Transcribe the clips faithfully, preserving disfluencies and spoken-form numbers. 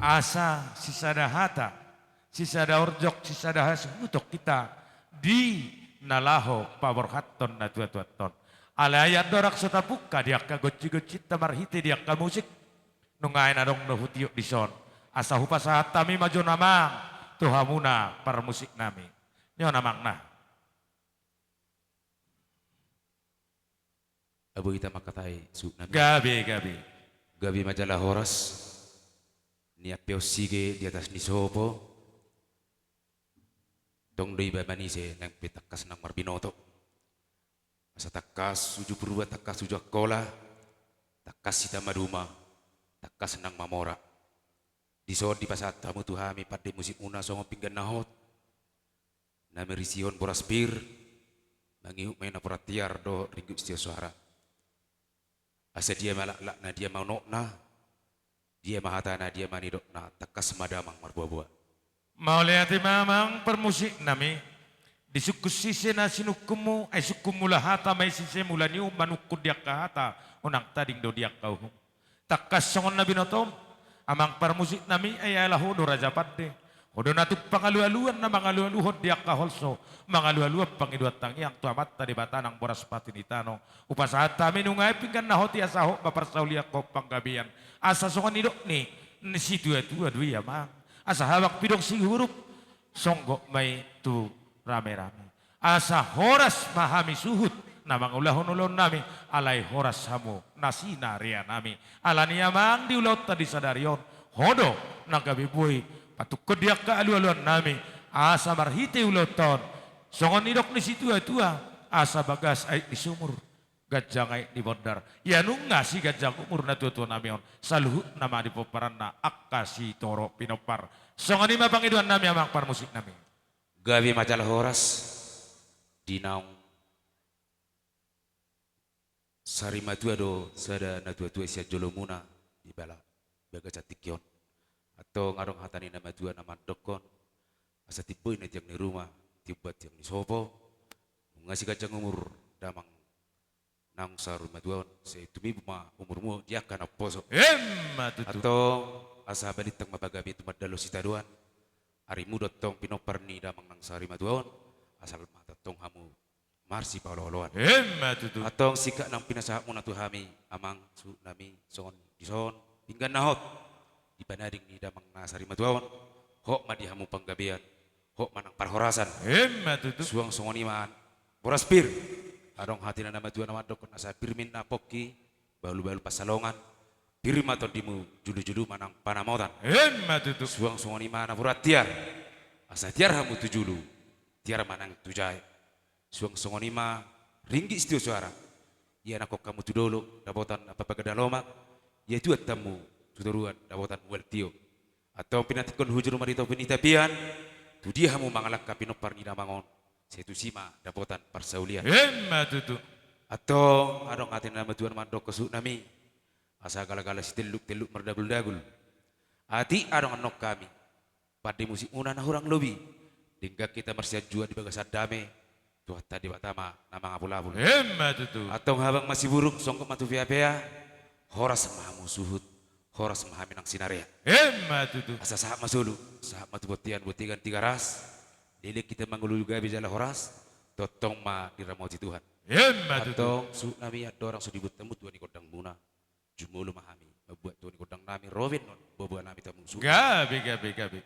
Asa sisada hata, sisada orjok, sisada hasuhuton hita di na laho paborhathon na tuatua on. Alai andorang so tapungka di angka gonsigonsinta marhite di angka musik, nunga i na adong do hutiop dison. Asa hupasahat hami ma jolo amang tu hamuna parmusik nami. Nyon amang na. Abo hita mangkatai suhut nami. Gabe, gabe. Gabe ma jala horas. Nian pe on sige di atas ni sopo. Tong do iba manise nang pe tangkas nang marbinoto. Asa tangkas uju Purba, tangkas uju Angkola, tangkas hita maduma, tangkas nang mamora. Dison dipasahat hamu tu hami pande musikmuna songon pinggan na hot. Na mirisihon boras pir, mangihut ma i napuran tiar dohot ringgit sitio soara. Asa dia ma laklakna, dia ma unokna, dia ma hatana, dia ma nidokna, tangkas ma damang marboaboa. Mauliate ma amang parmusik nami, di sungkun sise na sinungkunmu, ai sungkun mula hata ma i sise mula ni uhum manungkun di angka hata, unang tading do di angka uhum. Tangkas songon na binotom, amang parmusik nami, ai ala ho do raja pande. Ho do na tung pangalualuan na mangalualuhon di angka holso, mangalualuhon pangidoan tangiang tu Amanta Debata nang boras pati ni tano. Hupasahat hami nunga i pinggan na hot i asa hot ma parsaulian, hot panggabean. Asa songon nidok ni, ni situatua do i amang. Asa habang pidong sihurup, songgop ma i tu ramerame. Asa horas ma hami suhut na mangulahon ulaon nami, alai horas hamu na sinarea nami. Alani amang di ulaonta di sadari on, ho do na gabe boi patungkon di angka alualuan nami, asa marhite ulaonta on, songon nidok ni situatua, asa bagas aek di sumur, ganjang aek di bondar. Ia nunga siganjang umur na tuatua nami on, saluhutna ma di pomparanna angka sitoro pinompar. Songon i ma pangidoan nami amang parmusik nami. Gabe ma jala horas, di naung sarimatua do sada natuatua sian jolomuna di bala bagasan tingki on. Antong adong hata ni natuatua na mandokkon, asa timbo i na tiang ni ruma, timbo tiang ni sopo, nunga siganjang umur damang naung sarimatua on, sai tumibu ma umurmu di angka na umposo. Emma tutu. Antong asa balintang ma pagabe tumandangkon sitadoan. Arimu do antong pinompar ni damang naung sarimatua on, asal ma tongtong hamu marsipaolooloan. Emma tutu. Antong singkat nang pinasahatmuna tu hami amang suhut nami, songon dison pinggan na hot di panading ni damang na sarimatua on, hot ma di hamu panggabean, hot ma nang parhorasan. Emma tutu. Suang songon i ma boras pir. Adong hata ni natuatua na mandokkon, asa pir ma inna pongki, bahulbahul pansalongan, pir ma tondimu, julujulu ma nang panamotan. Emma tutu. Suang songon i ma napuran tiar, asa tiar hamu tu julu, tiar ma nang tu jae. Suang songon i ma ringgit sitio soara. Ia nangkok hamu tu dolok dapotan apa pagada lomak, ia tuat hamu tu toruan dapotan ual tio. Antong pinantikkon hujur ma di topi ni tapian, tu dia hamu mangalangka pinompar ni damang on, sai tusi ma dapotan parsaulian. Emma tutu. Antong adong hata ni natuatua na mandokkon suhut nami, asa galagala sitelluk telluk mardaguldagul. Atik adong annon hami pande musikmuna na hurang lobi, denggan hita marsianjuan di bagasan dame, Tuhanta Debata ma na mangapulapul. Emma tutu. Antong habang ma siburuk, songgop ma tu peapea, horas ma hamu suhut, horas ma hami nang sinarea. Emma tutu. Asa sahat ma solu, sahat ma tu bontean, bontean Tigaras, leleng hita mangolu gabe jala horas, tongtong ma diramoti Tuhan. Emma tutu. Antong suhut nami, andorang so dibuat hamu tua ni gondangmuna, jumolo ma hami mambuat tua ni gondang nami, ro baenon boaboa nami tamusuk. Gabe, gabe, gabe.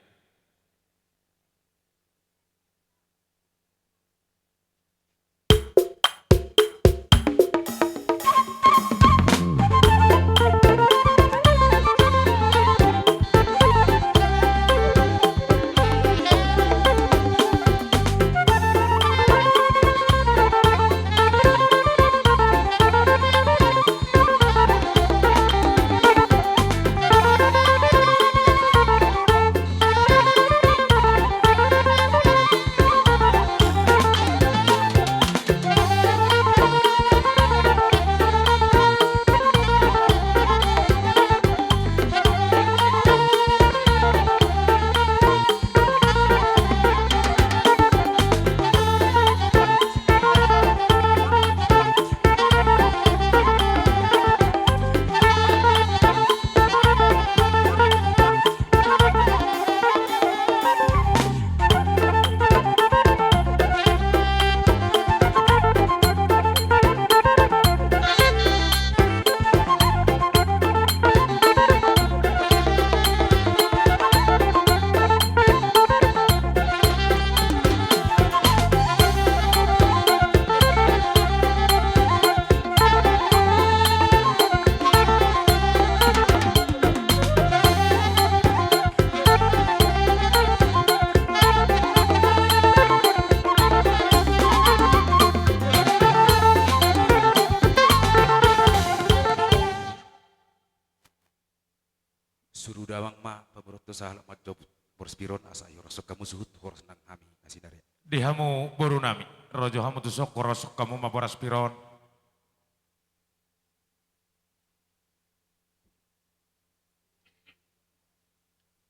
Suruda amang ma pamoruonhon sahalak manjou boras pir on asa ihorashon hamu suhut horas nang hami na sinarian. Di hamu boru nami, ro jo hamu tuson, horoshon hamu ma boras pir on.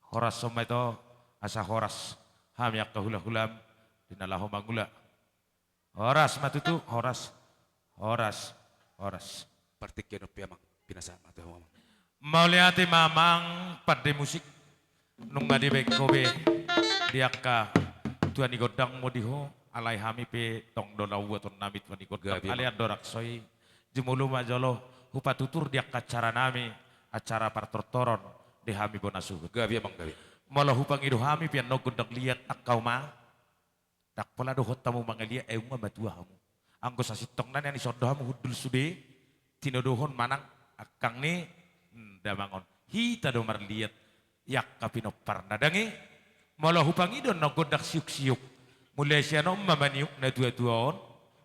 Horashon ma ito, asa horas hami angka hulahulam di na laho mangula. Horas ma tutu, horas, horas, horas. Partingkian on pe amang, pinasahat ma tu hamu amang. Mauliate ma amang pande musik. Nunga dibaen ho be di angka tua ni gondangmu di ho, alai hami pe tong do na uboton nami tua ni gondang. Gabe, alai amang. Andorang so i, jumolo ma jolo hupatutur di angka acara nami, acara partortoron di hami bona suhut. Gabe amang, gabe. Molo hupangido hami pe annon gondang liat angka uma, ndang pola dohot hamu mangaliat, ai nunga matua hamu. Anggo sasintongna nian dison do hamu hundul sude, tinodohon manang angkang ni, hmm, damang on. Hita do marliat i angka pinomparna. Ndang i, molo hupangido annon gondang siuksiuk, mulai sian on ma maniuk natuatua on,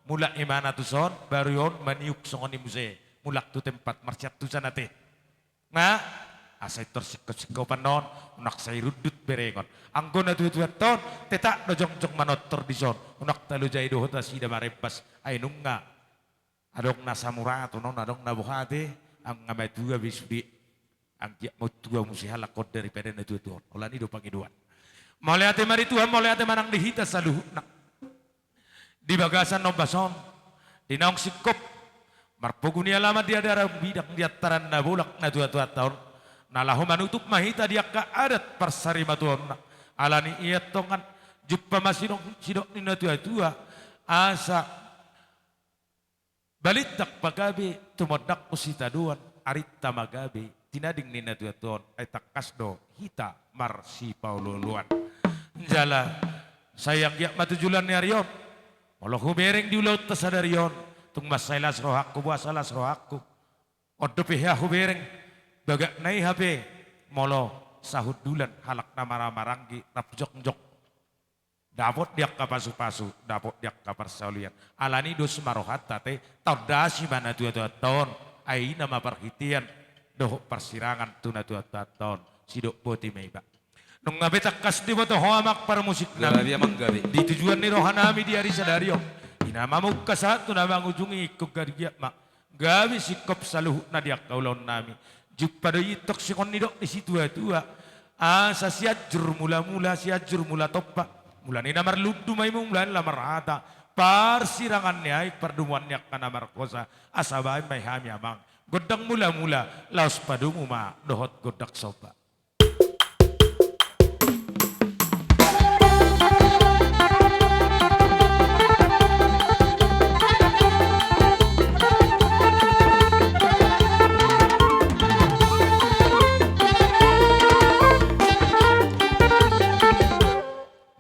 mulak imana tuson, baru on maniuk songon i muse, mulak tu tempat, marsiantusan ate. Nga, asa intor singkopsingkopan on, unang sai rundut berengon. Anggo natuatuanta on, tetap do jongjong manortor dison, unang talojai dohot nasida marembas, ai nunga adong na samuraton on, adong na boha ate, nunga matua be sude. Anggiat ma tua muse halak on daripada natuatua on. Holan i do pangidoan. Mauliate ma di Tuhan, mauliate ma nang di hita saluhutna. Di bagasan ombas on, di naung singkop marpogu ni alaman di adaran bidang di antaran na bolak natuatuanta on, na laho manutup ma hita di angka adat parsarimatuaonna. Alani i antong, jumpa ma sidok, sidok ni natuatua, asa balintang pagabe, tumondangkon sitadoan, arinta ma gabe, tinading ni natuatuaon, ai tangkas do hita marsipaolooloan. Jala, sai anggiat ma tu joloan ni ari on, molo hubereng di ulaonta sadari on, tung mansai las rohangku, boasa las rohangku. On dope hea hubereng, bagak na i hape, molo sahundulan halak na maramaranggi rap jongjong. Dapot di angka pasupasu, dapot di angka parsaulian. Alani dos ma rohanta ate, taondasi ma natuatuanta on, ai i nama parhitean dohot parsirangan tu natuatuanta on, sidok boti ma iba. Nunga be tangkas diboto ho amang parmusik nami. Gabe amang, gabe. Di tujuan ni roha nami di ari sadari on, di na mamungka sahat tu na mangujungi, ingkon gabe ma gabe singkop saluhutna di angka ulaon nami. Jumpa do i antong songon nidok ni situatua, asa Sianjur Mulamula, Sianjur Mula Tompa, mula ni na marlundu ma i, mula ni na marhata, parsirangan ni aek, pardomuan ni angka na marhosa, asa baen ma i hami amang gondang mulamula, laos padomu ma dohot gondang somba.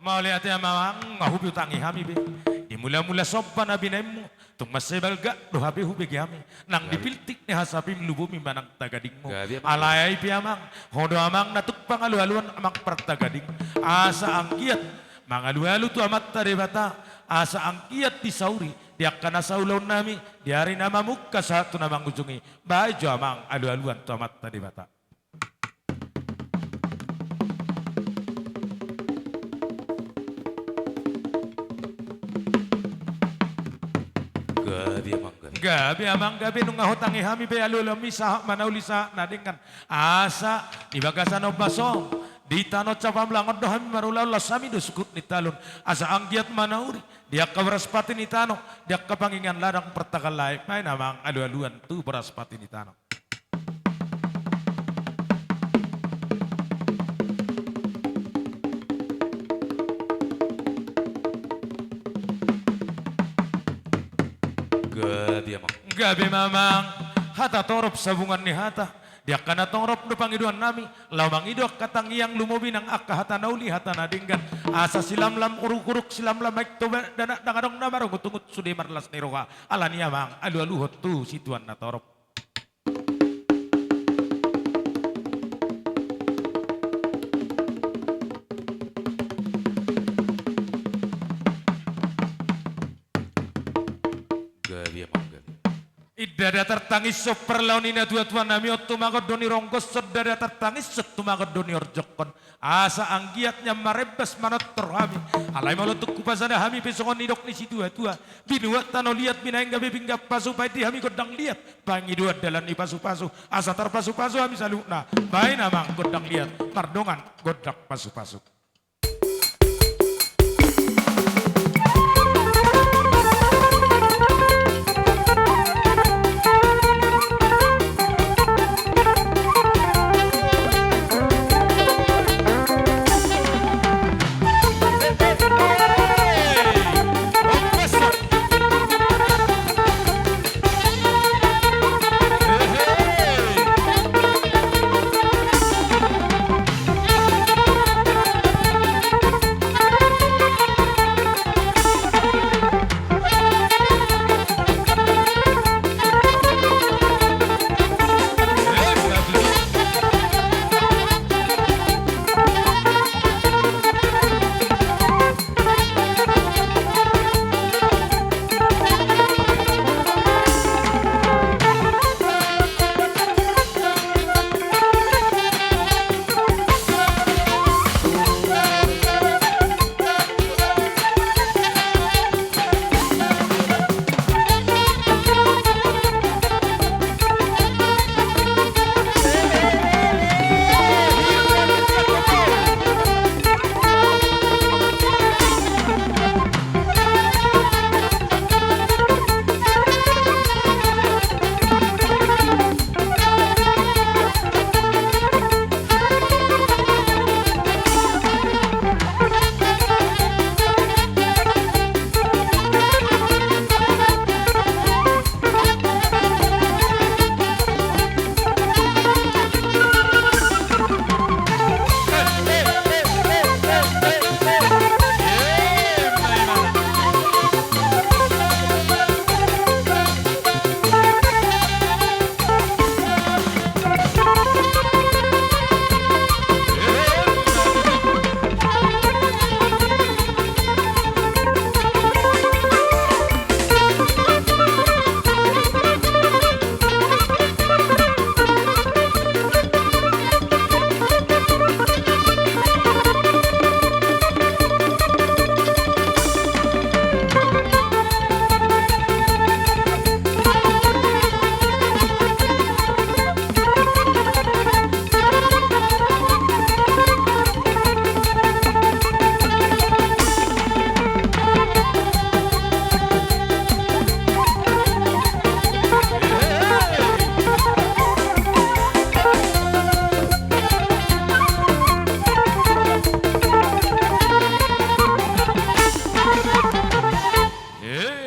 Mauliate amang, nga hubiutangi hami be di mulamula somba na binaenmu. Tung mansai balga do hape hubege hami nang di piltik ni hasapim, lubomi manang tagadingmu. Gabe amang. Alai pe amang, ho do amang na tuk pangalualuan amang partagading, asa anggiat mangalualu tu Amanta Debata, asa anggiat disauri di angka na saulaon nami di ari na mamungka sahat tu na mangujungi. Baen jo amang alualuan tu Amanta Debata. Gabe amang, gabe. Gabe amang, gabe. Nunga hutangi hami be alualuanmi sahat manauli sahat na denggan. Asa di bagasan ombas on, di tano Campablangon do hami marulaon, laos hami do sungkun ni talun. Asa anggiat manauli di angka boras pati ni tano, di angka pangingan ladang partanggal aek, baen amang alualuan tu boras pati ni tano. Gabe amang. Gabe ma amang. Hata torop sabungan ni hata. Di angka na torop do pangidoan nami, laho mangido angka tangiang, lumobi nang angka hata na uli, hata na denggan. Asa silamlam urukuruk, silamlam aek Toba, dang adong na marungutungut, sude marlas ni roha. Alani amang alualuhon tu situan na torop. Gabe amang, gabe. Inda Ndada tartangishon parlaon ni natuatuanami on, tumagon do nironggoshon, ndada tartangishon tumagon do niorjokhon. Asa anggiat nian marembas manortor hami. Alai molo tung hupasada hami pe songon nidok ni situatua: Binuat tano liat, binahen gabe pinggan pasu, bahen di hami gondang liat, bahen i do andalan ni pasupasu. Asa tarpasupasu hami saluhutna. Bahen amang gondang liat mardongan gondang pasupasu.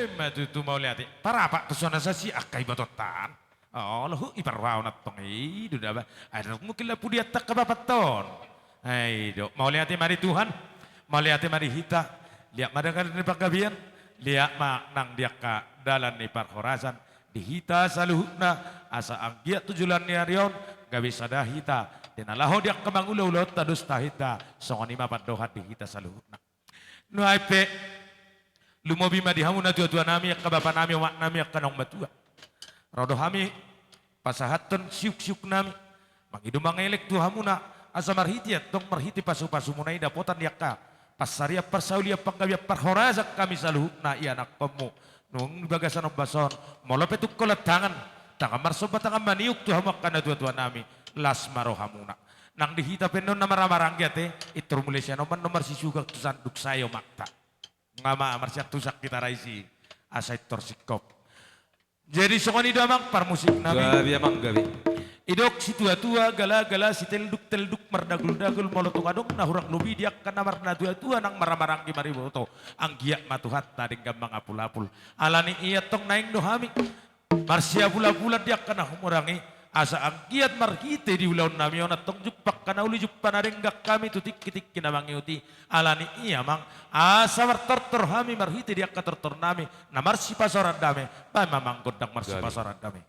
Ima tutu, mauliate. Parapak tu sona sasi angka ibotonta an. Olo, hu, i parwaon antong i do daba. Ai dok mungkin lapu di antong angka bapanton. Ai do, mauliate ma di Tuhan. Mauliate ma di hita. Liat ma dalan ni panggabean. Liat ma nang di angka dalan ni parhorasan. Di hita saluhutna, asa anggiat tu joloan ni ari on gabe sada hita. Di na laho di angka mangula ulaonta dos tahinta, songon i ma pandohan di hita saluhutna. Nuaeng pe, lumobi ma di hamu natuatuanami, angka bapanami, omaknami, angka naung matua. Ro do hami pasahathon siuksiuknami, mangido mangelek tu hamuna, asa marhite antong, marhite pasupasumuna i dapotan di angka pansarian, parsaulian, panggabean, parhorasan hami saluhutna ianakkonmu. Nung di bagasan ombas on, molo pe tung holan tangan, tangan marsomba, tangan maniuk tu hamu angka natuatuanami, las ma rohamuna. Nang di hita pe annon na marhahamaranggi ate, pintor mulai sian oman annon marsisugang tu sanduk sae omakta. Nga ma marsiantusan hita ra disi, asa pintor singkop. Jadi songon i do amang parmusiknami. Gabe amang, gabe. Didok situatua, galagala, sitelduktelduk, mardaguldagul, molo tung adong na hurang lobi di angka na marnatuatua nang marhahamaranggi mariboto, anggiat ma Tuhanta denggan mangapulapul. Ala ni i antong naeng do hami marsiapulapulan di angka na humurang i, asa anggiat marhite di ulaonnami on antong jumpang angka na uli, jumpang na denggan hami tu tingkitingki na mangihut i. Ala ni i amang, asa martortor hami marhite di angka tortornami na marsipasaoran dame. Bahen ma amang gondang marsipasaoran dame.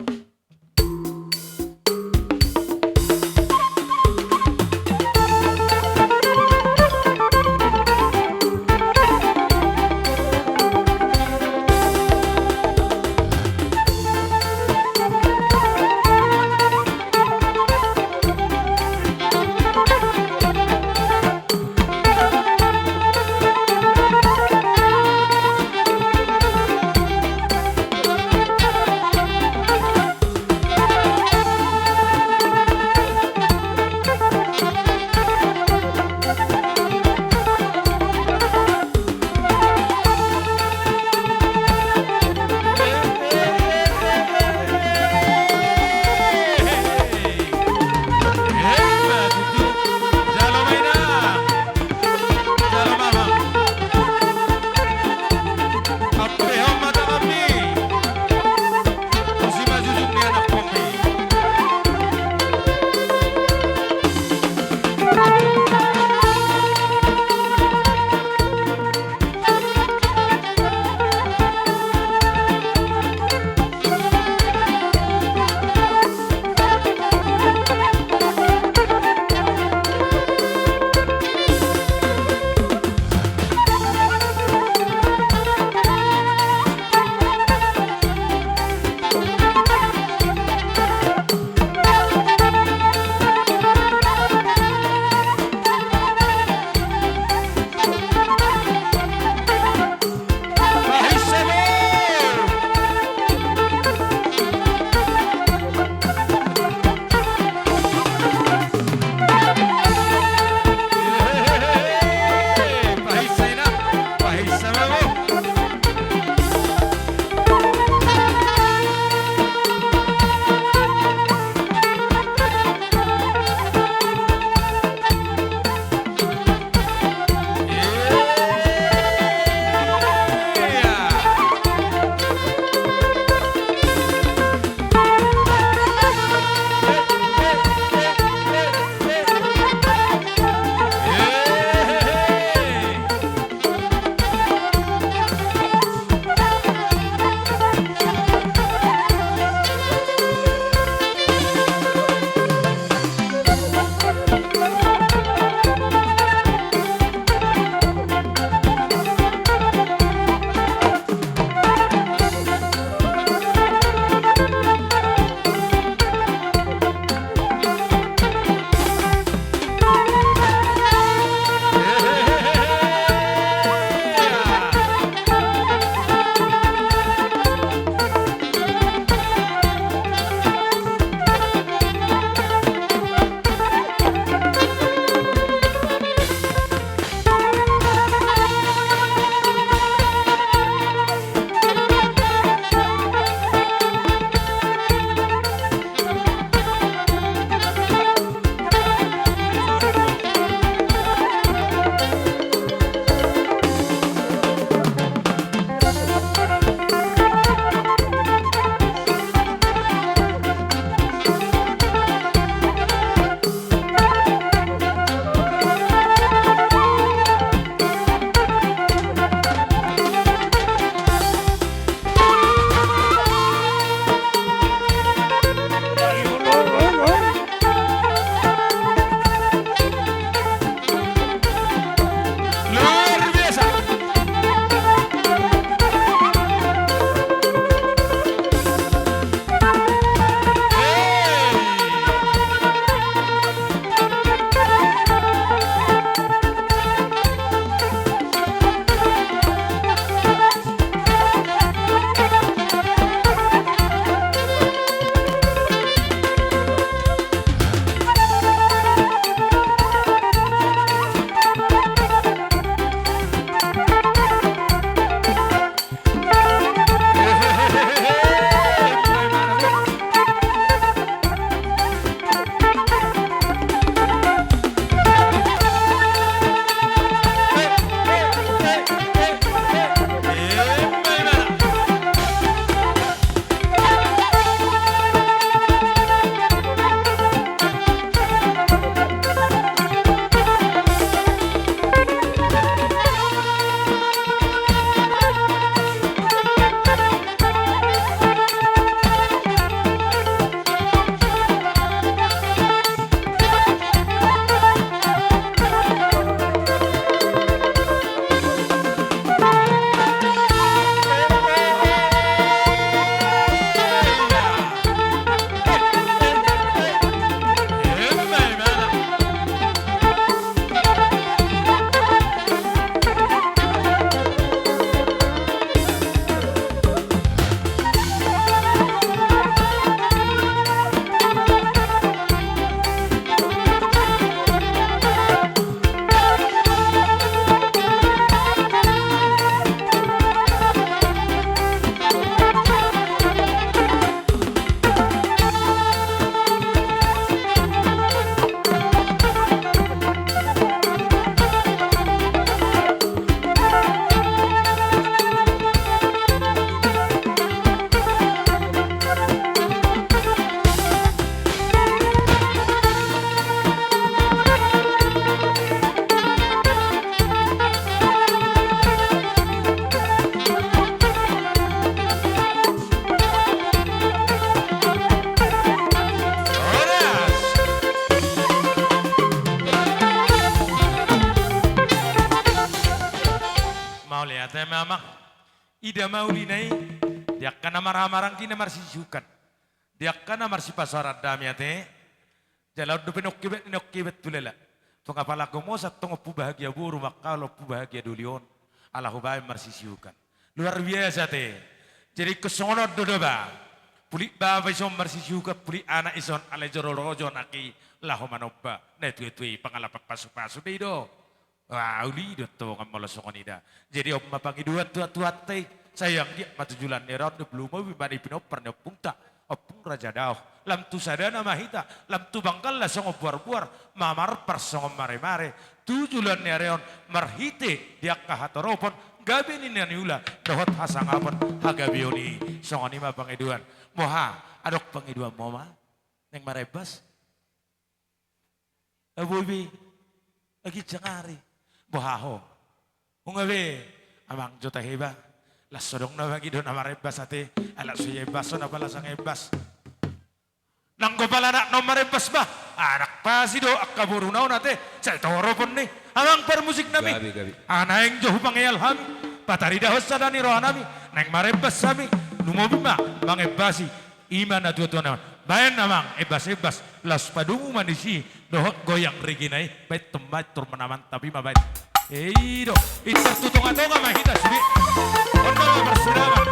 Sai ma amang, ida ma ulina i, di angka na maramaranggi na marsisihukan, di angka na marsipasaran dame ate. Jala on dope nongke bet ni nongke bet tulala. Tong apala gomosa tong ompu bahagia boru mangkalo ompu bahagia doli on. Ala hubaen marsisihukan. Luar biasa ate. Jadi ingkon songon on do da ba. Pulik bapa ison marsisihukan pulik anak ison alai jolo rojo anak i. Laho manomba. Na tuatua i pangalapan pasupasu do i do. Wah, uli do tongan molo songon i da. Jadi on ma pangidoan tuatuanta i. Sai anggiat ma tu joloan ni ari on di lumobi ma di pinompar ni ompunta, Ompung Raja Daoh. Lam tu sadana ma hita, lam tu banggalna songon buarbuar, mamarpar songon maremare. Tu joloan ni ari on marhite di angka hatoropon, gabe ni na niula dohot hasangapon hagabeon i. Songon i ma pangidoan. Boha, adong pangidoanmu ma? Naeng marembas? Boi be. Agi jangari. Boha ho? Nunga be. Amang jo tahe ba. Laos so adong na mangido na marembas ate. Ai laos so iembas on apala sanga embas. Nanggo pala anak na on marembas ba. Anak pasi do angka boruna on ate. Sai toropon ni. Amang parmusik nami. Gabe, gabe. Naeng jo hupangeal hami. Pataridahon sada ni roha nami. Naeng marembas hami. Lumobi ma mangembasi. I ma na tuatua na on. Baen amang, embas-embas, laos padungu ma disi, dohot goyang reggae na i, baen tong baen tor ma na mantap i ma baen. I do, intor tu tongatonga ma hita sude. On do ma parsiraman.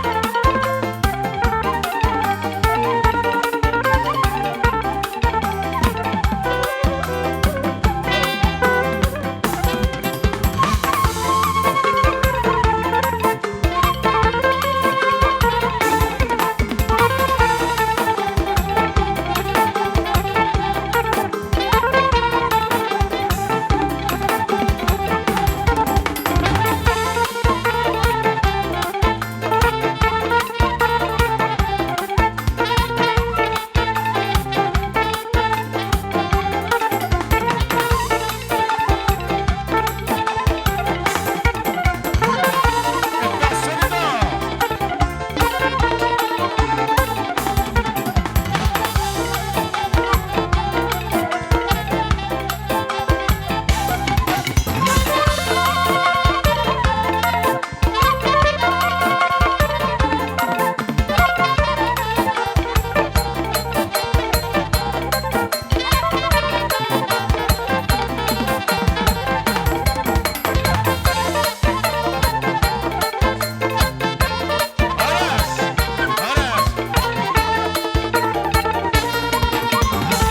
Horas, horas.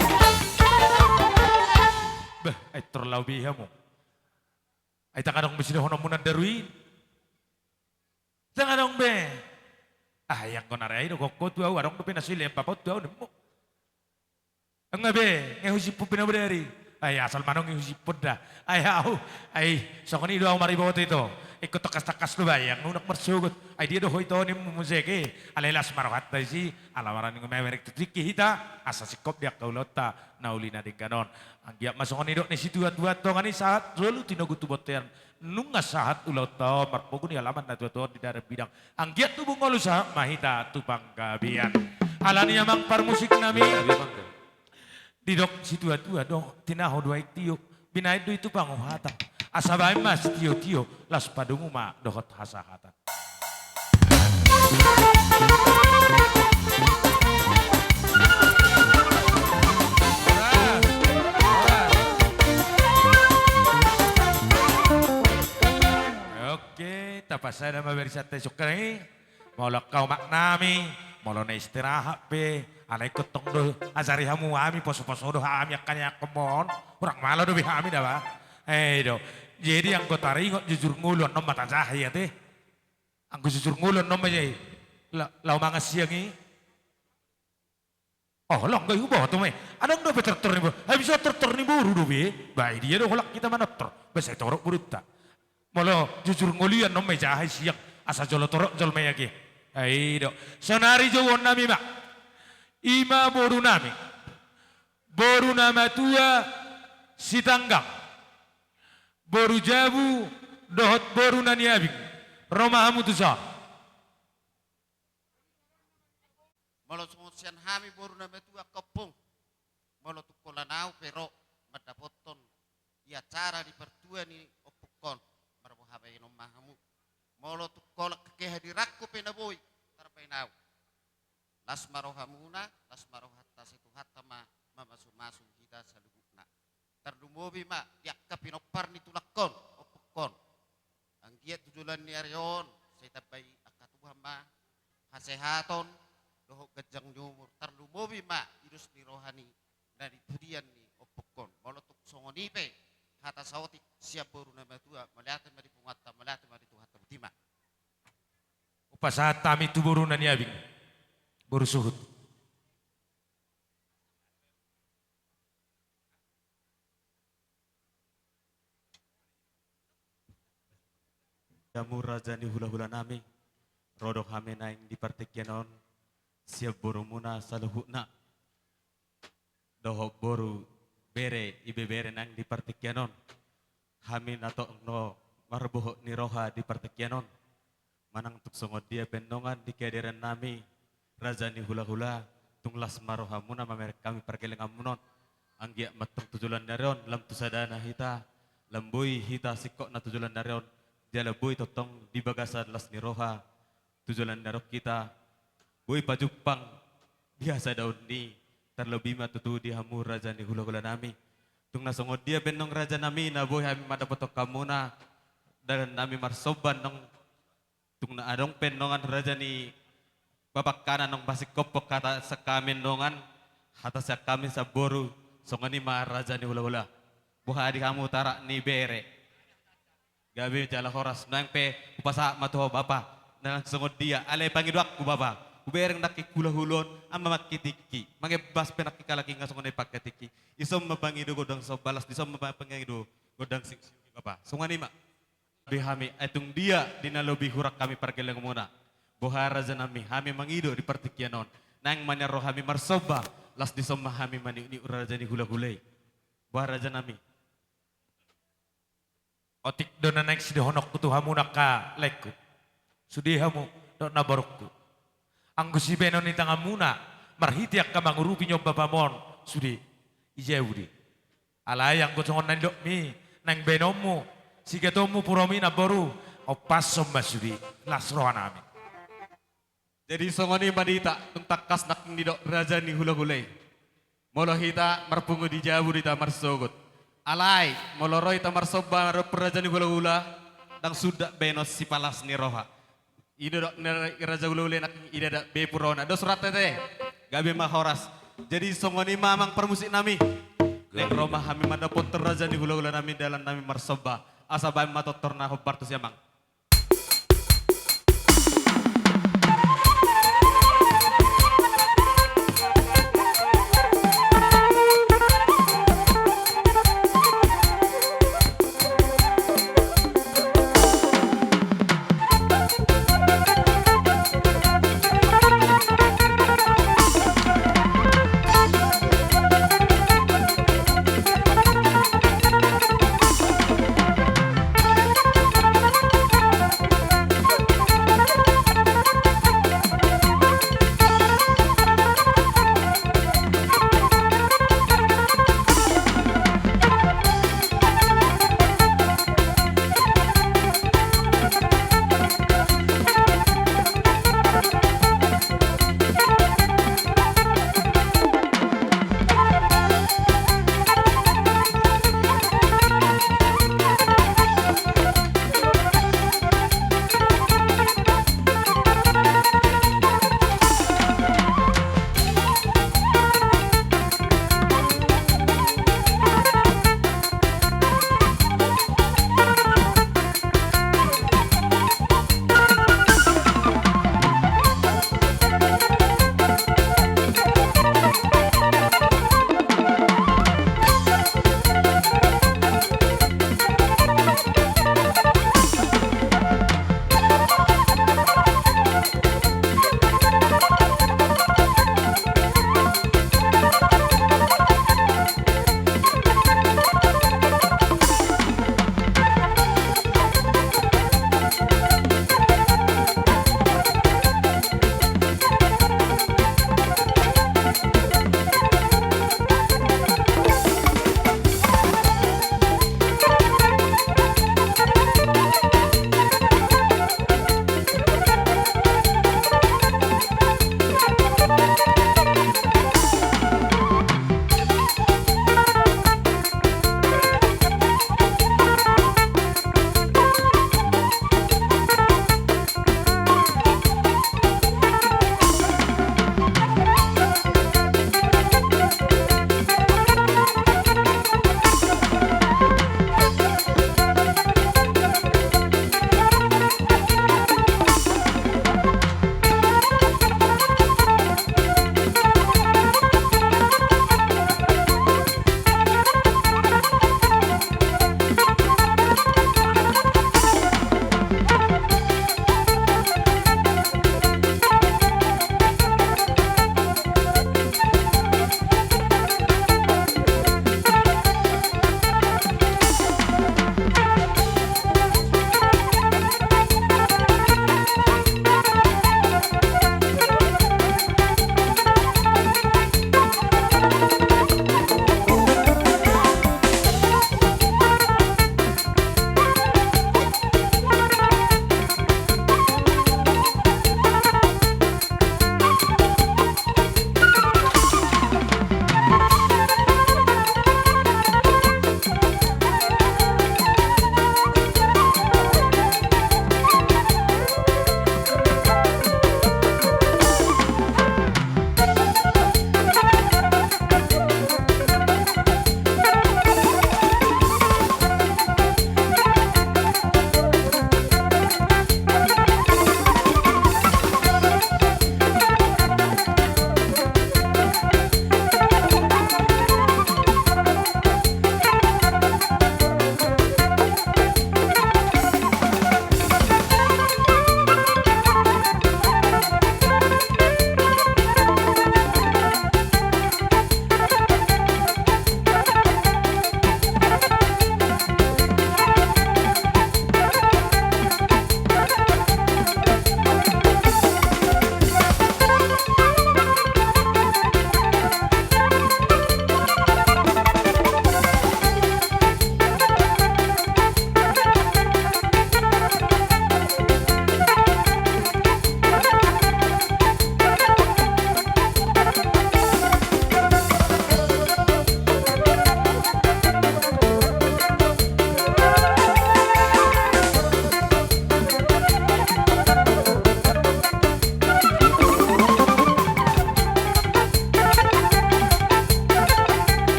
Bah, ai tor laho be hamu. Ai ndang adong be sidohononmuna daru i. Ndang adong be. Ah, ia anggo na rea i do gokhon tu ahu, adong dope na so ilean bapakon tu ahu nimmu. Nunga be, nunga husiphon be na bodari. Ai asal ma nunga husiphon da. Ai ahu, ai songon i do ahu mariboto ito. Ingkon tangkas-tangkas do baen, nunga unang marsogot. Ai dia do ho ito nimmu muse ke. Alai las ma rohanta disi, ala marani nunga mamereng tu tingki hita. Asa singkop di angka ulaonta na uli na denggan on. Anggiat ma songon nidok ni situatua tongan i, sahat solu tinogu tu bontean. Nunga sahat ulaonta on marpogu ni alaman na tuatua on di dalan bidang. Anggiat tubu ngolu sahat ma hita tu panggabean. Alani amang parmusik nami. Didok situatua do, tinaho do aek tio, binaen do i tu panguhatan. Asa baen ma sitiotio, laos padungu ma dohot hasahatan. Oke, tapasada ma barisan ta i sungkun i. Molo angka omak nami, molo na istirahat pe, alai ingkon tong do ajari hamu hami, poso-poso do hami angka nian on. Hurang malo dope hami da ba. Eh, i do. Jadi anggo taringot jujur ngolu annon ma tajaha i ate. Anggo jujur ngolu annon ma i. La-, laho mangan siang i. Oh, long, nggak huboto ma i. Adong dope tortor ni boru. Ai bisa tortor ni boru dope. Ba i dia do holan hita manortor. Ba sai torop borunta. Molo jujur ngolu i annon ma i jaha i siang. Asa jolo torop jolma i age. Ai do. Saonari jouon nami ma. I ma boru nami. Boru na matua Sitanggang. Boru jabu dohot boru na niabing. Ro ma hamu tu son. Molo songon sian hami boru na matua angka ompung. Molo tungkolan ahu pe ro mandapothon di acara ni partua ni ompungkon. Marboha baenon ma hamu. Molo tung holan kekehe di rangku pe na boi tarbaen ahu. Las ma rohamuna, las ma rohanta, sai Tuhanta ma mamasumasu hita saluhutna. Tarlumobi ma di angka pinompar ni tulangkon, ompukkon. Anggiat tu joloan ni ari on, sai tambai angka Tuhan ma hasehaton dohot ganjang ni umur, tarlumobi ma di dos ni roha ni na di pudian ni ompukkon. Molo tung songon i pe hata saotik sian boru na matua, mauliate ma di punguanta, mauliate ma di Tuhanta. Boti ma. Hupasahat hami tu boru na niabing, boru Suhut. Hamu raja ni hulahula nami, ro do hami naeng di partingkian on sian borumuna saluhutna dohot boru, bere, ibebere naeng di partingkian on. Hami na tong do marbohot ni roha di partingkian on. Manang tung songon dia pe annon di hadirannami, raja ni hulahula, tung las ma rohamuna mamereng hami pargellenganmuna on. Anggiat ma tong tu joloan ni ari on lam tu sadana hita, lam boi hita singkopna tu joloan ni ari on, jala boi tongtong di bagasan las ni roha tu joloan ni ari on hita boi pajumpang di hasadaon ni, tarlobi ma tutu di hamu raja ni hulahulanami. Tung na songon dia pe annon rajanami na boi hami mandapothon hamuna, dalannami marsomba annon. Tung na adong pe annon raja ni bapangkana annon pasingkophon hata sian hami annon, hata sian hami sian boru, songon i ma raja ni hulahula. Boha di hamu tarak ni bere? Gabe jala horas. Naeng pe hupasahat ma tu ho bapa, na songon dia, alai pangidoanku bapa, hubereng nangkin hulahula on, ai ma mangkitingki, mangembas pe nangkin halak i nga songon i pangkitingki. Dison ma pangido gondang somba, las dison ma pangido gondang siusiu bapa. Songon i ma. Be hami, ai tung dia di na lobi hurang hami pargellenganmuna. Boha rajanami, hami mangido di partingkian on, naeng ma nian ro hami marsomba, las dison ma hami maniukniuk raja ni hulahula i. Boha rajanami? Otik do na naeng sidohononku tu hamu angka laengku. Sude hamu dohot na borungku. Anggo sibahenon ni tanganmuna marhite angka mangurupi ni ombapam on, sude. Ijabudi. Alai anggo songon na nidokmi, naeng bahenonmu, sigatonmu puromi namboru, ompashon ma sude, las rohanami. Jadi songon i ma di hita, tung tangkas nangkin didok raja ni hulahula i. Molo hita marpungu di jabu do hita marsogot. Alai molo ro hita marsomba dohot raja ni hulahula, ndang sundat bahenon sipalas ni roha. I do didok ni raja hulahula i, nangkin ida da be purona. Dos rohanta te. Gabe ma horas. Jadi songon i ma amang parmusiknami. Naeng ro ma hami mandapothon raja ni hulahulanami dalannami marsomba. Asa bahen ma tortor na hombar tusi amang.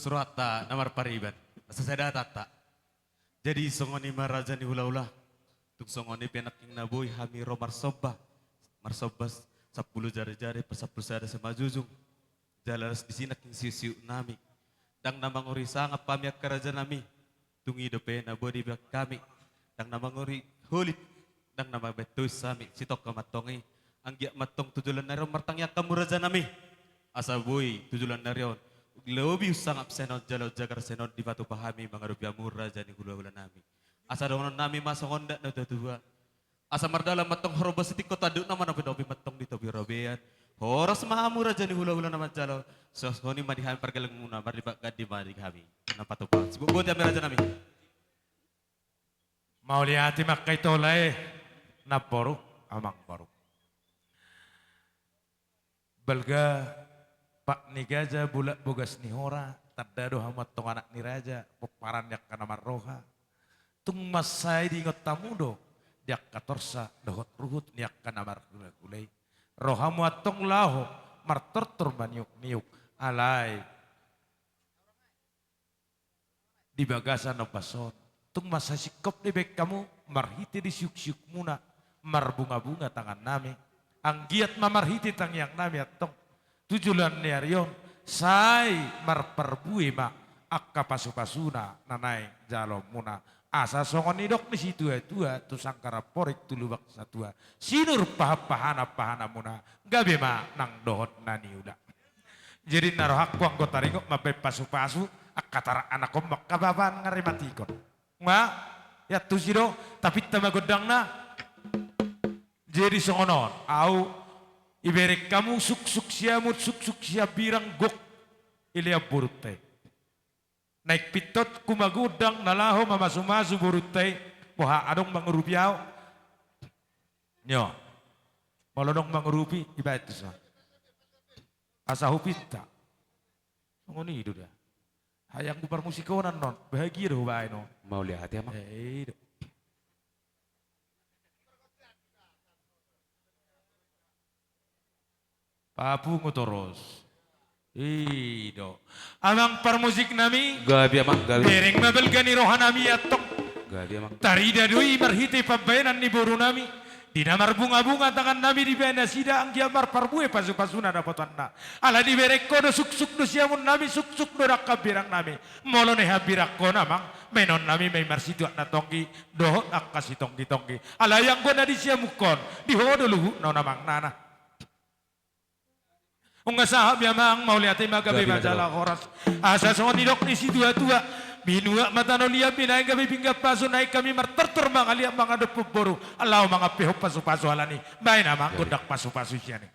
Rohanta na marpariban, na sasada hatanta. Jadi songon i ma raja ni hulahula. Tung songon i pe nangkin na boi hami ro marsomba, marsomba sampulu jarijari, pasampulu sada simanjujung. Jala las disi nangkin siuksiuk nami. Ndang na mangori sangap hami angka raja nami. Tung i dope na boi dibaen hami. Ndang na mangori holit. Ndang na mambaen tois hami, sitongka ma antong i. Anggiat ma antong tu joloan ni ari on martangiang hamu raja nami. Asa boi tu joloan ni ari on lobi unsangap sian on jala unjagar sian on dipatupa hami mangadopi hamu raja ni hulahula nami. Asa dohonon nami ma songon nidok ni natuatua. Asa mardalan ma antong horbo sitingko, tandukna ma na pinopi ma antong di topi robean. Horas ma hamu raja ni hulahula na manjalo. Songon i ma di hami pargeleng muna, marlipat gandhi ma di hami. Na patupa. Sibuk boti hami raja nami. Mauliate ma angka ito lae, namboru, amangboru. Balga pat ni gaja, bulak bogas ni hora, tanda do hamu antong anak ni raja, pomparan ni angka na marroha. Tung mansai diingot hamu do di angka torsa dohot ruhut ni angka na marhulahula i. Ro hamu antong laho martortor maniukniuk, alai di bagasan ombas on tung mansai singkop do dibaen hamu marhite di siuksiukmuna, marbungabunga tangannami. Anggiat ma marhite tangiangnami antong tu joloan ni ari on sai marparbue ma angka pasupasuna na naeng jaloonmuna. Asa songon nidok ni situatua, tu sanggar amporik tu lubang satua, sinur pahanpahanan pahananmuna, gabe ma nang dohot na niula. Jadi na rohangku anggo taringot mambaen pasupasu, angka taranak on ma angka baban nga rimatikon. Nga, ia tusi do, tapinta ma gondangna. Jadi songon on, au ibereng hamu suksuk siamun, suksuk siambirang, gok ilean borunta i. Naeng pintotku ma gondang na laho mamasumasu borunta i, boha adong mangurupi au? Nyo. Molo adong mangurupi, dibaen tuson. Asa hupinta. Songon i do da. Hayang tu parmusikonan on, bahagia do hubaen on. Mauliate, amang. Eh, i do. Papungu torus. I do. Amang parmusiknami. Gabe, amang, gabe. Bereng ma balga ni rohanami antong. Gabe, amang. Tarida do i marhite pambaenan ni borunami. Di na marbungabunga tangannami dibaen nasida, anggiat marparbue pasupasuna dapotanna. Ala dibereng ho do suksuk do siamunnami, suksuk do do angka hambirangnami. Molo na hambirang ho, amang, baenonnami ma i marsituak na tonggi dohot angka sitonggitonggi. Alai anggo na di siamunhon, di ho do luhutna on, amang, nana. Nunga sahat be, amang, mauliate ma, gabe ma jala horas. Asa songon nidok ni situatua, binuat ma tano liat, binahen gabe pinggan pasu, naeng hami martortor mangaliat mangadophon boru, laho mangampehon pasupasu, alani baen, amang, gondang pasupasu sian i.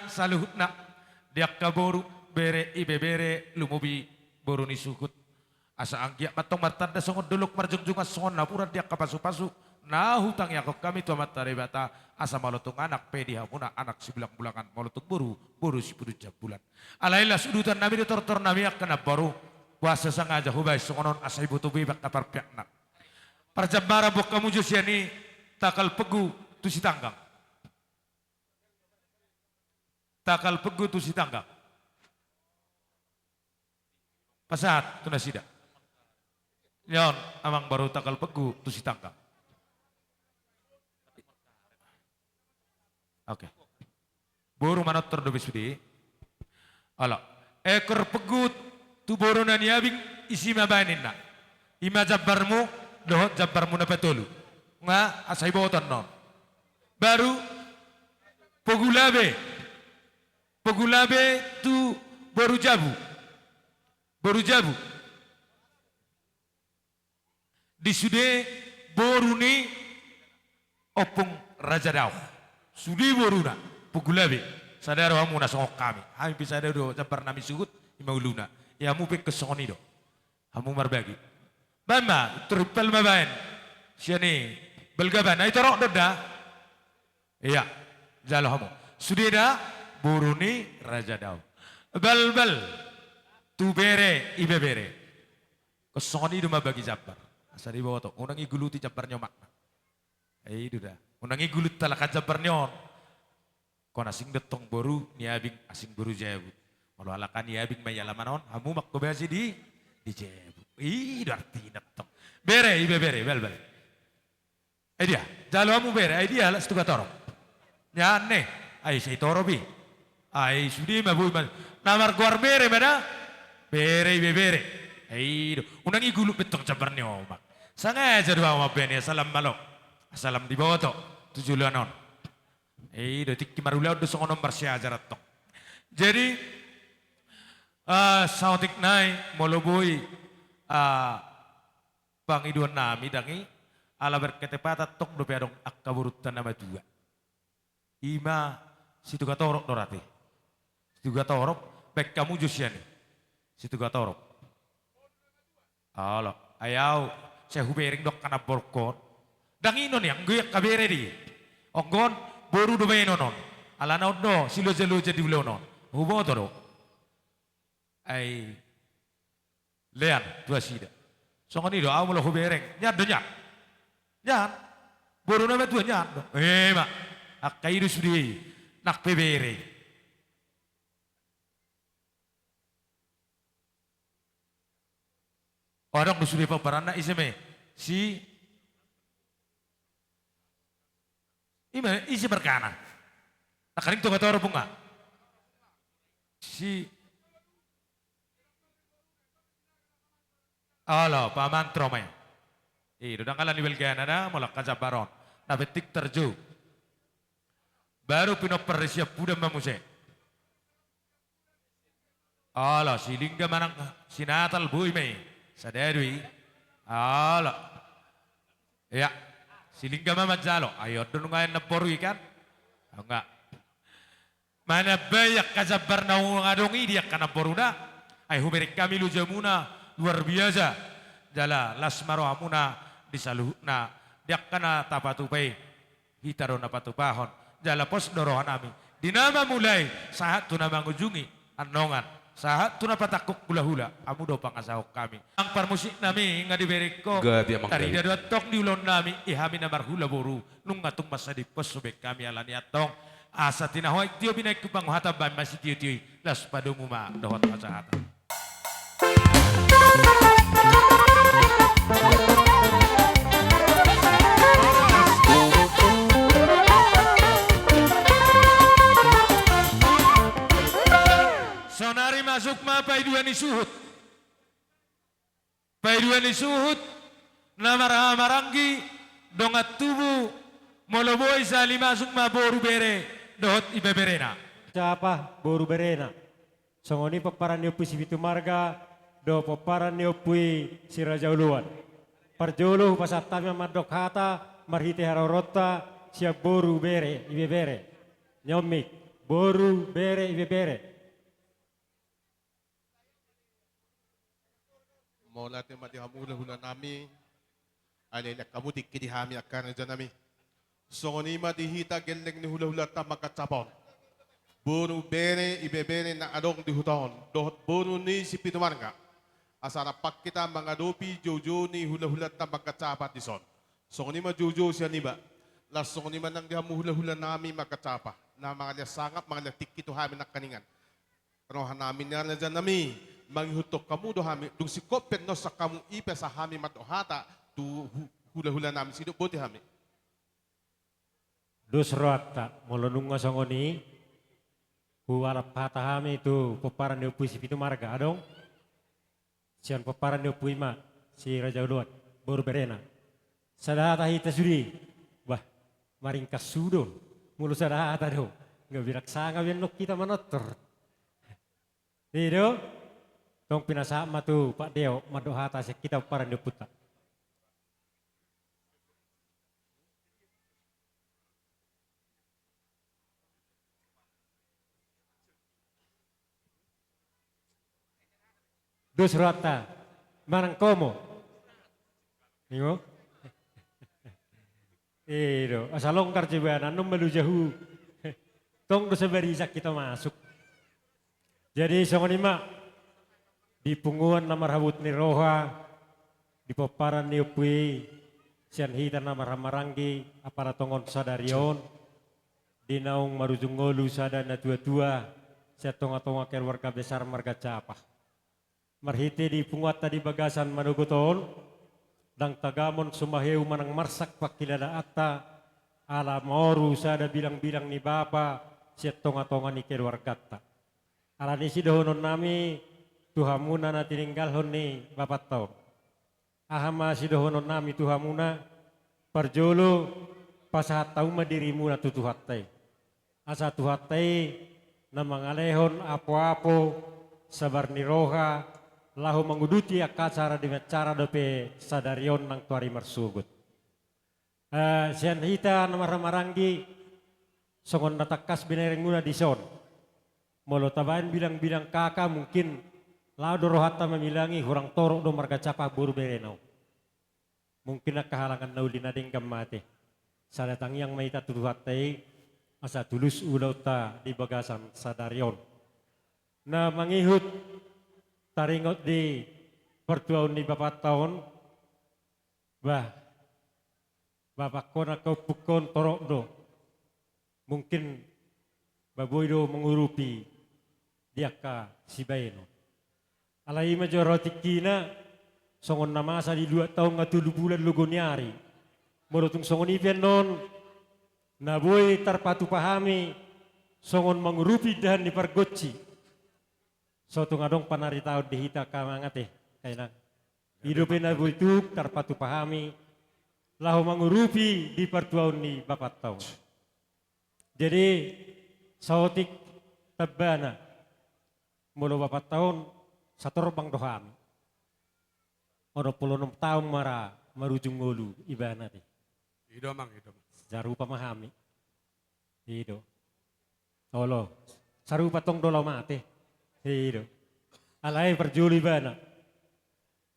saluhutna, di angka boru, bere, ibebere, lumobi boru ni suhut. Asa anggiat ma antong martanda songon dolok, marjongjong songon napuran di angka pasupasu na hutangiangkon hami tu Amanta Debata, asa molo tung anak pe di hamuna anak sibulangbulangna, molo tung boru, boru sipudun jambulan. Alai las udutan nami do tortor nami angka namboru, boasa sangaja hubaen songon on asa iboto be angka parpeakna. Parjambaran boan hamu jo sian i, Tagal Pegu tu Sitanggang. Tagal Pegu tu Sitanggang. Pasahat tu nasida. Nion, amang boru, Tagal Pegu tu Sitanggang. Oke. Boru manortor dope sude. Olo. Ekor pegu tu boruna ni abing, isi ma baen ninna. I ma jambarmu, dohot jambarmu na patolu. Nga asa iboto annon. Baru, pogu labe. Pogu labe tu boru jabu. Boru jabu. Di sude boru ni Ompung Raja Daoh. Sude boruna, pogu labe. Sada do hamu na songon hami. Hami pe sada do jambar nami suhut, i ma uluna. I hamu pe ingkon songon i do. Hamu marbagi. Baen ma, tor impal ma baen. Sian i, balga baen. Ai torop do da. Ia, jalo hamu. Sude da, boru ni Raja Daoh. Balbal. Tu bere, ibebere. Ingkon songon i do mambagi jambar. Asa diboto. Unang iguluti jambar ni omakna. I do da. Unang igulut halak an jambar ni on. Ingkon asing do tong boru ni abing, asing boru jabu. Molo halak an ni abing ma i alaman on, hamu ma ingkon basi di, di jabu. I do artina tong. Bere, ibebere, balbal. Ai dia, jalo hamu bere, ai dia halak Situka Torop. Nian ne, ai sai torop i. Ai sude ma boi ma. Na margoar bere ma da. Bere, ibebere. Ai do, unang igulut be tong jambar ni omak. Sangaja do ahu mambaen i, asa lam malo. Asa lam diboto tu joloan on. Ai do, tingki marulaon do songon on marsiajar antong. Jadi, ah, saotik nai molo boi, ah, pangidoan nami ndang i, ala berketepatan tong dope adong angka borunta na matua. I ma Situka Torop do rate. Situka Torop, baen hamu jo sian i. Situka Torop. Olo, ai ahu, sai hubereng do angka namborungkon. Ndang inon i, anggo i angka bere do i. Anggo on, boru do baenon on. Alana on do, silojaloja di ulaon on. Huboto do. Ai lean tu nasida. Songon i do, ahu molo hubereng. Nian do nian. Nian. Boru na matua nian do. Ema. Angka i do sude i. Nang pe bere. O, adong do sude pomparanna, ise ma i? Si I ma, ise margana? Nangkaning Situka Torop, pungu. Si. Olo, pamantro ma i. I do, ndang ala ni balgana da, molo angka jambar on. Na penting tarjou. Baru pinompar ni siampudan ma muse. Olo, si Lingga manang si Natal boi ma i. Sada do i. Olo. Ia. Si Lingga ma manjalo. Ai on do nunga nian namboru i kan? Nunga. Manambai angka jambar na unang adong i di angka namboruna. Ai hubereng hami lojamuna luar biasa. Jala las ma rohamuna di saluhutna. Di angka na tapatupa i. Hita do na patupahon, jala pos do roha nami. Di na mamulai, sahat tu na mangujungi, annon, sahat tu na patangkok hulahula, hamu do pangasahon hami. Nang parmusik nami, nga dibereng ho. Gabe amang, gabe. Tarida do antong di ulaon nami, i hami na marhula boru, nunga tung mansai diposhon be hami ala ni antong. Asa tinahoan tio binaen hu panguhatan, baen ma sitiotio i, las padomu ma dohot hasahatan. Saonari masuk ma paidua ni suhut. Paidua ni suhut, na marhaha maranggi, dongan tubu, molo boi sahali masuk ma boru bere, dohot ibeberena. Sapa boru berena? Songon i pomparan ni Ompu Sipitu Marga, dohot pomparan ni ompu i si Raja Oloan. Parjolo hupasahat hami ma mandok hata, marhite haroronta, sian boru bere, ibebere. Nyommik. Boru, bere, ibebere. Mauliate ma di hamu hulahula nami. Alai lean hamu tingki di hami angka raja nami. Songon i ma di hita gelleng ni hulahulanta Mangkancapa on, boru, bere, ibebere na adong di huta on dohot boru ni Sipitumarga, asa rap hita mangadopi joujou ni hulahulanta Mangkancapa dison. Songon i ma joujou sian iba. Laos songon i ma nang di hamu hulahula nami Mangkancapa, na mangalean sangap, mangalean tingki tu hami nangkiningan. Roha nami, raja nami, mangihuthon hamu do hami, dung singkop pe annon sian hamu, i pe asa hami mandok hata tu hu-, hulahula nami, sidok boti hami. Dos rohanta, molo nunga songon i, hualap hata hami tu pomparan ni Ompu Sipitumarga, adong? Sian pomparan ni ompu i ma, si Raja Oloan, boru berena. Sada hata hita sude. Bah, maringkas sude. Molo sada hata do, nga birak sanga be annon hita manortor. I do, tong pinasahat ma tu Pak Deo mandok hata sian hita pomparan ni ompunta. Dos rohanta, manang komo. Ingo. I do, asa longgar jo ibana, annon ma lujahu. Tong do sabarisan hita masuk. Jadi songon i ma, di punguan na marhabot ni roha, di pomparan ni ompu i, sian hita na marhahamaranggi, apala tongon sadari on, di naung marujung ngolu sada natuatua, sian tongatonga keluarga besar marga Capa. Marhite di punguanta di bagasan manogot on, ndang tagamon sumaheu manang marsak pangkilalaanta, ala maoru sada bilangbilang ni bapa, sian tongatonga ni keluarganta. Alani i sidohononnami tu hamuna na tininggalhon ni bapanta on. Aha ma sidohononnami tu hamuna, parjolo pasahat hamu ma dirimuna tu Tuhanta i. Asa Tuhanta i na mangalehon apoapo, sabar ni roha, laho manguduti angka acara demi acara dope sadari on nang tu ari marsogot. Eh, sian hita na marhahamaranggi, songon na tangkas binerengmuna dison. Molo tabaen bilangbilang K K mungkin, laho do rohanta mamilangi, hurang torop do marga Capa boru berena on. Mungkin angka halangan na uli na denggan ma ate. Sada tangiang ma hita tu Tuhanta i, asa tulus ulaonta di bagasan sadari on. Na mangihut taringot di partuaon ni bapanta on, bah, bapangkon angka ompukkon torop do. Mungkin ba boi do mangurupi di angka sibahenon. Alai i ma jolo tingkina, songon na masa di luatta on nga tolu bulan logo ni ari. Molo tung songon i pe annon, na boi tarpatupa hami songon mangurupi indahan ni pargonsi. So tung adong panaritaon di hita angka amang ate, angka inang. I dope na boi tung tarpatupa hami laho mangurupi di partuaon ni bapanta on. Jadi, saotik tambana, molo bapanta on satorbang do hami. Onom pulu onom taon ma ra marujung ngolu ibana ate. I do amang, i do amang. Sarupa ma hami. I do. Olo. Sarupa tong do laho mate. I do. Alai parjolo ibana.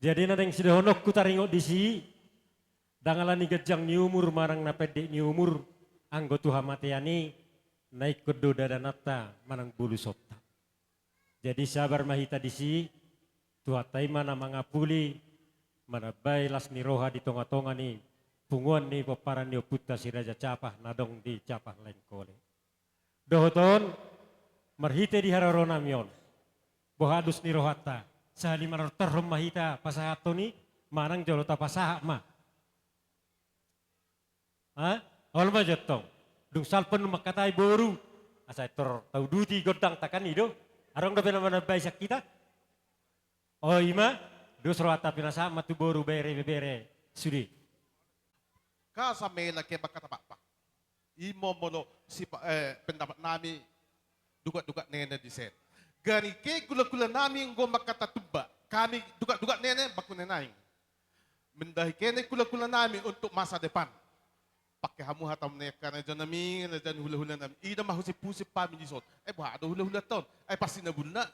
Jadi na naeng sidohononku taringot disi, ndang alani ganjang ni umur manang na pendek ni umur, anggo tu hamatean i, na ingkon do dalananta manang bolusonta. Jadi sabar ma hita disi, Tuhanta i ma na mangapuli, manambai las ni roha di tongatonga ni punguan ni pomparan ni ompunta si Raja Capa na adong di Capa Laengkole. Dohot on, marhite di haroro nami on, boha dos ni rohanta, sahali manortorhon ma hita pasahathon i, manang jolo tapasahat ma. Ha? Olo ma jo tong. Dung salpu annon mangkatai boru, asa tor tauduti gondangta kan i do. Adong dope na manambai sian hita? O i ma, dos rohanta pinasahat ma tu boru, bere, ibebere sude. Ka samela ke mangkata pakpak. Imo molo si pa-, eh, pendapat nami, dugatdugat nene disi. Gari ke gulagula nami anggo mangkata tumba. Hami dugatdugat nene baku nenaing. Mendahi kene gulagula nami untuk masa depan. Pangke hamu hatamu na i angka rajanami, raja ni hulahulanami. Ida ma husip-husip hami dison. Ai boha do hulahulanta on? Ai pasti na bulna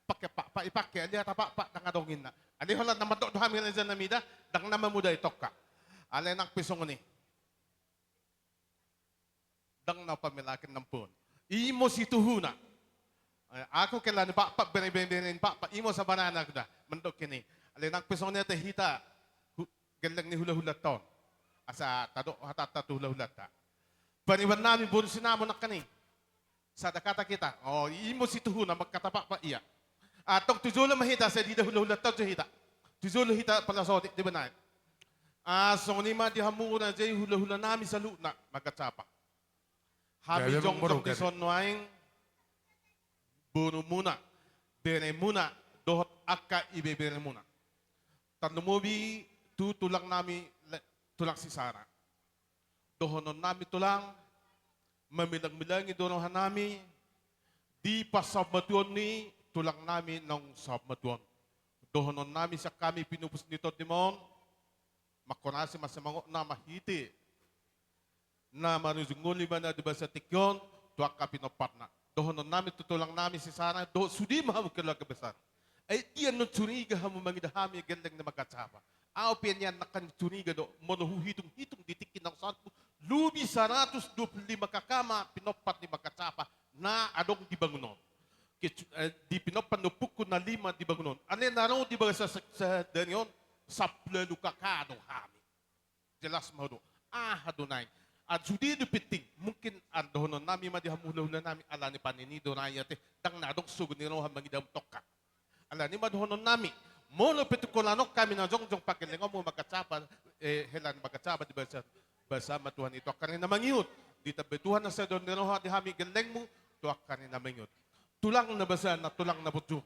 pangke pakpak i pangke, alai hata pakpak ndang adong inna. Alai holan na mandok do hami rajanami da, ndang na mamodai tongka. Alai nang pe songon i. Ndang na pamelaken nampun. Imo situhuna. Eh, ahu hela ni pakpak, bere-bere ni pakpak, imo sabarana ahu da, mandok hini. Alai nang pe songon i ate hita, hu-, gelleng ni hulahulanta on. Asa tadok hatanta tu hulahulanta. Paniban nami boru Sinamot nangkin i. Sada kata hita. O, imo situhuna mangkata pakpak ia. Antong tu jolo ma hita, sai diida hulahulanta on jo hita. Tu jolo hita pala sotik di banaen. Ah, songon i ma di hamu raja i hulahulanami saluhutna Magatsapa. Hami jongjong dison nuaeng borumuna, beremuna, dohot angka ibeberemuna. Tarlumobi tu tulangnami le-, tulang si Sara. Dohononnami tulang, mamilangmilangi do rohanami di pansaurmatuaon ni tulangnami naung saurmatuaon. Dohononnami sian hami pinupus ni tondimon, mangkorasi ma simangotna marhite na marujung ngolu ibana di bagasan tingki on tu angka pinompar na. Dohononnami tu tulangnami si Sara dohot sude ma hamu keluarga besar. Ai dia annon curiga hamu mangida hami gelleng ni Magatsapa? Ahu pe nian nangkin curiga do, molo huhitunghitung di tingki naung sauthu, lobi saratus dua pulu lima K K ma pinompar ni Magatsapa na adong di bangun on. Kecu-, eh, di pinompar ni ompungku na lima di bangun on. Alai na ro di bagasan sa-, sadari on, sampulu ualu K K do hami. Jelas ma do. Aha do nai? Ai sude do penting. Mungkin, ah, dohononnami ma di hamu hulahulanami, ala ni panen i do nai ate, ndang na adong sogo ni roha mangida hamu tongka. Ala ni ma dohononnami, molo pe tung holan on hami na jongjong panggellengonmu Magatsapa, eh, hela ni Magatsapa di bagasan, basa ma Tuhan i tu angka ari na mangihut. Ditambai Tuhan na sai adong ni roha di hami gellengmu tu angka ari na mangihut. Tulang na basa, na tulang na burju.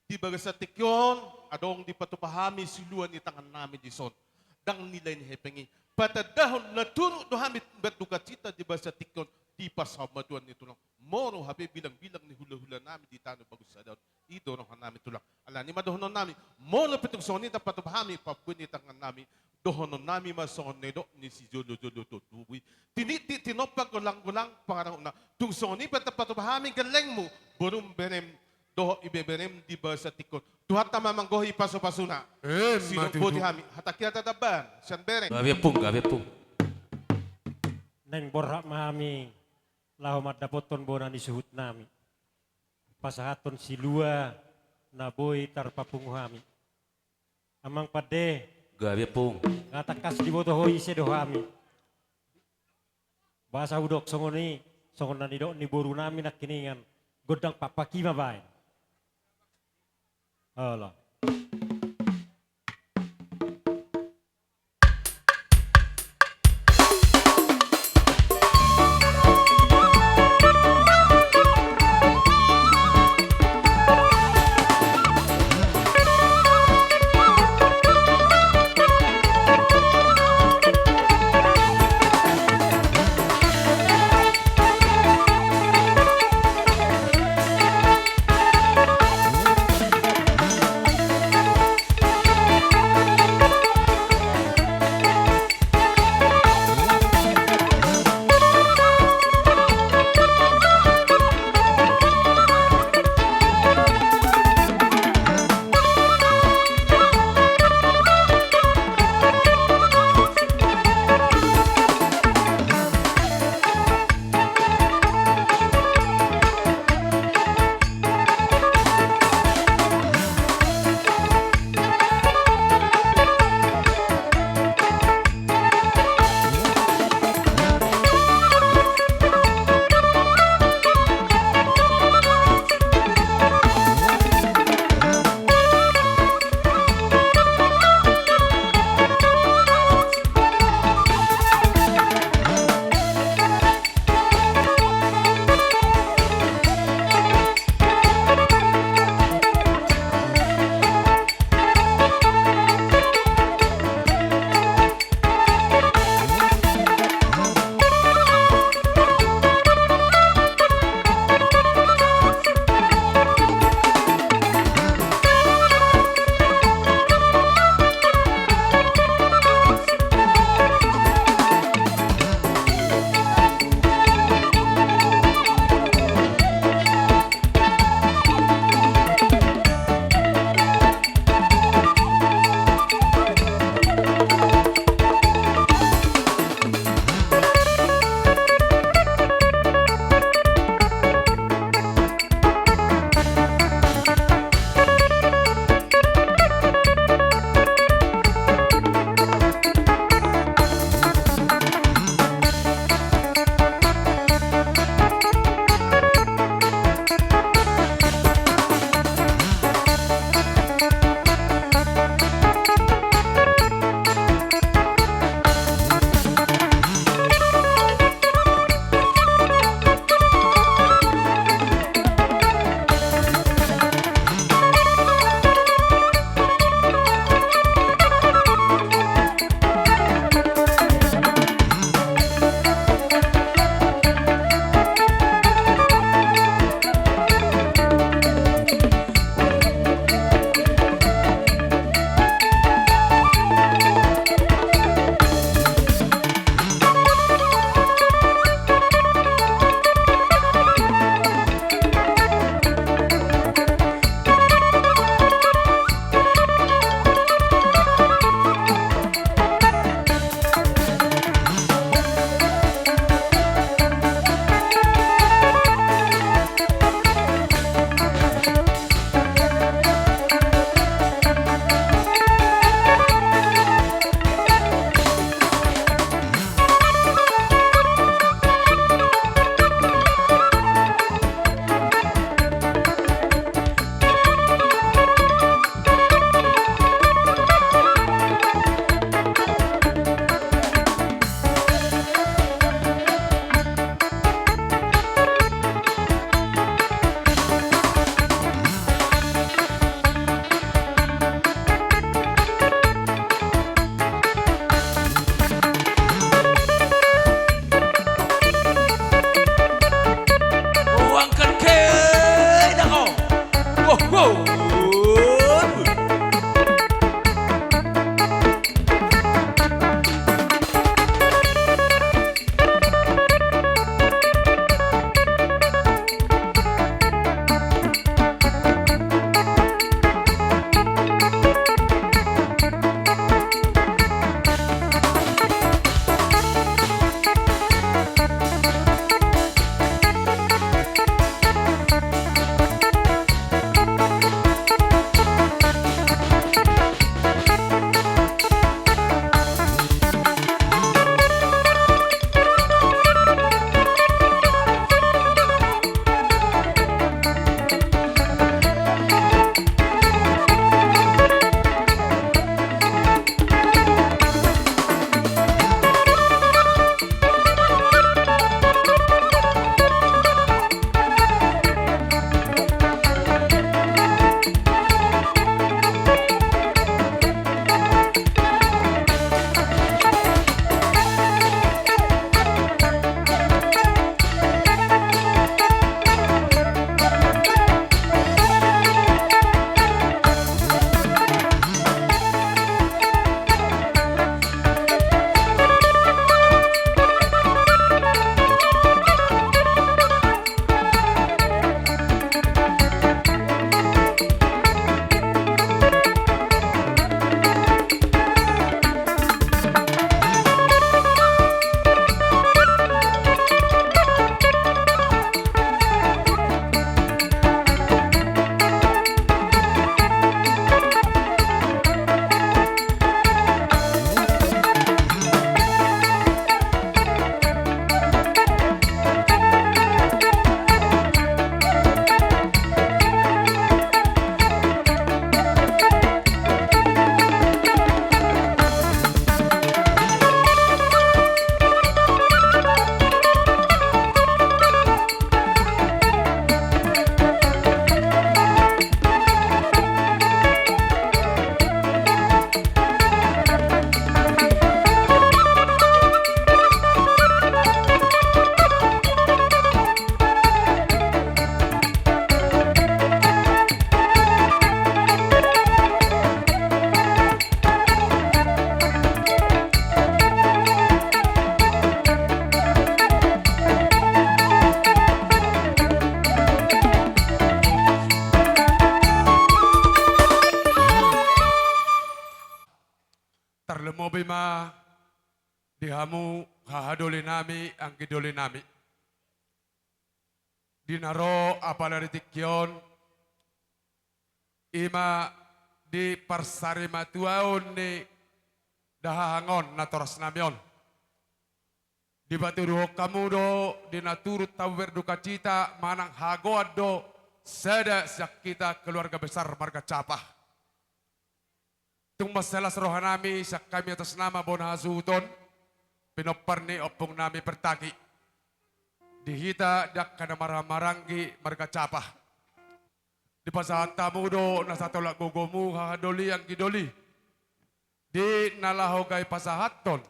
Di bagasan tingki on, adong dipatupa hami silua ni tangannami dison. Ndang nilai ni hepeng i. Patandahon na turut do hami mardukacita di bagasan tingki on, di pansaurmatuaon ni tulang. Molo hape bilangbilang ni hulahulanami di tano bagus sada on, i do rohanami tulang. Ala ni ma dohononnami, molo pe tung songon i dang patupa hami parbue ni tangannami, dohononnami ma songon na nidok ni sijolojolo tubu i. Tinitip tinompa golanggolang pangarahutna. Tung songon i pe dang patupa hami gellengmu, borum berem dohot ibeberem di bagasan tingki on. Tuhanta ma manggohi pasupasuna. Emma tutu. Boti hami. Hatahon hata damban sian bereng. Gabe pung, gabe pung. Naeng borhat ma hami laho mandapothon bona ni suhutnami. Pasahathon silua na boi tarpapungu hami. Amang pande. Gabe pung. Nga tangkas diboto ho ise do hami. Boasa hudok songon i, songon na nidok ni borunami nangkiningan, gondang pakpak i ma baen. Olo. Tarlumobi ma di hamu hahadolinami, anggidolinami. Di na ro apala di tingki on, i ma di parsarimatuaon ni dahahang on, natorasnami on. Dipatuduhon hamu do di na turut hamu berdukacita manang hagoan do sada sian hita keluarga besar marga Capa. Tung mansai las rohanami sian hami atas nama bona hasuhuton, pinompar ni ompungnami Pertaki, di hita di angka na marhahamaranggi marga Capa. Dipasahat hamu do na satolap gogomu hahadoli anggidoli, di na laho gabe pasahathon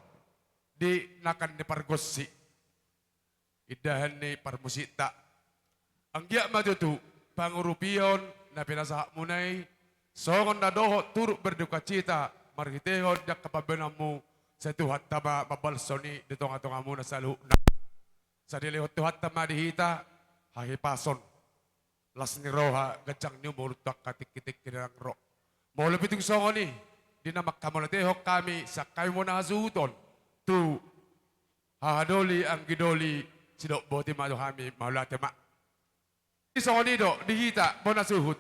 di nakan ni pargonsi. Indahan ni parmusikta. Anggiat ma tutu pangurupion na pinasahatmuna i songon na dohot turut berdukacita marhitehon di angka pambahenanmu, sai Tuhanta ma mambalshon i di tongatongamuna saluhutna. Sai dilehon Tuhanta ma di hita hahipason, las ni roha, ganjang ni umur tu angka tingkitingki na naeng ro. Molo pe tung songon i, di na manghamauliatehon hami sian hami bona hasuhuton tu hahadoli anggidoli, sidok boti ma tu hami, mauliate ma. Di songon i do di hita bona suhut.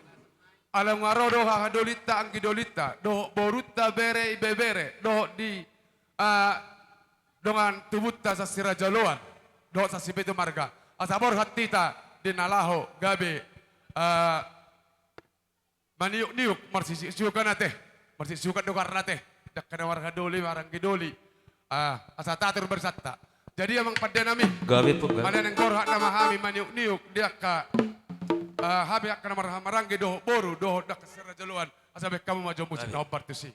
Ala nunga ro do hahadolinta anggidolinta dohot borunta bere ibebere dohot di, ah, dongan tubunta sasiraja oloan dohot sasipitu marga, asa borhat hita di na laho gabe, ah, maniukniuk, marsisiksukan ate, marsisiksukan do goarna ate, di angka na marhahadoli, maranggidoli. Ah, asa tatur barisanta. Jadi amang pandenami, gabe pun, gabe. Mala naeng borhat nama hami maniukniuk di angka, ah, hami angka na marhahamaranggi dohot boru dohot di angka sasiraja oloan, asa bahen hamu ma jo musik na hombar tusi.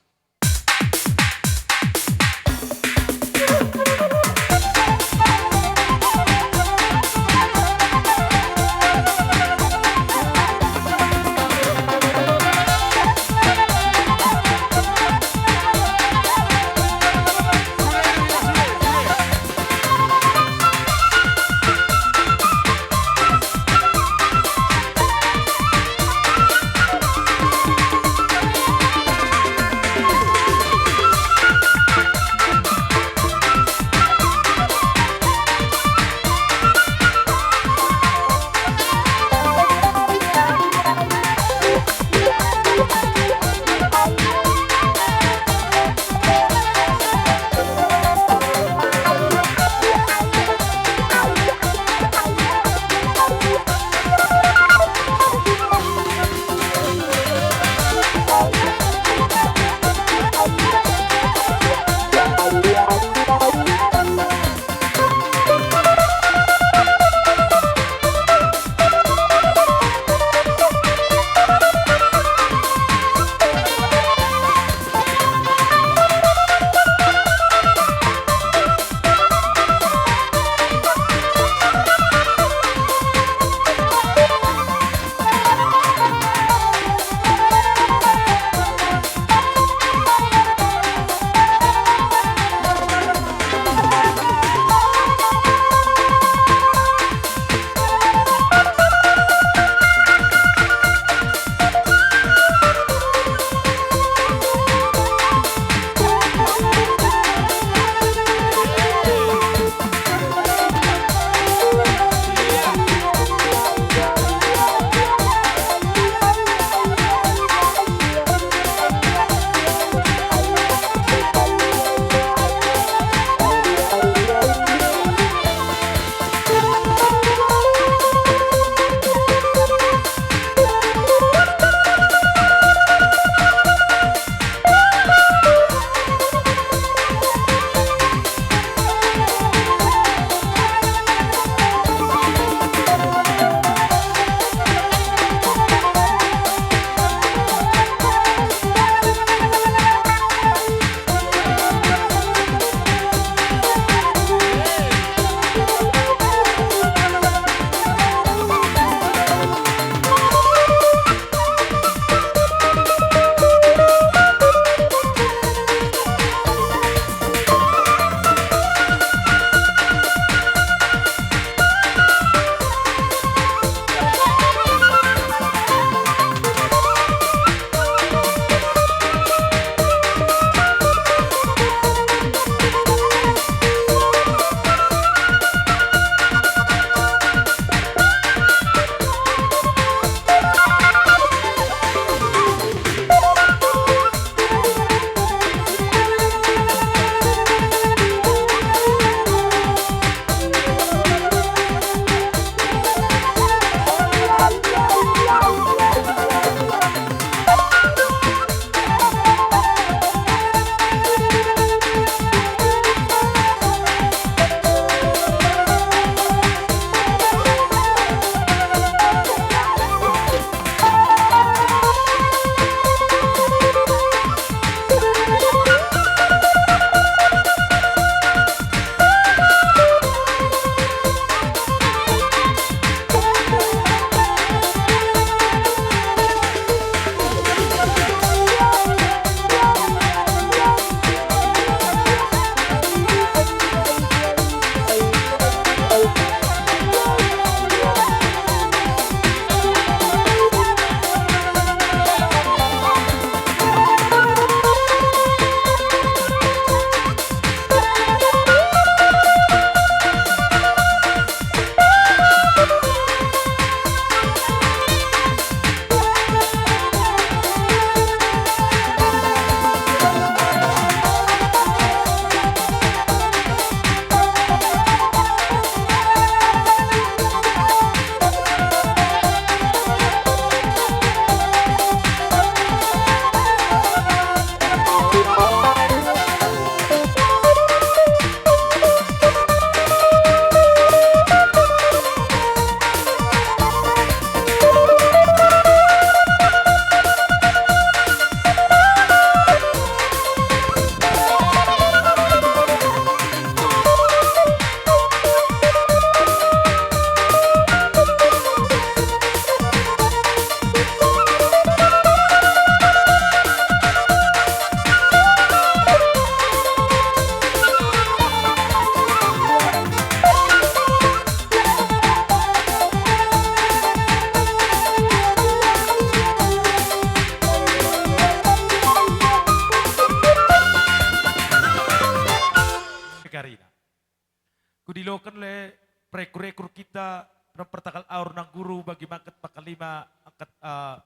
Doken le rekur-rekur kita, per-, pertanggal aur nang guru bagi mangkat pakalima angkat, eh,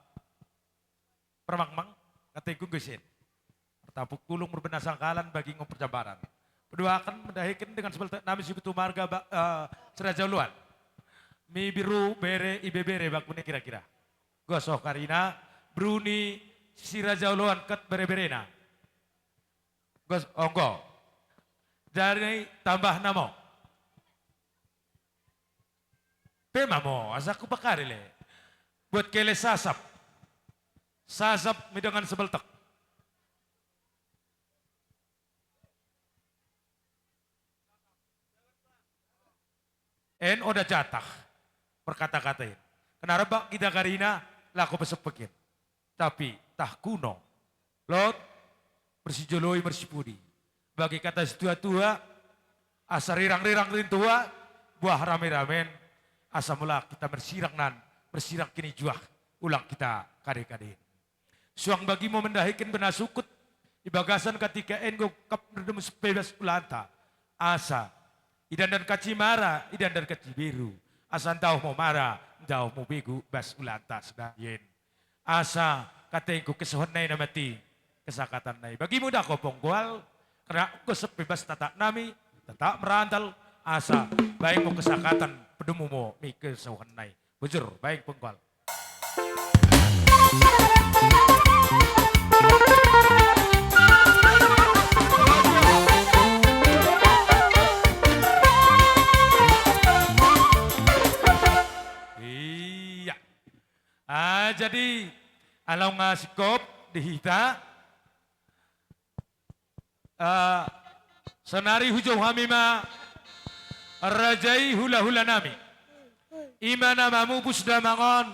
permangmang, kata igun gosen. Pertapuk pulung berbena sangkalan bagi ngom perjambaran. Paduahon mendahiken dengan sebeltek nami sikutu marga ba-, eh, Siraja Oloan. Mi biru bere ibebere bakune kira-kira. Goso karina, Bruni Siraja Oloan ket bere-berena. Gos-, onggo. Jadi tambah namo. Pe mamo, asa ku pakari le. Buat kele sasap. Sasap mi dengan sebeltek. En oda jatah. Berkata-kata en. Kenapa kita karina laku pesepeken. Tapi tah kuno. Lot, marsijoloi marsipudi. Bagi kata situa-tua, asa rirang-rirang rintua, buah rame-ramen, asa mula kita marsirang nan, marsirang kini juah, ulang kita kade-kade. Suang bagimu mendahiken bena sukut, di bagasan katika en gokap nerdemu sepebas ulanta, asa, idandan kacimara, idandan kaciberu, asa ndao mo mara, ndao mo begu, bas ulanta sedayen. Asa, katengku kesohon nai na mati, kesakatan nai. Bagimu da ho ponggoal, karena gosok bebas tatak nami, tatak merandal, asa, baengmu kesakatan, pedomu mo, mi kesohon nai. Bujur, baeng ponggoal. Iya. Ah, jadi, alai nga singkop di hita. Ah, sonari hujou hami ma raja i hula-hula nami. Ima na mamupus damang on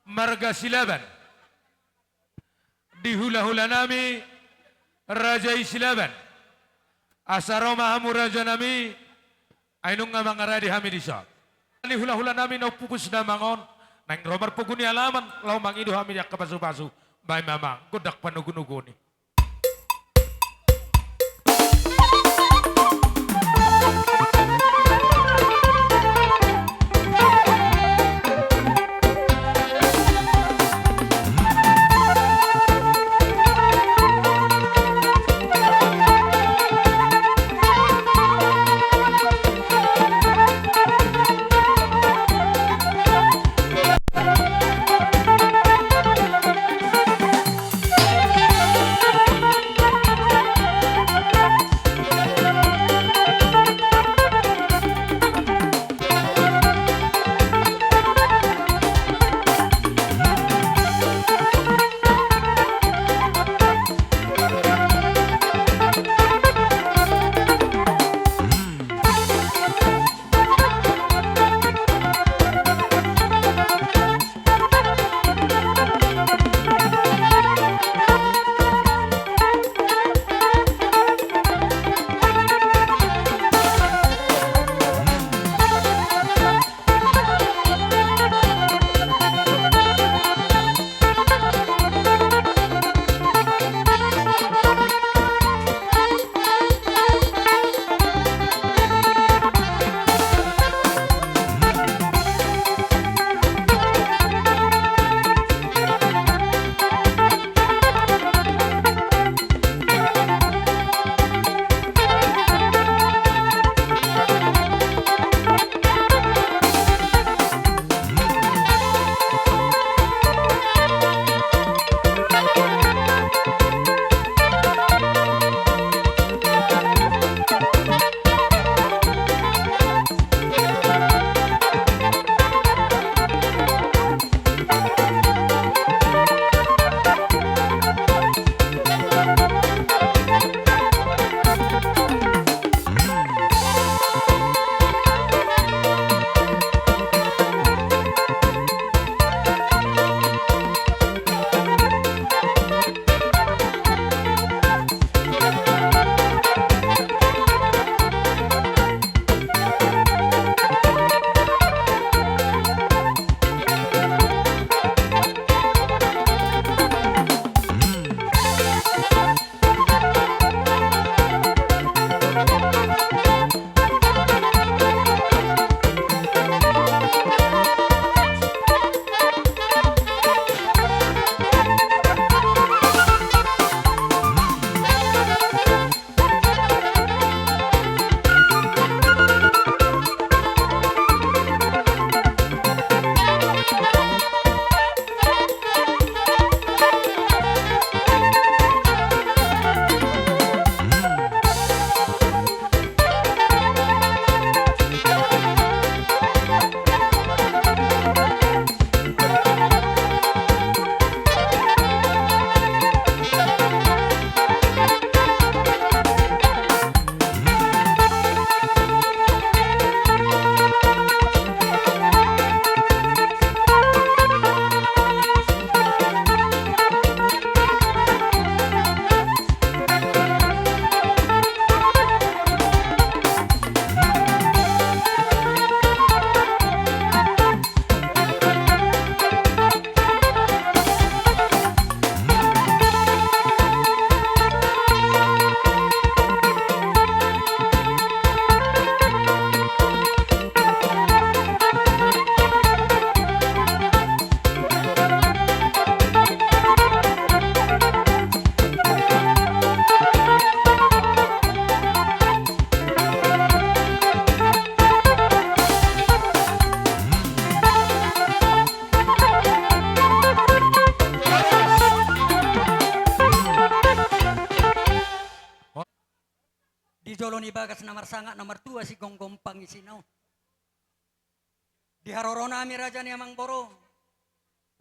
marga Silaban. Di hula-hula nami raja i Silaban. Asa ro ma hamu raja nami, ai nunga mangaradi hami dison. Di hula-hula nami na umpupus damang on, naeng ro marpogu ni alaman, laho mangido hami di angka pasu-pasu, baen ma amang gondang panogu-noguon i. Jolo ni bagas na marsangap na martua sigomgom pangisina on. Di haroronami raja ni amangboru,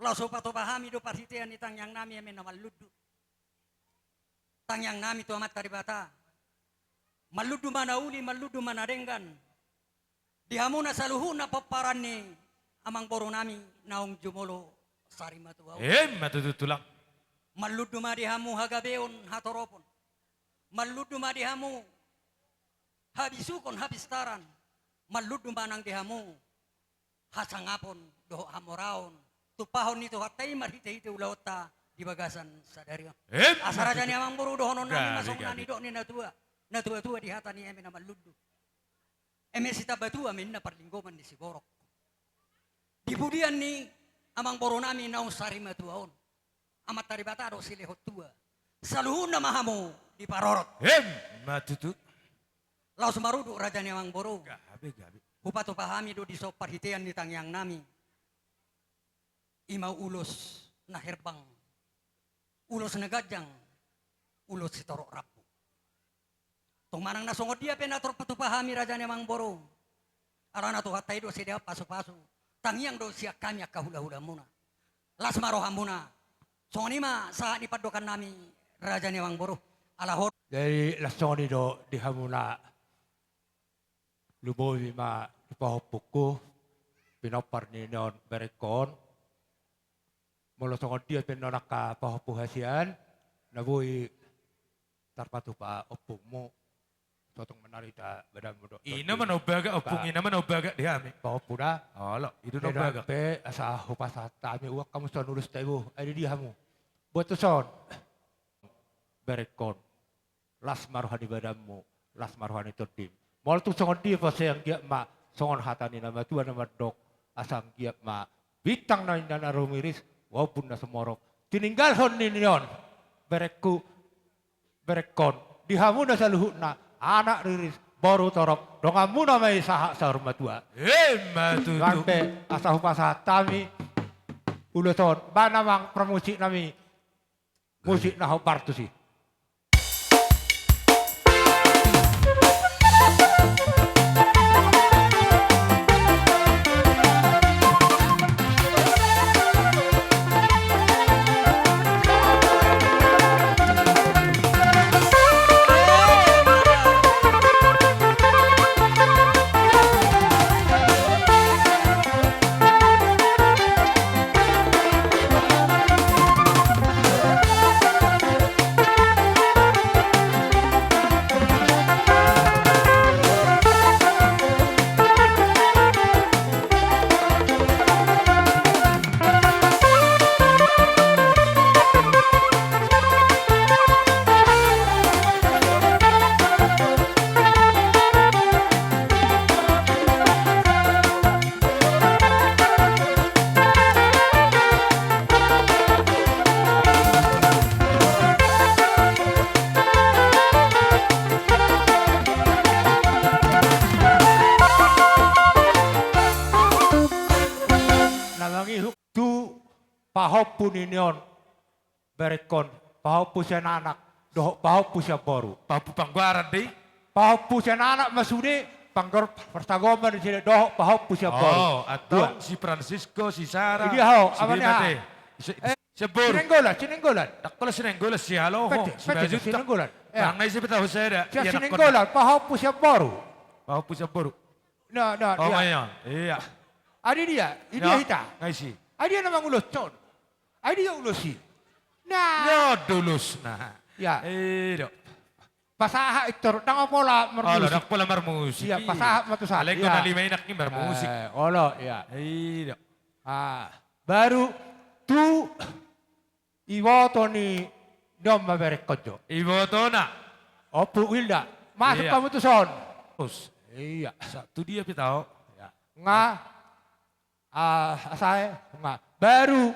laos hupatupa hami do parhitean ni tangiangnami eme na mallundu. Tangiangnami tu Amanta Debata. Mallundu ma na uli, mallundu ma na denggan. Di hamuna saluhutna pomparan ni amangborunami naung jumolo sarimatua on. Emma tutu tulang. Mallundu ma di hamu hagabeon hatoropon. Mallundu ma di hamu habisukon hapistaran. Mallundu ma nang di hamu hasangapon dohot hamoraon. Tumpahon ni Tuhanta i marhitehite ulaonta di bagasan sadari on. Emma tutu. Asa raja ni amangboru dohononnami ma songon na nidok ni natua, natuatua di hata ni eme na mallundu. Eme sitambatua ma ninna parlinggoman ni siborok. Di pudian ni amangborunami naung sarimatua on, Amanta Debata do silehon tua. Saluhutna ma hamu diparorot. Emma tutu. Laos marudut raja ni amangboru. Gabe, gabe. Hupatupa hami do dison parhitean ni tangiangnami. I ma ulos na herbang, ulos na ganjang, ulos sitorop rambu. Tung manang na songon dia pe na tarpatupa hami raja ni amangboru, alana Tuhanta i do sidean pasupasu, tangiang do sian hami angka hulahulamuna. Las ma rohamuna. Songon i ma sahat ni pandokannami raja ni amangboru. Alahon. Jadi las songon i do di hamuna. Lumobi ma di pahompungku, pinompar ni nion berengkon. Molo songon dia pe nion angka pahompu hasian na boi tarpatupa ompungmu, so tung manarita badanmu do. Ina ma na umbaga, ompung ina ma na umbaga di hami. Pahompu da. Olo, i do na umbaga. Pe asa hupasahat hami uang hamu son ulos taibu, ai di dia hamu. Buat tuson. Berengkon. Las ma roha ni badanmu, las ma roha ni tondim. Molo tung songon dia pe asa anggiat ma songon hata ni na matua na mandok, asa anggiat ma bintang na inda na rumiris, walaupun na sumorop, tininggalhon ni nion berengku, berengkon, di hamuna saluhutna, anak riris, boru torop, donganmuna ma i sahat saur matua. Emma tutu. Sampe asa hupasahat hami ulos on, ba na amang parmusik nami. Musik na hombar tusi. Na mangihut tu pahompu ni nion berengkon, pahompu sian anak dohot pahompu sian boru. Pahompu panggoaran do i? Pahompu sian anak ma sude, panggoar parsagoman di sude dohot pahompu sian boru. Oh, antong si Francisco, si Sara, dia ho, si Bima te. Si, eh, sian boru. Sinenggolan, Sinenggolan. Ndang pola Sinenggolan, si Haloho, si Majuta. Sinenggolan. Ia. Nang na ise pe tahu sada. Sian Sinenggolan, pahompu sian boru. Pahompu sian boru. Na, na, oh, ia. Ia. Adi dia, i dia hita. Ngai si. Adi dia na manguloshon. Ai dia ulos i. Nah. Ia do ulosna. Ia. I do. Pasahat i tor, ndang pola marmusik. Olo, ndang pola marmusik. Ia, pasahat ma tu sahat. Alai anggo na lima inak i marmusik. Eh, olo, ia. I do. Ah, baru tu iboto ni nion ma berengkon jo. Ibotona. Ompu Wilda. Masuk hamu tuson. Ia. Sa, tu dia pe tahu. Ia. Nga. Ah, asa e, nga. Baru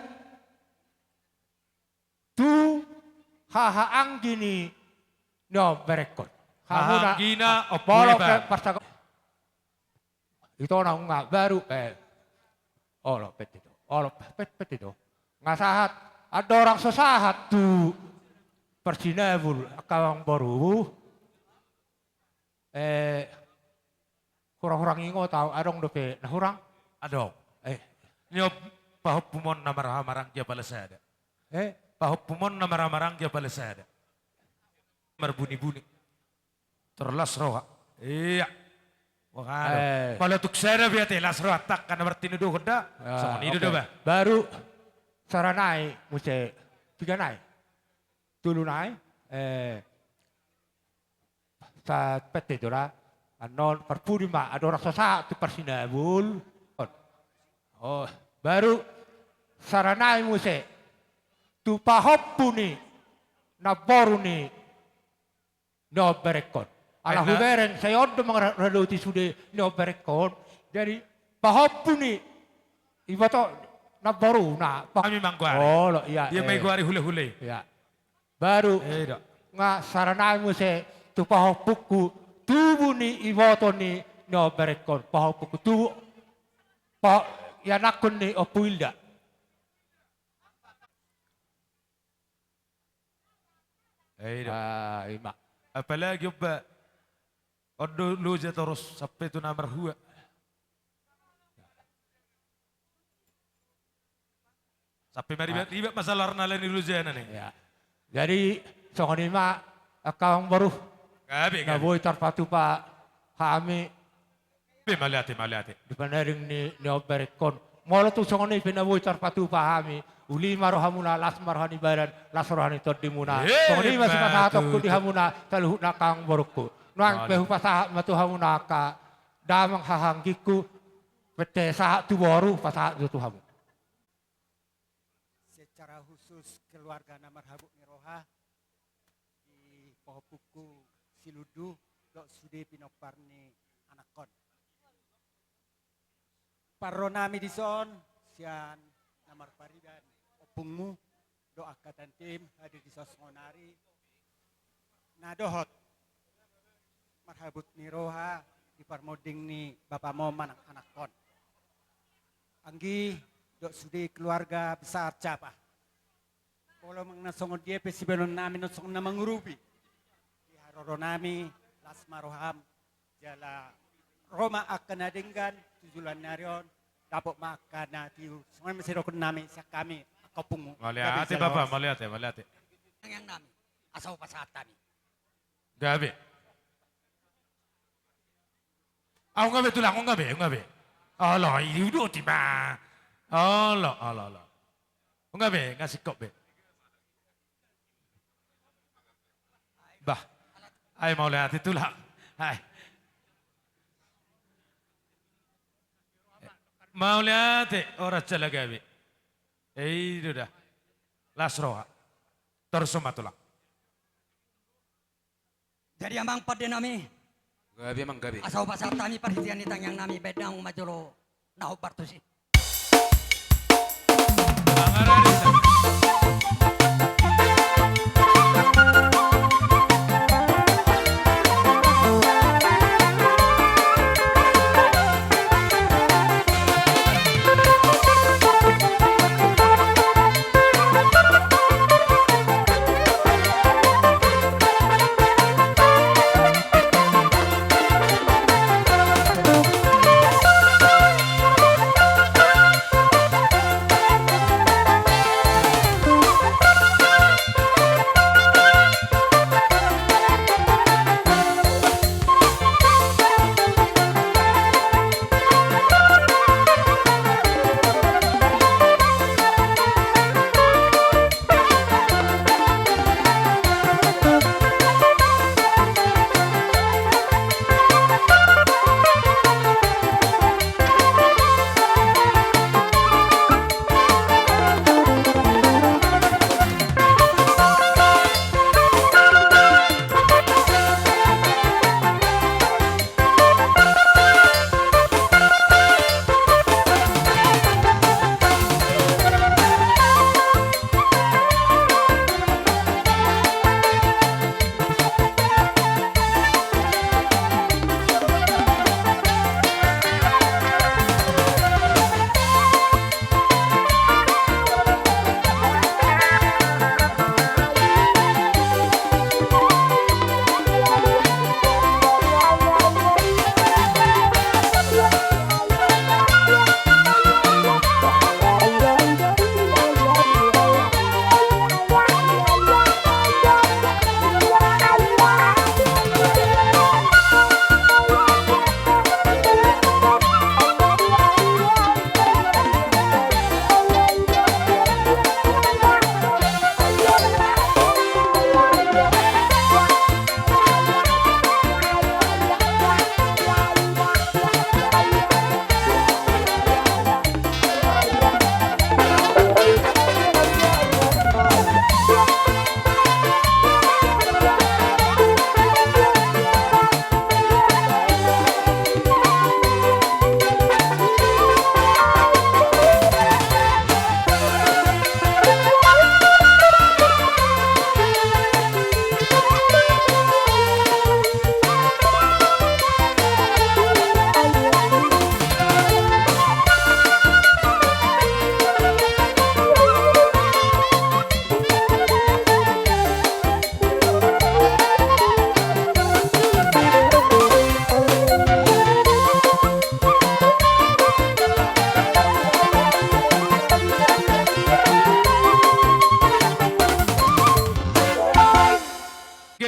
tu hahaanggi ni nion berengkon. Hahaanggina, ah, Ompu Iban. Parsako-, ito na nga, baru, eh. Olo, pet ito. Olo, pet, pet ito. Nga sahat, andorang so sahat tu parsinabul angka amangboru. Eh, hurang-hurang ingot au, adong dope na hurang? Adong. Eh. Niob pahompumon na marhaha maranggi apala sada. Eh? Pahompumon na marhaha maranggi apala sada. Marbuni-buni. Tor las roha. Iya. Wah, anu. Eh. Pala tuk sada be ate las roha, tangkas na martinodohon da. Ah, songon i do oke. Da ba. Baru sada nai muse, piga nai? Tolu nai. Eh. Sa pete do da. Annon parpudi ma, andorang so sahat tu parsinabul. Oh, baru sada nai muse. Tu pahompu ni namboru ni, ni omberengkon. Ala hubereng sai on do mangaradoti sude ni omberengkon. Jadi pahompu ni iboto namboruna. Hami ma anggo ari. Olo, iya. Dia ma i anggo ari hule-hule. Iya. Baru nga sada nai muse tu pahompungku, tubu ni iboto ni, ni omberengkon, pahompungku tubu, paho-, ianakkon ni Ompu Ilda. Eh, i do. Ah, i ma. Apalagi omba on do loja torus sampe tu na marhua. Sampe maribat-ribat masalah na lain i lojana ni. Ya. Jadi songon i ma angka amangboru. Gabe, na gabe. Boi tarpatupa hami. Be mauliate, mauliate. Di pandaring ni, ni omberengkon. Molo tung songon i pe na boi tarpatupa hami. Uli ma rohamuna, las ma roha ni badan, las roha ni tondimuna. Eh, songon i ma sipasahatonku di hamuna saluhutna angka amangborungku. Nuaeng pe hupasahat ma tu hamuna angka damang haha anggingku. Pete sahat tu boru, pasahat do tu hamu. Secara khusus keluarga na marhabot ni roha, di pahompungku si Lundu, dohot sude pinompar ni anakkon. Parro nami dison, sian na marpariban ompungmu, dohot angka tantim hadir dison songon ari, na dohot marhabot ni roha di parmonding ni bapamon manang anakkon. Anggi, dohot sude keluarga besar Capa. Molo manang na songon dia pe sibaenon nami, na songon na mangurupi. Di haroro nami, las ma roham, jala ro ma angka na denggan tu joloan ni ari on, dapot ma angka na tiu, songon i ma sidokhon nami sian hami angka ompungmu. Mauliate, Bapa, mauliate, mauliate. Tangiang nami, asa hupasahat hami. Gabe. Ah, unang gabe, Tulang, unang gabe, unang gabe. Olo, i udoti ma. Olo, olo, olo. Unang gabe, nga singkop be. Bah. Ai, mauliate, Tulang. Ai. Mauliate, horas jala gabe. Eh, i do da. Las roha. Torus ma, Tulang. Jadi amang pande nami. Gabe, amang, gabe. Asa hupasahat hami parhitean ni tangiang nami, baen damang ma jolo na hombar tusi.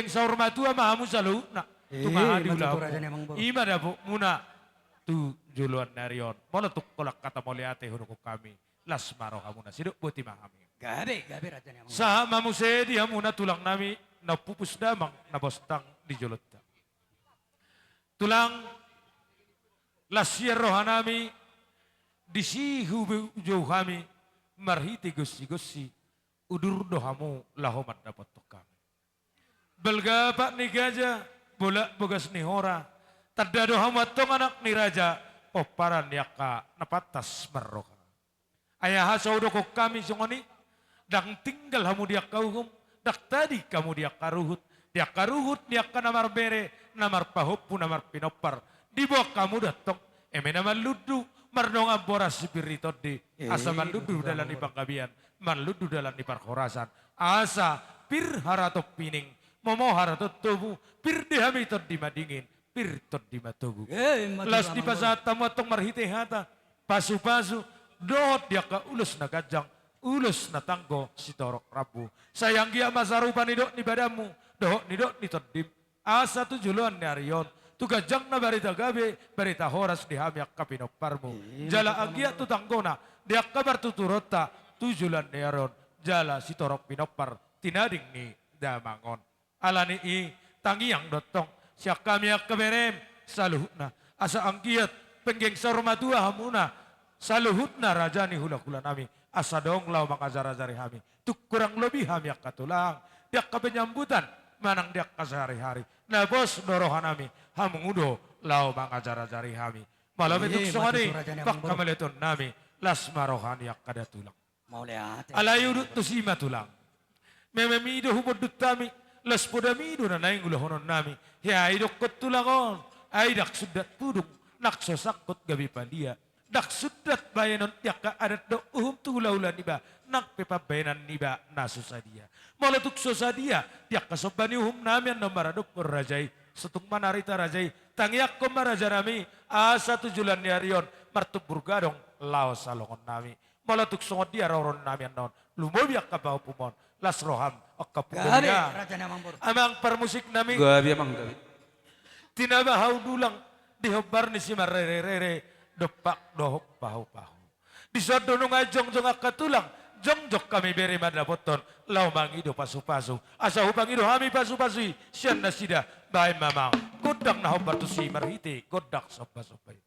saur matua ma hamu saluhutna. Eh, tu ma hamu di ulaonmu. I ma dapotmuna tu joloan ni ari on. Molo tung holan hata mauliate hudokhon hami, las ma rohamuna, sidok boti ma hami. Gabe, gabe raja ni amang. Sahat ma muse di hamuna tulang nami, na pupus damang na bostang di jolonta. Tulang, las sian roha nami, disi hujou hami, marhite gonsi-gonsi, udur do hamu laho mandapothon hami. Balga pat ni gaja, bolak bogas ni hora, tanda do hamu antong anak ni raja, pomparan ni angka na pantas marroha. Ai aha so hudokhon hami songon i, ndang tinggal hamu di angka uhum, ndang tading hamu di angka ruhut, di angka ruhut ni angka na marbere, na marpahompu, na marpinompar. Diboan hamu do antong, eme na manlundu, mardongan boras sipir ni tondi, asa manlundu dalan ni panggabean, manlundu dalan ni parhorasan, asa pir harato pining, momo harato tobu, pir di hami tondi madingin, pir tondi matogu. Las dipasahat hamu antong marhite hata, pasu-pasu, dohot di angka ulos na ganjang, ulos na tanggo sitorop rambu. Sai anggiat ma sarupa nidok ni badanmu, dohot nidok ni tondim. Asa tu joloan ni ari on, tu ganjang na barita gabe, barita horas di hami angka pinomparmu. Jala anggiat tu tanggona, di angka partuturonta, tu joloan ni ari on, jala sitorop pinompar, tinading ni damang on. Alani i, tangiang do antong sian hami angka berem saluhutna, asa anggiat penggeng saur matua hamuna saluhutna raja ni hulahula nami, asa adong laho mangajar-ajari hami. Tung hurang lobi hami angka tulang, di angka penyambutan manang di angka sehari-hari, na pos do roha nami, hamu do laho mangajar-ajari hami. Molo pe tung songon i, pangkameleton nami, las ma roha ni angka da tulang. Alai udut tusi ma tulang. Mememi do hubondut hami, las podami do na naeng ulahonon nami. Hea i dokkon tulang on, ai ndang sundat pudung, ndang so sangkot gabe palia. Ndang sundat bahenon di angka adat dohot uhum tu hulahula niba, nang pe pambahenan niba na so sadia. Molo tung so sadia, di angka somba ni uhum nami annon maradophon raja i, so tung manarita raja i, tangiangkon ma raja nami, asa tu joloan ni ari on, martumbur gadong laho salongon nami. Molo tung songon dia roronnami annon, lumobi angka pahompumon, las roham, angka punggawi. Amang parmusiknami. Gabe amang, gabe. Tinaba hau dulang, di hombar ni simarrere-rere, dompak dohot pahu-pahu. Dison do nunga jongjong angka tulang, jongjong hami bere mandapothon, laho mangido pasu-pasu. Asa hupangido hami pasu-pasu i, sian nasida, bahen ma amang gondang na hombar tusi marhite gondang somba-somba i.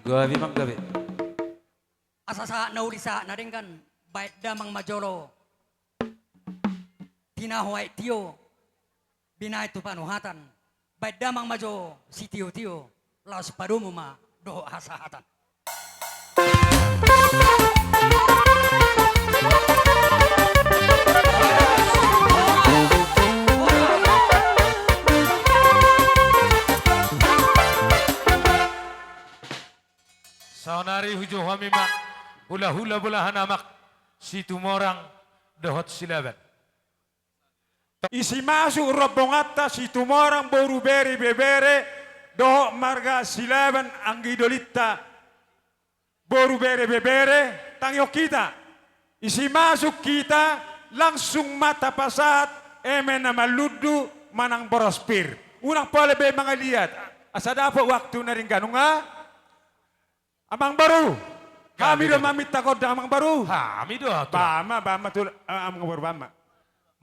Gabe, Amang, gabe. Asa sahat na uli sahat na denggan, baen damang ma jolo tinahu aek tio, binaen tu panuhatan, baen damang ma jo sitiotio, laos padomu ma dohot hasahatan. Saonari hujou hami ma hulahula bolahan Amak Situmorang dohot Silaban. Isi masuk rombonganta Situmorang boru bere ibebere dohot marga Silaban anggi dolinta boru bere ibebere, tangihon hita. Isi masuk hita, langsung ma tapasahat eme na marlundu manang boras pir. Unang pola be mangaliat asa dapot waktu na denggan, nunga. Amang boru, hami do maminta gondang, Amang boru. Hami do, Tulang. Baen ma, baen ma, Tulang, Amang boru, baen ma.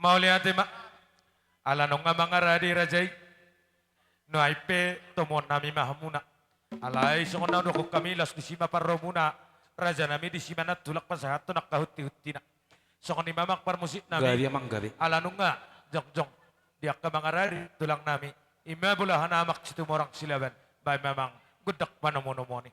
Mauliate ma. Ala nunga mangarade raja i, nuaeng pe tomuonnami ma hamuna. Alai songon na hudokhon hami, laos disi ma parromuna, rajanami, disi ma na tulak pasahathon angka hunti-huntina. Songon i ma, Amang, parmusiknami. Gabe, Amang, gabe. Ala nunga jongjong di angka mangarade tulangnami, i ma bolahan Amak Situmorang Silaban, baen ma, Amang, gondang panomunomuon i.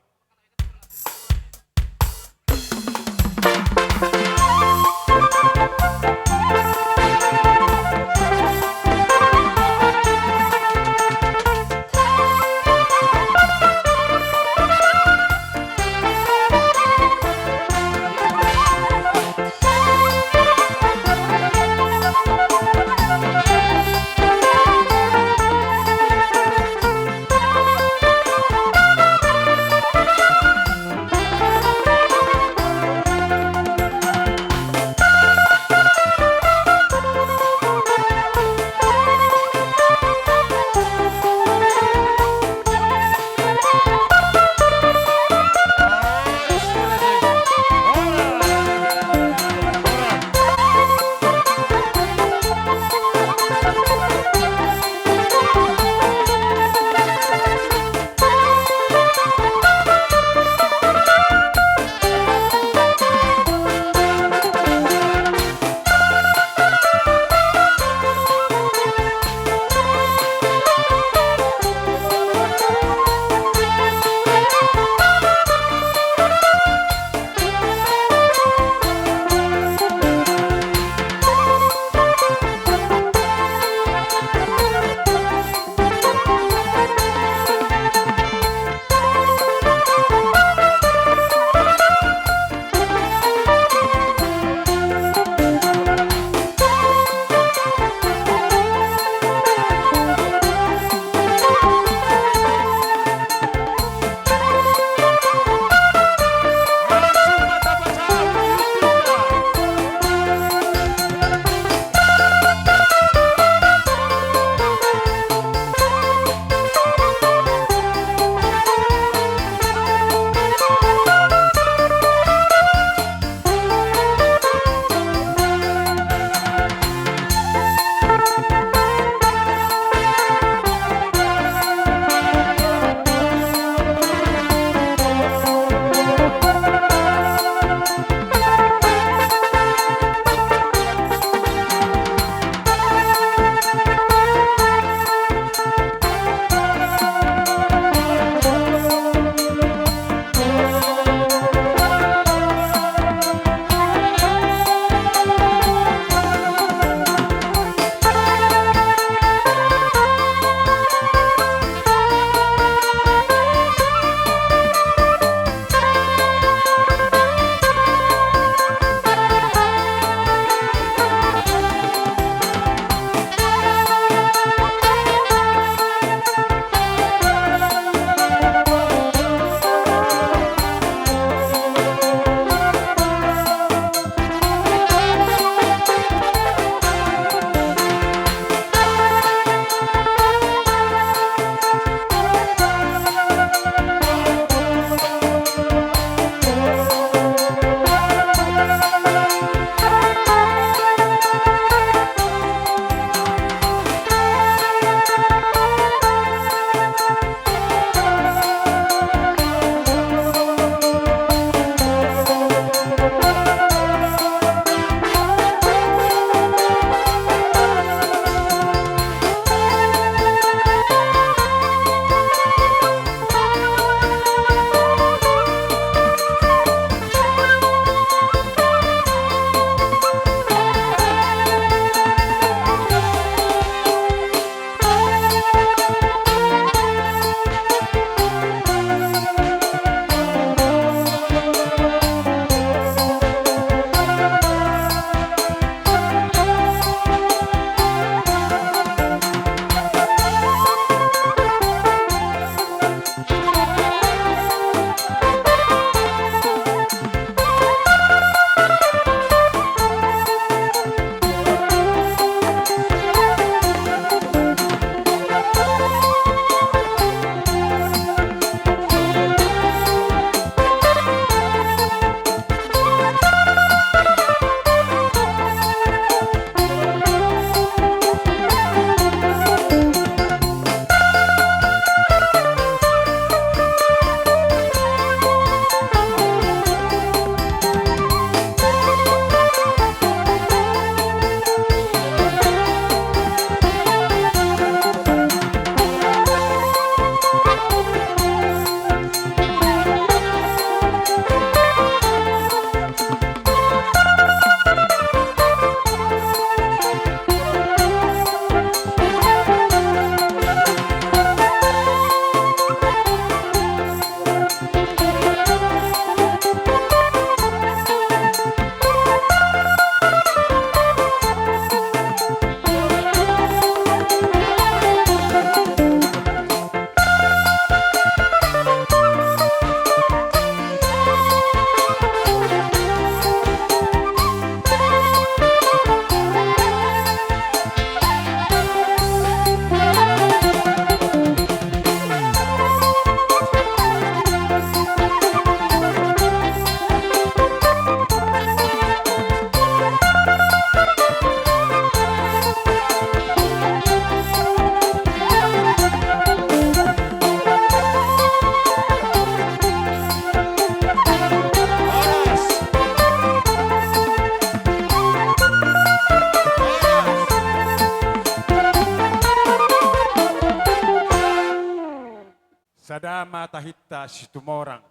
Situmorang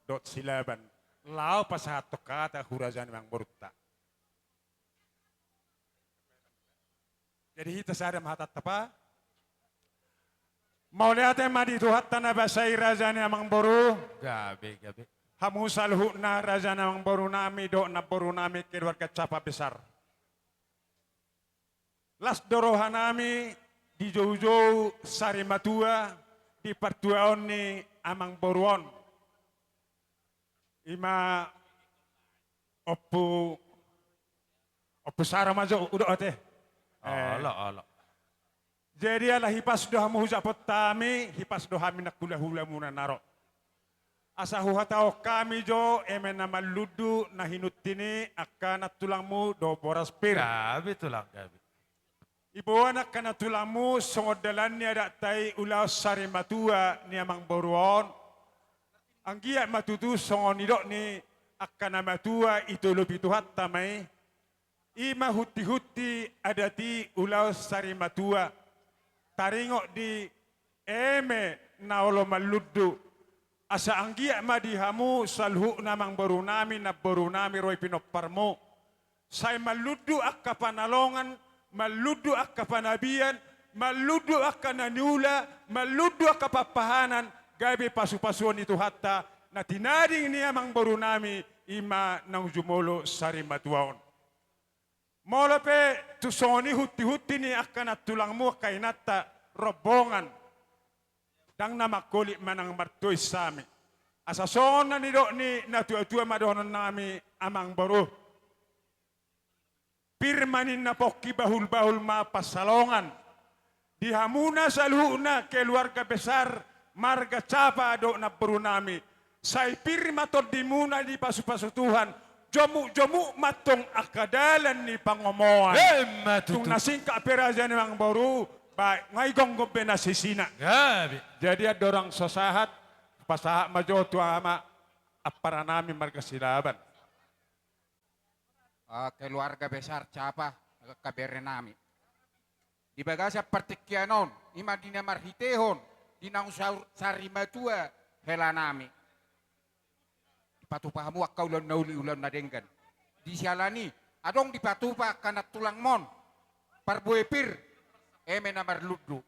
dohot Silaban, laho pasahathon hata hu raja ni amangborunta. Jadi hita sada ma hatanta, pa. Mauliate ma di Tuhanta na basa i, raja ni amangboru. Gabe, gabe. Hamu saluhutna raja ni amangborunami dohot namborunami keluarga Capa Besar. Las do rohanami dijoujou sarimatua di partuaon ni amangboru on. Ima Ompu, Ompu Sara ma jo hudok ate. Eh. Olo, olo. Jadi ala hipas do hamu hujaponta hami, hipas do hami nang hulahulamuna na ro. Asa huhatahon hami jo eme na marlundu na hinunti ni angka nantulangmu dohot boras pir. Gabe tulang, gabe. Diboan angka nantulangmu songon dalan ni adatta i ulaon sarimatua ni amangboru on. Anggiat ma tutu songon nidok ni angka na matua, ditolopi Tuhanta ma i. Ima huntihunti adat i ulaon sarimatua, taringot di eme na olo marlundu. Asa anggiat ma di hamu saluhutna amangborunami, namborunami ro di pinomparmu, sai marlundu angka panalongan, marlundu angka panabian, marlundu angka na niula, marlundu angka pampahanan, gabe pasupasuon ni Tuhanta na tinading ni amangborunami, ima naung jumolo sarimatua on. Molo pe tung songon i huntihunti ni angka nantulangmu, angka inanta, rombongan, ndang na mangkolit manang martois hami. Asa songon na nidok ni natuatua ma dohononnami, amangboru. Pir ma ninna pongki, bahulbahul ma pansalongan. Di hamuna saluhutna keluarga besar marga Capa dohot namborunami, sai pir ma tondimuna dipasupasu Tuhan, jomukjomuk ma antong angka dalan ni pangomoan. Emma tutu. Tung na singkat pe, raja ni amangboru, baen, nga i gomgom be na sisina. Gabe. Jadi andorang so sahat, pasahat ma jo tu ama, amparanami marga Silaban. Ah, keluarga besar Capa, angka berenami. Di bagasan partingkian on, ima di na marhitehon di naung saur-, sarimatua helanami, dipatupa hamu angka ulaon na uli, ulaon na denggan. Di siala ni i, adong dipatupa angka nantulangmon, parbue pir, eme na marlundu.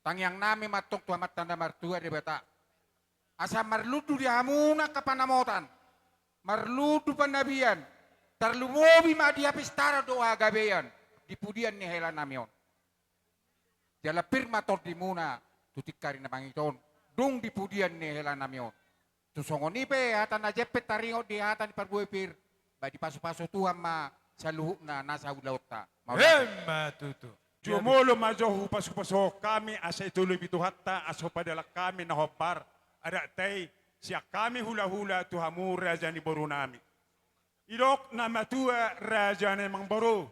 Tangiangnami ma antong tu Amanta na martua Debata, asa marlundu di hamuna angka panamotan, marlundu panabian, tarlumobi ma di hapistaran dohot hagabean di pudian ni helanami on. Jala pir ma tondimuna tu tingki ari na mangihut on, dung di pudian ni helanami on. Tung songon i pe hata na jempek taringot di hata ni parbue pir, ba dipasupasu Tuhan ma saluhutna nasa ulaonta. Mauliate. Emma tutu. Jumolo ma jo hupasupasu hami asa ditolopi Tuhanta, asa hupadalan hami na hombar adatta i sian hami hulahula tu hamu raja ni borunami. Didok na matua, raja ni amangboru,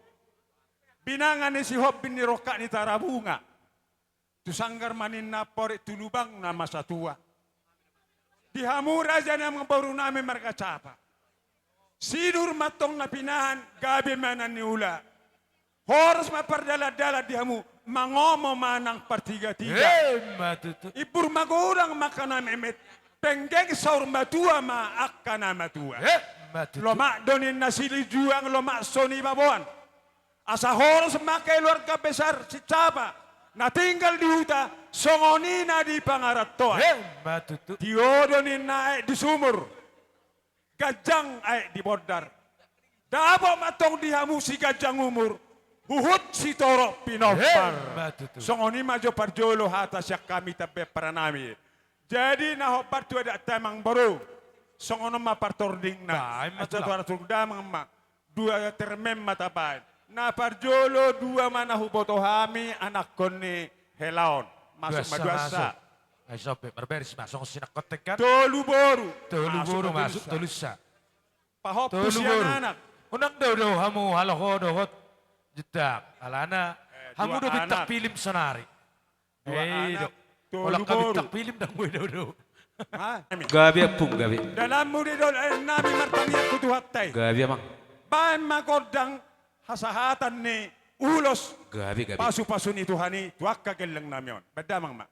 binanga ni Sihombing ni rongkap ni Tarabunga, tu sanggar ma ninna amporik, tu lubang na masa tua. Di hamu raja ni amangborunami marga Capa, sinur ma antong na pinahan, gabe ma na niula. Horas ma pardalandalan di hamu, mangomo ma nang partigatiga. Emma tutu. Imbur magodang ma angka na metmet, penggeng saur matua ma angka na matua. Emma tutu. Lomak do ninna silinjuang, lomak so nibaboan. Asa horas ma keluarga besar si Capa na tinggal di huta, songon i na di pangarantoan. Emma tutu. Tio do ninna aek di sumur, ganjang aek di bondar. Dapot ma antong di hamu siganjang umur, huhut sitorop pinompar. Emma tutu. Songon i ma jo parjolo hata sian hami, tambai amparanami. Jadi na hombar tu adatta, amangboru, songon on ma partordingna. Baen ma tulang. Asa tu harajaon damang ma. Dua termen ma tabaen. Na parjolo, dua ma na huboto hami anakkon ni hela on. Masuk ma duansa. Masuk. Ai sobe, marbaris ma songon sinangkon tenggan. Tolu boru. Tolu boru masuk, tolusa. Pahompu sian anak. Unang daudau hamu halak ho dohot jendang. Alana hamu do bintang film sonari. Dua anak, tolu boru. Holan bintang film ndang boi daudau. Gabe, ompung, gabe. Dalanmu di dolok, eh, nami martangiang tu Tuhanta i. Gabe, amang. Baen ma gondang hasahatan ni ulos. Gabe, gabe. Pasupasu ni Tuhan i tu angka gellengnami on. Baen damang ma.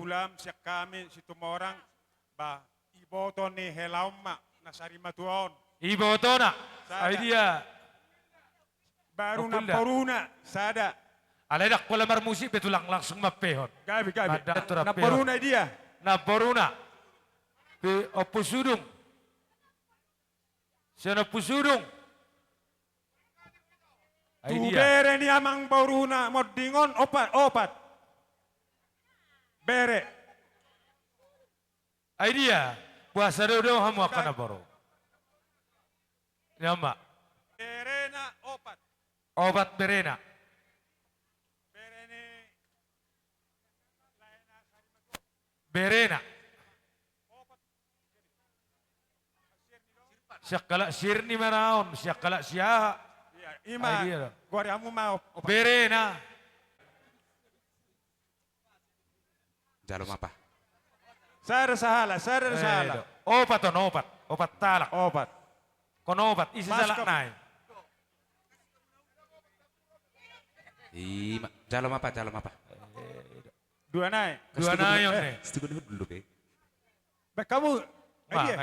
Ulam sian hami Situmorang, ba, iboto ni hela on ma na sari matua on. Ibotona. Sada. Ai dia. Baru namboruna, sada. Alai ndang pola marmusik be tulang, langsung mampehon. Gabe, gabe. Namboruna i dia? Namboruna. Pe Ompu Sudung. Sian Ompu Sudung. Ai dia? Tu bere ni amangboruna monding on opat, opat. Bere. Ai dia? Boasa do, do hamu angka na boru? Ni ama. Berena opat. Opat berena. Bere ni. Berena. Sian halak Sirni ma na on, sian halak si aha? Ia, ima. Ai dia do. Goari hamu ma op-, opat. Berena. Jalo ma apa? Sada sahala, sada sahala. Opat on, opat. Opat halak. Opat. Kon opat, ise sahalak nai? Ima, jalo ma apa, jalo ma apa? Dua nai. Dua nai on ne. Baen hamu. Baen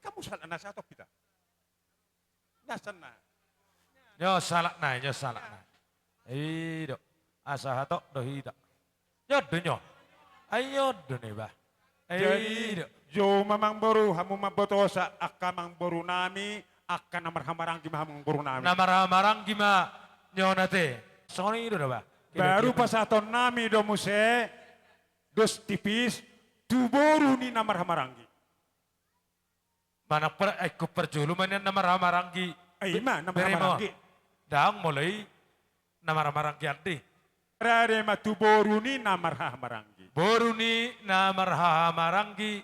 hamu sahalak na sahat hita. Na sahat na. Nyo sahalak nai, nyo sahalak nai. I do. Asa hatop do hita. Nyo do nyo. Ai nyo do ne ba. Jadi, i do. Jou ma amangboru, hamu ma botosa, angka amangboru nami, angka na marhahamaranggi ma hamu amangboru nami. Na marhahamaranggi ma nyo na te. Songon i do na ba. Baru pasahaton nami do muse, dos tipis, tu boru ni na marhahamaranggi. Manang per-, ai ingkon parjolo ma nian na marhahamaranggi. Ai ima, na marhahamaranggi. Ndang molo i na marhahamaranggi andi. Rade ma tu boru ni na marhahamaranggi. Boru ni na marhahamaranggi.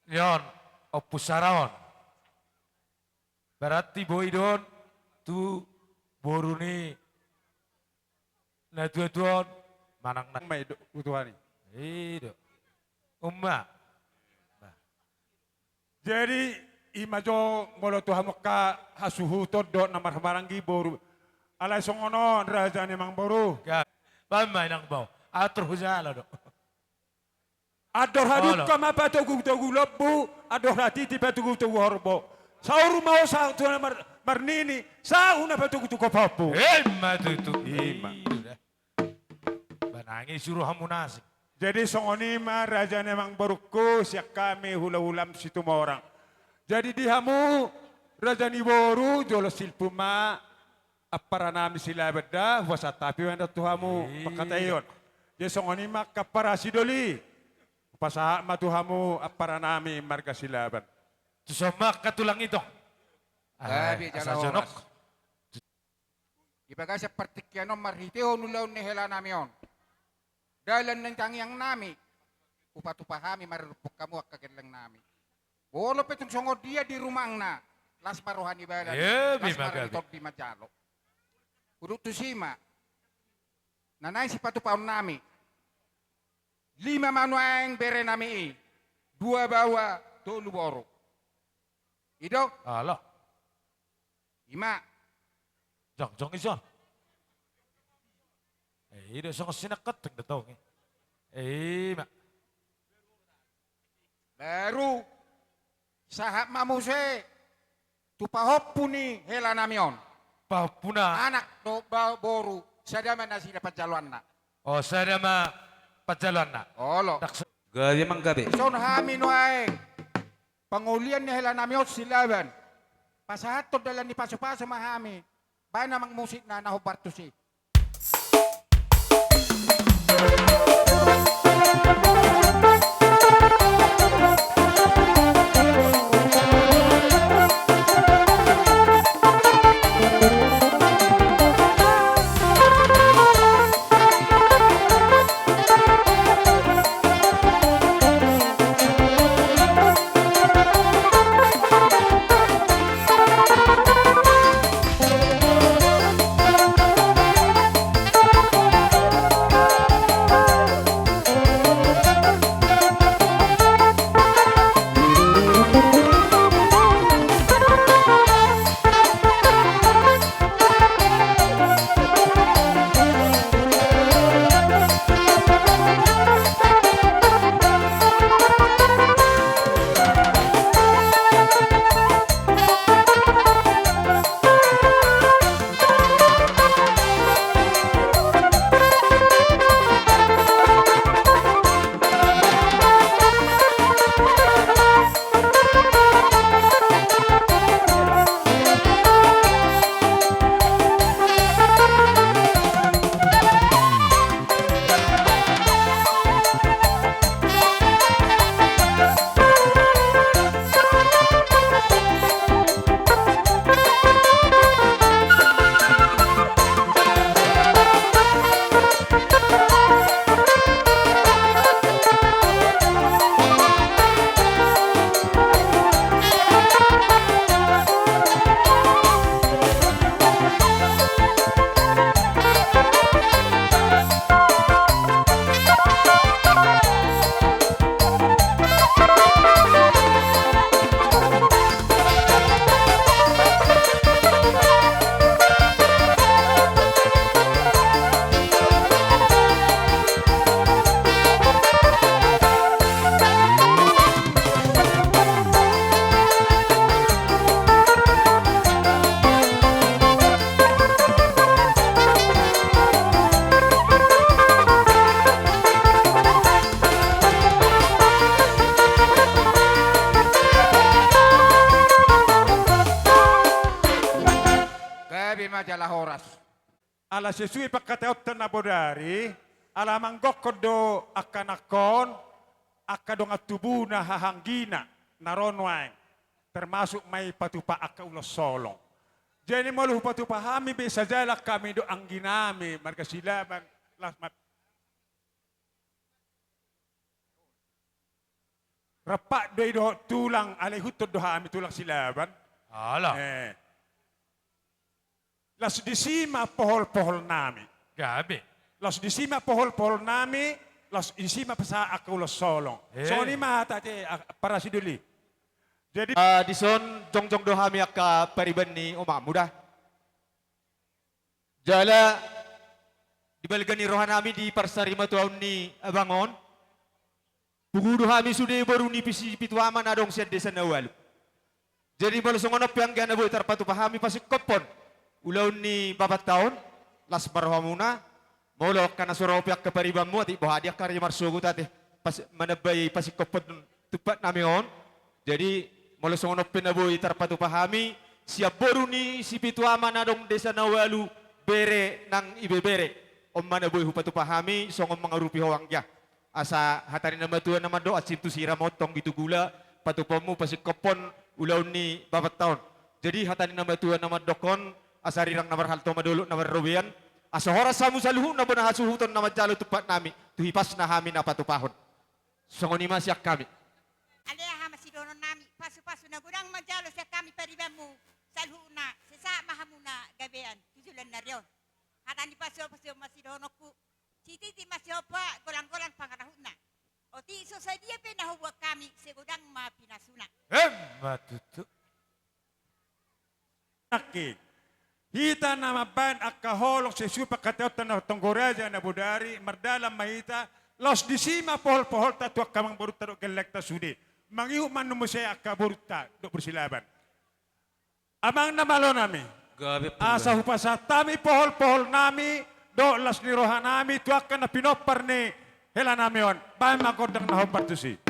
Nion, Ompu Sara on. Berarti boi do on tu boru ni na tuatua on manang na. Umma i do, tuani. I do. Umma. Jadi, ima jo molo tu hamu angka hasuhuton dohot na marhahamaranggi boru. Alai songon on raja ni amangboru. Baen ma inang bao. Atur hujalo do. Andor halumpang ma patogutogu lombu, andor hatiti patogutogu horbo. Saur maosa tu na mar-, marnini, saur na patogutogu pahompu. Ima tutu. Ima. Ba nang i suru hamu na asing. Jadi songon i ma raja ni amangborungku, sian hami hulahulam Situmorang. Jadi di hamu raja ni boru, jolo silpu ma ampara nami Silaban da, hupasahat hami ma tu hamu pangkataion. Jadi songon i ma angka ampara sidoli. Hupasahat ma tu hamu ampara nami marga Silaban. Tu son ma angka tulang itong. Gabe jala horas. Di bagasan partingkian on marhitehon ulaon ni hela nami on. Dalan ni tangiang nami. Hupatupa hami maradophon hamu angka gelleng nami. Molo pe tung songon dia di rumangna, las ma roha ni balan, las ma roha ni tondi manjalo. Hudok tusi ma, na naeng sipatupaon nami. Lima ma nuaeng bere nami i, dua baoa, tolu boru. I do? Alah. Ima. Jongjong ison. Eh, i do songon sinangkot do tong i. Eh, ima. Baru sahat ma muse tu pahompu ni hela nami on. Pahompuna. Anak dohot ba-, boru, sada ma nasida panjaloanna. O, sada ma panjaloanna. Olo. Gabe ma gabe. Dison hami nuaeng pangolian ni hela nami on Silaban. Pasahathon dalan ni pasupasu ma hami. Baen amang musikna na hombar tusi. Gabe ma jala horas. Ala sesuai pangkataionta na bodari, ala manggokhon do angka nangkon, angka dongan tubuna, hahaanggina, na ro nuaeng, termasuk ma i patupa angka ulos holong. Jadi molo hupatupa hami be sajalan hami dohot angginami marga Silaban, las ma-, rap do i dohot tulang, alai ihuthon do hami tulang Silaban. Ala. Eh. Laos disi ma pohol-pohol nami. Gabe. Laos disi ma pohol-pohol nami, laos disi ma pasahat angka ulos holong. Eh. Songon i ma hata te, ah, parasidoli. Jadi, ah, dison jongjong do hami angka pariban ni omakmu da. Jala di balga ni roha nami di parsarimatuaon ni abang on, pugu do hami sude boru ni Pisi Pitu Ama na adong sian desa na ualu. Jadi molo songon on pe anggiat na boi tarpatupa hami pasingkophon ulaon ni bapanta on, las ma rohamuna, molo angka na so ro pe angka paribanmu, atik boha di angka ari marsogot ate, pas, manambai pasingkophon tumpak nami on. Jadi molo songon on pe na boi tarpatupa hami, sian boru ni Si Pitu Ama na adong desa na ualu, bere nang ibebere. On ma na boi hupatupa hami songon mangarupi ho anggia. Asa hata ni na matua na mandok, ansim tu sira ma on tonggi tu gula, patupaonmu pasingkophon ulaon ni bapanta on. Jadi hata ni na matua na mandokhon, asa rirang na marhalto ma dolok na marrobean, asa horas hamu saluhutna bona hasuhuton na manjalo tumpak nami, tu hipasna hami na patupahon. Songon i ma sian hami. Ale aha ma sidohonon nami, pasu-pasu na godang manjalo sian hami paribanmu saluhutna, sai sahat ma hamuna gabean tu joloan ni ari on. Hata ni pasu-pasu ma sidohononku, sititi ma sihompa, golang-golang pangarahutna. Otik so sadia pe na hubuat hami, sai godang ma pinasuna. Emma tutu. Nangkin, hita na mambahen angka holong sesuai pangkataionta na tonggo raja na bodari, mardalan ma hita, laos disi ma pohol-poholta tu angka amangborunta dohot gellengta sude. Mangihut ma annon muse angka borunta dohot boru Silaban. Amang na malo nami. Gabe, asa hupasahat hami pohol-pohol nami dohot las ni roha nami tu angka na pinompar ni hela nami on. Bahen ma gondang na hombar tusi.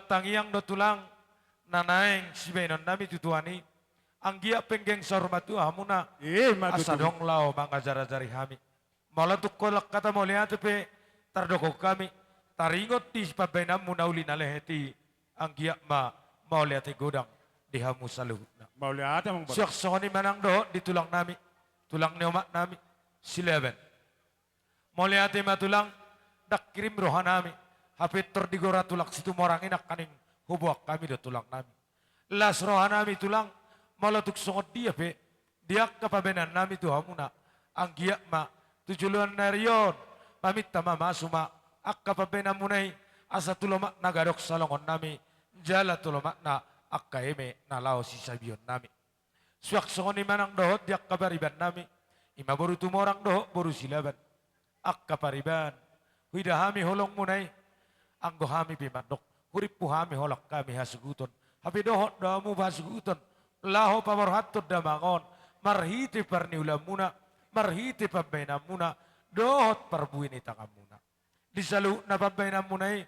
Tangiang do tulang na naeng sibaenon nami tu Tuhan i, anggiat pe nunga saur matua hamuna. Ima tutu. Asa adong laho mangajar-ajari hami. Molo tung holan hata mauliate pe tardok hami, taringot di pambaenanmu na uli na lehet i, anggiat ma mauliate godang di hamu saluhutna. Mauliate, Amang Boru. Suang songon i ma nang dohot di tulang nami, tulang ni omak nami, Silaban. Mauliate ma tulang, ndang hirim roha nami, hape pintor digora tulang Situmorang i nangkaning huboan hami do tulang nami. Las roha nami tulang, molo tung songon dia pe, di angka pambaenan nami tu hamuna, anggiat ma, tu joloan ni ari on, maminta mamasu ma, angka pambaenanmuna i, asa tu lomak na gadok salongon nami, jala tu lomak na angka eme na laho sisabion nami. Suang songon i ma nang dohot di angka pariban nami, ima boru Tumorang dohot boru Silaban. Angka pariban, huida hami holongmuna i, anggo hami pe mandok, hurimpu hami holan hami hasuhuton, hape dohot do hamu hasuhuton, laho paborhathon damang on, marhite parniulaanmuna, marhite pambaenanmuna, dohot parbue ni tanganmuna. Di saluhutna pambaenanmuna i,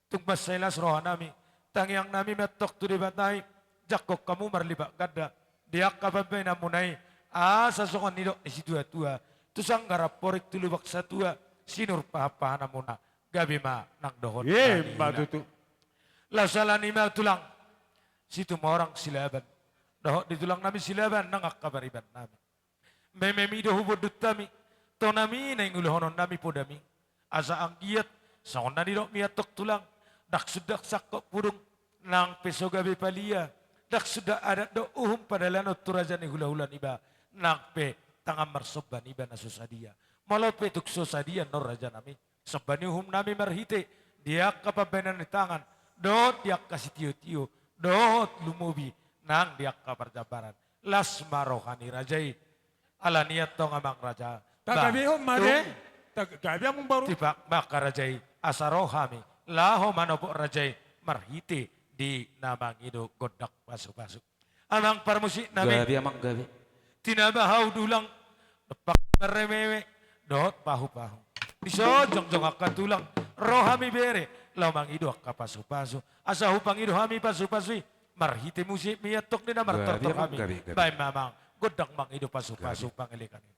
tung mansai las roha nami, tangiang nami ma antong tu Debata i, jangkon hamu marlipat ganda, di angka pambaenanmuna i, asa songon nidok ni situa-tua, tu sanggar amporik tu lubang satua, sinur pahan-pahananmuna, gabe ma nang dohot. Ima tutu. Laos alani i ma tulang, Situmorang Silaban, dohot di tulang nami Silaban nang angka pariban nami. Mememi do hubondut hami, tonami naeng ulahonon nami podami. Asa anggiat, songon na nidokmi antong tulang, ndang suda sangkot pudung, nang pe so gabe palia, ndang suda adat dohot uhum padalanon tu raja ni hula-hula niba, nang pe tangan marsomba niba na so sadia. Molo pe tung so sadia annon raja nami, somba ni uhum nami marhite, di angka pambaenan ni tangan, dohot di angka sitio-tio, dohot lumobi, nang di angka parjambaran. Las ma roha ni raja i. Alani i antong amang raja. Tagabehon ma de. Tagabe amang boru. Tipak ma angka raja i. Asa ro hami. Laho manopot raja i. Marhite di na mangido gondang pasu-pasu. Amang parmusik nami. Gabe amang gabe. Tinaba hau dulang. Dompak marememe. Dohot pahu-pahu. Di son jongjong angka tulang. Ro hami bere. Laho mangido angka pasu-pasu. Asa hupangido hami pasu-pasu i. Marhite musikmi antong di na martortor hami. Baen ma amang gondang mangido pasu-pasu pangelekan i.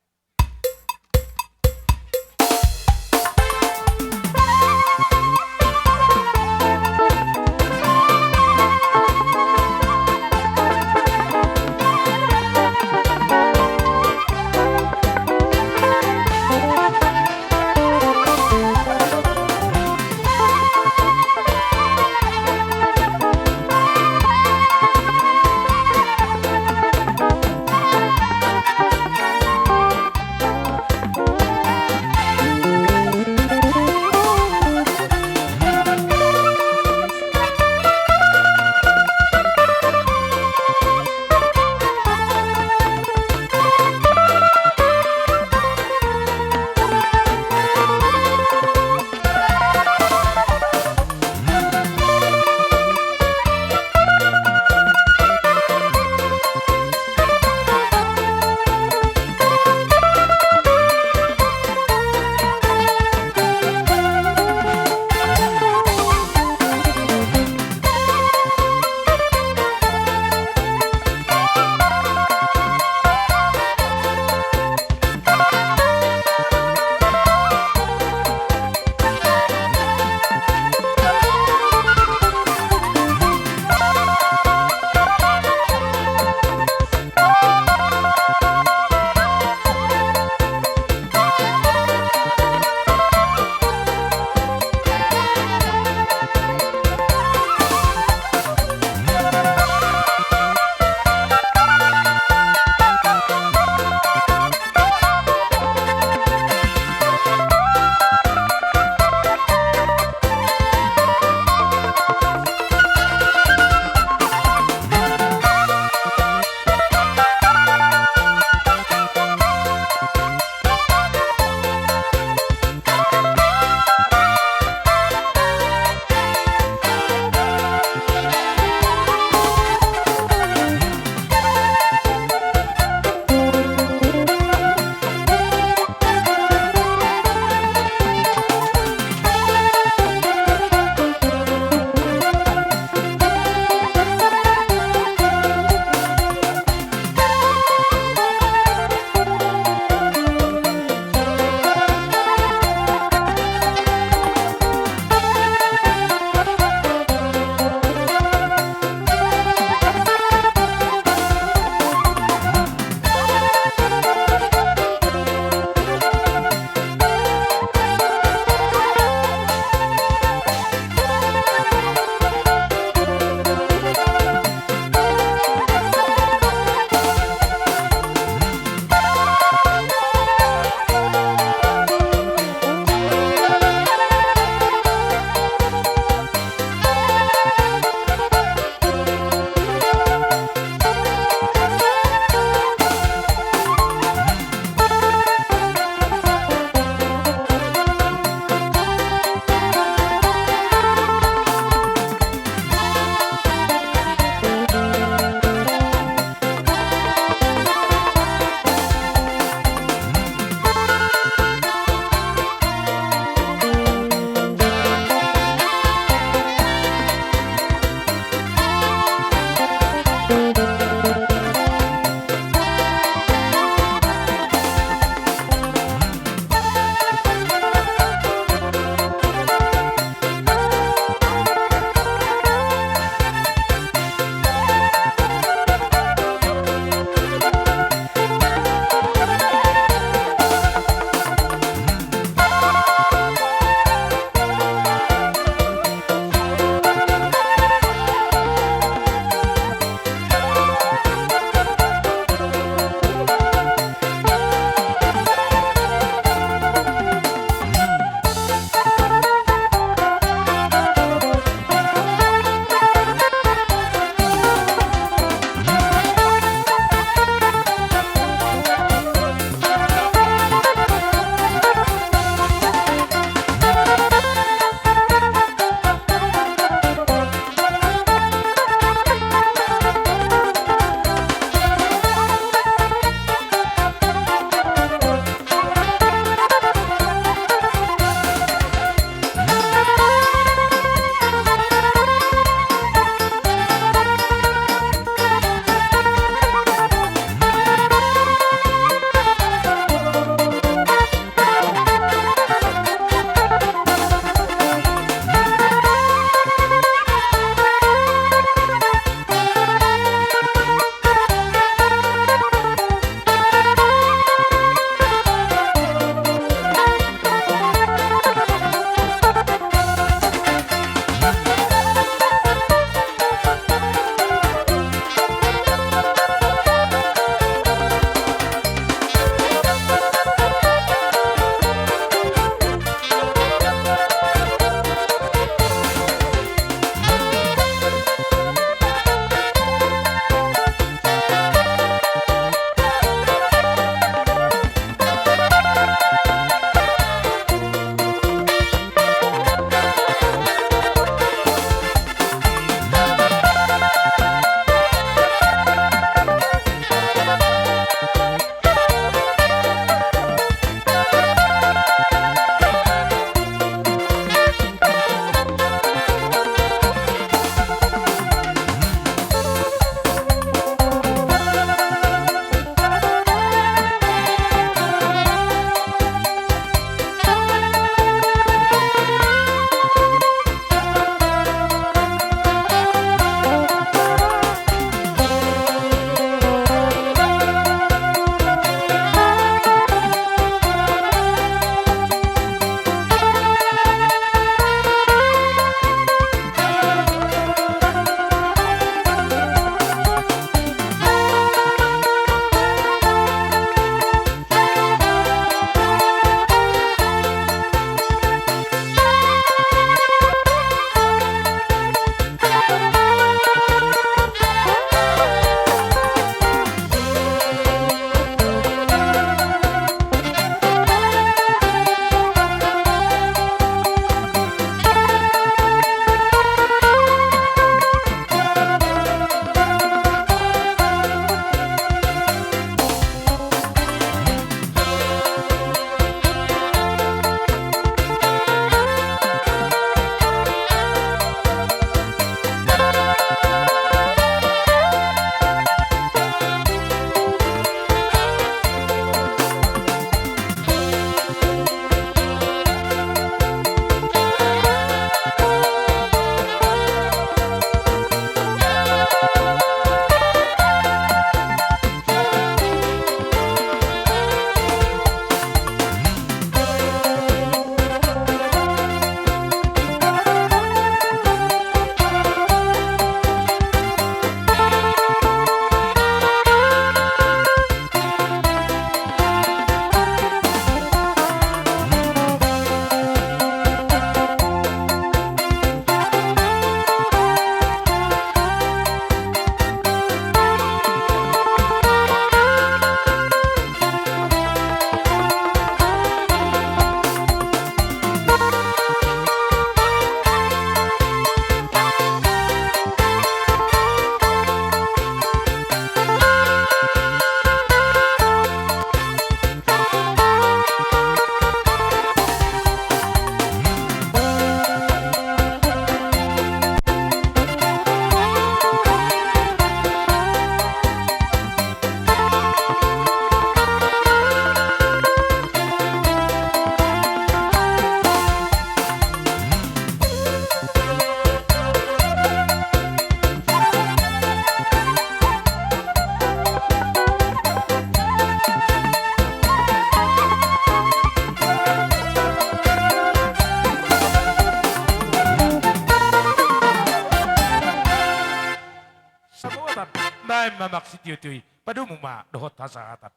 Ai ma maksud tio-tio i, padomu ma dohot hasahatan.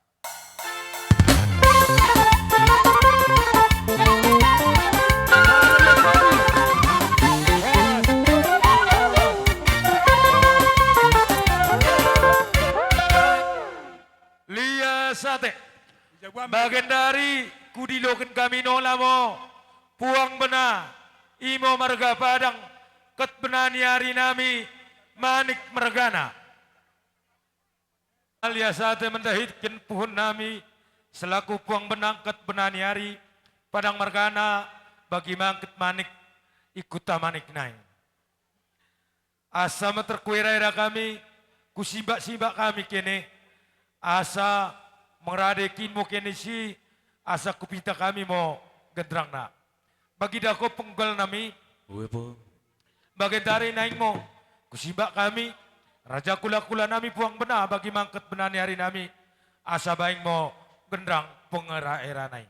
Lias ate. Bagendari, hudiloken hami nola mo puang bena, imo marga Padang, ket bena ni ari nami, Manik margana. Lias ate mandaiken puhun nami, selaku puang bena ket bena ni ari, Padang margana, bagi ma ket Manik, ingkon ta Manik nai. Asa ma tarhuera-era hami, husimbak-simbak hami kene, asa mangaradeki mo kene si, asa hupinta hami mo genderangna. Bagidahon punggual nami. Ue po. Bagendari naeng mo, husimbak hami, raja hula-hula nami puang bena, bagi ma ket bena ni ari nami, asa baen mo genderang pangaradehon nai.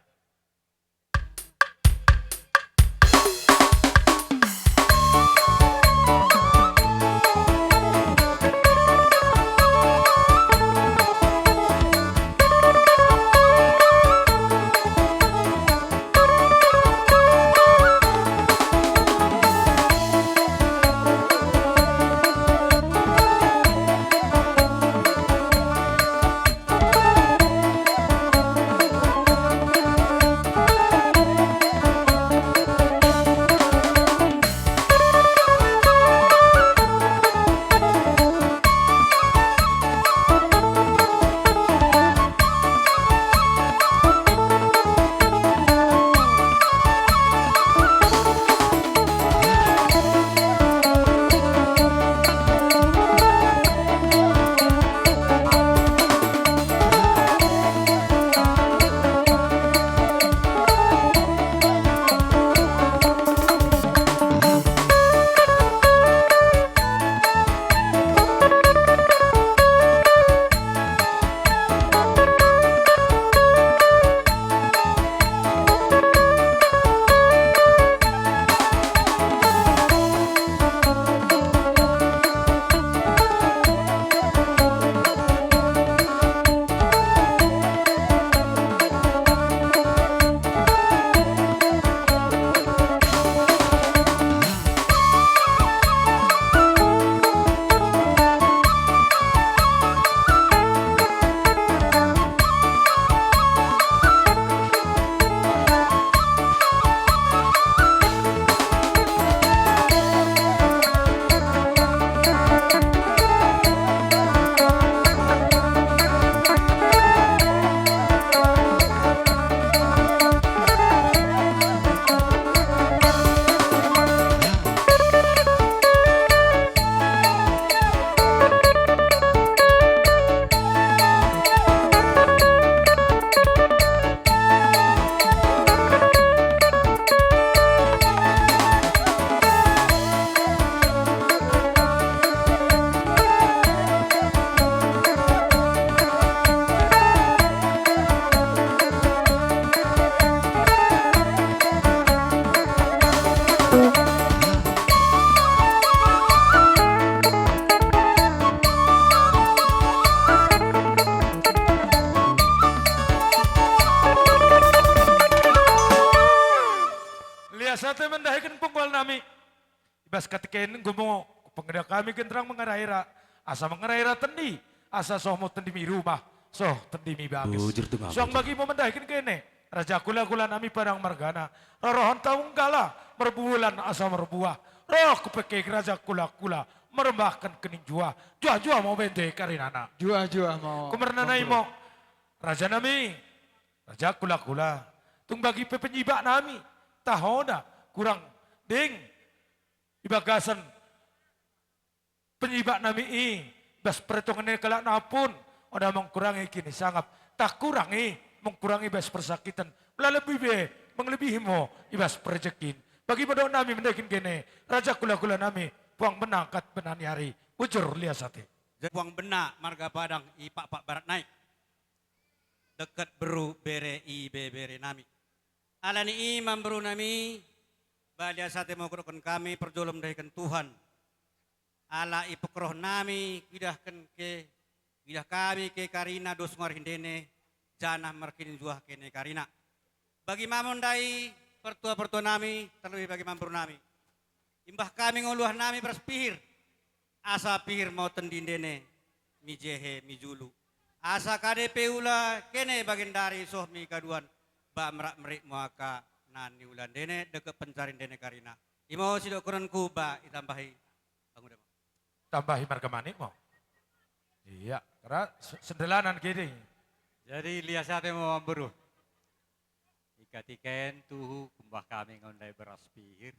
Lias ate mandaiken punggual nami. Ibas katikena gumo, hupangida hami genderang mangarahira, asa mangarahira tendi, asa soh ma tendimi rumah, soh tendimi bagas. Bujur tu ngapa. Suang bagi ma mandaiken kene, raja hula-hula nami Padang margana, rorohon ta unggala, marbulan asa marbuah, ro hupangke raja hula-hula, marembahkan kening jua, jua-jua ma baen di karinana. Jua-jua ma. Kumarnanai ma, raja nami, raja hula-hula, tung bagi pe penyimbak nami, taho da, kurang ding, di bagasan penyimbak nami i, bas perhitungan ni kalak na pun, on na mangkurangi kini sangap, takurangi, mangkurangi bas persakitan, molo lebih be, manglebihi ma, ibas perjekin. Bagi ma dohot nami mandaiken kene, raja hula-hula nami, puang bena ket bena ni ari, bujur lias ate. Puang bena marga Padang i Pakpak Barat nai. Dengke beru bere i be bere nami. Alani i ma beru nami, ba lias ate ma hudokhon hami parjolo mandaiken Tuhan. Ala i pungkarohon nami, huidahken ke, Idah hami ke karina dos nunga ro hindene, janah marhite juah kene karina. Bagi ma mondai partua-partua nami, tarlobi bagi ma amboru nami. Imbah hami ngoluah nami beras pihir, asa pihir ma oten di hindene, mijehe mijulu. Asa kade pe ula kene bagendari soh mi kaduan, ba merak merik mo angka na niula hindene, dengke pencari hindene karina. Imo sidok kononku ba itambahi. Panguda ma. Tambahi marga manik mo. Iya, karena se-, sendalanan gede. Jadi lias ate mo amboru. Ika tikaen tuhu kumbah hami ngondai beras pihir.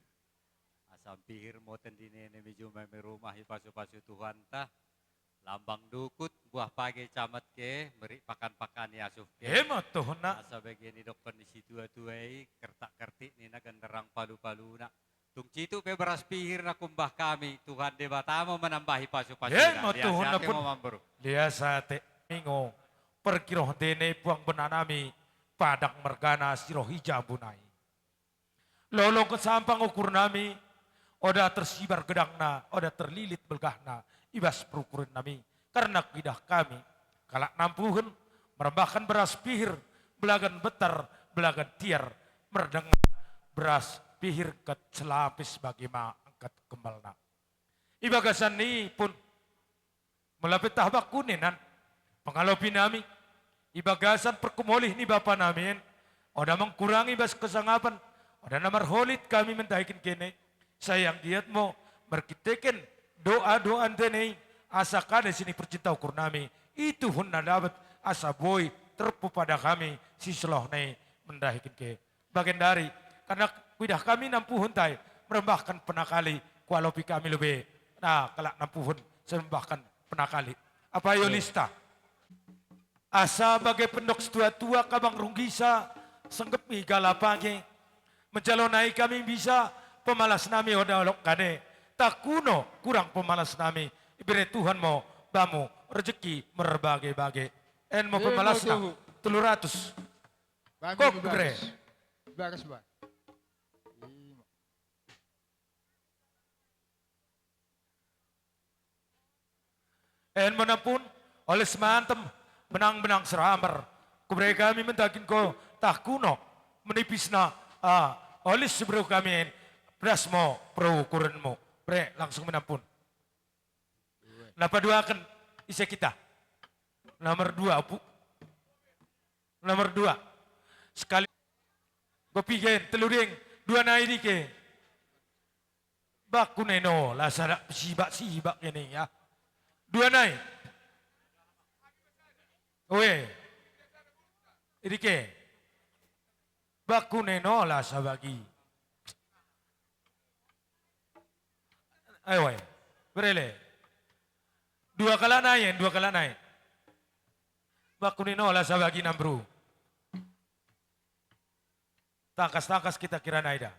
Asa pihir ma oten di hindene, mijuma mi rumah, ipasu-pasu Tuhanta. Lambang dukut, buah page camat ke, merik pakan-pakan i asuh ke. Ema tuhuna. Asa bege nidokkon ni situa-tua i, kertak-kertik ni na gandarang palu-paluna. Tung cituk pe beras pihir na kumbah hami, Tuhan Debata ma manambahi pasu-pasu. Ema tuhuna. Lias ate pun mo amboru. Lias ate. Ingo, parhite hindene puang bona nami, Padang margana Sirohijambunai. Lolo ke sampang ukur nami, oda tersibar gedangna, oda terlilit belgahna, ibas perukuran nami. Karena kuidah hami, kalak nampuhon, merembahkan beras pihir, belagan betar, belagan tiar, mardenggan beras pihir angkat selapis bagi ma angkat kembalna. Ibagasan ni pun, mula pe taha bangku ni nan, pangalopi nami, ibagasan parkumolih ni bapa nami, oda mangkurangi bas kesangapan, oda na marholit hami mandahiken kene, sai anggiat mo, marhiteken doa-doa hindene i, asa kade sini percinta ukur nami, ituhon na dapot asa boi terpopada hami, sisoloh na i mandahiken ke. Bagendari, karena kuidah hami nampuhon tai, merembahkan penakali, kualopi hami lobe, na kalak nampuhon, merembahkan penakali. Apa i, eh, olista. Asa bage pendok situa-tua, kabang rungkisa, senggep mi gala page, menjalo nai hami bisa, pemalas nami oda olok kade, takuno kurang pemalas nami, ibere Tuhan mo, bamu, rezeki merbage-bage. En mo, eh, pemalasna, tuhu. Tolu ratus. Bagi kok, bre. Bagas, ba. Ima. En ma nampun, oles ma antem, benang-benang serambar. Kubre hami mandahiken ho, takuno, menipisna, ah, oles, bro, hami en, pedas mo, bro, ukuranmu. Bre, langsung ma nampun. Na paduaken, ise hita? Nomor dua, Opu. Nomor dua. Sekali. Gopi gen, telu ding, dua nai dike. Baku neno, lah sada sibak-sibak ini ya. Dua nai. Oe. Idike. Baku neno, lah sabagi. Ayo, ayo. Berele. Dua kalak nai, dua kalak nai. Baku neno, lah sabagi nambru. Tangkas-tangkas hita kira nai da.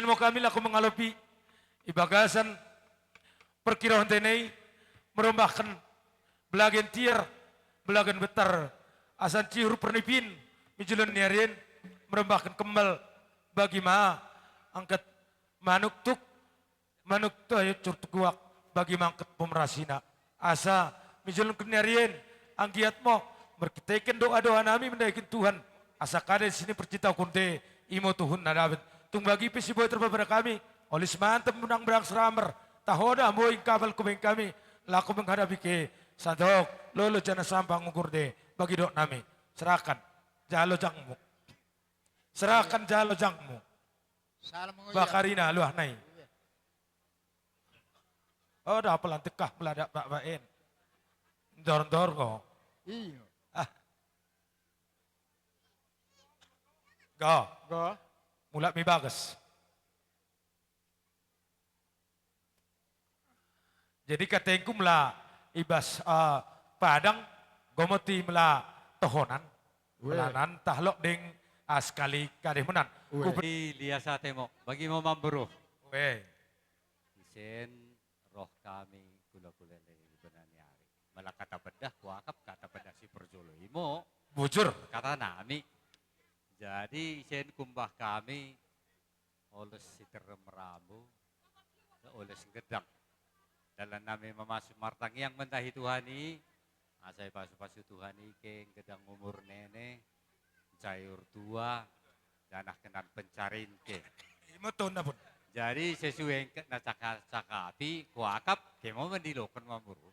Mo hami laho mangalopi, di bagasan parhirahon tene i, merombahkan belagan tiar, belagan betar, asa sihur parnipian, menjelang ni ari, merombahkan kembal bagi ma angkat manuk tuk, manuk tu ayo curtukuak bagi ma angkat pomerasina. Asa menjelang ni ari, anggiat mo, marhitehon doa-doa nami mandahiken Tuhan, asa kada sini percinta ukur nami, imo tuhun na dapot. Tung bagi pe si boi terbabar hami, oles ma antem benang-benang serambar, taho da boi kapal hubeng hami, laho menghadapi ke, santok, lolo jana sampang ukur nami, bagi dok nami, serahkan, jalo jangmu. Serahkan jalo jangmu. Bakarina luah nai. Oh, da pelantik kah meladak bak baen. Ndor-ndor ko. Iyo. Ah. Go. Go. Mulak mi bagas. Jadi katengku mela ibas, eh, Padang, gomoti mela tohonan. Mela nan tahlok deng, ah, sekali kadeh menan. Lias ate mo, bagi mo mamburu. Isen roh kami kula-kula le benani ari. Mela kata pedah, kuakap kata pedah si perjolo imo. Bujur. Kata nami. Jadi isen kumbah kami, oles siterem rambu, oles gedang. dalan nami mamasu martangiang mandahi Tuhan i, asa dipasupasu Tuhan i ke gedang umur nene, sai urtua, janah kenan pencarin ke. Ima tona pun. Jadi sesuai engke na caka-, cakapi, kuakap, ke mau mandilokan mamuru.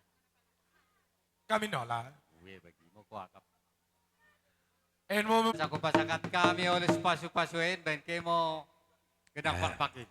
Kami nola. Ue bagi mau kuakap. En mau mem- Saku pasakat kami oleh pasu-pasu en, baen ke mau gedang pakpakin.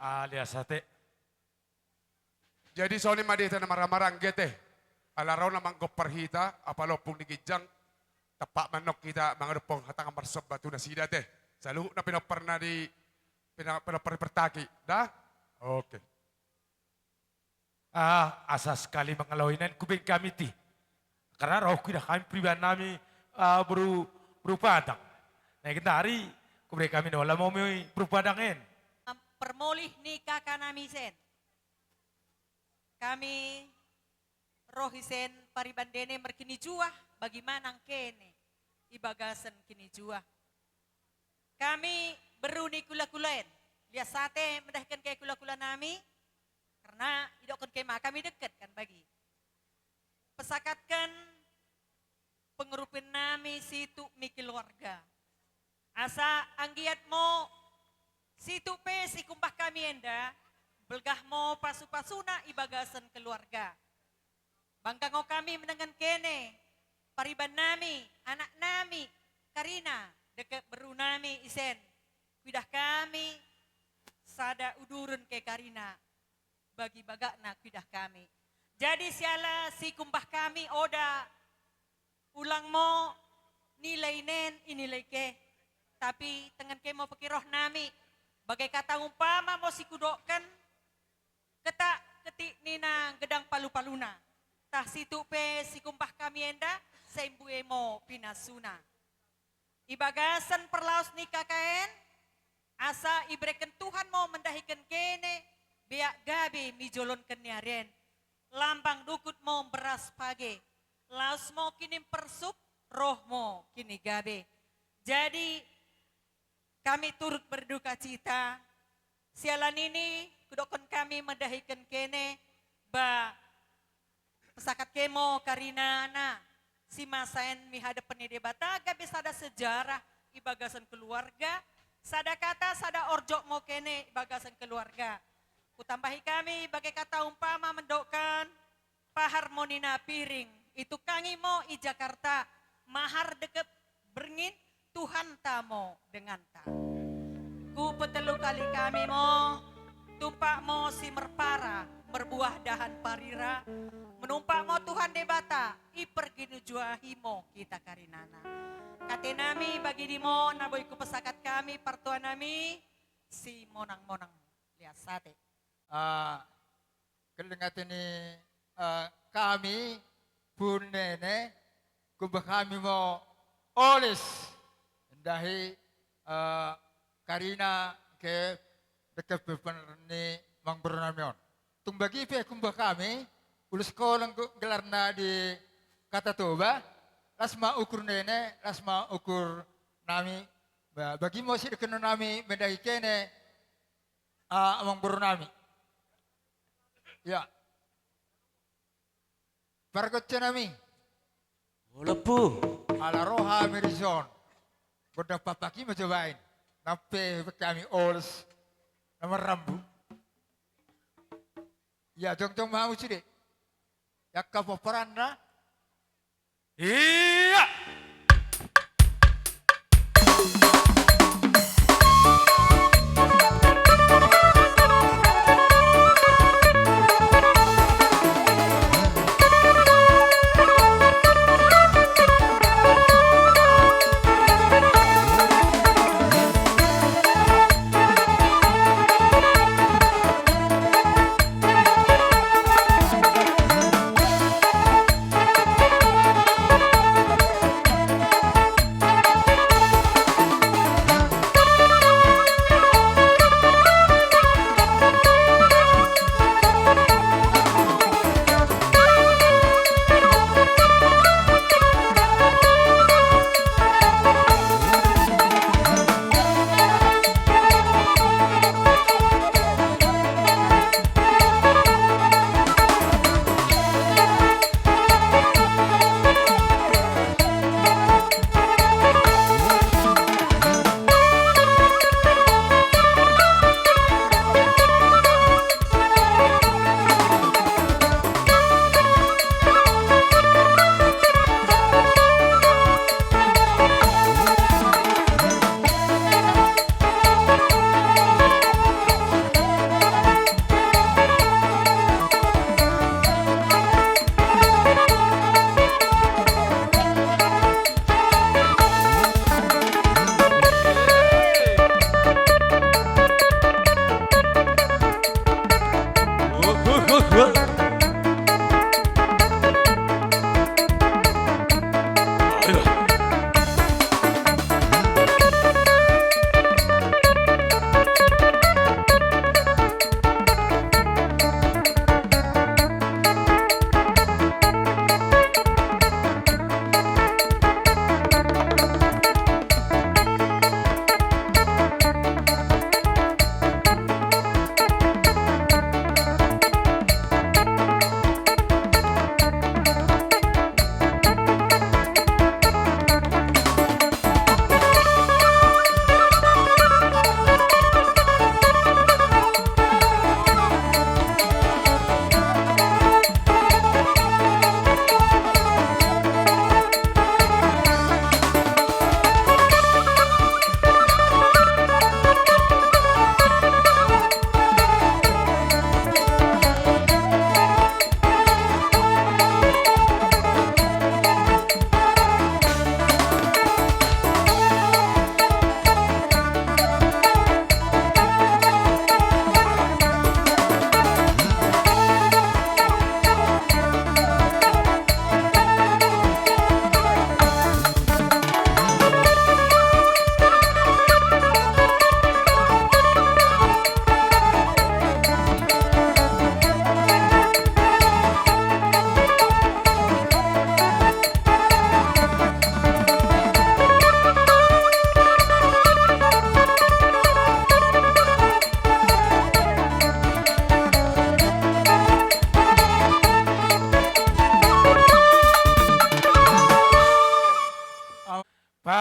Alias ate. Jadi songon i ma di hita na marhahamaranggi ate. Ala ro na manggompar hita, apala ompung ni ginjang, tempat manok hita mangadophon hata na marsomba tu nasida ate. Saluhutna pinomparna di, pina-, pinompar di partaki. Dah? Oke. Ah, asa sekali mangaloi na, hubaen kami ti. Karena ro huida hami pariban nami, ah, boru, boru Padang. Na, gendari, hubaen kami nola ma i boru Padang en. Parmolih ni kaka nami isen. Kami ro isen pariban dene markinijuah, bagi manang kene di bagasan kinijuah. Kami berru ni kula-kula en, lias ate mendahikan ke kula-kula nami, karena idokkon ke ma kami deket kan bagi. Pesakatkan pengurupion nami situk mi keluarga. Asa anggiat mo situk pe sikumbah kami enda, belgah mo pasu-pasuna i bagasan keluarga. Bangga ngo kami mendengan kene, pariban nami, anak nami, Karina, deket berru nami isen. Huida hami sada udurun ke Karina. Bagi bagakna huida hami. Jadi siala sikumbah hami oda ulang mo nilai nen i nilai ke. Tapi tengen ke mo pake roh nami. Bagai kata umpama mo sihudokkan, ketak ketik ni na gedang palu-paluna. Tah situk pe sikumbah hami enda, sai mbue mo pinasuna. I bagasan parlaos ni kaka en, asa ibereken Tuhan mo mendahikan kene, beak gabe mi joloan ni ari en. Lambang dukut mo beras page, laos mo kini mpersup, roh mo kini gabe. Jadi, kami turut berduka cita, siala ni i, hudokkon hami mendahikan kene, ba, pesakat ke mo Karina na, simasaen mi hadopan ni Debata, gabe sada sejarah di bagasan keluarga, sada kata, sada orjok mo kene di bagasan keluarga. Hutambahi hami bagai kata umpama mandokkan, paharmoni na piring, itukkangi mo di Jakarta, mahar dengke berngin, Tuhanta mo denganta. Hupatolu kali hami mo, tumpak mo si merpara, merbuah dahan parira, manumpak mo Tuhan Debata, di parginujuahi mo hita karinana. Katenami bagidi mo, na boi hupasahat hami, partua nami, si Monang-monang. Lias ate. Ah, kelingaten ni, ah, hami, punene, humbahami mo olis. Ndahi, ah, karina ke dengke pe paneran ni amangboru nami on. Tung bagi pe humbahami, ulos holong gelarna di Kata Toba, las ma ukur nene, las ma ukur nami, ba-, bagi mo sidengkenon nami mendahi kene, ah, amangboru nami. Ya. Pargonsi nami. Olo, Ompu. Ala ro hami dison. Gondang papak i ma jo baen. Nang pe hami olis na marrambu. Ya, jongjong ma hamu sude. Angka pomparanna. Iya.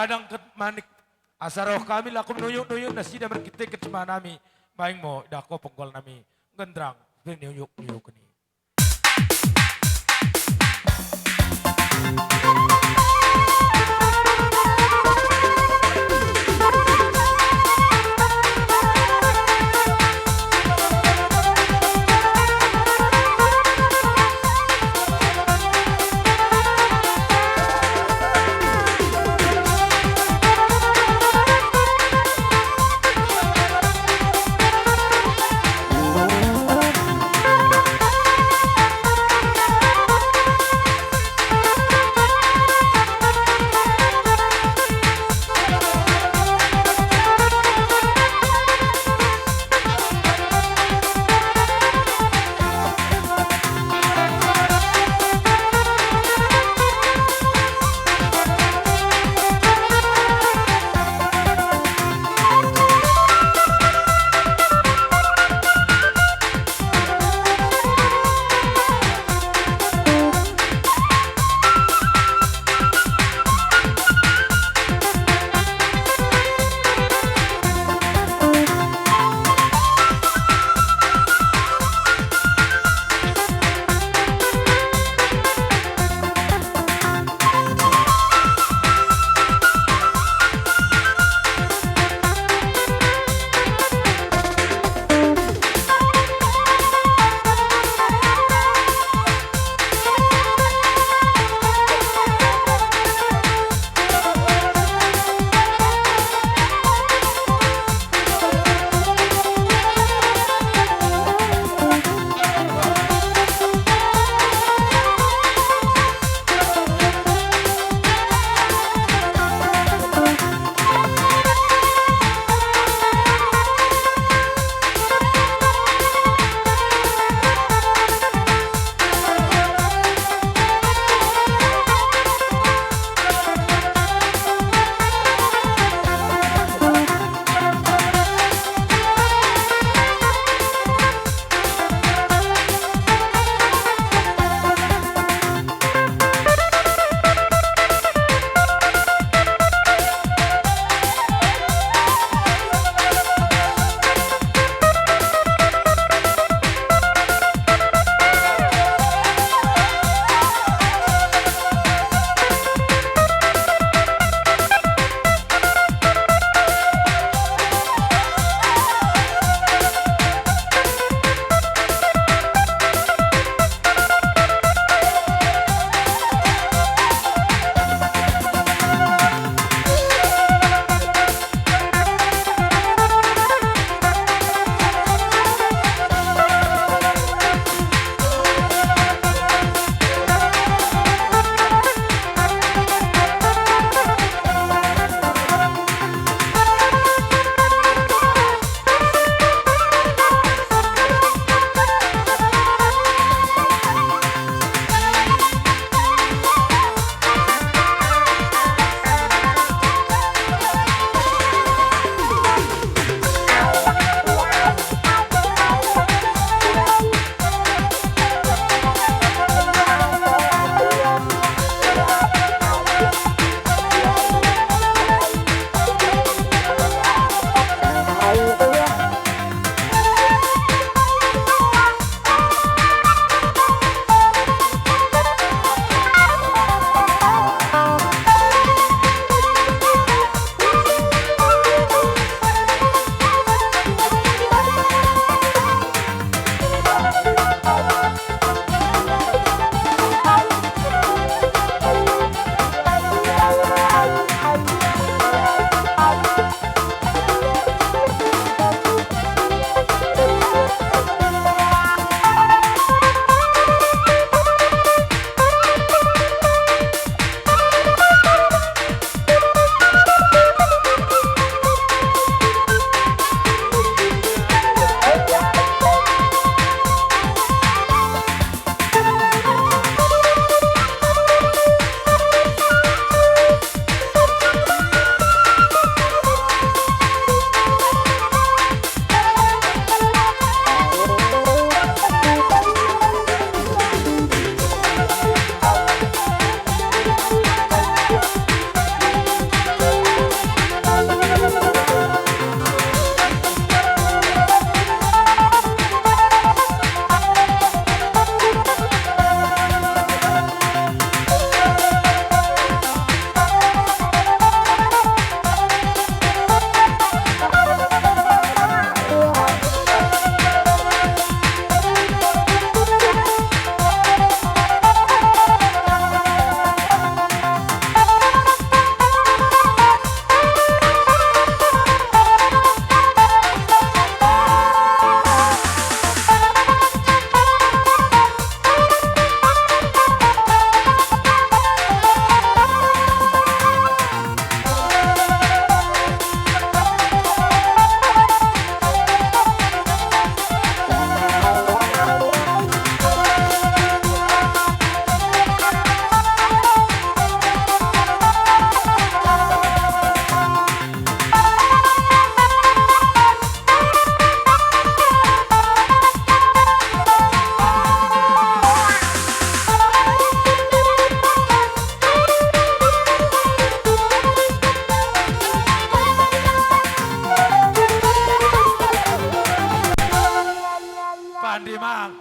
Adang ket manik. Asa roha hami laho manuyuk-nuyuk nasida marhite ket sima nami. Baen ma i da ho ponggal nami. Gandrang. Pinuyuk-nuyuk ni.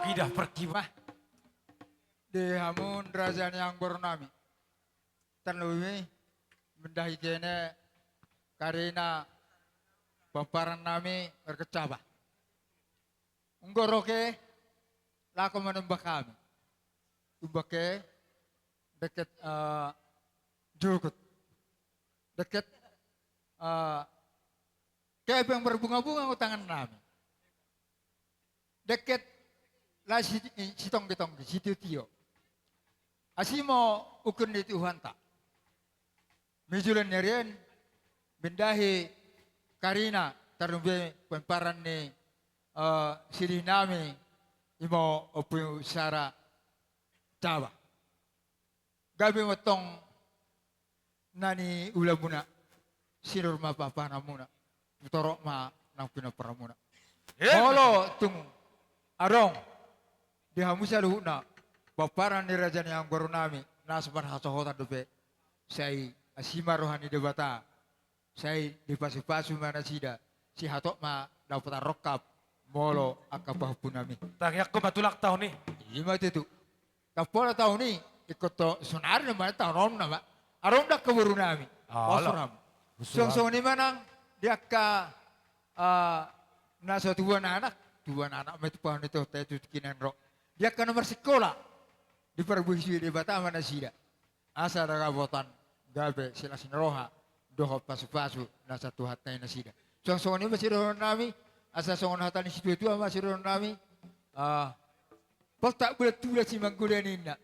Idah pertiwi. Di hamu raja ni amangboru nami, tarlumobi mendahi kene karina pomparan nami marga Caba. Umbahen ro ke, laho manumpak hami. Tumpak ke deket, eh, jukut. Deket, eh, kepeng marbunga-bunga do tangan nami. Deket lae si, sitonggi-tonggi, sitio-tio. Asi ma ungkun ni Tuhanta. Molo jolo ni ari on, mendahi karina, tarlumobi pomparan ni, eh, silih nami, ima Ompu Sara Caba. Gabe ma antong na niulamuna, sinur ma pahanamuna, torop ma nang pinomparanmuna. Molo tung adong di hamu saluhutna pomparan ni raja ni amangboru nami na so marhasohotan dope, sai asi ma roha ni Debata, sai dipasu-pasu ma nasida, sai hatop ma dapotan rongkap molo angka pahompu nami. Tangiangku ma tulang taon i. Ima tutu. Ndang pola taon i, ingkon sonari nama taon on nama. Adong do angka boru nami. Suang songon i ma nang di angka, eh, na so tubuan anak, tubuan anak ma i tu pahon i tu tingki na ro. Di angka na marsikola, diparbuhisi Debata ma nasida. Asa dapotan gabe silas ni roha dohot pasu-pasu na sian Tuhanta i nasida. Suang songon i ma sidohonon nami, asa songon hata ni situa-tua ma sidohonon nami. Ah, poltak bulan tulan si manggule ninna.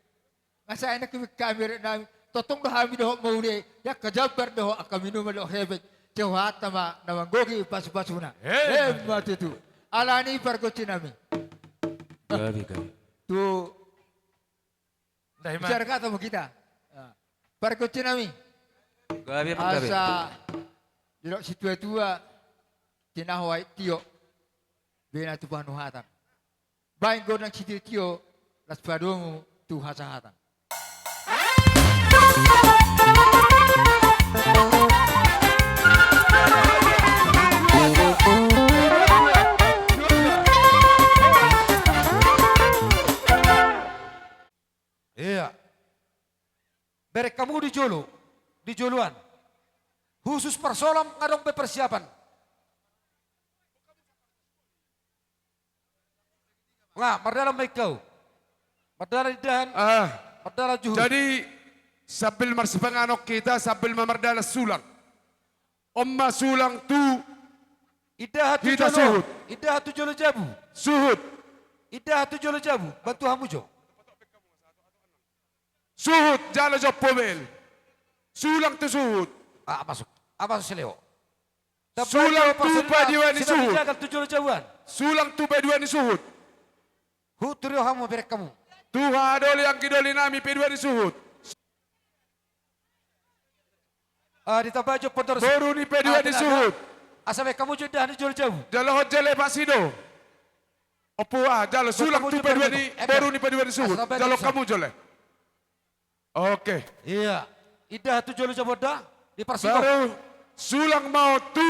Nga sai na hubege hami adat nami, tongtong do hami dohot mauliate, angka jambar dohot angka minuman dohot hepeng, sai Tuhanta ma na manggohi pasu-pasuna. Emma tutu. Alani i pargonsi nami. Gabe, gabe. Tu Bicara kata ma hita. Pargonsi nami. Gabe, gabe. Asa didok situa-tua, tinahu aek tio, bena tu panuhatan. Baen gondang sitio-tio, laos padomu tu hasahatan. Iya. Bereng hamu di jolo, di joloan. Khusus parsola nga adong be persiapan. Nga, mardalan ma ingkau. Mardalan indahan, ah, mardalan juhut. Jadi, sambil marsipanganon hita, sambil ma mardalan sulang. On ma sulang tu indahan tu hita jolo, suhut. Indahan tu jolo jabu. Suhut. Indahan tu jolo jabu. Bantu hamu jo. Suhut, jalo jo Pobel. Sulang tu suhut. Ah, masuk. Ah, masuk si Leo. Sulang tu padua ni suhut. Sulang tu padua ni suhut. Huhut tu rio hamu, bereng hamu. Tu hahadoli anggidoli nami padua ni suhut. Ah, ditambai jo pondor. Boru ni padua ni suhut. Asa baen hamu jo indahan ni jolo jabu. Jalo ho jolo, Pak Sido. Ompu, ah, jalo sulang tu padua ni, boru ni padua ni suhut. Jalo hamu jolo. Oke. Iya. Indahan tu jolo jabu da, diparsihohon. Baru sulang ma on tu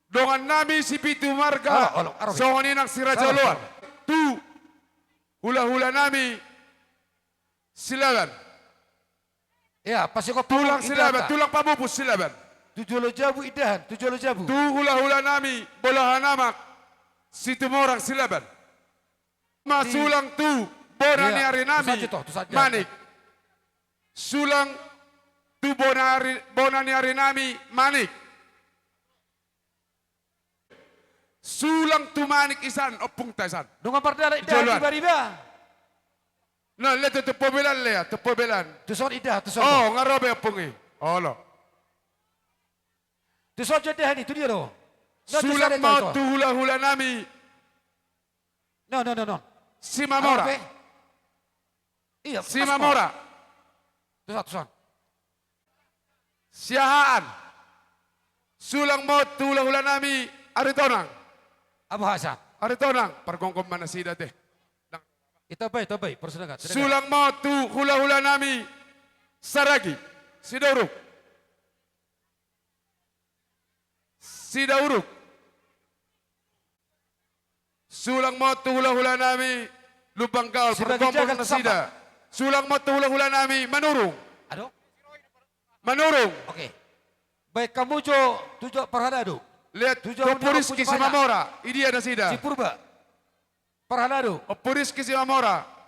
dongan nami sipitu marga. Songon i nang si Raja Oloan. Tu hulahula nami Silaban. Iya, pasihot tulang Silaban, tulang pamupus Silaban. Tu jolo jabu indahan, tu jolo jabu. Tu hulahula nami, bolahan amak, Situmorang Silaban. Ma sulang tu bona ni ari nami, Manik. Sulang tu bona ari, bona ni ari nami, Manik. Sulang tu Manik isan, ompungta isan. Nunga mardalan indahan tu Bariba. Na, lehon tu Pobelan, lehon tu Pobelan. Tuson indahan, tuson. Oh, nga ro be ompung i. Olo. Tuson jo indahan i, tu dia do. Sulang ma on tu hulahula nami. No, no, no, no. Simamora. Iya, Simamora. Tuson, tuson. Siahaan. Sulang ma on tu hulahula nami Aritonang. Abu Hasan. Aritonang, pargonggon ma nasida te. Ita bai, ita bai, persilakan, silakan. Sulang ma on tu hulahula nami Saragi. Sidauruk. Sidauruk. Sulang ma on tu hulahula nami Lumban Gaol, Simanjuntak pargombor nasida. Sulang ma tu hulahula nami Manurung. Adong? Manurung. Oke. Baen hamu jo tu jolo parhalado. Lihat tu jolo Ompu Rizky Simamora. Idia nasida? Si Purba. Parhalado. Ompu Rizky Simamora.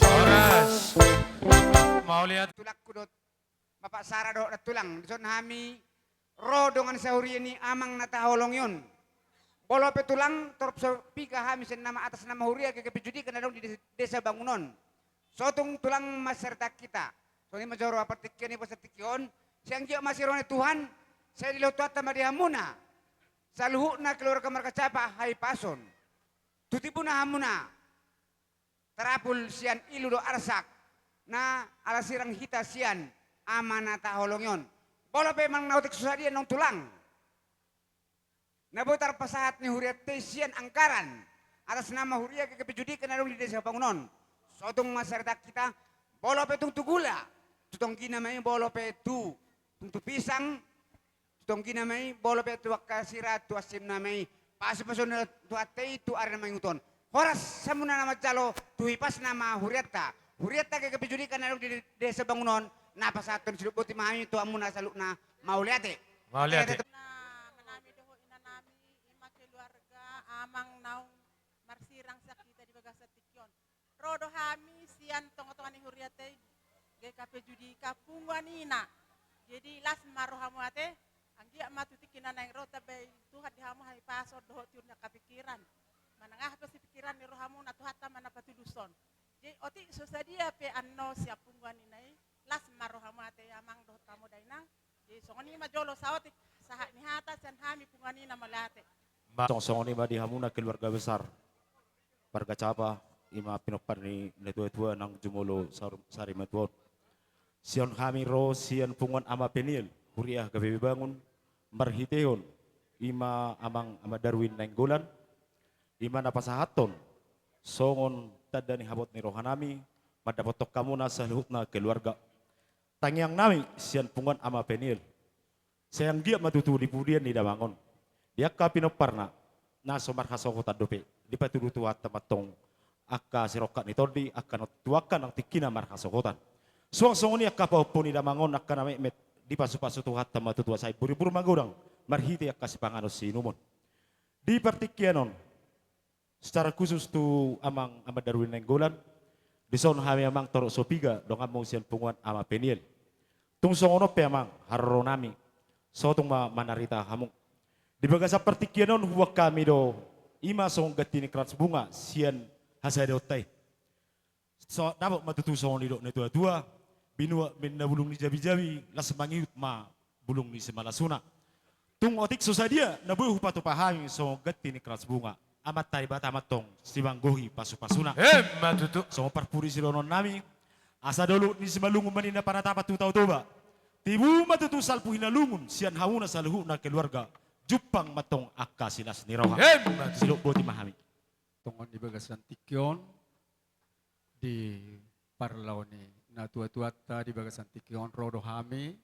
Horas. Mauliate. Tulangku dohot Bapak Sara dohot nantulang. Dison hami ro dongan sahuria ni amang na tahaholongi on. Molo pe tulang, torop so piga hami sian nama, atas nama huria G K P Judika na adong di Desa Bangun on. So tung tulang mansai tarhita. Songon i ma jolo partingkian ni partingkian on. Sai anggiat ma sirone Tuhan, sai dilehon Tuhanta ma di hamuna saluhutna keluarga marga Capa hahipason. Tu tibuna hamuna tarapul sian ilu dohot arsak, na ala sirang hita sian ama na tahaholongi on. Molo pe manang na otik so sadia naung tulang na boi tarpasahat ni hurianta i sian anggaran atas nama huria G K P Judika na adong di Desa Bangun on. So tung mansai tarhita, molo pe tung tu gula, tu tonggina ma i, molo pe tu, tung tu pisang, tu tonggina ma i, molo pe tu angka sira, tu ansimna ma i. Pasupasu ni Tuhanta i tu ari na mangihut on. Horas hamuna na manjalo, tu hipasna ma hurianta. Hurianta G K P Judika na adong di Desa Bangun on, na pasahathon. Sidok boti ma hami tu hamuna saluhutna. Mauliate. Mauliate. Mauliate. Na, amanami dohot inanami, ima keluarga amang naung marsirang sian hita di bagasan tingki on. Ro do hami sian tongatonga ni hurianta i, G K P Judika, punguan ina. Jadi las ma rohamu ate, anggiat ma tu tingki na naeng ro tabaen Tuhan di hamu hahipason dohot tiur ni angka pikiran. Manang aha pe sipikiran ni rohamuna, Tuhanta ma na patulushon. Jadi otik so sadia pe annon sian punguan ina i, las ma rohamu ate amang dohot hamu dainang. Jadi songon i ma jolo saotik sahat ni hata sian hami punguan ina, mauliate. Song-, songon i ma di hamuna keluarga besar marga Capa, ima pinompar ni natuatua nang jumolo sar-, sarimatua on. Sian hami ro sian punguan Ama Peniel, huria H K B P Bangun, marhitehon ima amang Ama Darwin Nainggolan, ima na pasahathon songon tanda ni habot ni rohanami, mandapothon hamuna saluhutna keluarga. Tangiangnami sian punguan Ama Peniel, sai anggiat ma tutu di pudian ni damang on, di angka pinomparna na so marhasohotan dope, dipatudu Tuhanta ma antong angka sirongkap ni tondi, angka na tuangkan nang tingkina marhasohotan. Suang songon i angka pahompu ni damang on, angka na metmet, dipasupasu Tuhanta ma tutu asa imburibur magodang marhite angka sipanganon siinumon. Di partingkian on, secara khusus tu amang Ama Darwin Nainggolan, dison hami amang torop so piga donganmu sian punguan Ama Peniel. Tung songon on pe amang, haroro nami, so tung ma manarita hamu. Di bagasan partingkian on huboan hami do, ima songon ganti ni kerans bunga sian hasadaonta i. So dapot ma tutu songon nidok ni natuatua, binuat ma inna bulung ni jabijabi, las mangihut ma bulung ni simalasuna. Tung otik so sadia na boi hupatupa hami songon ganti ni kerans bunga, Amanta Debata ma antong simanggohi pasupasuna. Emma tutu. Songon parpudi sidohononnami, asa dolok ni Simalungun ma ninna panatapan tu Tao Toba, tibu ma tutu salpu Hinalungun sian hamuna saluhutna keluarga, jumpang ma antong angka silas ni roha. Emma tutu. Sidok boti ma hami. Tongon di bagasan tingki on, di parlao ni natuatuanta di bagasan tingki on, ro do hami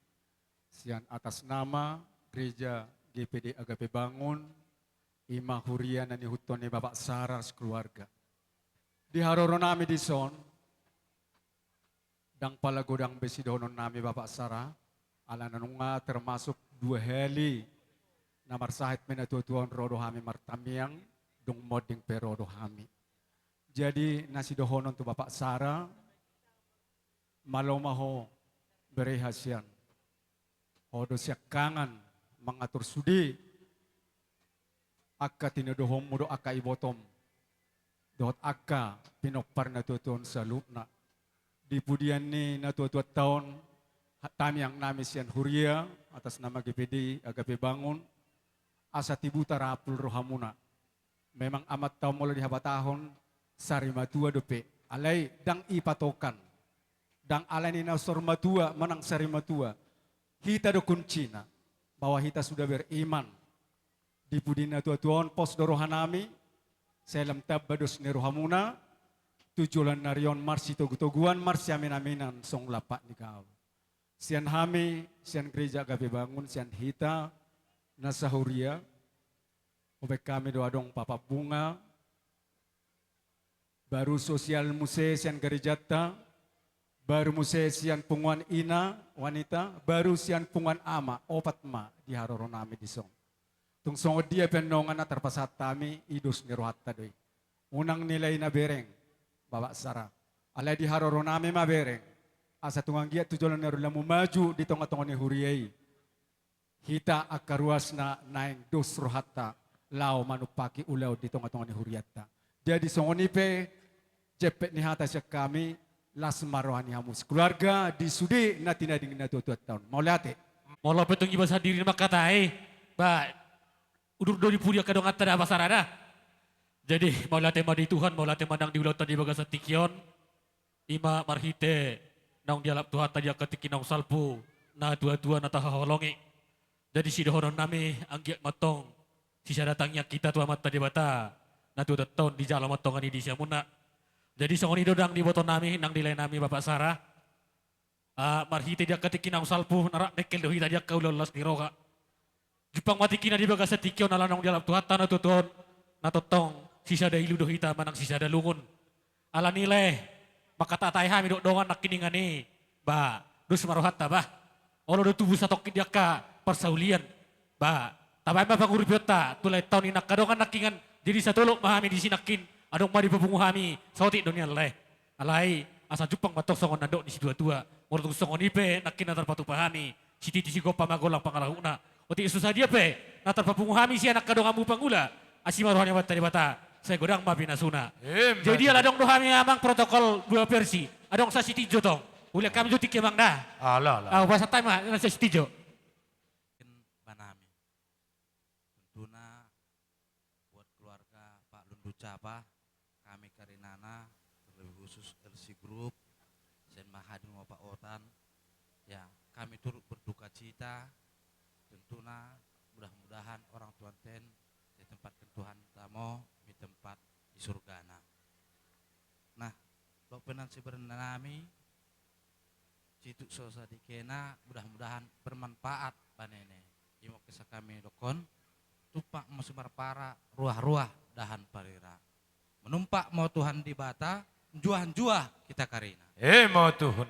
sian atas nama Gereja G P D Agape Bangun, ima huria na niihuthon ni Bapak Sara sekeluarga. Di haroronami dison, ndang pala godang be sidohononnami Bapak Sara, ala na nunga termasuk dua hali na marsahit ma natuatua on ro do hami martangiang, dung monding pe ro do hami. Jadi na sidohonon tu Bapak Sara, malo ma ho bere hasian. Ho do siangkangan mangatur sude angka tinodohonmu dohot angka ibotom dohot angka pinompar natuatua on saluhutna. Di pudian ni natuatuanta on, tangiangnami sian huria atas nama G P D Agape Bangun, asa tibu tarapul rohamuna. Memang amanta on molo dihabatahon sarimatua dope, alai ndang i patokan, ndang alani na saur matua manang sarimatua. Hita do kuncina, bahwa hita sudah beriman. Di pudi ni natuatua on pos do rohanami, sai lam tamba dos ni rohamuna tu joloan ni ari on marsitogutoguan, marsiaminaminan songon lampak ni gaol. Sian hami, sian Gereja Agape Bangun, sian hita na sahuria, hubaen hami do adong papan bunga, baru sosial muse sian garejanta, baru muse sian punguan ina wanita, baru sian punguan ama, opat ma di haroronami dison. Tung songon dia pe annon na tarpasahat hami, i dos ni rohanta do i. Unang nilai na bereng, Bapak Sara. Alai di haroronami ma bereng, asa tung anggiat tu joloan ni ari on lam maju di tongatonga ni huria i. hita angka ruasna naeng dos rohanta laho manumpahi ulaon di tonga-tonga ni hurianta. Jadi songon i pe jempek ni hata sian hami, las ma roha ni hamu sekeluarga di sude na tinading ni natua-tuanta on. Mauliate. Molo pe tung iba sandiri mangkatai, ba udur do di pudi angka donganta da, Basara da. Jadi mauliate ma di Tuhan, mauliate ma nang di ulaonta di bagasan tingki on. Ima marhite naung dialap Tuhanta di angka tingki naung salpu, natua-tua na tahaholongi. Jadi sidohononnami, anggiat ma antong sisada tangiang hita tu Amanta Debata, natua-tuanta on dijalo ma antong anidi siamunna. Jadi songon i do nang di ibotonami, nang di laenami Bapak Sara. Ah, marhite di angka tingki naung salpu, na rap mengkel do hita di angka ulaon las ni roha. Jumpang ma tingkina di bagasan tingki on ala naung dialap Tuhanta natua-tua on, na tongtong sisada ilu do hita manang sisada lungun. Alani i lae, mangkatai hami dohot dongan nangkiningan i, ba dos ma rohanta ba. Olo do tubu satongkin di angka parsaulian, ba tabaen ma pangurupionta tu lae taon i, angka dongan nangkiningan. Jadi satolop ma hami disi nangkin, adong ma dipapungu hami, saotik do nian lae. Alai asa jumpang ma antong songon na nidok ni situa-tua. Molo tung songon i pe nangkin na tarpatupa hami, sititi sigompa ma golang pangalahutna. Otik so sadia pe na tarpapungu hami sian angka donganmu pangula, asi ma roha ni Amanta Debata, sai godang ma pinasuna. Jadi ala adong do hami amang protokol dua versi. Adong sasitijo tong. Ulian hami jo tingki amang da. Ala, ala. Au, pasahat hami ma na sasitijo. Mungkin banami. Tentuna buat keluarga Pak Lundu Capa, kami karinana, terlebih khusus L C Group, sian Mahading Opak Otan, ya, kami turut berduka cita. Tentuna mudah-mudahan orang tua ten ditempatkan Tuhan tamo di tempat di surgana. Nah, dohot pe na siberennami, situtu so sadikena, mudah-mudahan bermanfaat banene. Ima mangkesak hami dokkon, tumpak ma simarpara, ruah-ruah dahan parira. Manumpak ma Tuhan Debata, juah-juah hita karina. Ima tutu.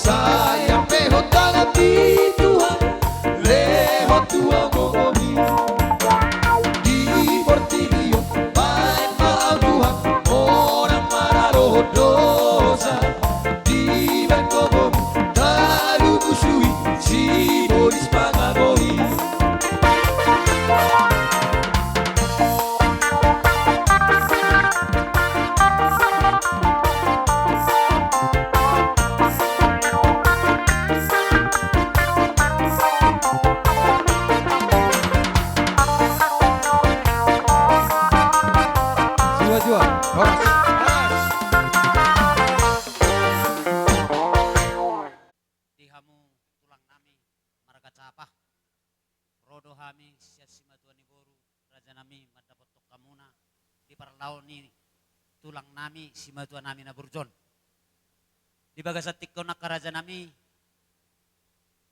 Sai ampe ho tanganmi Tuhan, lehon tu au gogomi. Di portibi on baen ma au Tuhan, monang ma ra dohot dosa. Dibaen gogomi, talu musui, sibolis pangagoi. Jua, jua, horas. Di hamu tulang nami marga Capa. Ro do hami sian simatua ni boru, raja nami, mandapothon hamuna di parlao ni tulang nami, simatua nami na burju on. Di bagasan tingki on angka raja nami,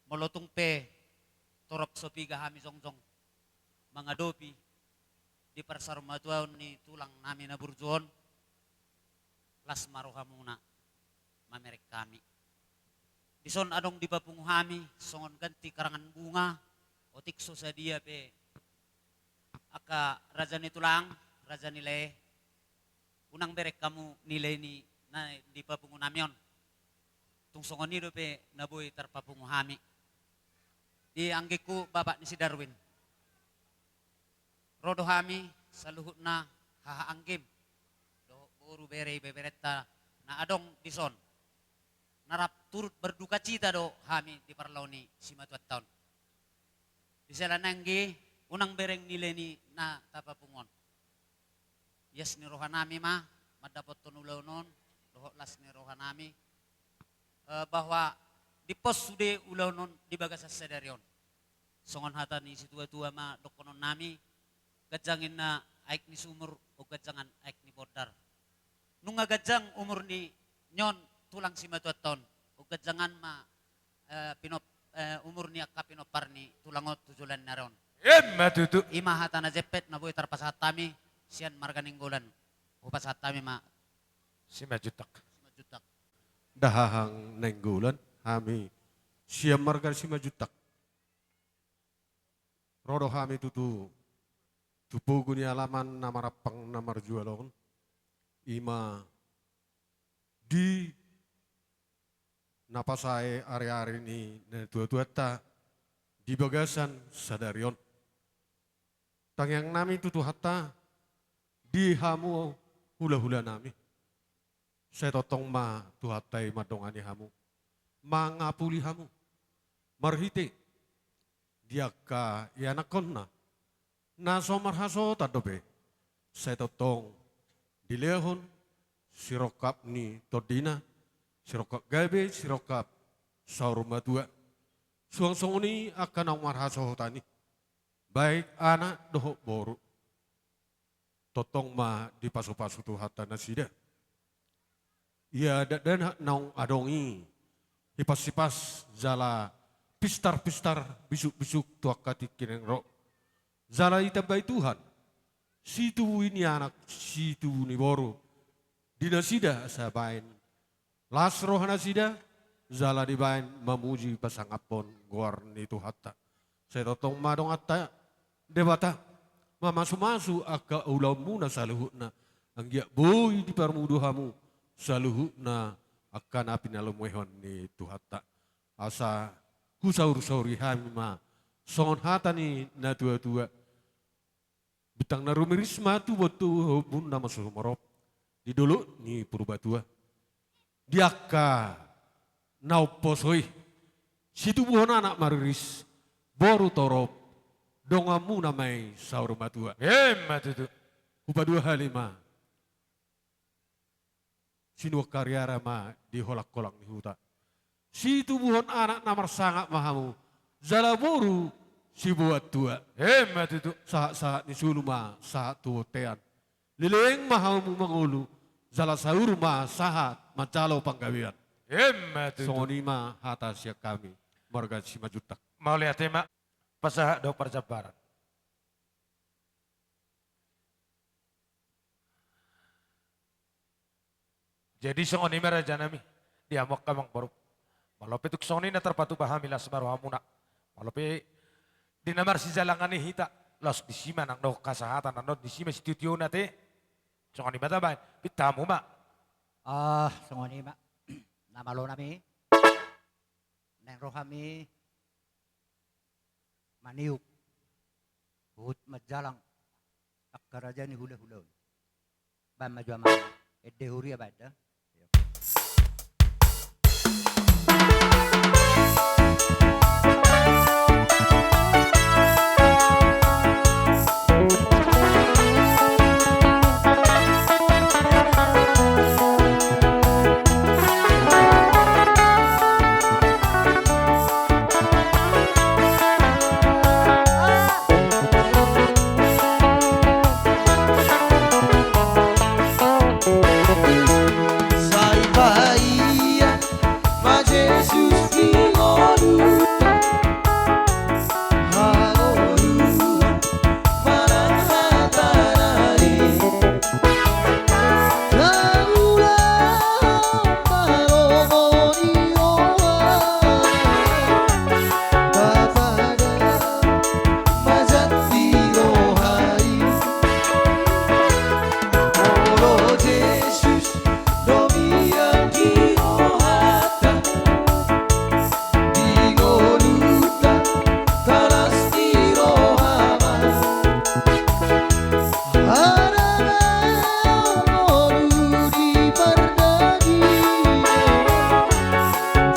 molo tung pe torop so piga hami jongjong mangadopi di parsarumatuaon ni tulang nami na burju on, las ma rohamuna mamereng hami. Dison adong dipapungu hami songon ganti karangan bunga, otik so sadia pe angka raja ni tulang, raja ni lae, unang bereng hamu nilai ni na dipapungu nami on. Tung songon i dope na boi tarpapungu hami. Di anggingku, bapak ni si Darwin. Ro do hami saluhutna haha anggim dohot boru, bere, ibeberenta na adong dison. Na rap turut berdukacita do hami di parlao ni simatuanta on. Di sela nanggi, unang bereng nilai ni na tapapungu on. Ias ni roha nami ma mandapothon ulaon on, dohot las ni roha nami, eh, bahwa dimpos sude ulaon on di bagasan sadari on. Songon hata ni situatua ma dohonon nami, ganjang ninna aek ni sumur, umganjangan aek ni bondar. Nunga ganjang umur ni nion tulang simatuanta on, umganjangan ma, eh, pinop-, eh, umur ni angka pinompar ni tulang on tu joloan ni ari on. Ima tutu. Ima hata na jempek na boi tarpasahat hami sian marga Nainggolan. Hupasahat hami ma Simanjuntak. Simanjuntak. Dahahang Nainggolan, hami sian marga Simanjuntak. Ro do hami tutu tu pogu ni alaman na marampang na marjual on, ima di na pasae ari-ari ni natuatuanta di bagasan sadari on. Tangiang nami tu Tuhanta di hamu hulahula nami. Sai tongtong ma Tuhanta i mandongani hamu, mangapuli hamu marhite di angka ianakhonna na so marhasohotan dope. Sai tongtong dilehon sirongkap ni tondina, sirongkap gabe, sirongkap saur matua. Suang songon i angka naung marhasohotan i, baik anak dohot boru. Tongtong ma dipasupasu Tuhanta nasida. Ia dakdanak naung adong i, hipas-hipas jala pistar-pistar, bisuk-bisuk tu angka tingki naeng ro. Jala ditambai Tuhan situbu ni anak, situbu ni boru di nasida, asa baen las roha nasida jala dibaen mamuji pasangaphon goar ni Tuhanta. Sai tongtong ma donganta Debata mamasumasu angka ulaonmuna saluhutna, anggiat boi diparmudu hamu saluhutna angka na pinalemehon ni Tuhanta. Asa husaursauri hami ma songon hata ni natuatua: Bintang na rumiris ma tubu-tubu, na masumorop di dolok ni Purbatua. Di angka na umposo i, situbuhon anak ma riris, boru torop, donganmuna ma i saur matua. Ima tutu. Hupadua hali ma sinuan hariara ma di holang-holang ni huta. Situbuhon anak na marsangap ma hamu, jala boru siboan tua. Ima tutu. Sahat-sahat ni solu ma sahat tu bontean. Leleng ma hamu mangolu, jala saur ma sahat manjalo panggabean. Ima tutu. Songon i ma hata sian hami marga Simanjuntak. Mauliate ma. Pasahat dohot parjambaran. Jadi songon i ma rajanami, di hamu angka amangboru. Molo pe tung songon i na tarpatupa hami las ma rohamuna. Molo pe di na marsijalangan i hita, laos disi ma nang dohot hasahatan, nang dohot disi ma sitiotio na te. Songon i ma tabaen, pinta hamu ma. Ah, songon i ma. Na malo nami. Naeng ro hami maniuk, huhut manjalang angka raja ni hulahula on. Baen ma jo amang, ende huria baen da. Sai paia ma Jesus di ngolunta, hangoluan manang hatana i. Taula ma roha ni roha, Bapa da ma jat di roha i. Olo Jesus, do mian di rohanta, di ngolunta, talas ni roha ma. Harana ngolu di pardaging,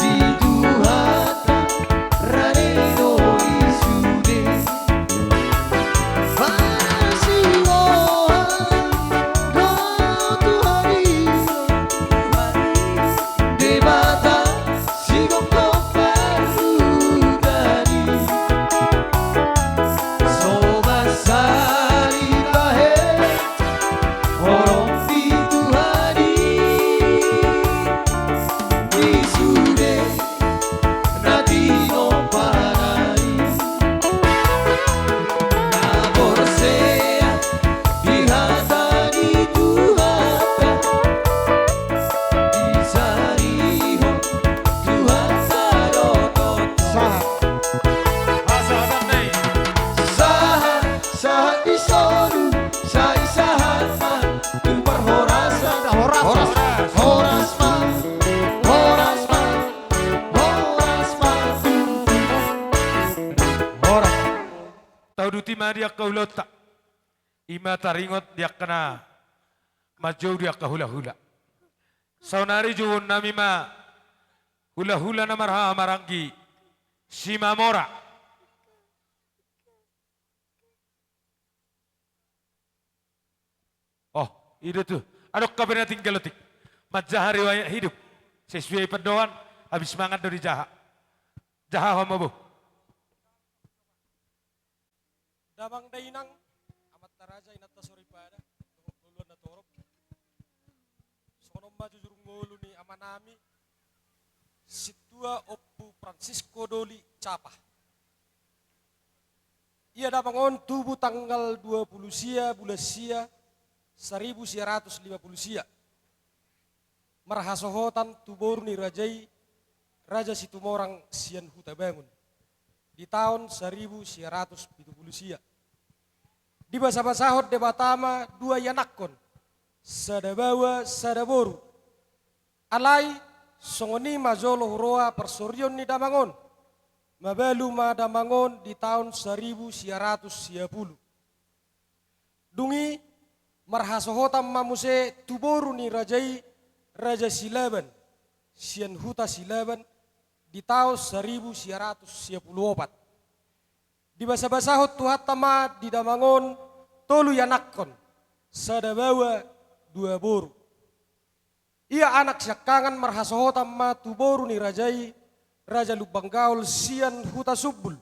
di Tuhanta rade do i sude. Marsiroha do Tuhan i, Debata sigomgom parhutani. So basa dibahen holong di Tuhan i, i sude na tinompana i. Na porsea di hata ni Tuhanta, disarihon Tuhanta do tongon. Sahat. Sahat, sahat di solu, sai sahat ma tu parhorasan. Horas. Horas. Horas ma. Horas ma. Horas ma. Horas. Tauduti ma di angka ulaonta. I ma taringot di angka na manjou di angka hulahula. Saonari jouonnami ma hulahula na marhahamaranggi, Simamora. Oh, i do tu. Adong hape na tinggal otik. Manjaha riwayat hidup. Sesuai pandohan, habis mangan do dijaha. Jaha ho ma, bo. Damang dainang, amanta raja, inanta soripada, dohot ngoluan na torop. Songon on ma jujur ngolu ni amanami, Sintua Ompu Francisco Doli Capa. Ia damang on tubu tanggal dua pulu sia bulan sia, saribu sia ratus lima pulu sia. Marhasohotan tu boru ni raja i, Raja Situmorang sian Hutabangun, di taon saribu sia ratus pitu pulu sia. Dibasabasahon Debata ma dua ianakhon, sada baoa sada boru. Alai songon i ma jolo huroha parsorion ni damang on. Mabalu ma damang on di taon saribu sia ratus sia pulu. Dung i marhasohotan ma muse tu boru ni raja i, Raja Silaban, sian huta Silaban, di taon saribu sia ratus sia pulu opat. Dibasabasahon Tuhanta ma di damang on tolu ianakhon, sada baoa dua boru. Ia anak siangkangan marhasohotan ma tu boru ni raja i, Raja Lumban Gaol sian huta Sumbul.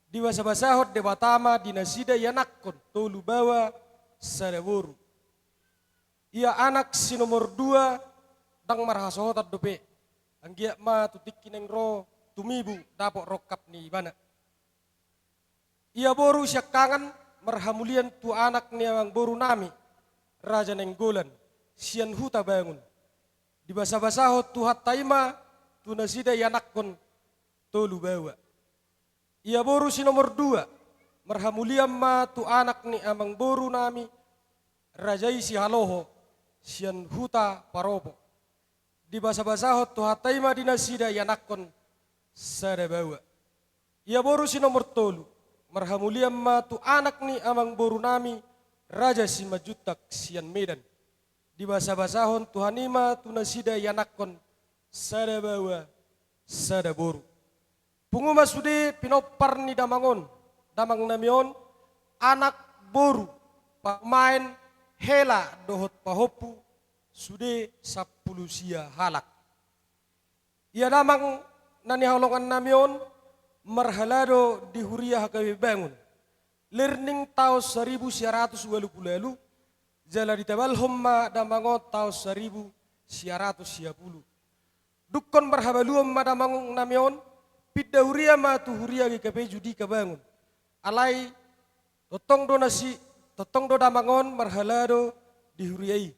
Dibasabasahon Debata ma di nasida ianakhon tolu baoa sada boru. Ia anak si nomor dua ndang marhasohotan dope. Anggiat ma tu tingki naeng ro tumibu dapot rongkap ni ibana. Ia boru siangkangan marhamulian tu anak ni amangboru nami, Raja Nainggolan, sian Hutabangun. Dibasabasahon Tuhanta i ma tu nasida ianakhon tolu baoa. Ia boru si nomor dua, marhamulian ma tu anak ni amangboru nami, raja i Sihaloho, sian huta Paropo. Dibasabasahon Tuhanta i ma di nasida ianakhon sada baoa. Ia boru si nomor tolu, marhamulian ma tu anak ni amangboru nami, raja Simanjuntak sian Medan. Dibasabasahon Tuhan i ma tu nasida ianakhon sada baoa, sada boru. Pungu ma sude pinompar ni damang on, damang nami on, anak, boru, parumaen, hela dohot pahompu, sude sampulu sia halak. Ia damang na nihaholongan nami on marhalado di huria H K B Bangun. Lir ning taon saribu sia ratus ualu pulu ualu, jala ditabalhon ma damang on taon saribu sia ratus sia pulu. Dungkon marhabaluon ma damang nami on, pinda huria ma tu huria G K P Judika Bangun. Alai tongtong do nasi, tongtong do damang on marhalado di huria i.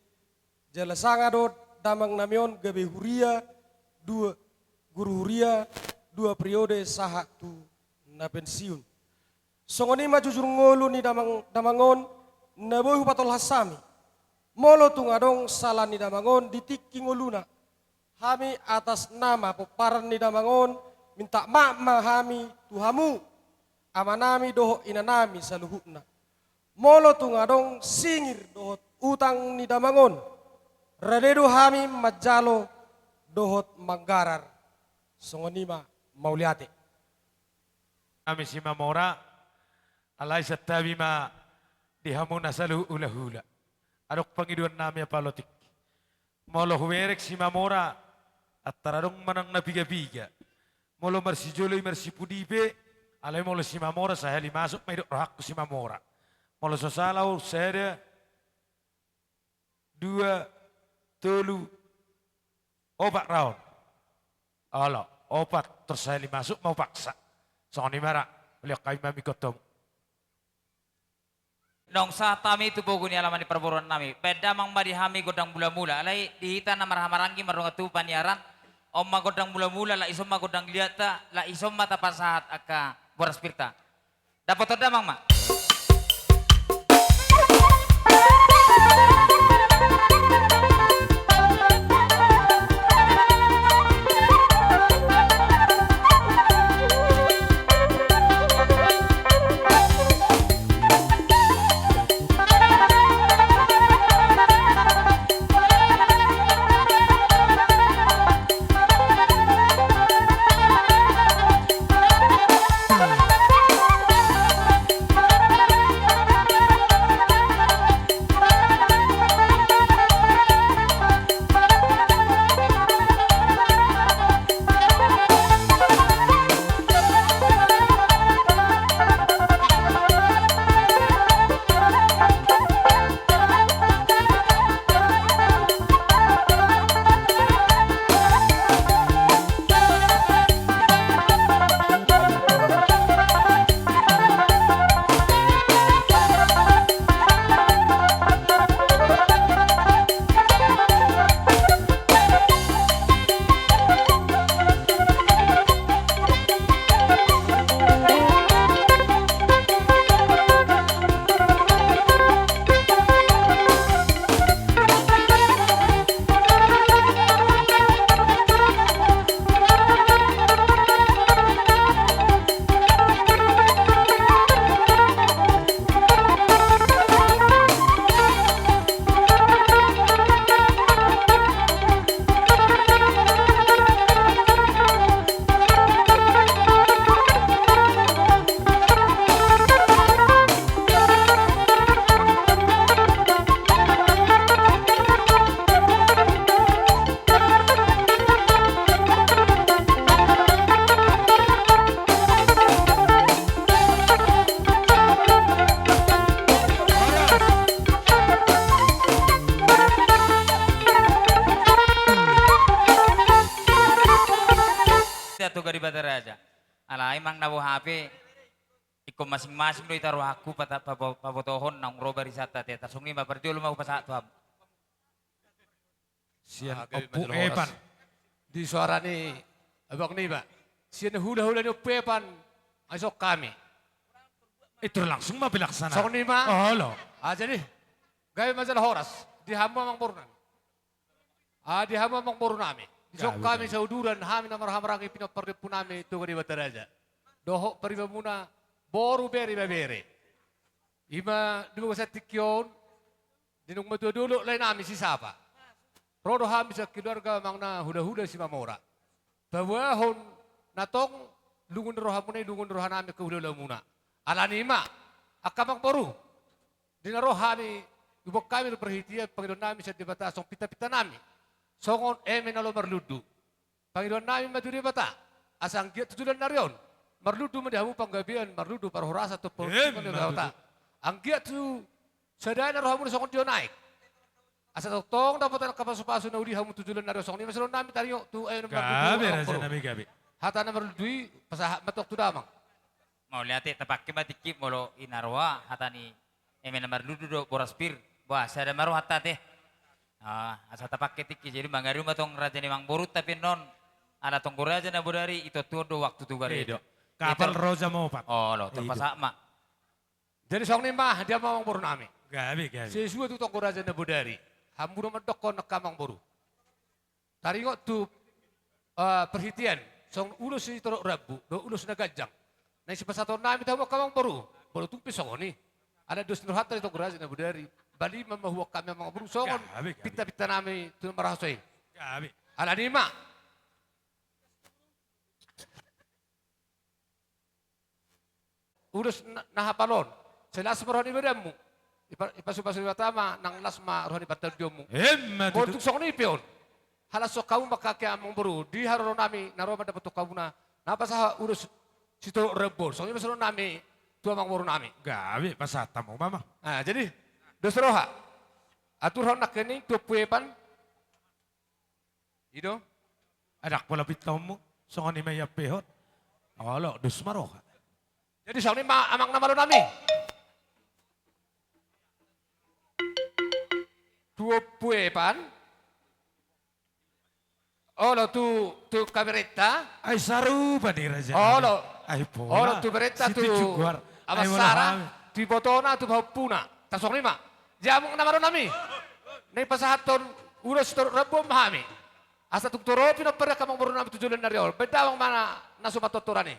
Jala sanga do damang nami on gabe huria dua, guru huria dua periode sahat tu na pensiun. Songon i ma jujur ngolu ni damang, damang on na boi hupatolhas hami. Molo tung adong sala ni damang on di tingki ngoluna, hami atas nama pomparan ni damang on minta maaf ma hami tu hamu, amanami dohot inanami saluhutna. Molo tung adong singir dohot utang ni damang on, rade do hami manjalo dohot manggarar. Songon i ma, mauliate. Hami Simamora, alai santabi ma di hamu na saluhut hulahula. Adong pangidoan nami apala tingki. Molo hubereng Simamora, antara adong manang na piga-piga. Molo marsijolo i marsipudi pe, alai molo Simamora sahali masuk ma didok rohangku Simamora. Molo so sala au, sada, dua, tolu, opat raon. Olo, opat, tor sahali masuk ma hupaksa. Songon i ma ra, mauliate hami ma mangihut hamu. Naung sahat hami tu pogu ni alaman ni parboruon nami. Baen damang ma di hami gondang mula-mula. Alai di hita na marhahamaranggi mardongan tubu paniaran, on ma gondang mula-mula, laos ison ma gondang liatta, laos ison ma tapasahat angka boras pirta. Dapothon damang ma. Tua Debata Raja. Alai manang na boha pe, ingkon masing-masing do hita rohangku pata-, pabo-, pabotohon naung ro barisanta, te, tar songon i ma, parjolo ma hupasahat tu hamu. Sian Ompu Evan. Di soara ni Abang nima. Sian hulahula ni Ompu Epan, ai songon i ma. Itu langsung ma pelaksanaan. Songon i ma. Olo. Ah, jadi, gabe ma jala horas di hamu amangborunami. Ah, di hamu amangborunami. Dison hami sauduran, hami na marhahamaranggi pinompar ni ompunami Toga Debata Raja. Dohot paribanmuna boru, bere, ibebere. I ma di bagasan tingki on, di naung matua dolok laenami sisapa. Ro do hami sakeluarga manang na hulahula Simamora. Paboahon na tong lungun ni rohamuna i, lungun ni rohanami angka hulahulamuna. Alani i ma, angka amangboru. Di na ro hami, iboan hami do parhitean pangidoannami sian Debata, songon pintapintanami. Songon eme na laho marlundu. Pangidoannami ma tu Debata. Asa anggiat tu joloan ni ari on. Marlundu ma di hamu panggabean, marlundu parhorasan, tu panggabean ni Debata. Anggiat tu sadana rohamuna songon dion aek. Asa tongtong dapotan angka pasupasu na uli hamu tu joloan ni ari on, songon i ma sidohononnami taringot tu eme na marlundu. Gabe, rajanami, gabe. Hata na marlundu i pasahat ma tong tu damang. Mauliate, tapangke ma tingki molo i na roha hata ni eme na marlundu dohot boras pir. Bah, sada ma roha hata te. Ah, asa tapangke tingki, jadi mangadu ma tong raja ni amangboru, tapi annon ala tonggo raja na bodari i, tontu on do waktu tu gareja. Kapal roja ma opat. Olo, terpasahat ma. Jadi songon i ma di hamu amangborunami. Gabe, gabe. Sesuai tu tonggo raja na bodari. Hamu do mandokkon angka amangboru. Taringot tu, eh, parhitean, songon ulos sitorop rambu dohot ulos na ganjang. Na sipasahatonnami tu hamu angka amangboru, molo tung pe songon i. Ala dos ni rohanta di tonggo raja na bodari. Bali ma huboan hami amangboru songon pintapintanami tu na marhaso i. Gabe. Alani i ma. Ulos na, na hapal on. Sai las ma roha ni badanmu. Ipa-, ipasupasu Debata ma nang las ma roha ni pantaondionmu. Emma tutu. Molo tung songon i pe on. Halashon hamu ma angka amangboru di haroronami na ro mandapothon hamuna. Na pasahat ulos sitorop rambu on. Songon i ma sidohononnami tu amangborunami. Gabe, pasahat hamu ma. Ah, jadi dos roha. Atur hamu nangkining tu Ompu Epan. I do. Ndang pola pintonmu, songon i ma iapehon. Olo, dos ma roha. Jadi songon i ma amang na malonami. Tu Ompu Epan. Olo tu, tu kabarenta. Ai sarupa di raja. Olo. Ai pola. Olo tu berenta tu. Siti juguar. Ai pola. Abasara, hami. Tu ibotona, tu pahompuna. Tar songon i ma. Jadi amang na malonami. Na pasahathon ulos sitorop rambu on ma hami. Asa tung toropi na pari angka amangborunami tu joloan ni ari on. Baen damang ma na so matortoran i.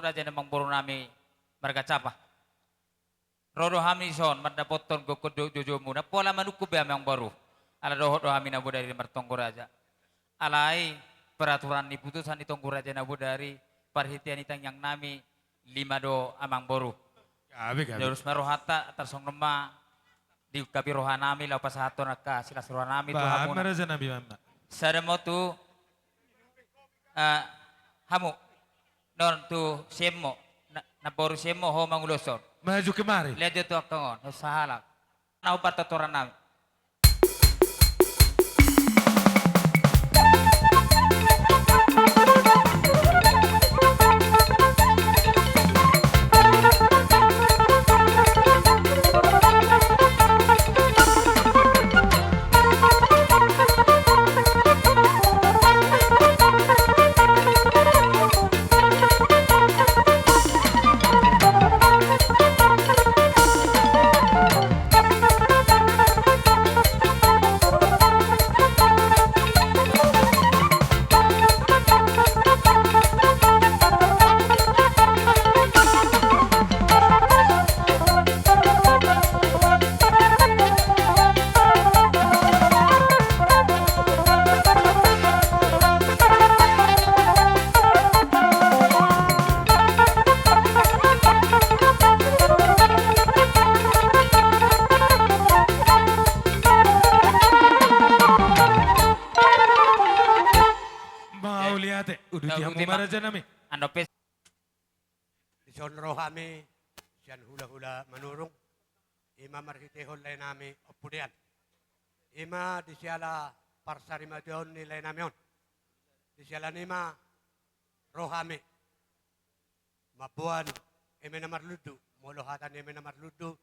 Raja ni amangborunami marga Capa. Ro do hami dison mandapothon gokhon dohot joujoumu, ndang pola manungkun be hami amangboru. Ala dohot do hami na bodari martonggo raja. Alai peraturan ni putusan ni tonggo raja na bodari, parhitean ni tangiangnami, lima do amangboru. Gabe, gabe. Dos ma rohanta, tarsongon on ma diungkapi rohanami laho pasahathon angka silas rohanami tu hamuna. Sada ma tu, eh, hamu. Non tu si Emmo. Na, namboru si Emmo, ho manguloshon. Maju kemari. Lihat jo tu angka on, sahalak. Na hombar tortorannami. Raja nami. Ando pe. Dison ro hami sian hulahula Manurung, i ma marhitehon lae nami Ompu Dean. I ma di siala parsarimateon ni lae nami on. Di siala ni i ma ro hami mamboan eme na marlundu, molo hata ni eme na marlundu,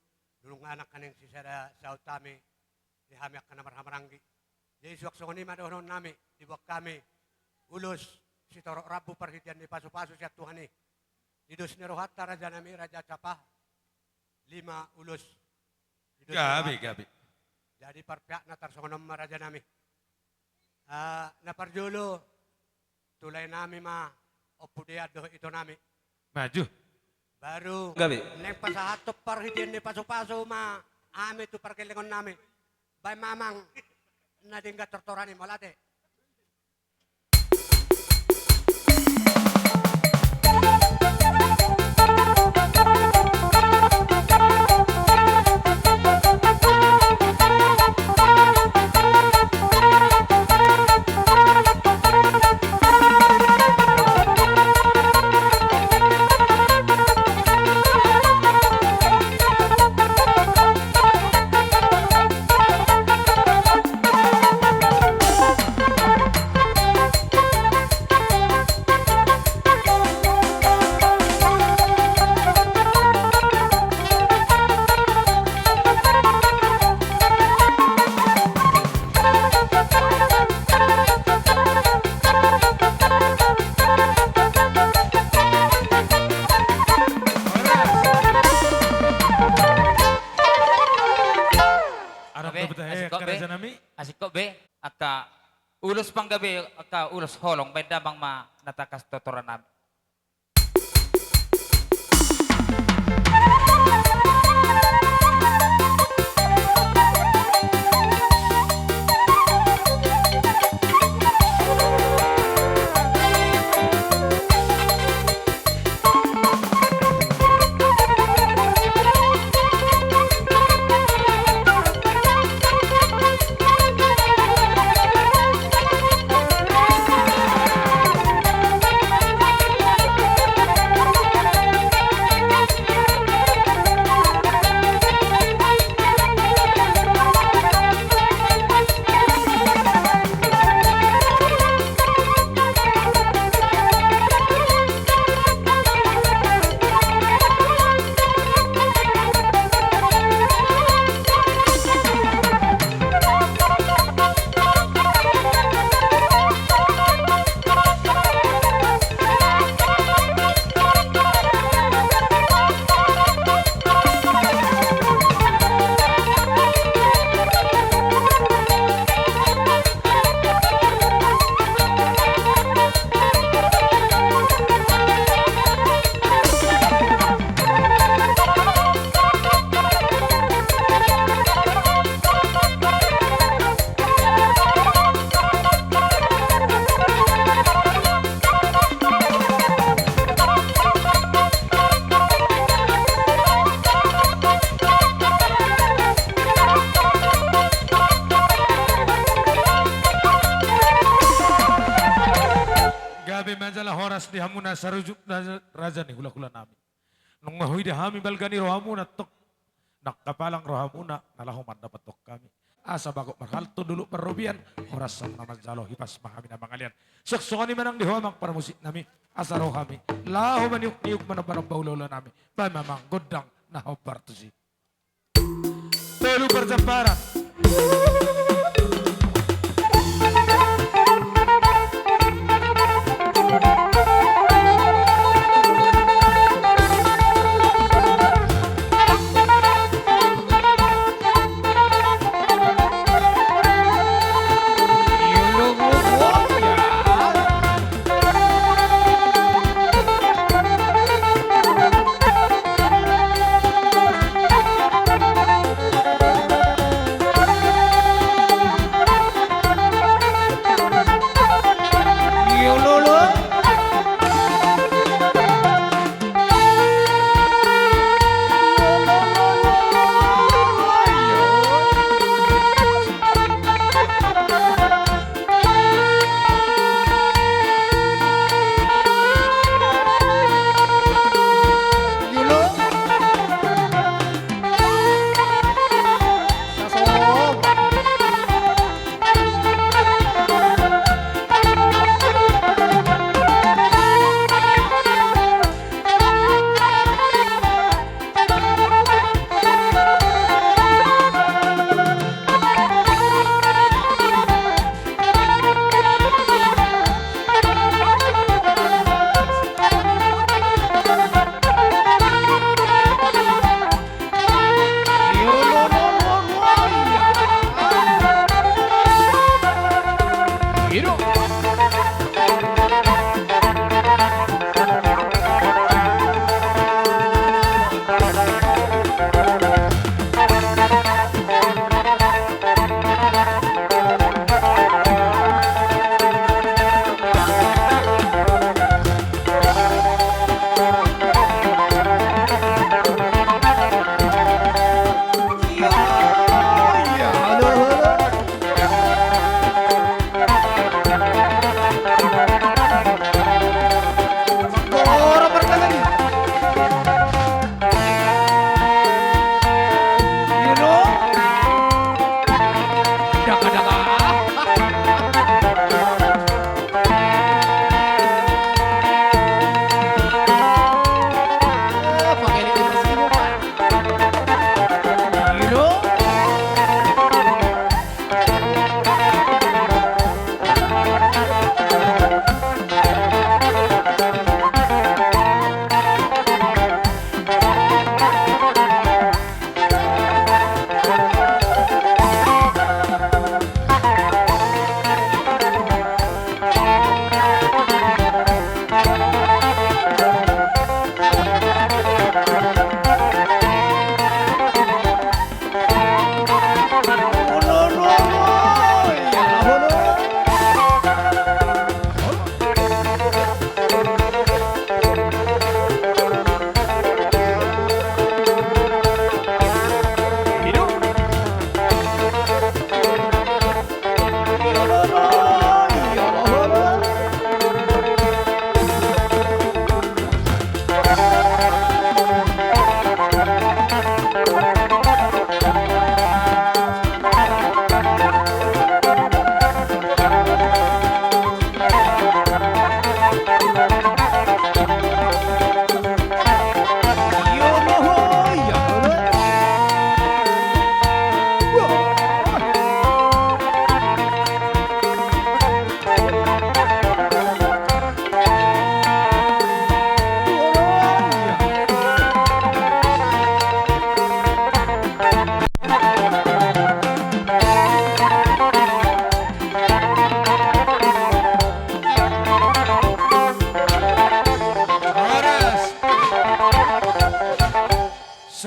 dung anak na naeng sisada saut hami, di hami angka na marhahamaranggi. Jadi suang songon i ma dohonon nami, diboan hami ulos sitorop rambu parhitean ni pasupasu sian Tuhan i. Di dos ni rohanta raja nami, Raja Capa, lima ulos. Di dos ni rohanta. Gabe, gabe. Jadi parpeakna tarsongon on ma raja nami. Ah, na parjolo tu lae nami ma Ompu Dean dohot ito nami. Maju. Baru. Gabe. Naeng pasahathon parhitean ni pasupasu ma hami tu pargellengon nami. Baen ma amang na denggan tortoran i, mauliate. Asing kok be, asing kok be, angka ulos panggabe, angka ulos holong, baen damang ma na tangkas tortoran nami. Gabe ma jala horas di hamuna sarujuk na raja ni hulahula nami. Nunga huida hami balga ni rohamuna tong, nangkapalang rohamuna na laho mandapothon hami. Asa bagot marhalto dolok parrobean, horas songon na manjalo hipas ma hami na mangalean. Suang songon i ma nang di ho amang parmusik nami, asa ro hami laho maniukniuk manombanomba hulahula nami. Baen ma amang gondang na hombar tusi. Tolu parjamparan.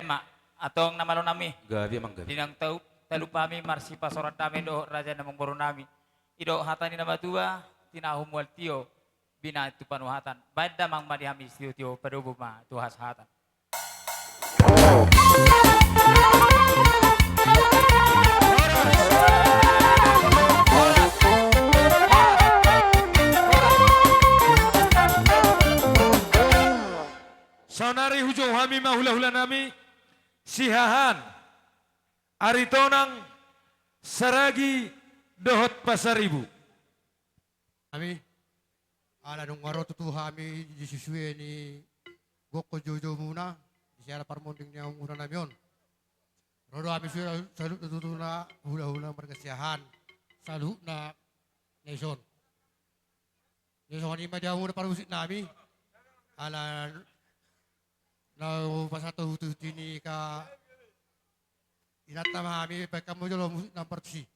Ma, antong na malo nami. Gabe, manggabe. Di na tau, talup hami marsipasaor dame dohot raja ni amangboru nami. Didok hata ni na matua, tinahu mual tio, binahen tu panuhatan. Baen damang ma di hami sitio-tio, padomu ma tu hasahatan. Saonari hujou hami ma hula-hula nami, Siahaan, Aritonang, Saragi, dohot Pasaribu. Hami, ala nunga ro tutu hami di susuon ni gokhon jou-jou muna, di siala parmonding ni amangboru nami on. Ro do hami sude saluhutna tutu na hula-hula marga Siahaan, saluhutna na dison. Jadi songon i ma di hamu na parmusik nami, ala na hupasahat huti-huti ni angka inanta ma hami, baen hamu jolo musik na partusi.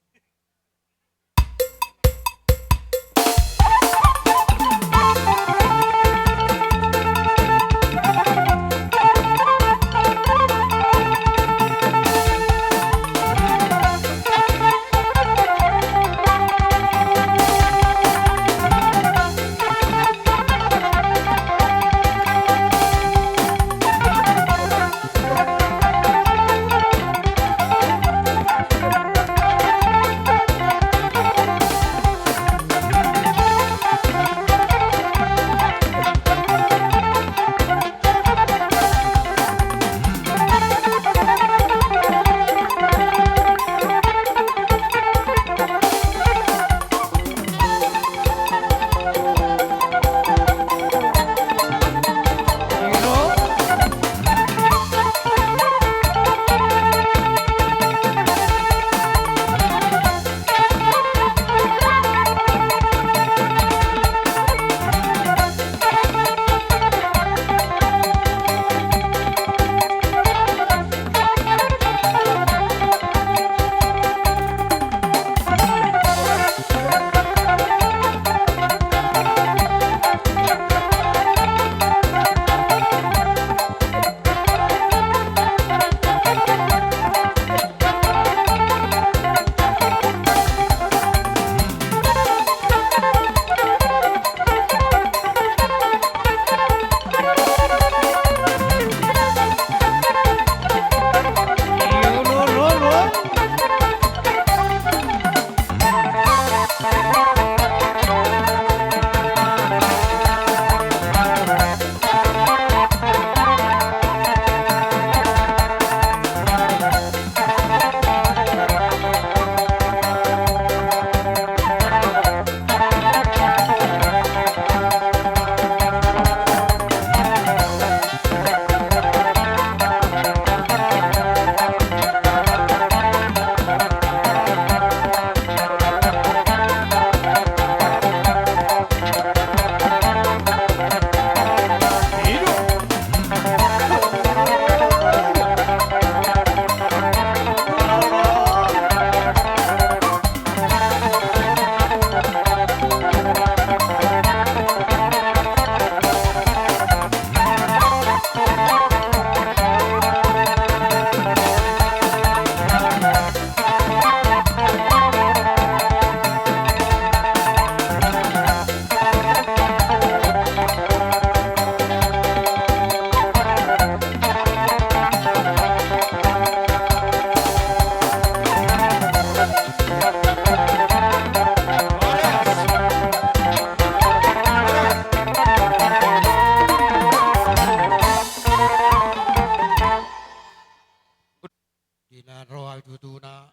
Di na ro hami tutu na,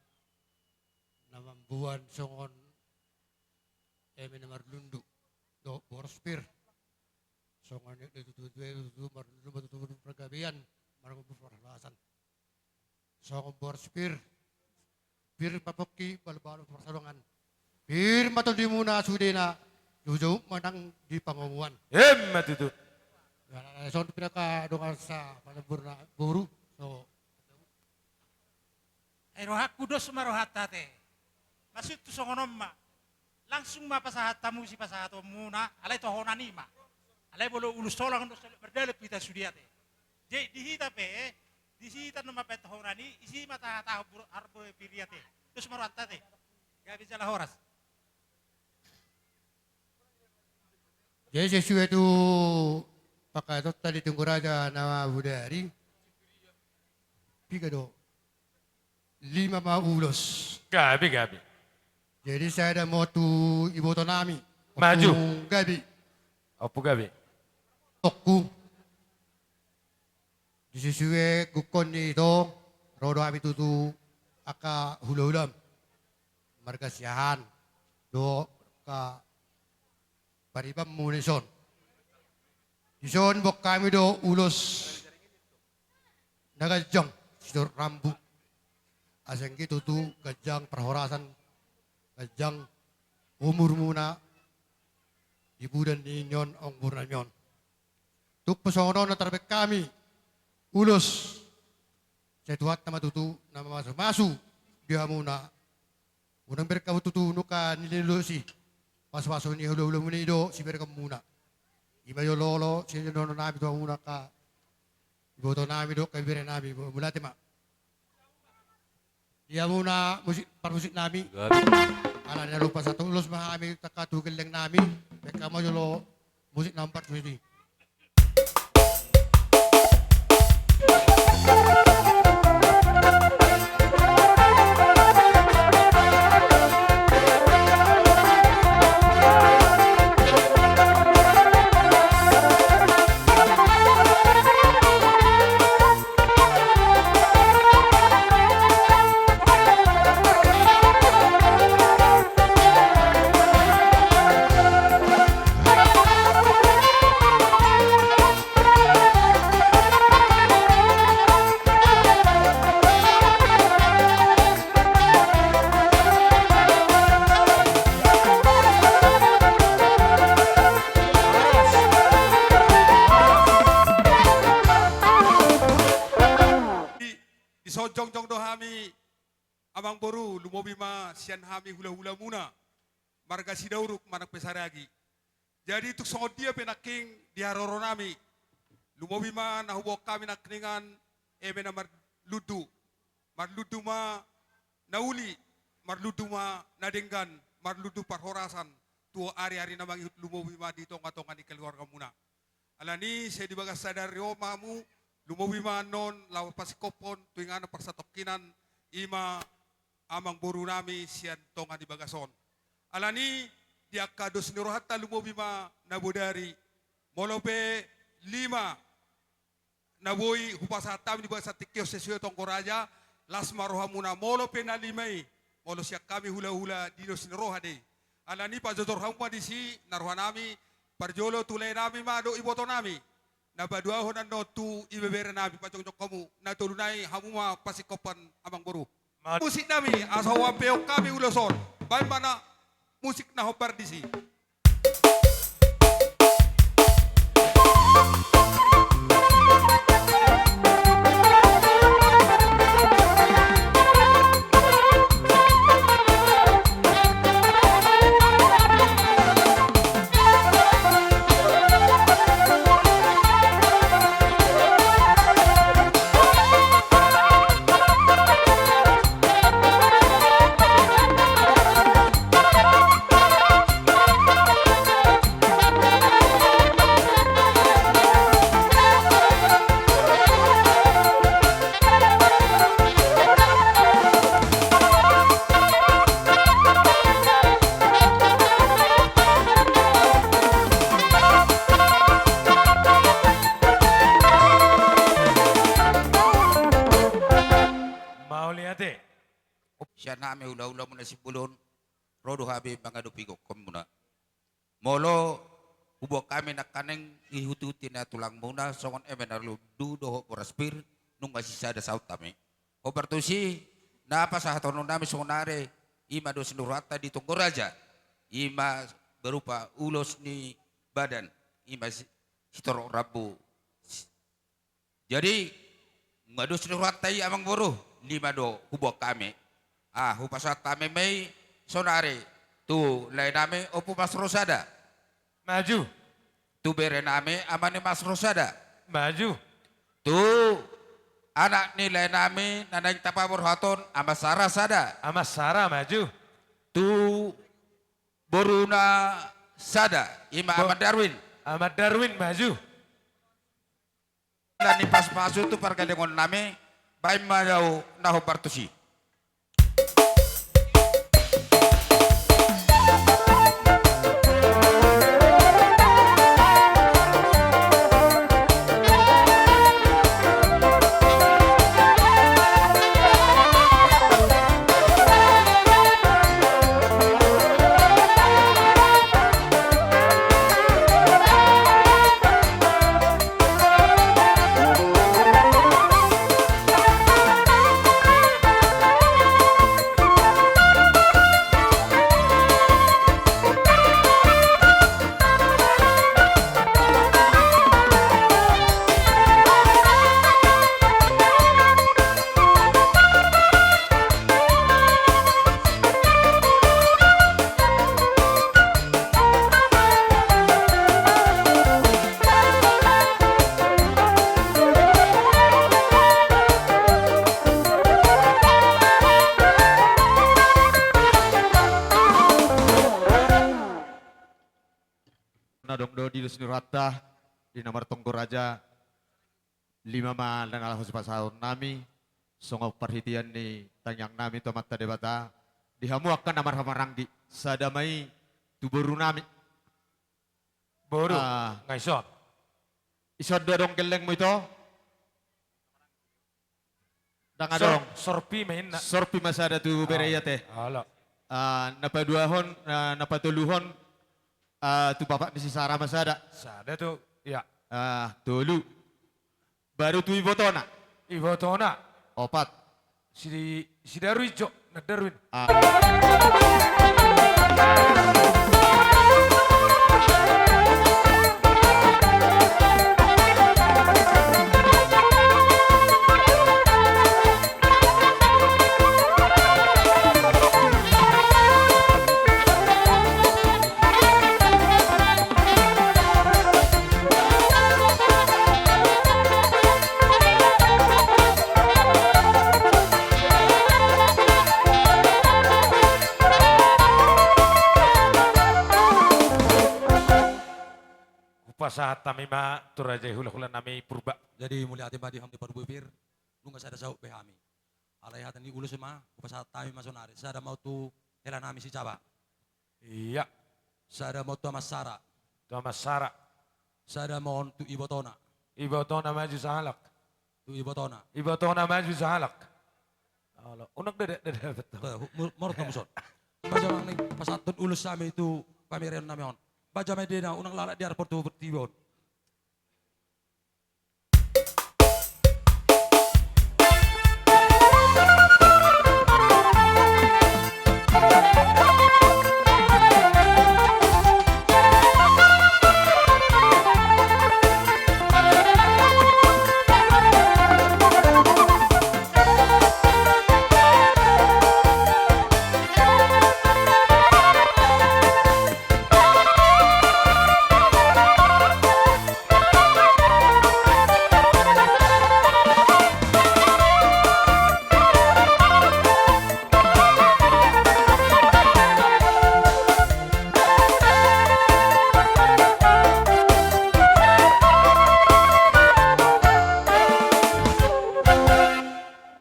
na mamboan songon eme na marlundu dohot boras pir. Songon i do tutu, tutu marlundu ma tutu pargabean, marlundu parhorasan. Songon boras pir, pir ma pongki, balu-balu parsadongan. Pir ma tondimuna sudena, jou-jou ma nang di pangomoan. Emma tutu. Nah, songon pinaka dongan sa, pala boru na, boru. So. Ai rohangku dos ma rohanta ate. Maksudhu songon on ma. Langsung ma pasahat hamu sipasahatonmuna, alai tohonan i ma. Alai molo ulos solang do, mardalek hita sude ate. Jadi di hita pe, disi Ima ta, ta, arbue pir i ate. Terus maruanta te. Gabe jala horas. Jadi sesuai tu pangkataion tadi Tengku Raja na bodari. Piga do? Lima ma ulos. Gabe, gabe. Jadi sada ma tu iboto nami. Maju. Ompu Gabe. Ompu Gabe. Tokku. Di susuge gungkon ni ito, ro do hami tutu angka hulahulam. Marga Siahaan. Dohot angka paribanmu na dison. Dison boan hami do ulos na ganjang, sitorop rambu. Asa anggiat tutu ganjang parhorasan, ganjang umurmuna di bulan ni on, amangboru nami on. Tung pe songon on na tarbaen hami ulos, sai Tuhanta ma tutu na mamasumasu di hamuna. Unang bereng hamu tutu nunga nilelus i. Pasupasu ni hulahulamuna i do siberengmuna. Ima jolo olo sidohonon nami tu hamuna angka iboto nami dohot angka ibebere nami, mauliate ma. Di hamuna musik, parmusik nami. Gabe. Ala na lupa satu ulos ma hami tangkas tu gelleng nami. Baen hamu jolo musik na hombar tu hita i. Di, dison jongjong do hami, amangboru, lumobi ma sian hami hulahulamuna, marga Sidauruk manang pe Saragi. Jadi tung songon dia pe nangkin di haroro nami, lumobi ma na huboan hami nangkiningan eme na marlundu, marlundu ma na uli, marlundu ma na denggan, marlundu parhorasan tu ariari na mangihut, lumobi ma di tongatonga ni keluargamuna. Alani i sai di bagas sadari on ma hamu, lumobi ma annon laho pasingkophon tu inganan parsatongkinan, ima amangboru nami sian tonga ni bagas on. Alani i di angka dos ni rohanta lumobi ma na bodari, molo pe lima na boi hupasahat hami di bagasan tingki on sesuai Tonggo Raja, las ma rohamuna. Molo pe na lima i, molo sian hami hulahula di dos ni roha do i. Alani i pajojor hamu ma disi na roha nami, parjolo tu lae nami ma dohot iboto nami. Na paduahon annon tu ibebere nami, pajongjong hamu. Na tolu nai hamu ma pasingkophon, amangboru. Mad- Musik nami, asa huampeon hami ulos on. Baen ma na musik na hombar disi. Mauliate. Sian hami hulahulamuna Simbolon, ro do hami mangadopi gokhonmuna. Molo huboan hami nangkaning ihutihut ni tulangmuna songon eme na lundu dohot boras pir, nunga sisada saut hami. Hombar tusi, na pasahathononnami saonari, ima dos ni rohanta di Tonggo Raja, ima berupa ulos ni badan, ima si-, sitorop rambu. Jadi, nunga dos ni rohanta i, amangboru, lima do huboan hami. Ah, hupasahat hami ma i saonari tu lae nami Ompu Mas Rosada. Maju. Tu bere nami Ama ni Mas Rosada. Maju. Tu anak ni laenami na naeng tapaborhathon, Ama Sara sada. Ama Sara maju. Tu boruna sada, ima Bo-, Ama Darwin. Ama Darwin maju. Ala ni pasupasu tu pargandengonnami, baen ma jo na hombar tusi. Na adong do di dos ni rohanta, di na martonggo raja, lima ma na laho sipasahatonnami, songon parhitean ni tangiangnami tu Amanta Debata, di hamu angka na marhahamaranggi, sada ma i tu borunami. Boru, ah, nga ison. Ison do adong gellengmu ito? Ndang adong. Sor-, sorpi ma inna. Sorpi ma sada tu bere i ate. Ala. Ah, na paduahon, na, na patoluhon, ah, tu bapak ni si Sara ma sada. Sada tu, ya. Ah, tolu. Baru tu ibotona. Ibotona. Opat. Si, si Darwin jo, na Darwin. Ah. Hupasahat hami ma tu raja i hulahula nami Purba. Jadi mauliate ma di hamu di parubebir, nunga sada saut be hami. Alai hata ni ulos ma, hupasahat hami ma sonari, sada ma on tu hela nami si Jaba. Iya. Sada ma on tu Ama Sara. Tu Ama Sara. Sada ma on tu ibotona. Ibotona maju sahalak. Tu ibotona. Ibotona maju sahalak. Olo, unang dada, dada, betul. Tuh, mu-, morot kamu son. Baja ma ni pasahathon ulos hami tu pamereon nami on. Baja ma dena, unang lalap di arpor tu portibi on.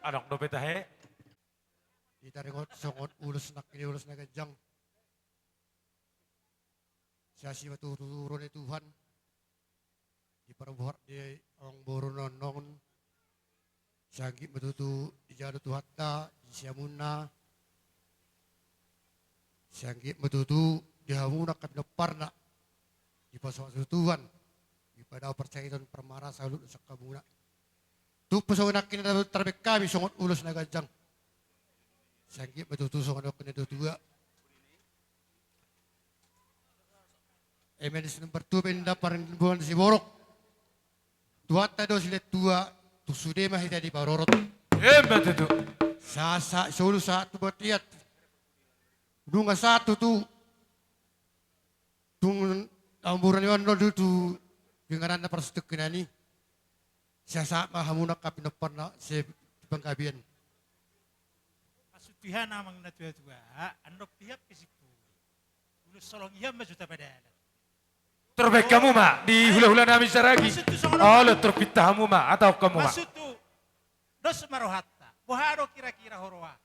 Adong dope tahe. Hita ringot songon ulos nangkin, ulos na ganjang. Sai asi ma tutu ro ni Tuhan, di parbohar ni amangboru na annon. Sai anggiat ma tutu dijalo Tuhanta di siamunna. Sai anggiat ma tutu di hamu angka pinomparna, dipasu-pasu Tuhan, dipadaon parsahiton, parmaraan saluhut dosa hamuna. Tung pe songon nangkin na tarbaen hami songon ulos na ganjang. Sai anggiat ma tutu songon nangkin na tua-tua. Eme na sinombar tua pe ninna parbuan siborok. Tuhanta do silehon tua, tung sude ma hita diparorot. Emma tutu. Sahat-sahat solu sahat tu bontean. Nunga sahat tutu. Tung amangboru na annon do tu ingananna parsatongkinan i. Sisahat ma hamu angka pinomparna si panggabean. Maksud tu hita na amang na tua-tua, andok pihak ke sipu. Ulos solongi hita ma juta padalan. Terbaik hamu ma di hula-hula nami saragi. Maksud tu songon on. Olo, terpinta hamu ma, atau hamu ma. Maksud tu dos ma rohanta. Boha do kira-kira ho roha.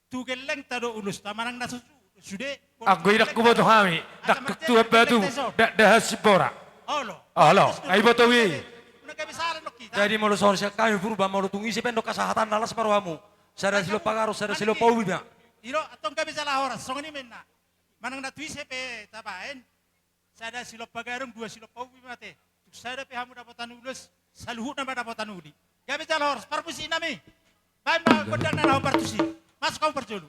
Tu gellengta do ulosta manang na susu, sude. Anggo i ndang huboto hami, ndang tu ambatu, ndang, ndang hasimbora. Olo. Olo, ai boto i. Unang gabe sala nangkin hita. Jadi molo songon sian hami Purba, molo tung ise pe ndok hasahatanna, las ma rohamu. Sada silompa garu, sada silompa ubi ma. Ilo, antong gabe jala horas, songon i ma inna. Manang na tu ise pe tabaen. Sada silompa garu, dua silompa ubi ma ate. Tung sada pe hamu dapotan ulos, saluhutna ma dapotan uli. Gabe jala horas, parmusik nami. Baen ma gondangna na hombar tusi. Masuk hamu parjolo.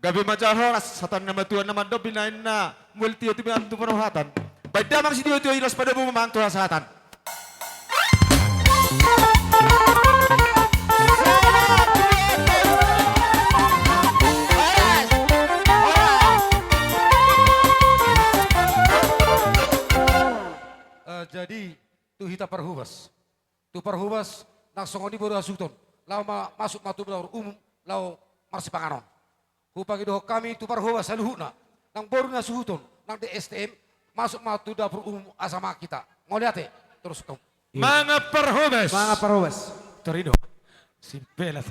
Gabe ma jala horas, hata ni na matua na mandok, binahen na mual tio tu binan tu parrohatan. Baen damang sitio-tio i, laos padomu ma amang tu hasahatan. Eh, jadi, tu hita parhobas. Tu parhobas, nang songon i boru hasuhuton. Laho ma, masuk ma tu dapur umum, laho marsipanganon. Hupangidohon hami tu parhobas saluhutna, nang boru ni hasuhuton, nang di S T M, masuk ma tu dapur umum asa mangan hita. Mauliate, terus kamu. Iya. Mangan parhobas. Mangan parhobas. Torino. Simpelat.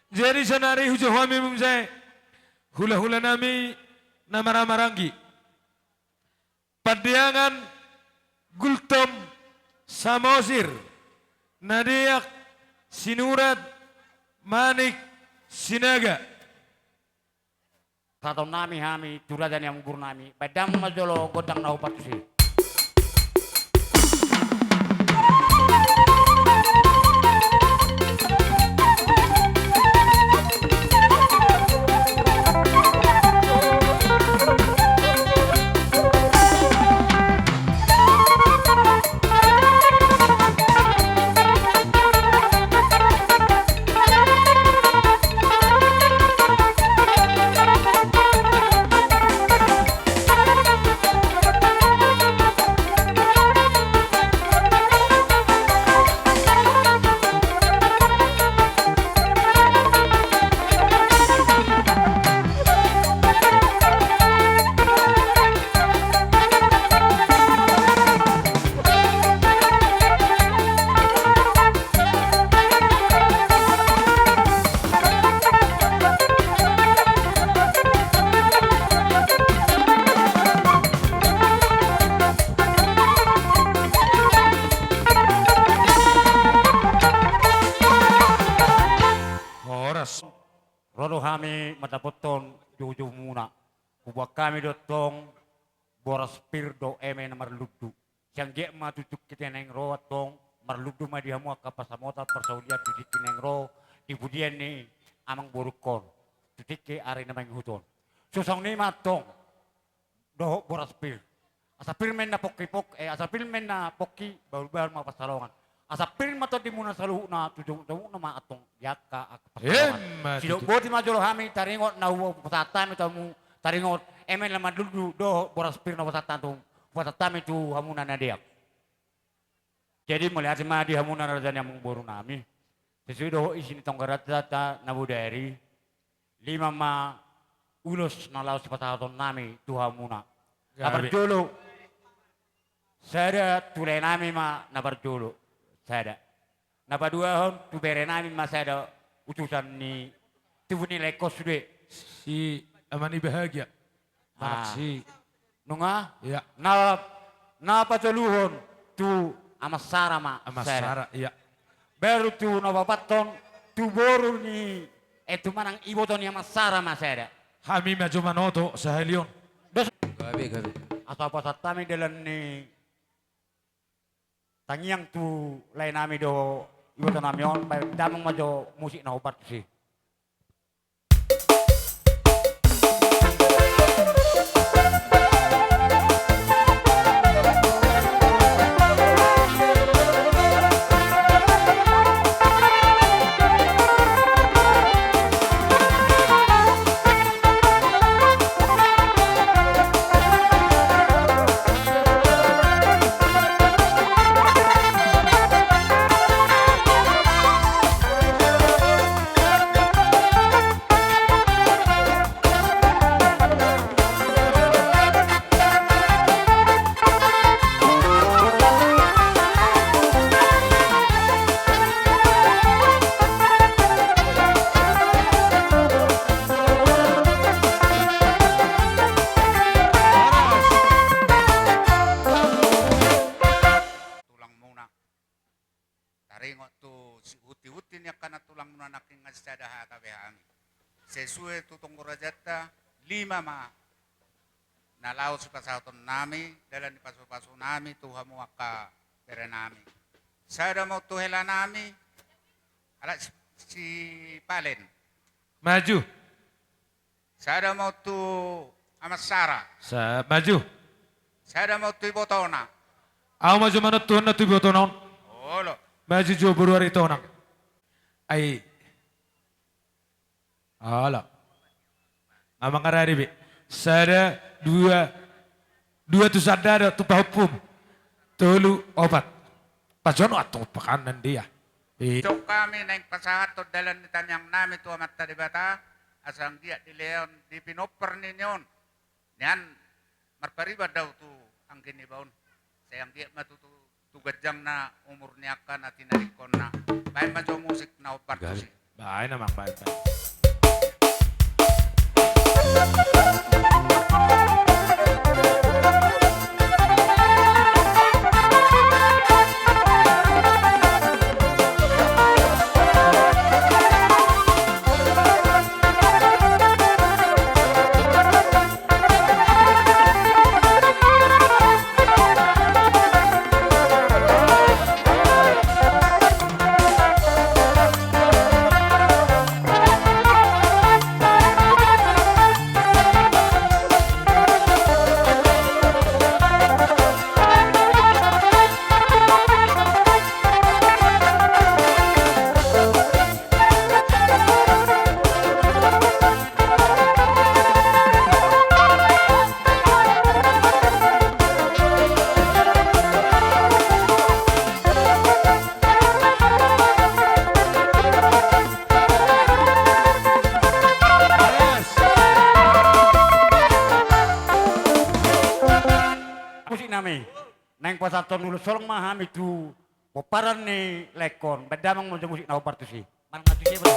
Jadi saonari hujou hami muse, hula-hula nami na marhaha maranggi. Pandeangan, Gultom, Samosir, Nadeak, Sinurat, Manik, Sinaga. Pasahaton nami hami tu raja ni amangboru nami, baen damang ma jolo gondang na hombar tusi. Horas. Ro do hami mandapothon joujoumuna. Huboan hami do tong boras pir dohot eme na marlundu. Sai anggiat ma tu tingki na naeng ro antong, marlundu ma di hamu angka pansamotan parsaulian tu tingki na naeng ro, di pudian ni amangborungkon, tu tingki ari na mangihut on. Suang songon i ma antong dohot boras pir. Asa pir ma inna pongki pongki, eh, asa pir ma inna pongki, bahulbahul ma pansalongan. Asa pir ma tondimuna saluhutna, tu jomukjomukna ma antong di angka, angka pansalongan. Emma tutu. Sidok boti ma jolo hami taringot na hupasahat hami tu hamu, taringot eme na marlundu dohot boras pir na hupasahat hami tu, hupasahat hami tu hamuna na deak. Jadi mauliate ma di hamuna raja ni amangboru nami. Sesuai dohot isi ni tonggaranta na bodari, lima ma ulos na laho sipasahaton nami tu hamuna. Na parjolo, sada tu lae nami ma na parjolo. Sada. Na paduahon tu bere nami ma sada utusan ni tubu ni laengkon sude. Si Ama ni Bahagia. Ah. Manaksi. Nunga? Iya. Na, na patoluhon tu Ama Sara ma sada. Ama Sara, iya. Baru tu na paopathon tu boru ni, eh, tu manang iboto ni Ama Sara ma sada. Hami ma jo manoto sahali on. Dos. Gabe, gabe. Asa hupasahat hami dalan ni tangiang tu lae nami dohot iboto nami on, baen damang ma jo musik na hombar tusi. Tulangmuna. Taringot tu sihunti-hunti ni angka na tulangmuna nangkin, nga sada hata be hami. Sesuai tu tonggo rajanta, lima ma na laho sipasahaton nami, dalan ni pasu-pasu nami tu hamu angka bere nami. Sada ma tu hela nami, halak si, si Palen. Maju. Sada ma on tu Aman Sara. Sa-, maju. Sada ma on tu ibotona. Au ma jo manontuhon na tu ibotona on. Olo. Maju jo boru Aritonang. Ai. Olo. Nga mangarade be. Sada, dua, dua tu sandada, tu pahompum. Tolu, opat. Pajono antong pakannan dia. I. Tong hami naeng pasahathon dalan ni tangiang nami tu Amanta Debata, asa anggiat dilehon di pinompar ni on. Nian marpariban do au tu anggi niba on. Sai anggiat ma tutu tu ganjangna umur ni angka na tinadingkonna. Baen ma jo musik na hombar tusi. Baen amang, baen, baen. Musik nami. Naeng pasahathon ulos holong ma hami tu pomparan ni laengkon. Baen damang ma jo musik na hombar tusi. Marmaju dia, bro.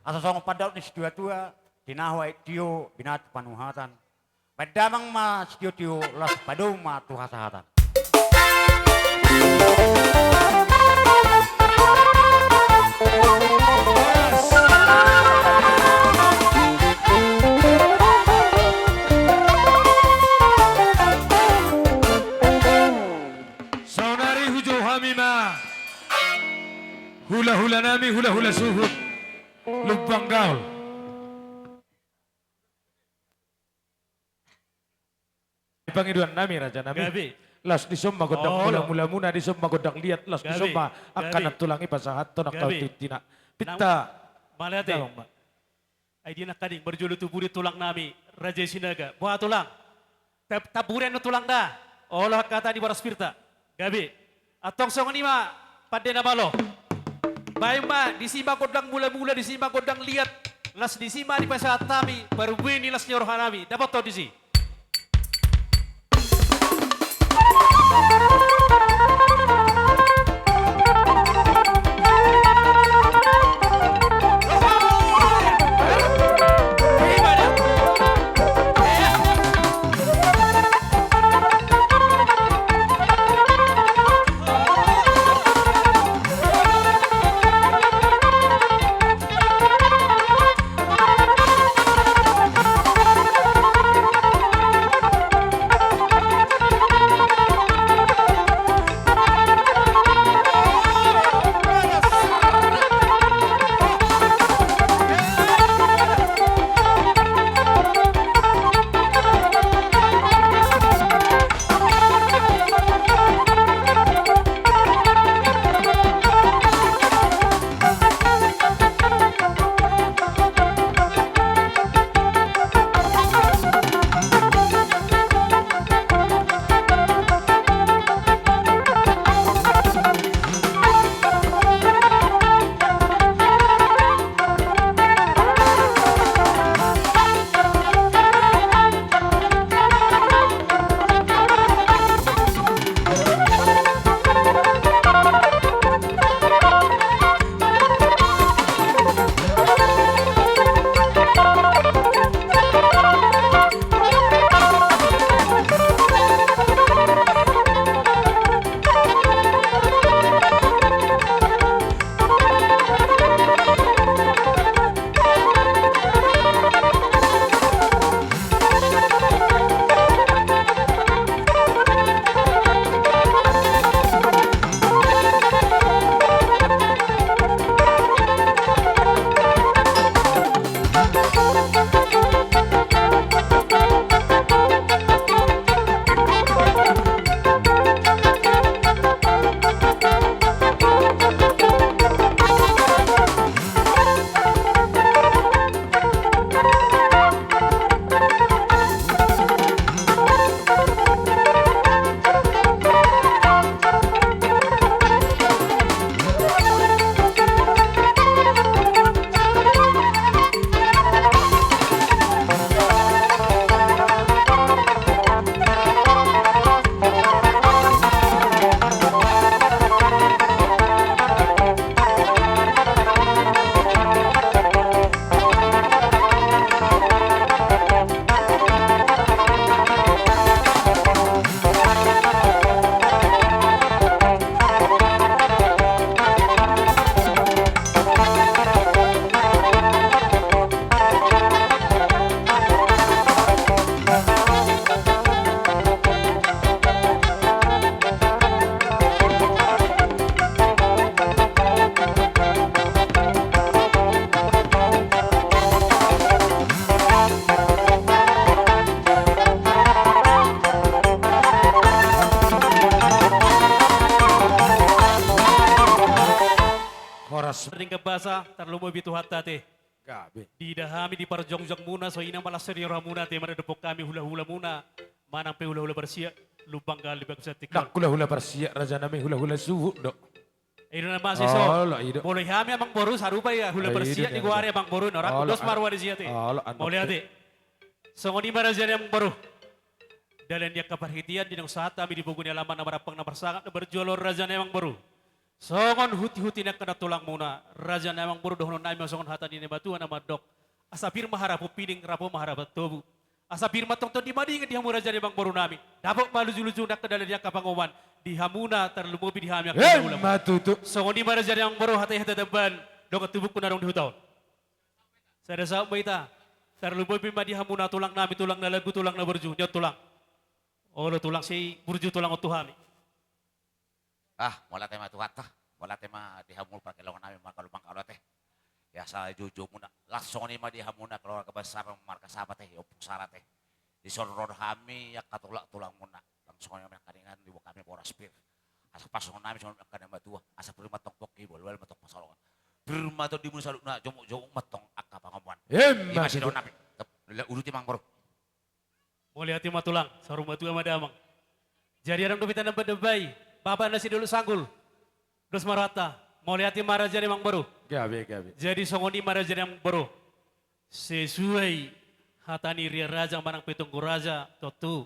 Asa songon pandohan ni situatua, tinahu aek tio, binatu panuhatan. Baen damang ma sitiotio, laos padomu ma tu hasahatan. Hulahula suhut Lumban Gaol. Pangidoan nami, raja nami. Gabe. Laos dison ma gondang mula-mula muna, dison ma gondang liat, laos dison ma angka na tulang i pasahathon angka tintina. Pinta. Mauliate. Ai dia nangkaning marjolo tu pudi tulang nami, Raja Sinaga. Boha tulang? Tab-, taburian do tulang da. Olo hata ni boras pirta. Gabe. Antong songon i ma pande na malo. Baen ma, disi ma gondang mula-mula, disi ma gondang liat. Las disi ma dipasahat hami, parbue ni las ni roha nami. Dapothon disi. Horas. Ringkot basa, tarlumobi Tuhanta ate. Gabe. Diida hami di parjongjongmuna, songon i ma las ni rohamuna ate, mandapothon hami hulahulamuna, manang pe hulahula Parsiak, Lumban Gaol di bagasan tingki on. Ndang hulahula Parsiak, raja nami, hulahula suhut do. I do na mansai so. Olo, i do. Molo hami amangboru, sarupa i, hula Parsiak digoari amangboru, nora. Olo, dos ma roha disi ate. Olo, andok. Mauliate. Songon i ma raja ni amangboru. Dalan ni angka parhitean di naung sahat hami di pogu ni alaman na marampang na marsangap na marjual on, raja ni amangboru. Songon hutihuti ni angka na tulangmuna, raja ni amangboru, dohonon nami ma songon hata ni natuatua na mandok: Asa pir ma harapon pining, rapo ma harapon tobu. Asa pir ma tongtong di madingin di hamu raja ni amangboru nami. Dapot ma lujuluju ni angka dalan ni angka pangomoan di hamuna, tarlumobi di hami angka hulahulamuna. Emma tutu. Songon i ma raja ni amangboru, hata i hata tambahan, dongan tubungku na adong di huta on. Sada saut ma hita, tarlumobi ma di hamuna tulang nami, tulang na lagu, tulang na burju, nion tulang. Olo tulang, sai burju tulang on tu hami. Ah, mauliate ma Tuhanta. Mauliate ma di hamu pargellengon nami marga Lumban Gaol ate. Asa joujou muna. Laos songon i ma di hamuna keluarga besar marga Saba ate, Ompu Sara ate. Dison ro do hami angka tulang, tulang muna. Laos songon i ma angka ningan diboan hami boras pir. Asa pasongon nami songon angka na matua. Asa pir ma tong pongki, bolbol ma tong pansalongan. Pir ma tondimuna saluhutna, jomuk-jomuk ma tong angka pangomoan. Emma tutu. I ma sidohonon nami. Tep, uduti amangboru. Mauliate ma tulang, saur matua ma damang. Jadi adong dope tanda pandambai, bapa na si Dolok Sanggul. Dos ma rohanta, mauliate ma raja ni amangboru. Gabe, gabe. Jadi songon i ma raja ni amangboru. Sesuai hata ni Ria Raja manang Pitunggu Raja, tontu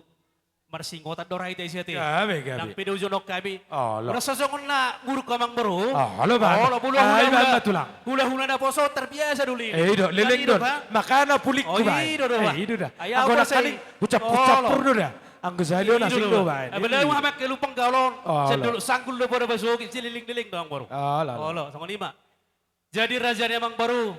marsingotan do ra hita i siate. Gabe, gabe. Nang pe na ujonok hami. Olo. Olo, songon na nguruk amangboru. Olo, bang. Olo, bulu. Ai, hula-hula, bang, tulang. Hula-hula na poso terbiasa do leleng. Eh, i do, leleng do. Kan? Makana pulik. Oh, ku, bang. I do, do, eh, bang. I do da. Ai, anggo na poso i. Nangkaning hucap-hucap, olo, pur do da. Anggo sahali on, olo, asing do, bang. Apalagi ma hami angka Lumban Gaol on. Olo. Sian Dolok Sanggul do poda pasoki, sileleng-leleng do amangboru. Olo, olo. Olo, songon i ma. Jadi raja ni amangboru,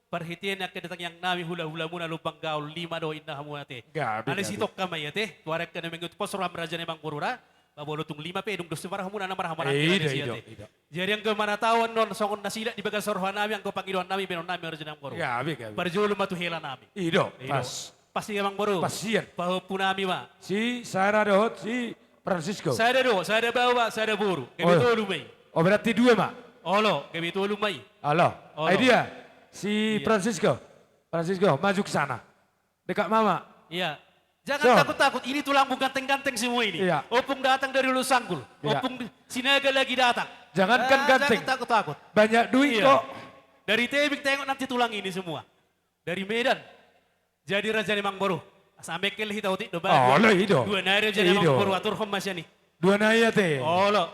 parhitean ni angka tangiang nami hula-hula muna Lumban Gaol, lima do inna hamu ate. Gabe, gabe. Alai sitongka ma i ate, tu ari angka na mangihut pos roham raja ni amangboru ra, ba molo tung lima pe dung dos marhamu na marhamu. Eh, i do, i do, i do. Jadi anggo manatau annon songon na silak di bagasan roha nami, anggo pangidoan nami, bahenon nami raja ni amangboru. Gabe, gabe. Parjolo ma tu hela nami. I do, i do. Pas. Pas i amangboru. Pas sian. Pahompu nami ma. Si Sara dohot si Francisco. Sada do, sada baoa, sada boru. Gabe tolu ma i. Oh, berarti dua ma. Olo, gabe tolu ma i. Olo. Olo. Ai dia, si Francisco. Francisco, maju ke sana. Dekat mama. Iya. Jangan takut-takut, ini tulangmu ganteng-ganteng semua ini. Iya. Ompung datang dari Dolok Sanggul. Iya. Ompung di, Sinaga lagi datang. Jangankan ganteng. Jangan takut-takut. Banyak duit kok. Dari tebing tengok nanti tulang ini semua. Dari Medan. Jadi raja ni amangboru. Asa mengkel hita otik do, bang. Olo, i do. Dua nari raja ni amangboru, aturhon ma sian i. Dua nari ate. Olo.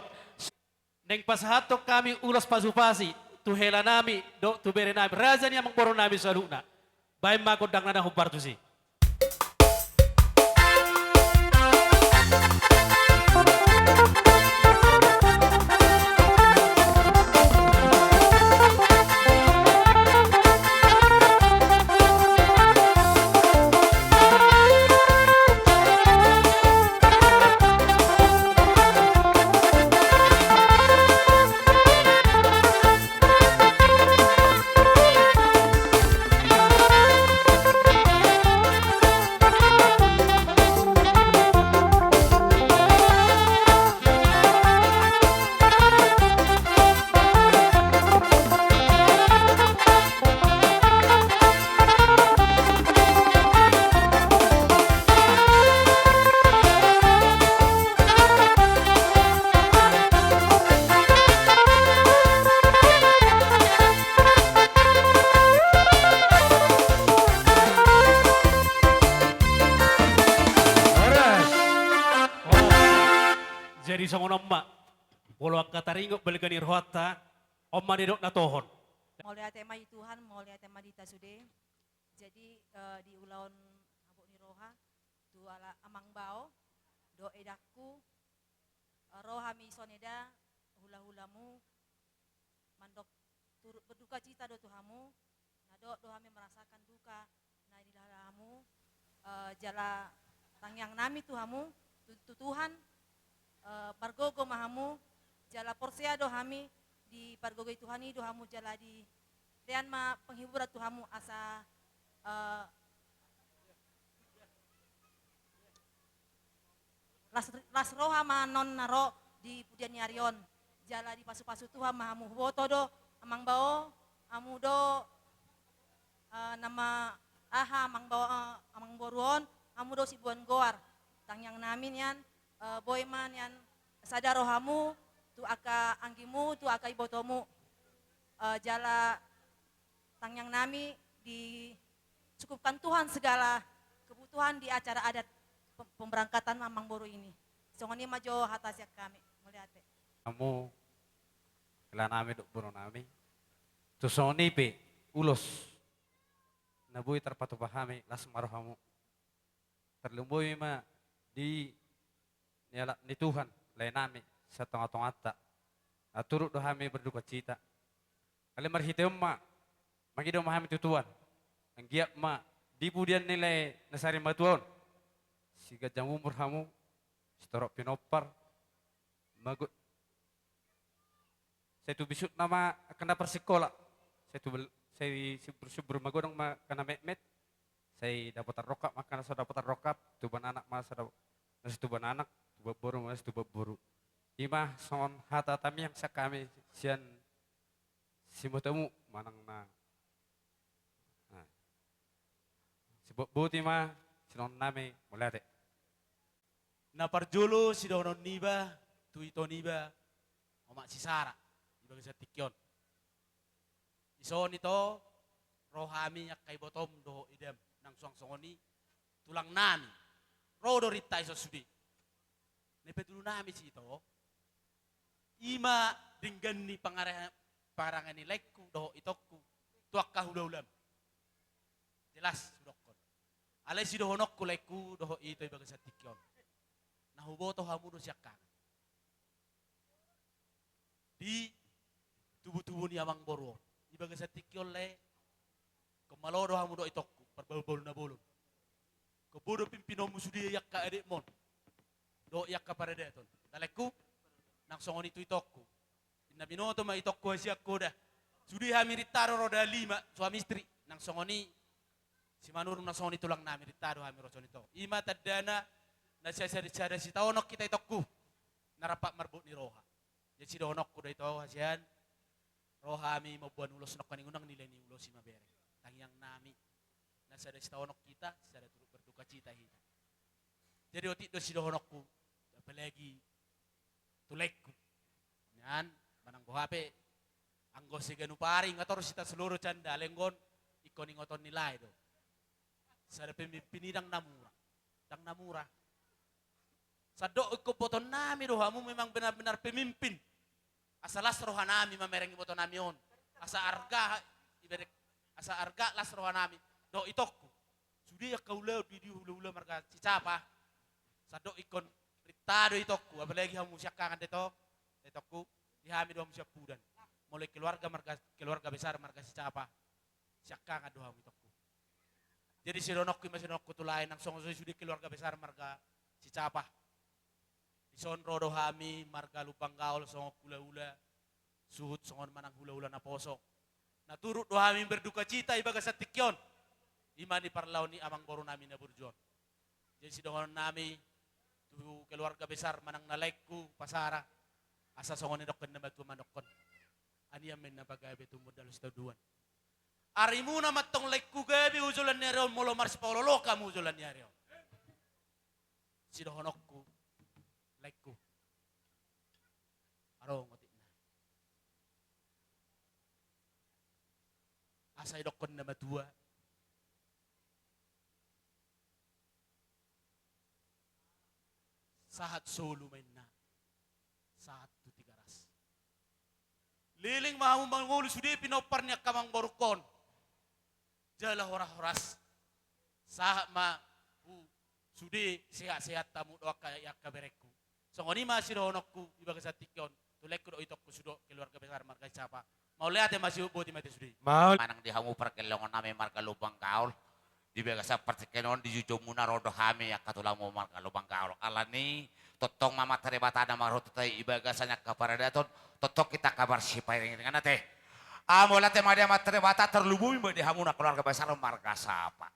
Naeng pasahathon hami ulos pasu-pasi tu hela nami dohot tu bere nami, raja ni amangboru nami saluhutna. Baen ma gondangna na hombar tusi. Jadi songon on ma. Molo angka taringot balga ni rohanta, on ma nidok na tohon. Mauliate ma di Tuhan, mauliate ma di hita sude. Jadi, eh, di ulaon habot ni roha, tu ala amang bao, dohot edangku, eh, ro hami songon eda, hula-hulamu, mandok turut berduka cita do tu hamu, na dohot do hami merasakan duka na nilala hamu, eh, jala tangiang nami tu hamu, tu, tu Tuhan, eh, margogo ma hamu, jala porsea do hami, dipargogoi Tuhan i do hamu, jala dilean ma penghiburan tu hamu asa, eh, las, las roha ma annon na ro di pudian ni ari on. Jala dipasu-pasu Tuhan ma hamu, huboto do, amang bao, hamu do, eh, nama aha, amang bao, eh, amang boru on, hamu do siboan goar. Tangiang nami nian, eh, boi ma nian sada rohamu, tu angka anggimu, tu angka ibotomu. Eh, jala tangiang nami dicukupkan Tuhan segala kebutuhan di acara adat pem-, pemberangkatan amang boru ini. Songon i ma jo hata sian hami, mauliate. Hamu, hela nami dohot boru nami. Tu songon i pe, ulos na boi tarpatupa hami, las ma rohamu. Tarlumobi ma di ni halak ni Tuhan, lae nami, sian tonga-tonganta. Na turut do hami berduka cita. Alai marhite on ma, mangido ma hami tu Tuhan. Anggiat ma, di pudian ni lae na sarimatua on. Siganjang umur hamu, sitorop pinompar, mago-, Sai tu bisukna ma angka na parsikola. Sai tu bel-, sai sumbur-sumbur magodang ma angka na metmet. Sai dapotan rongkap ma angka na so dapotan rongkap, tubuan anak ma so dap-, na so tubuan anak, tubuan boru ma na so tubuan boru. I ma songon hata tamiang sian hami sian simotomu manang na. Nah. Sibohot-bohot i ma sidohonon nami, mauliate. Na parjolo sidohonon niba tu ito niba, omak si Sara, di bagasan tingki on. Dison ito, ro hami angka ibotom dohot idam, nang suang songon i tulang nami. Ro do rinta dison sude. Na ipatudu nami si ito, i ma denggan ni pangare-, parange ni laengku dohot itongku tu angka hula-hulam. Jelas hudokkon. Alai sidohononku laengku dohot ito di bagasan tingki on, na huboto hamu do siangkangan di tubu-tubu ni amangboru on. Di bagasan tingki on lae, ingkon malo do hamu dohot itongku, parbahul-bahul na bolon. Ingkon boi do pimpinonmu sude i angka adekmon dohot i angka paradaton. Laengku, nang songon i tu itongku. Inna binoto ma itongku hasian hoda. Sude hami rinta do roda lima, suami istri. Nang songon i Simanurung, nang songon i tulang nami, rinta do hami ro songon ito. I ma tandana na sai sada, sada sitaonon hita itongku, na rampak marbot ni roha. Jadi sidohononku do ito hasian, ro hami mamboan ulos nangkaning, unang nilai ni ulos i mamereng. Tangiang nami, na sada sitaonon hita, sada turut berdukacita hita. Jadi otik do sidohononku, apalagi tu laengku. Nian, manang boha pe, anggo siganup ari nga torus hita saleleng on, ingkon ingoton ni lae do. Sada pemimpin i ndang na mura. Ndang na mura. Sandok ingkon botoon nami do hamu memang benar-benar pemimpin. Asa las roha nami mamereng iboto nami on. Asa arga, iberek, asa arga las roha nami. Dohot itongku. Sude angka ulaon di, di hula-hula marga Sicapa. Sandok ingkon rinta do itongku, apalagi hamu siangkangan do ito, itongku, di hami do hamu siampudan. Molo keluarga marga, keluarga besar marga Sicapa, siangkangan do hamu itongku. Jadi sidohononku i ma sidohononku tu lae, nang songon i sude keluarga besar marga Sicapa. Dison ro do hami marga Lumban Gaol songon hula-hula, suhut songon manang hula-hula naposo. Na turut do hami berdukacita di bagasan tingki on. I ma di parlao ni amangboru nami na burju on. Jadi sidohonon nami tu keluarga besar manang na laengku Pasara. Asa songon i dokkon na matua mandokkon. Anian ma inna pagabe, tumundalhon sitadoan. Arimuna ma antong laengku gabe hujoloan ni ari on, molo marsipaolo-oloan hamu hujoloan ni ari on. Sidohononku, laengku. Adong otikna. Asa didokkon na matua. Sahat solu ma inna. Sahat tu Tigaras. Leleng ma hamu mangolu sude pinompar ni angka amangborungkon. Jala horas-horas. Sahat ma tu sude sehat-sehat hamu dohot angka, angka berengku. Songon i ma sidohononku di bagasan tingki on. Tu laengku dohot itongku sude keluarga besar marga Sicapa. Mauliate ma, sibohot-bohot i ma tu sude. Maul. Manang di hamu pargellongon nami marga Lumban Gaol. Di bagasan partingkian on di jujumuna ro do hami angka tulangmu marga Lumban Gaol. Alani tongtong ma Amanta Debata na marhutehut hita i bagasan angka paradaton, tongtong hita angka marsipairing-iringan ate. Ah, mauliate ma di Amanta Debata, tarlumobi ma di hamuna keluarga besar marga Sicapa.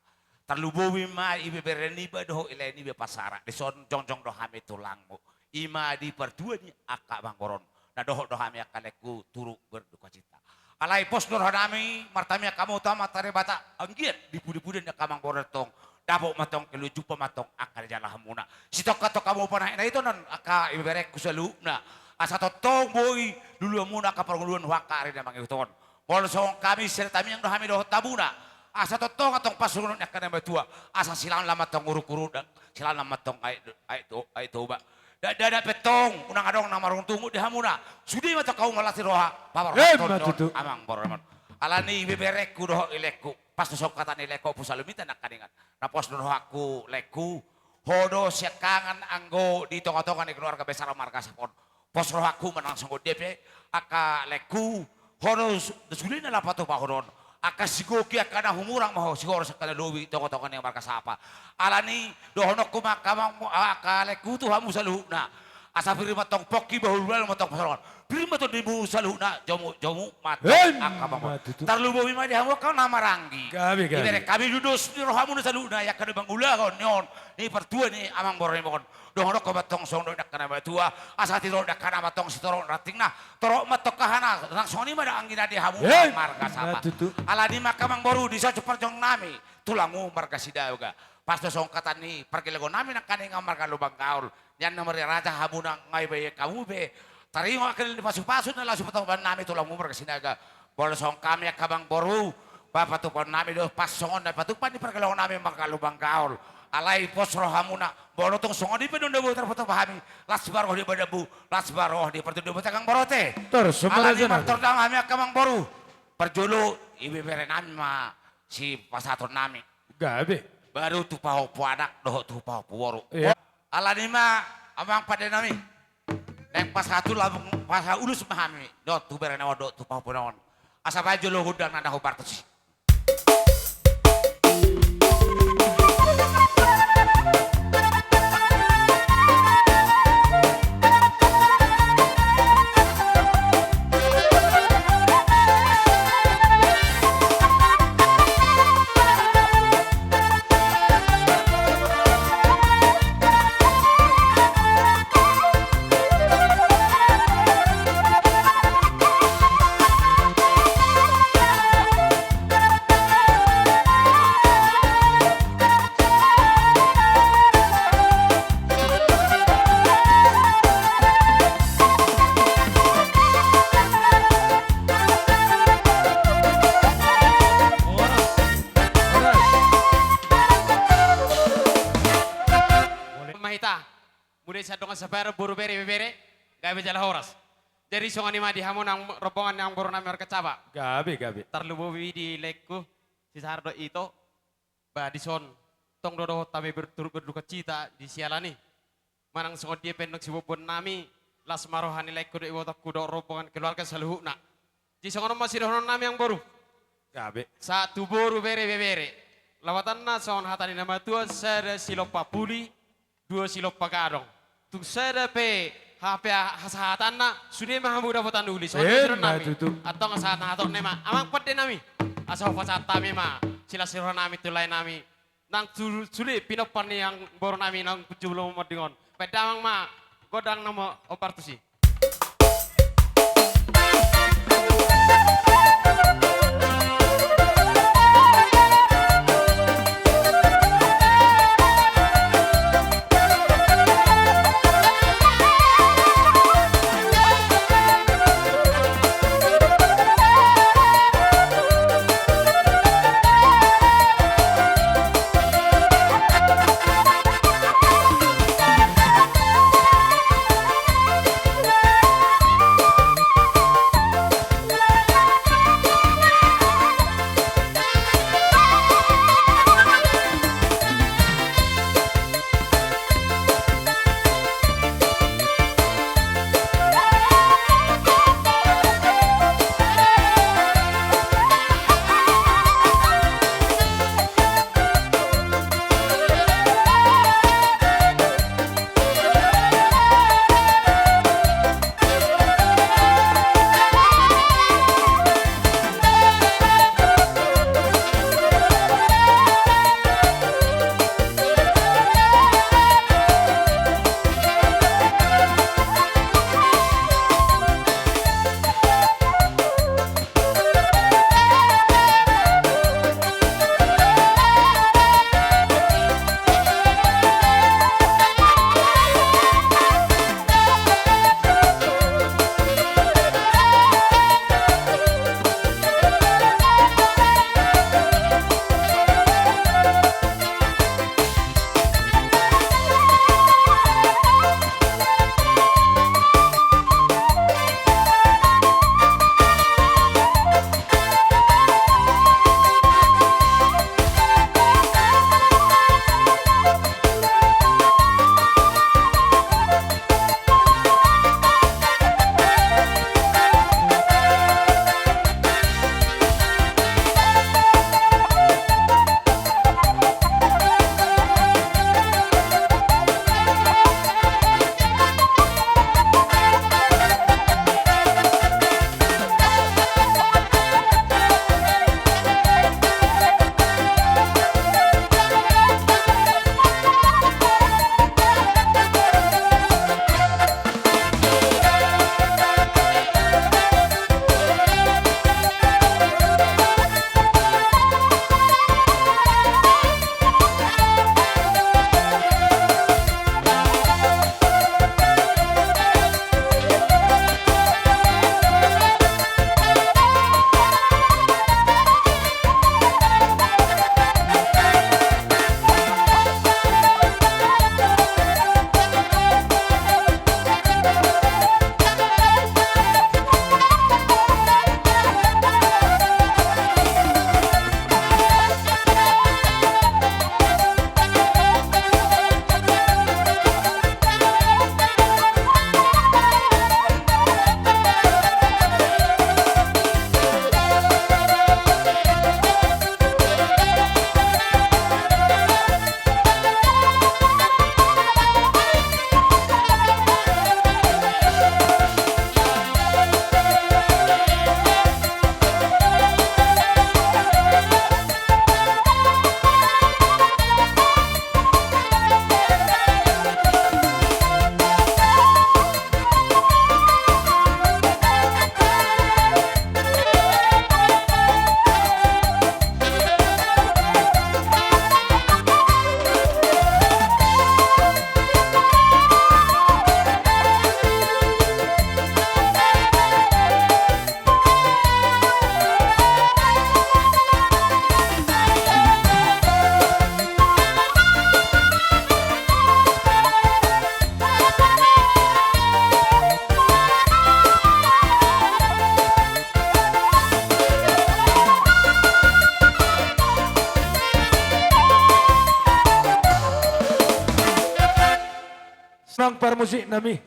Tarlumobi ma ibebere niba dohot ilae niba Pasara. Dison jongjong do hami tulangmu. I ma di partua ni angka amangboru on. Na dohot do hami angka laengku turut berdukacita. Alai pos do roha nami martamiang hamu tu Amanta Debata, anggiat di pudi-pudi ni angka amangboru on tong, dapot ma tong keluhuan, jumpa ma tong angka di jalahanmuna. Sitongka-tongka hamu panaek na ito non angka ibeberengku saluhutna. Asa tongtong boi luluanmuna angka parngoluan tu angka ari na mangihut on. Molo songon hami sada tamiang do hami dohot hamuna. Asa tongtong antong pansulungan ni angka na matua. Asa silaon lam antong uruk-uruk, silaon lam antong Aek, Aek To-, Aek Toba. Dakdanak pe antong unang adong na marungut-ungut di hamuna. Sude ma antong hamu malas ni roha. Paparhon ma tutu amangboru on. Alani ibeberengku dohot ilaengku. Pas do songon hata ni laengku, Ompu Salumita nangkaningan. Na pos do rohangku laengku. Ho do siangkangan anggo di tonga-tonga ni keluarga besar marga Sicapa on. Pos rohangku manang songon dia pe, angka laengku, ho do su-, do sude na laho patupahonon. Angka sigoki angka na humurang ma ho, sihoras angka na lobi tonga-tonga ni marga Sicapa. Alani dohononku ma angka amang-, angka laengku tu hamu saluhutna. Asa pir ma tong pongki, bahul-bahul ma tong pasorongan. Pir ma tondimu saluhutna, jomu-jomu ma tong angka amang boru. Emma tutu. Tarlumobi ma di hamu angka na marhahamaranggi. Gabe, gabe. Dibereng hami do dos ni rohamuna saluhutna, i angka na mangulahon ni on, ni partua ni amang boru nami on. Dohononku ma tong songon dohot ni angka na matua, asa tinodohon ni angka na matua tong sitorop rantingna, torop ma tong hahana, nang songon i ma da anggina di hamu. Emma tutu. Marga Saba. Alani i ma angka amang boru, dison parjolo nami, tulangmu marga Sinaga. Pas do songon hata ni pargellengon nami nangkaning marga Lumban Gaol. Nian na mariraja hamu nang nunga dibahen hamu be. Taringot angka na pasu-pasu na laho sipatupaon nami tulangmu marga Sinaga. Molo songon hami angka amang boru, ba patupaon nami do pas songon na patupa ni pargellengon nami marga Lumban Gaol. Alai pos rohamuna, molo tung songon i pe nunga boi tarpatupa hami, las ma roha di badanmu, las ma roha di partudion, boti angka amang boru ate. Tor, sumber. Alani i ma tor damang hami angka amang boru. Parjolo, ibebere nami ma sipasahaton nami. Gabe. Baru tu pahompu anak, dohot tu pahompu boru. Iya. Alani i ma amang pande nami. Naeng pasahat ulos ma hami dohot tu bere na on dohot tu pahompu na on. Asa bahen jolo gondang na hombar tusi. Horas. Horas. Mauliate ma hita. Mauliate sian dongan sahabat, boru, bere, ibebere. Gabe jala horas. Jadi songon i ma di hamu nang rombongan ni amang boru nami marga Saba. Gabe, gabe. Tarlumobi di laengku, si Sahar dohot ito. Ba dison, tong do dohot hami ber-, turut berdukacita di siala ni. Manang songon dia pe nang siboanboan nami, las ma roha ni laengku dohot ibotongku dohot rombongan keluarga saluhutna. Jadi songon on ma sidohonon nami amang boru. Gabe. Sahat tu boru, bere, ibebere. Lapatanna songon hata ni na matua, sada silompa puli, dua silompa gadong. Tung sada pe hape hasahatanna, sude ma hamu dapotan uli. Songon i ma tutu. Antong sahat na hatop nami ma, amang pande nami. Asa hupasahat hami ma silas ni roha nami tu lae nami. Nang tu sude pinompar ni amang boru nami nang tu jolo monding on. Bahen damang ma gondang na hombar tusi. Amang parmusik nami,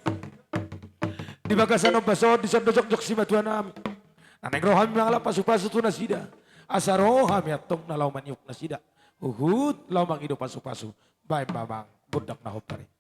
di bagasan ombas on, dison do jongjong simatuanami. Na naeng ro hami mangalap pasupasu tu nasida, asa ro hami antong na laho maniop nasida huhut laho mangido pasupasu. Baen ma amang gondang na hombar i.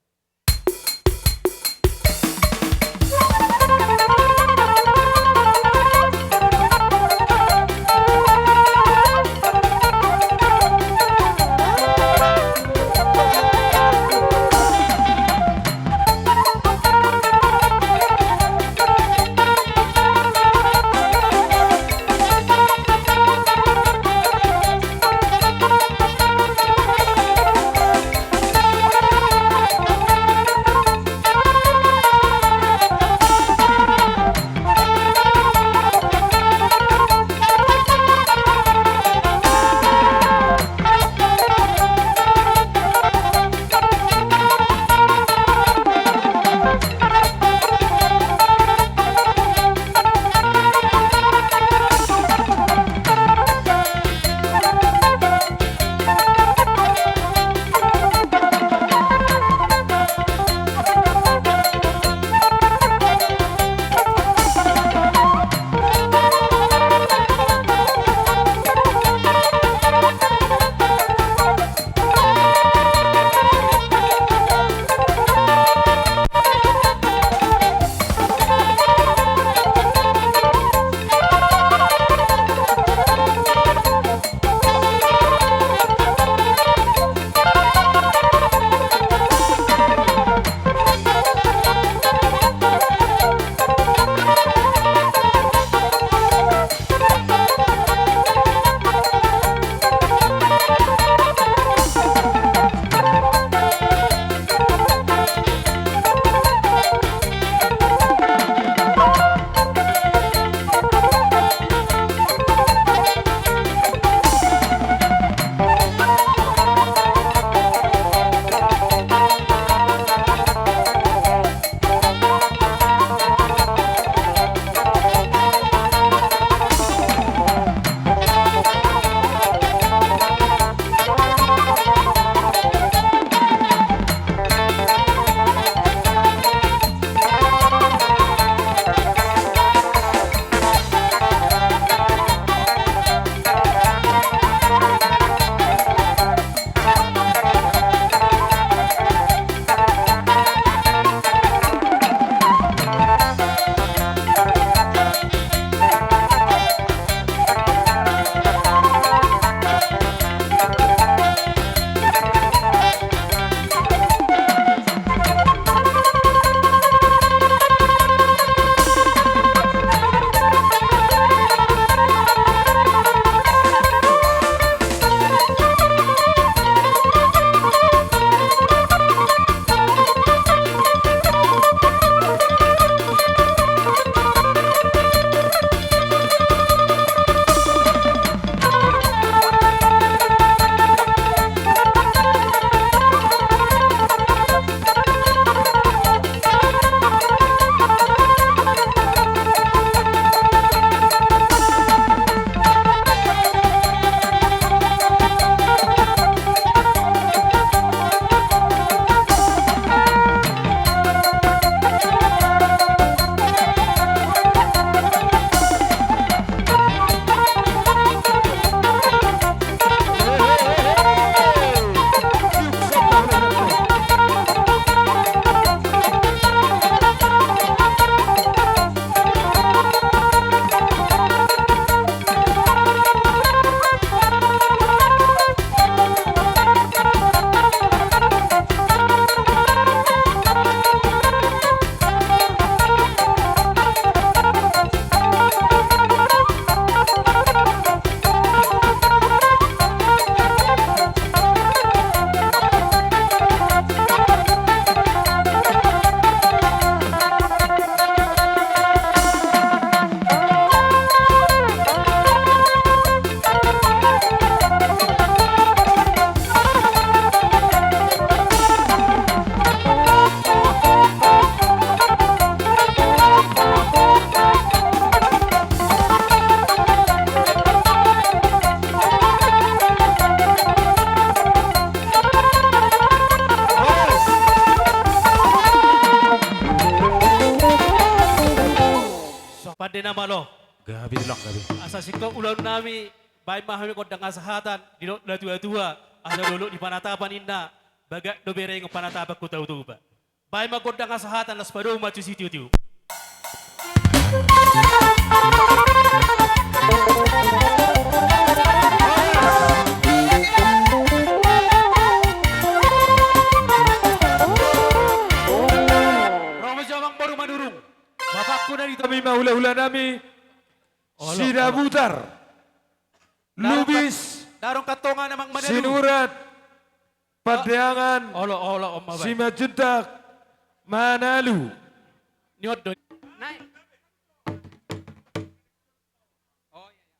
Malo. Gabe, Tulang, gabe. Asa singkop ulaon nami, baen ma hami gondang hasahatan, didok natuatua, asa dolok di panatapan ninna, bagak do berengon panatapan Hutautuba. Baen ma gondang hasahatan, laos padomu ma tu sitiotio. Ro ma jo amangboru Manurung. Bapakku na di tomi ma hulahula nami. Olo, Sidabutar. Olo. Lubis. Darong kat-, darong kat tonga na mang manadu. Sinurat. Pandeangan. Olo, olo, om, Abai. Simanjuntak. Manalu. Ni on do. Nae. Oh, iya, iya.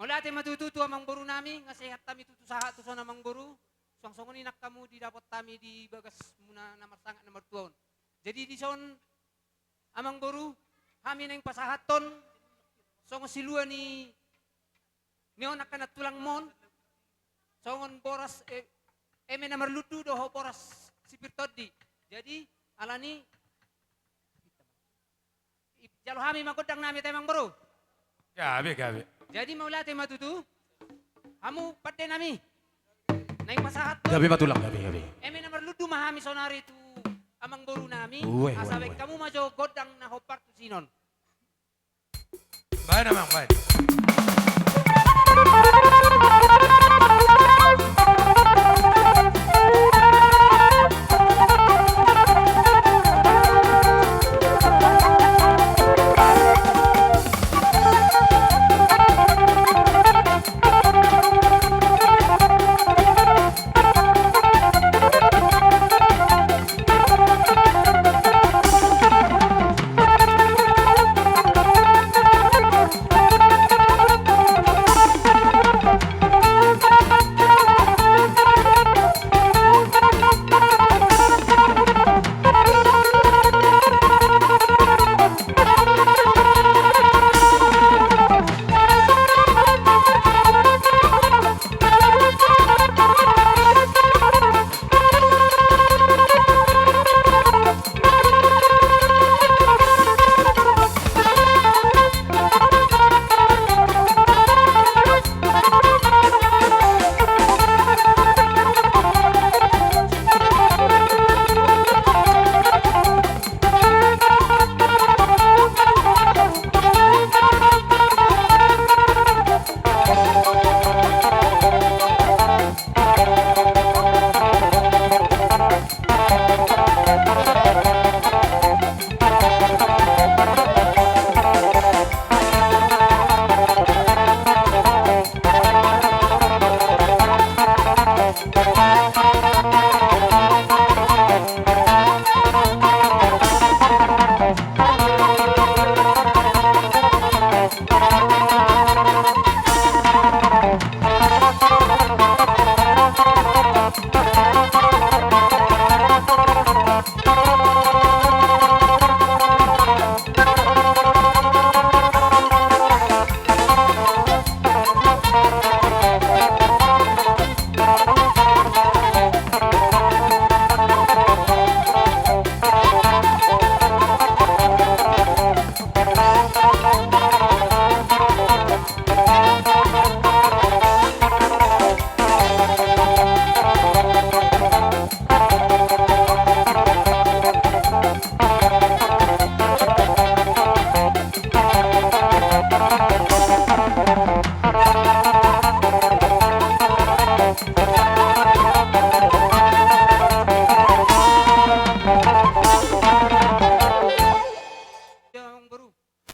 Mauliate ma tutu tu amangboru nami, nga sehat hami tutu sahat tu son amangboru. Suang songon i nang hamu didapot hami di bagasmuna na marsangap na martua on. Jadi dison amangboru, hami naeng pasahathon songon silua ni, ni on angka na tulangmon, songon boras, eh, eme na marlundu dohot boras sipir tondi. Jadi alani i, jalo hami ma gondang nami ate amangboru. Gabe, gabe. Jadi mauliate ma tutu. Hamu pande nami. Naeng pasahat. Gabe ma Tulang, gabe, gabe. Eme na marlundu ma hami sonari tu amangboru nami. Uwe, asa uwe, baen uwe. Hamu ma jo gondang na hombar tu sinon. Baen, Amang, baen.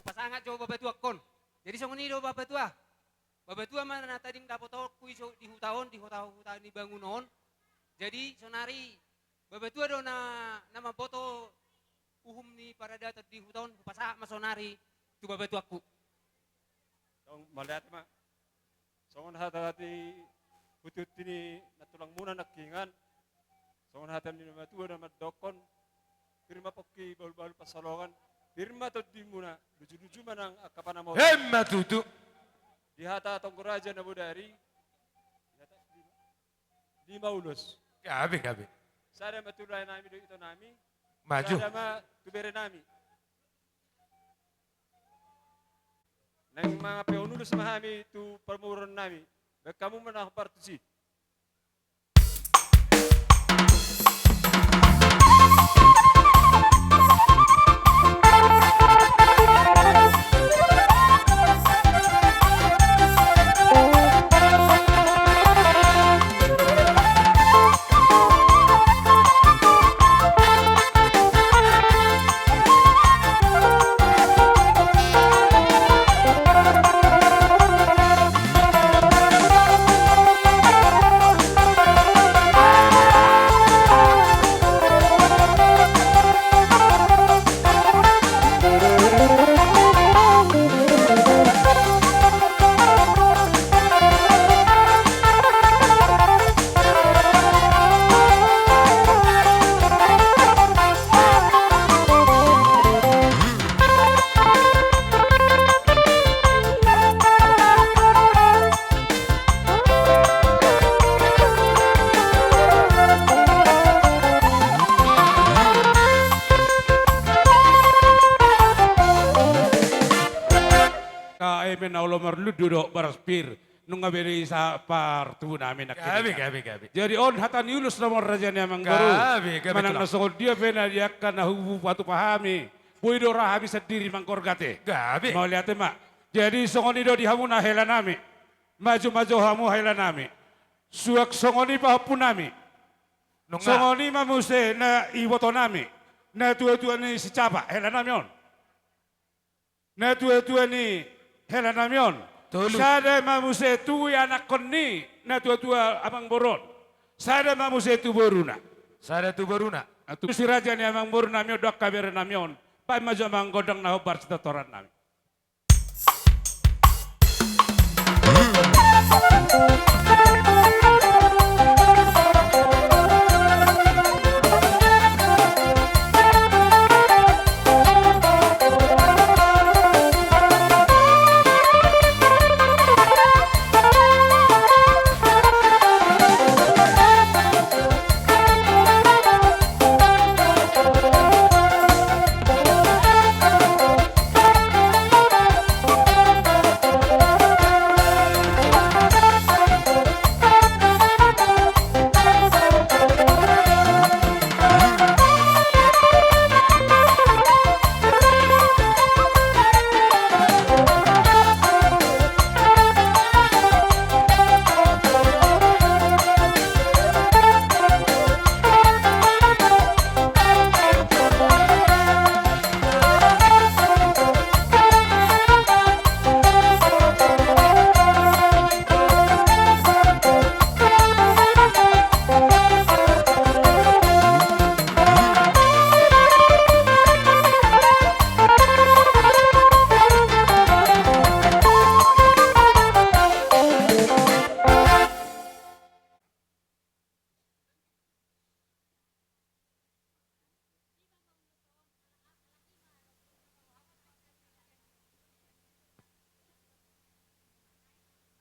Pasangat jo babatuangkon. Jadi songon i do babatua. Babatua ma na tading dapotonku i so di huta on, di huta, huta ni bangun on. Jadi sonari babatua do na, na mamboto uhum ni paradaton di huta on, hupasahat ma sonari tu babatuangku. Tong mauliate ma. Songon hata ni hutihutihon ni na tulangmuna nangkiningan. Songon hata ni na matua na mandokkon, pir ma pongki bahulbahul pansalongan, pir ma tondimuna, lujuluju ma nang angka panamoti. Emma tutu. Di hata tonggo raja na bodari, di hata lima, lima ulos. Gabe, gabe. Sada ma tu lae nami dohot ito nami. Maju. Sada ma tu bere nami. Naeng mangapehon ulos ma hami tu pamoruon nami. Baen hamu ma na hombar tusi. Ka eme na olo marlundu do baras pir, nunga bere i sa partubu nami nangkin. Gabe, gabe, gabe. Jadi on hata ni ulos na ma on raja ni amangboru. Gabe, gabe. Manang na songon dia pe na di angka na hupatupa hami, boi do ra hami sandiri manghorgate. Gabe. Mauliate ma. Jadi songon i do di hamuna hela nami. Maju-maju hamu hela nami. Suang songon i pahompu nami. Nunga. Songon i ma muse na iboto nami. Na tua-tua ni Sicapa hela nami on. Na tua-tua ni hela nami on. Tolu. Sada ma muse tu ianakhon ni na tua-tua amangboru on. Sada ma muse tu boruna. Sada tu boruna. Na tu si raja ni amangboru nami on dohot angka bere nami on. Baen ma jo amang gondang na hombar sitortoran nami.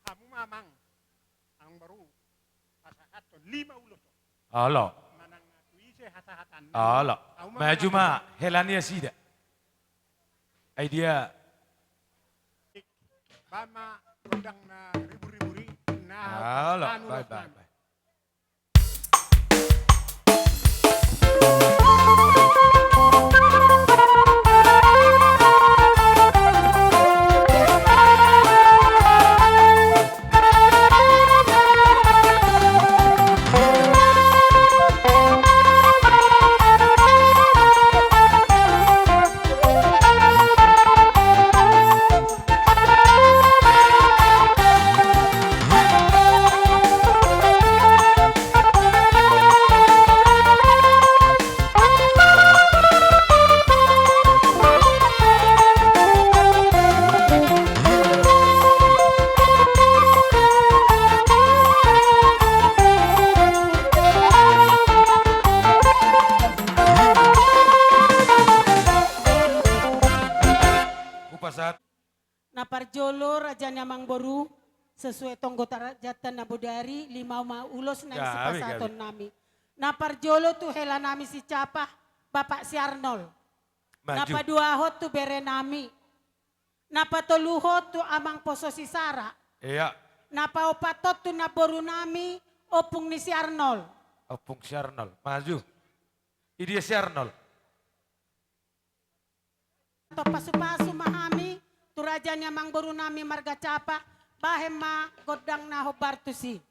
Hamu ma amang, amangboru, pasahathon lima ulos on. Olo. Manang tu ise hasahatan. Olo. Hamu ma maju ma amang. Hela ni nasida. Ai dia. Baen ma gondang na ribur-ribur i, na. Olo, anu bae, bae, bae. Hupasahat. Na parjolo raja ni amangboru, sesuai tonggo tarajanta na bodari, lima ma ulos naeng sipasahaton nami. Na parjolo tu hela nami Sicapa, Bapak si Arnold. Na paduahon tu bere nami. Na patoluhon tu amang poso si Sara. Iya. Na paopathon tu namboru nami, ompung ni si Arnol. Ompung si Arnol. Maju. Idia si Arnol? Tong pasupasu ma hami tu raja ni amangboru nami marga Capa, bahen ma gondang na hombar tusi.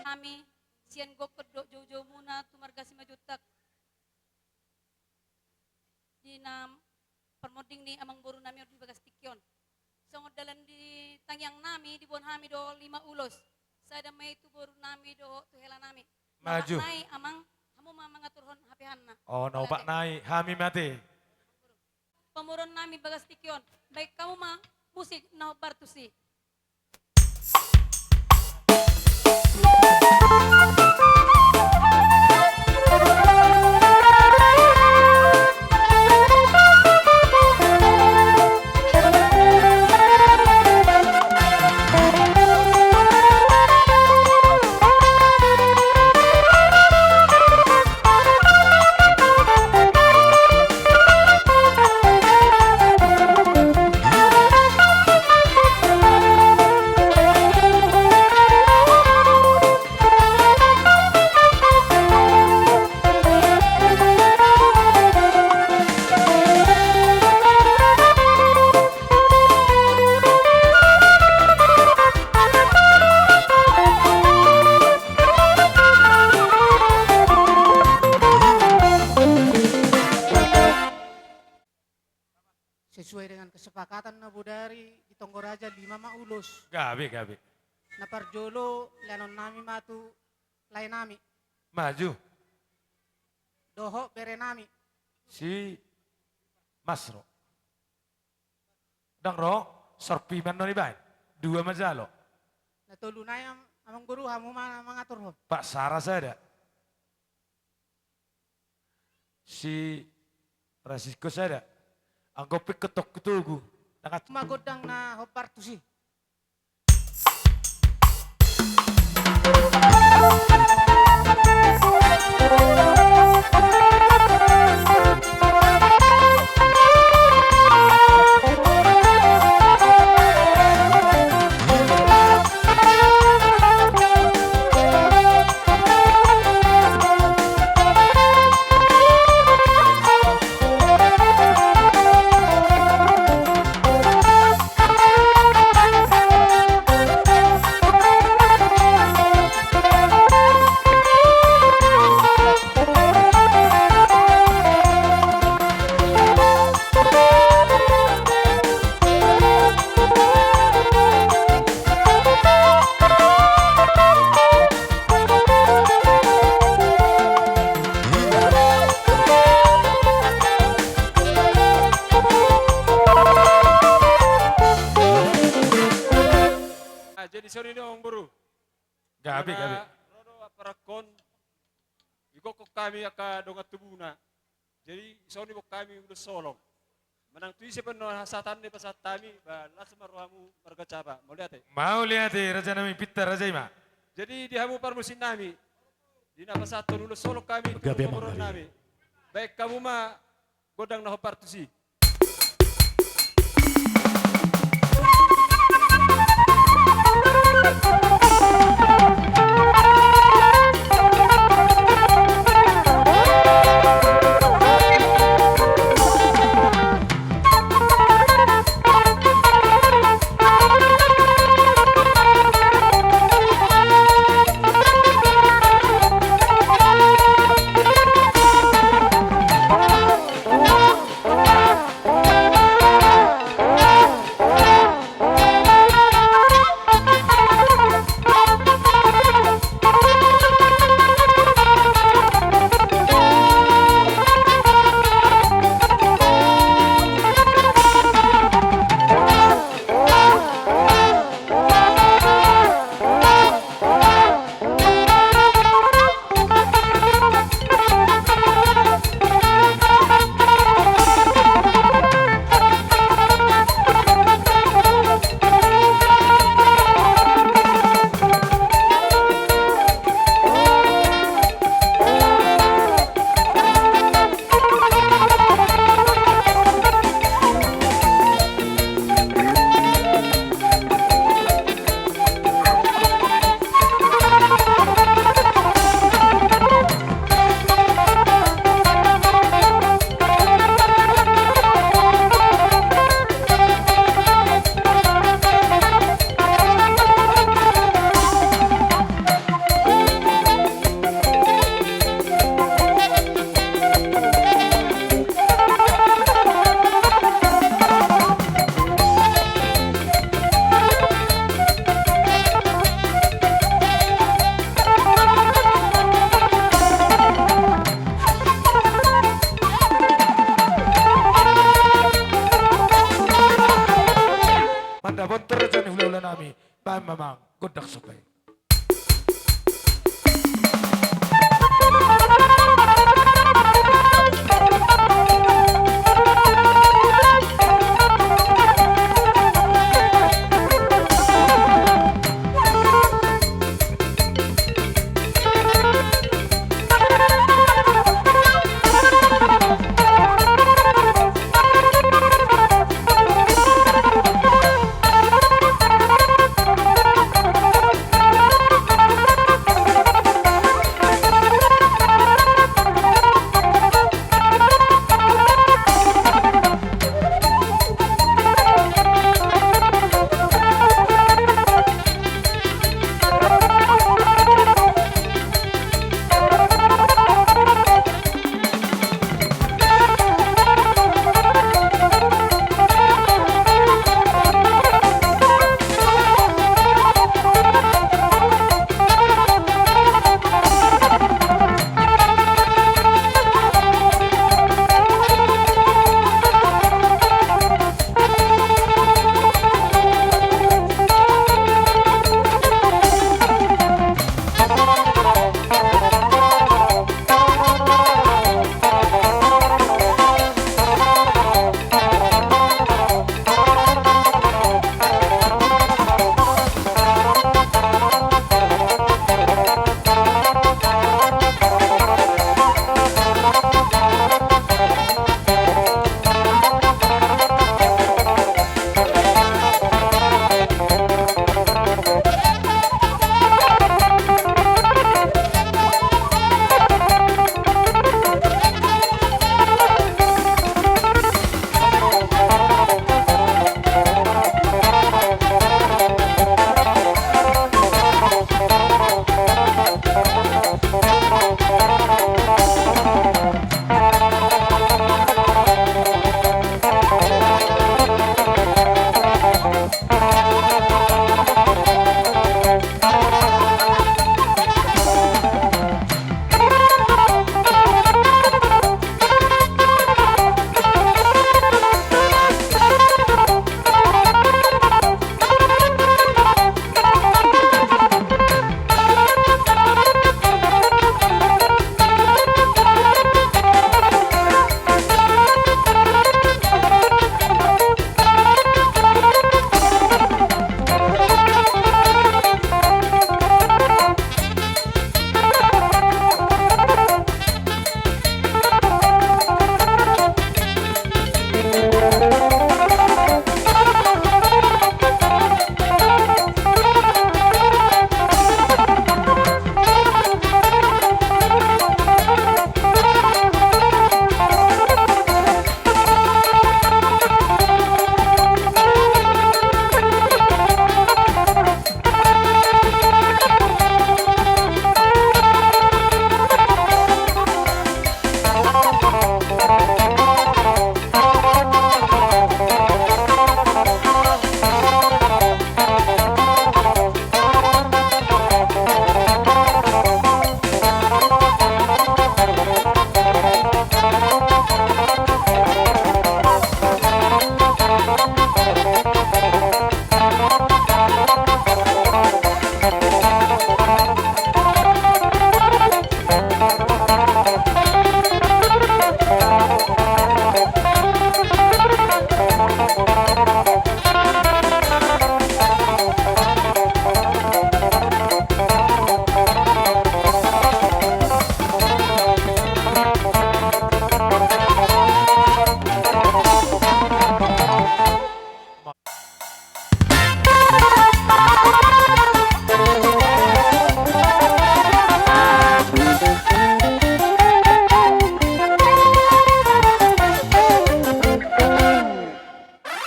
Hami sian gokhon dohot joujoumuna tu marga Simanjuntak. Di na parmonding ni amangboru nami on di bagas tingki on. Songon dalan di tangiang nami, diboan hami do lima ulos. Sada ma i tu boru nami dohot tu hela nami. Maju. Na opat nai amang, hamu ma mangaturhon hapehanna. O, na opat nai, hami ma ate. Pamoruon nami bagas tingki on. Baen hamu ma musik na hombar tusi. Sesuai dengan kesepakatan na bodari di tonggo raja, lima ma ulos. Gabe, gabe. Na parjolo lehonon nami ma tu lae nami. Maju. Dohot bere nami. Si Masro. Ndang ro, sorpi ma annon dibaen. Dua ma jalo. Na tolu nai am-, amangboru, hamu ma mangaturhon. Pak Sara sada. Si Francisco sada. Anggo pe ketok kutugu. Tangat. Ma gondang na hombar tusi. Ah, jadi songon i do, amangboru. Gabe, gabe. Ro do ampara on, digokhon hami angka dongan tubuna. Jadi songon i boan hami ulos holong. Manang tu ise pe annon hasahatan na dipasahat hami, ba las ma rohamu marga Capa. Mauliate. Mauliate, raja nami, pinta raja i ma. Jadi di hamu parmusik nami, di na pasahathon ulos holong hami tu pamoruon nami, baen hamu ma gondang na hombar tusi. Baen ma amang gondang somba i.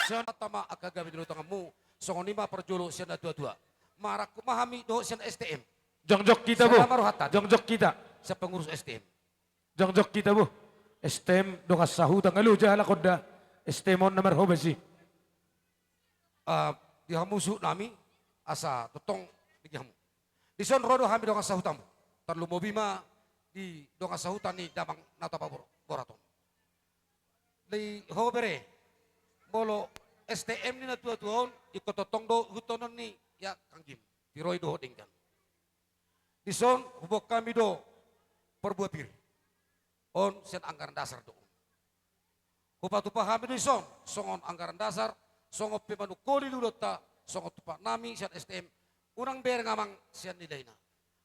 Sian tama angka gabe di tanganmu. Songon i ma parjolo sian natua-tua. Marangkup ma hami dohot sian S T M. Jongjong hita, Bo. Jongjong hita. Sian pengurus S T M. Jongjong hita, Bo. S T M dongan sahuta nga loja halak on da. S T M on na marhobas i. Ah, di hamu suhut nami, asa tongtong di hamu. Dison ro do hami dongan sahutamu. Tarlumobi ma di dongan sahuta ni damang na tapaborat on. Di ho bere, molo S T M ni natua-tua on, ingkon tongtong do hutonon ni Ia kanggim, tiroi dohot denggan. Dison huboan hami do parbua pir. On sian anggaran dasar do. Hupatupa hami do dison songon anggaran dasar, songon pe manungkoli luluanta, songon tumpaknami sian S T M. Unang bereng amang sian nilaina.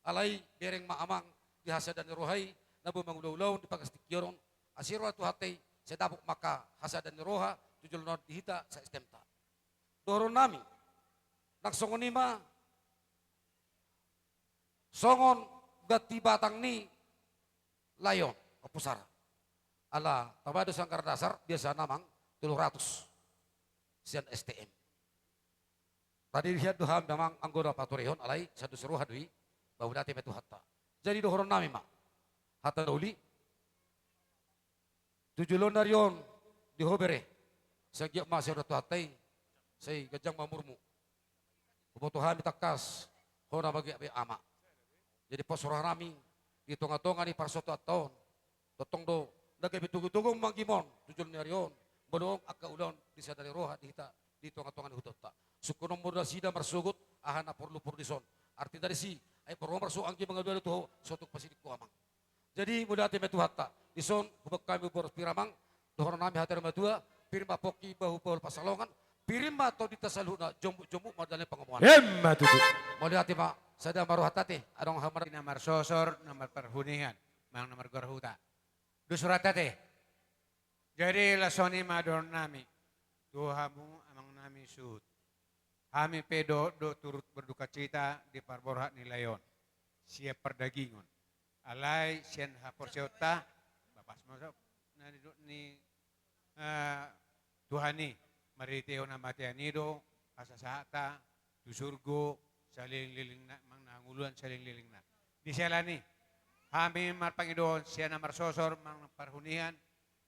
Alai bereng ma amang di hasada ni roha i, na boi mangula ulaon di bagas tingki on, asi roha ni Tuhanta i, sai dapot ma angka hasada ni roha tu joloan on di hita sa-S T M-ta. Dohononnami nang songon i ma songon ganti batang ni lae on, Ompu Sara. Ala tamba do sian anggaran dasar, biasana amang tolu ratus sian S T M. Tadi hian do hami amang anggo na paturehon, alai sai dos roha do i, ba mauliate ma Tuhanta. Jadi dohononnami ma hata na uli, tu joloan ni ari on di ho bere, sai anggiat ma asi roha ni Tuhanta i, sai ganjang ma umurmu. Huboto hami tangkas ho na manggiat be ama. Jadi pos rohanami di tongatonga ni parsaoranta on. Tongtong do na gabe togutogu ma anggim on tu joloan ni ari on, molo angka ulaon di sada ni roha di hita di tongatonga ni hutaonta. Sungkunonmu do nasida marsogot aha na porluporlu dison. Artina disi, ai porlu marsogot anggi mangalualu tu ho, sotung pasidingku amang. Jadi mauliate ma Tuhanta. Dison huboan hami boras pir amang, dohononnami hata ni matua, pir ma pongki, bahulbahul pansalongan, pir ma tondinta saluhutna, jombutjombut ma dalan ni pangomoan. Emma tutu. Mauliate ma, sada ma rohanta ate, adong hamar. Na marsosor, na marparhunian, manang na margoar huta. Dos rohanta ate. Jadi laos songon i ma dohononnami tu hamu amangnami suhut. Hami pe dohot do turut berdukacita di parborhat ni lae on sian pardagingon. Alai sian haporseaonta, bapas ma so na nidok ni, eh, Tuhan i, marhitehon hamatean i do hasasahanta tu surgo salelenglelengna, manang na hangoluan salelenglelengna. Di siala ni i, hami marpangidoan sian na marsosor manang parhunian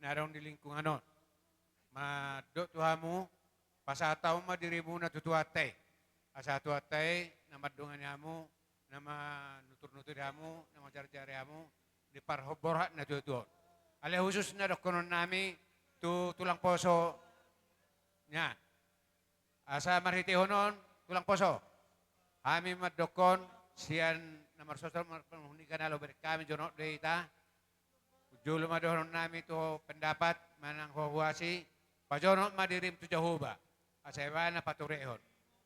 na adong di lingkungan on. Mandok tu hamu, pasahat hamu ma dirimuna tu Tuhanta i. Asa Tuhanta i na mandongani hamu, na manuturnuturi hamu, na manjarjarihon hamu di parborhat na tuatua on. Alai hususna dohononnami tu tulang poso nian. Asa marhitehon on, tulang poso, hami mandokkon sian na marsosor manang parhunian, alo bereng hami jonok do hita. Jolo ma dohononnami tu ho pendapat manang ho huasi, pajonok ma dirim tu Jahowa, asa ibana paturehon.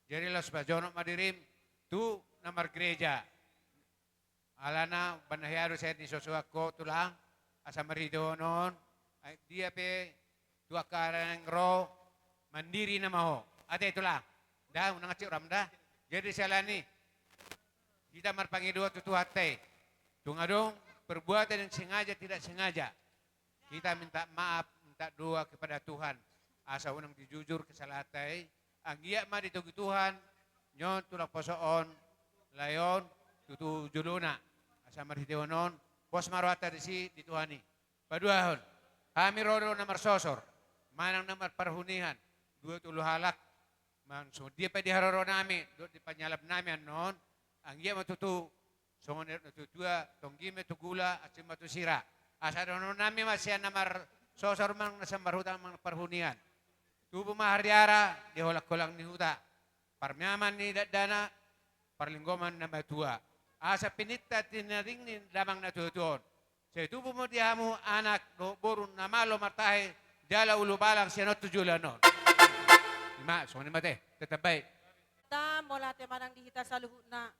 Jadi laos pajonok ma dirim tu na margereja. Alana umbahen na hea do sian nisosoan ho tulang, asa marhitehon on, ai dia pe tu angka na naeng ro, mandiri nama ho. Ate tulang. Nda, unang hansit roham nda. Jadi siala ni i, hita marpangidoan tu Tuhanta i. Tung adong perbuatan yang sengaja tidak sengaja, kita minta maaf, minta doa kepada Tuhan. Asa unang dijujur kesalahanta i, anggiat ma ditogi Tuhan nion tulang poso on, lae on, tu, tu jolona. Asa marhitehon on, pos ma rohanta disi di Tuhan i. Paduahon, hami ro do na marsosor manang na marparhunian, dua tolu halak, manang songon dia pe di haroronami dohot di panyalamnami annon, anggiat ma tutu songon na didok natuatua, tonggi ma tu gula, asi ma tu sira. Asa dohononnami ma sian na marsosor manang na sian marhuta manang parhunian. Tubu ma hariara di holangholang ni huta, parmiaman ni dakdanak, parlinggoman na matua. Asa pininta tinading ni damang na tuatua on. Sai tubu ma di hamu anak dohot boru na malo martahi jala ulubalang sian on tu joloan on. I ma, songon i ma ate, tetap baik. Hita mauliate ma nang di hita saluhutna.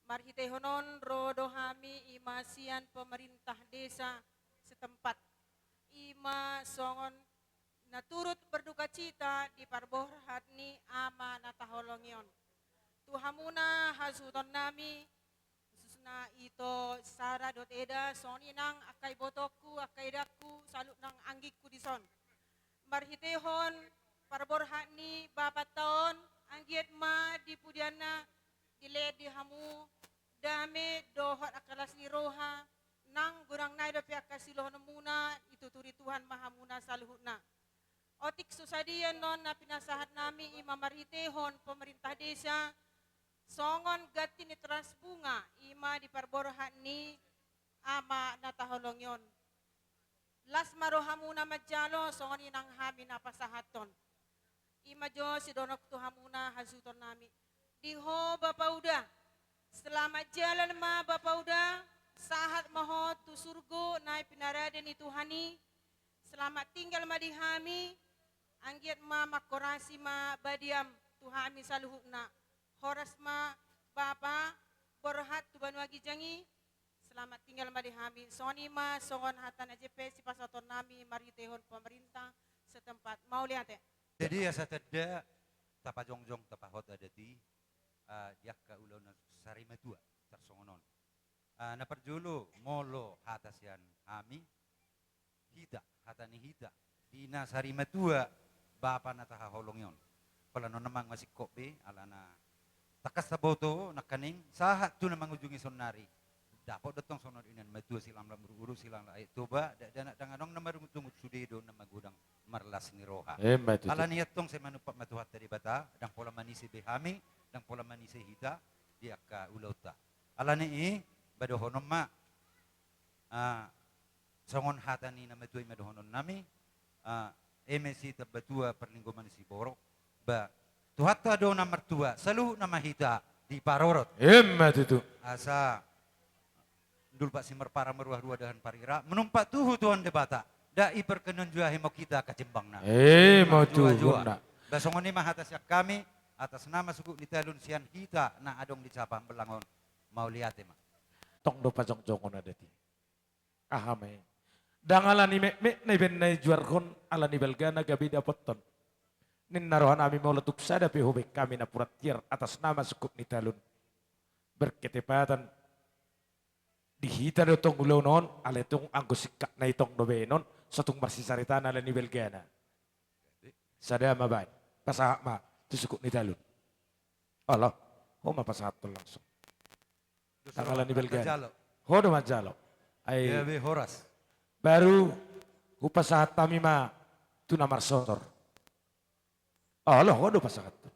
Marhitehon on ro do hami i ma sian pemerintah desa setempat. I ma songon na turut berdukacita di parborhat ni ama na taholongi on. Tu hamuna hasuhutonnami, khususna ito Sara dohot Eda, songon i nang angka ibotongku, angka edangku, saluhut nang anggingku dison. Marhitehon parborhat ni bapanta on, anggiat ma di pudianna dilehon di hamu dame dohot angka las ni roha, nang godang nai dope angka silohononmuna, dituturi Tuhan ma hamuna saluhutna. Otik so sadia annon na pinasahatnami i ma marhitehon pemerintah desa, songon ganti ni teras bunga i ma di parborhat ni ama na taholongi on. Las ma rohamuna manjalo, songon i nang hami na pasahathon. I ma jo sidohononku tu hamuna hasuhutonnami. Di ho Bapa Uda. Selamat jalan ma Bapa Uda. Sahat ma ho tu surgo na pinarade ni Tuhan i. Selamat tinggal ma di hami. Anggiat ma mangkorasi ma badiam tu hami saluhutna. Horas ma Bapa, borhat tu banua ginjang i. Selamat tinggal ma di hami. Songon i ma songon hata na jepe sipasahaton nami marhitehon pemerintah setempat. Mauliate. Jadi asa tanda tapajongjong tapahot adat i, ah, di angka ulaon na sarimatua tarsongon on. Ah, na parjolo molo hata sian hami, hita, hata ni hita, di na sarimatua bapa na tahaholongi on. Pola non na manguasingkop be, alana tangkas taboto nangkaning sahat tu na mangujungi saonari. Dapot do tong songon inna matua silang lam ururu silang lai Toba, dakdanak dang adong na marungutungut sude do na magodang marlas ni roha. Emma tutu. Alani i antong sai manumpak ma Tuhanta Debata, dang pola manise be hami, dang pola manise hita, di angka ulaonta. Alani i, ba dohonon ma, ah, songon hata ni na matua i ma dohonon nami, ah, eme si tamba tua parlinggoman ni siborok, ba Tuhanta do na martua, saluhutna ma hita diparorot. Emma tutu. Asa ndulpak simarpara maruah-ruah dahan parira, manumpak tuhu Tuhan Debata, dang i parkenon juahi ma hita kacimbangnami. Emma tutu. Ba songon i ma hata sian hami, atas nama suku ni Talun sian hita na adong di Sapa Hambelang on, mauliate ma. Tong do pajongjongon adat i. Aha ma i? Dang alani mekmekna ibaen na ijuarhon, alani balgana gabe dapothon. Ninna rohanami molo tung sada pe hubaen hami napuran tiar atas nama suku ni Talun berketepatan di hita do tong ulaon on, alai tung anggo singkatna i tong do baenon, so tung marsisaritana alani balgana. Sada ma baen, pasahat ma tu suku ni Talun. Olo, ho ma pasahathon langsung. Dang alani balgana. Ho do manjalo. Ai. Gabe horas. Baru hupasahat hami ma tu na marsosor. Olo, ho do pasahathon.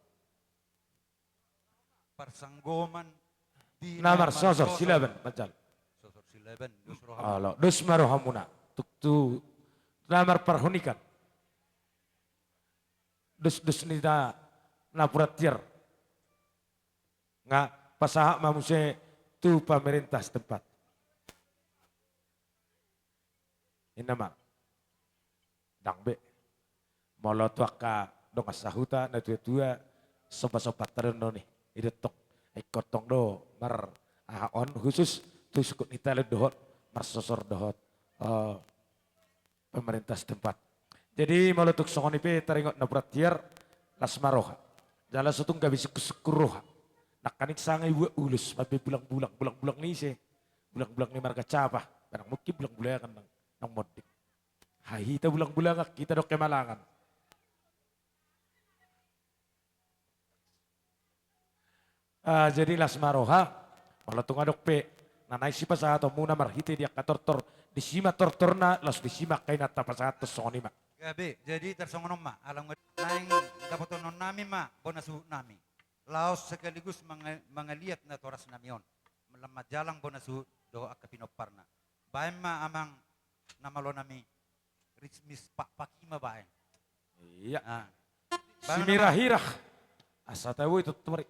Parsanggoman di na marsosor, Silaban, manjalo. Sosor Silaban, dos rohamuna. Olo, dos ma rohamuna. Tuk tu na marparhunikan. Dos, dos ni na, napuran tiar. Nga pasahat ma muse tu pamerintah setempat. Inna ma. Dang be. Molo tu angka dongan sahuta, natua-tua, somba-somba tadon do ni. I do tong. Ingkon tong do mar aha on khusus tu suku ni Talun dohot marsosor dohot, eh, pemerintah setempat. Jadi molo tung songon i pe taringot napuran tiar, las ma roha. Jala so tung gabe sungkun-sungkun roha. Nangkaning sanga ibuat ulos mambaen bulang-bulang, bulang-bulang ni ise? Bulang-bulang ni marga Capa? Ba dang mungkin bulang-bulangan nang, nang monding. Hai hita bulang-bulangan, hita do hamalangan. Ah, jadi las ma roha, molo tung adong pe na naeng sipasahatonmuna marhite di angka tortor, disi ma tortorna, laos disi ma angka i na tapasahathon, songon i ma. Gabe, jadi tarsongon on ma, ala naeng dapothononnami ma bona suhutnami. Laos sekaligus manga-, mangaliat natorasnami on. Lam manjalang bona suhut dohot angka pinomparna. Baen ma amang na malonami, Rismis Pakpak i ma baen. Iya. Ah. Baen ma. Simirahirah. Asa tabo i tottu mari.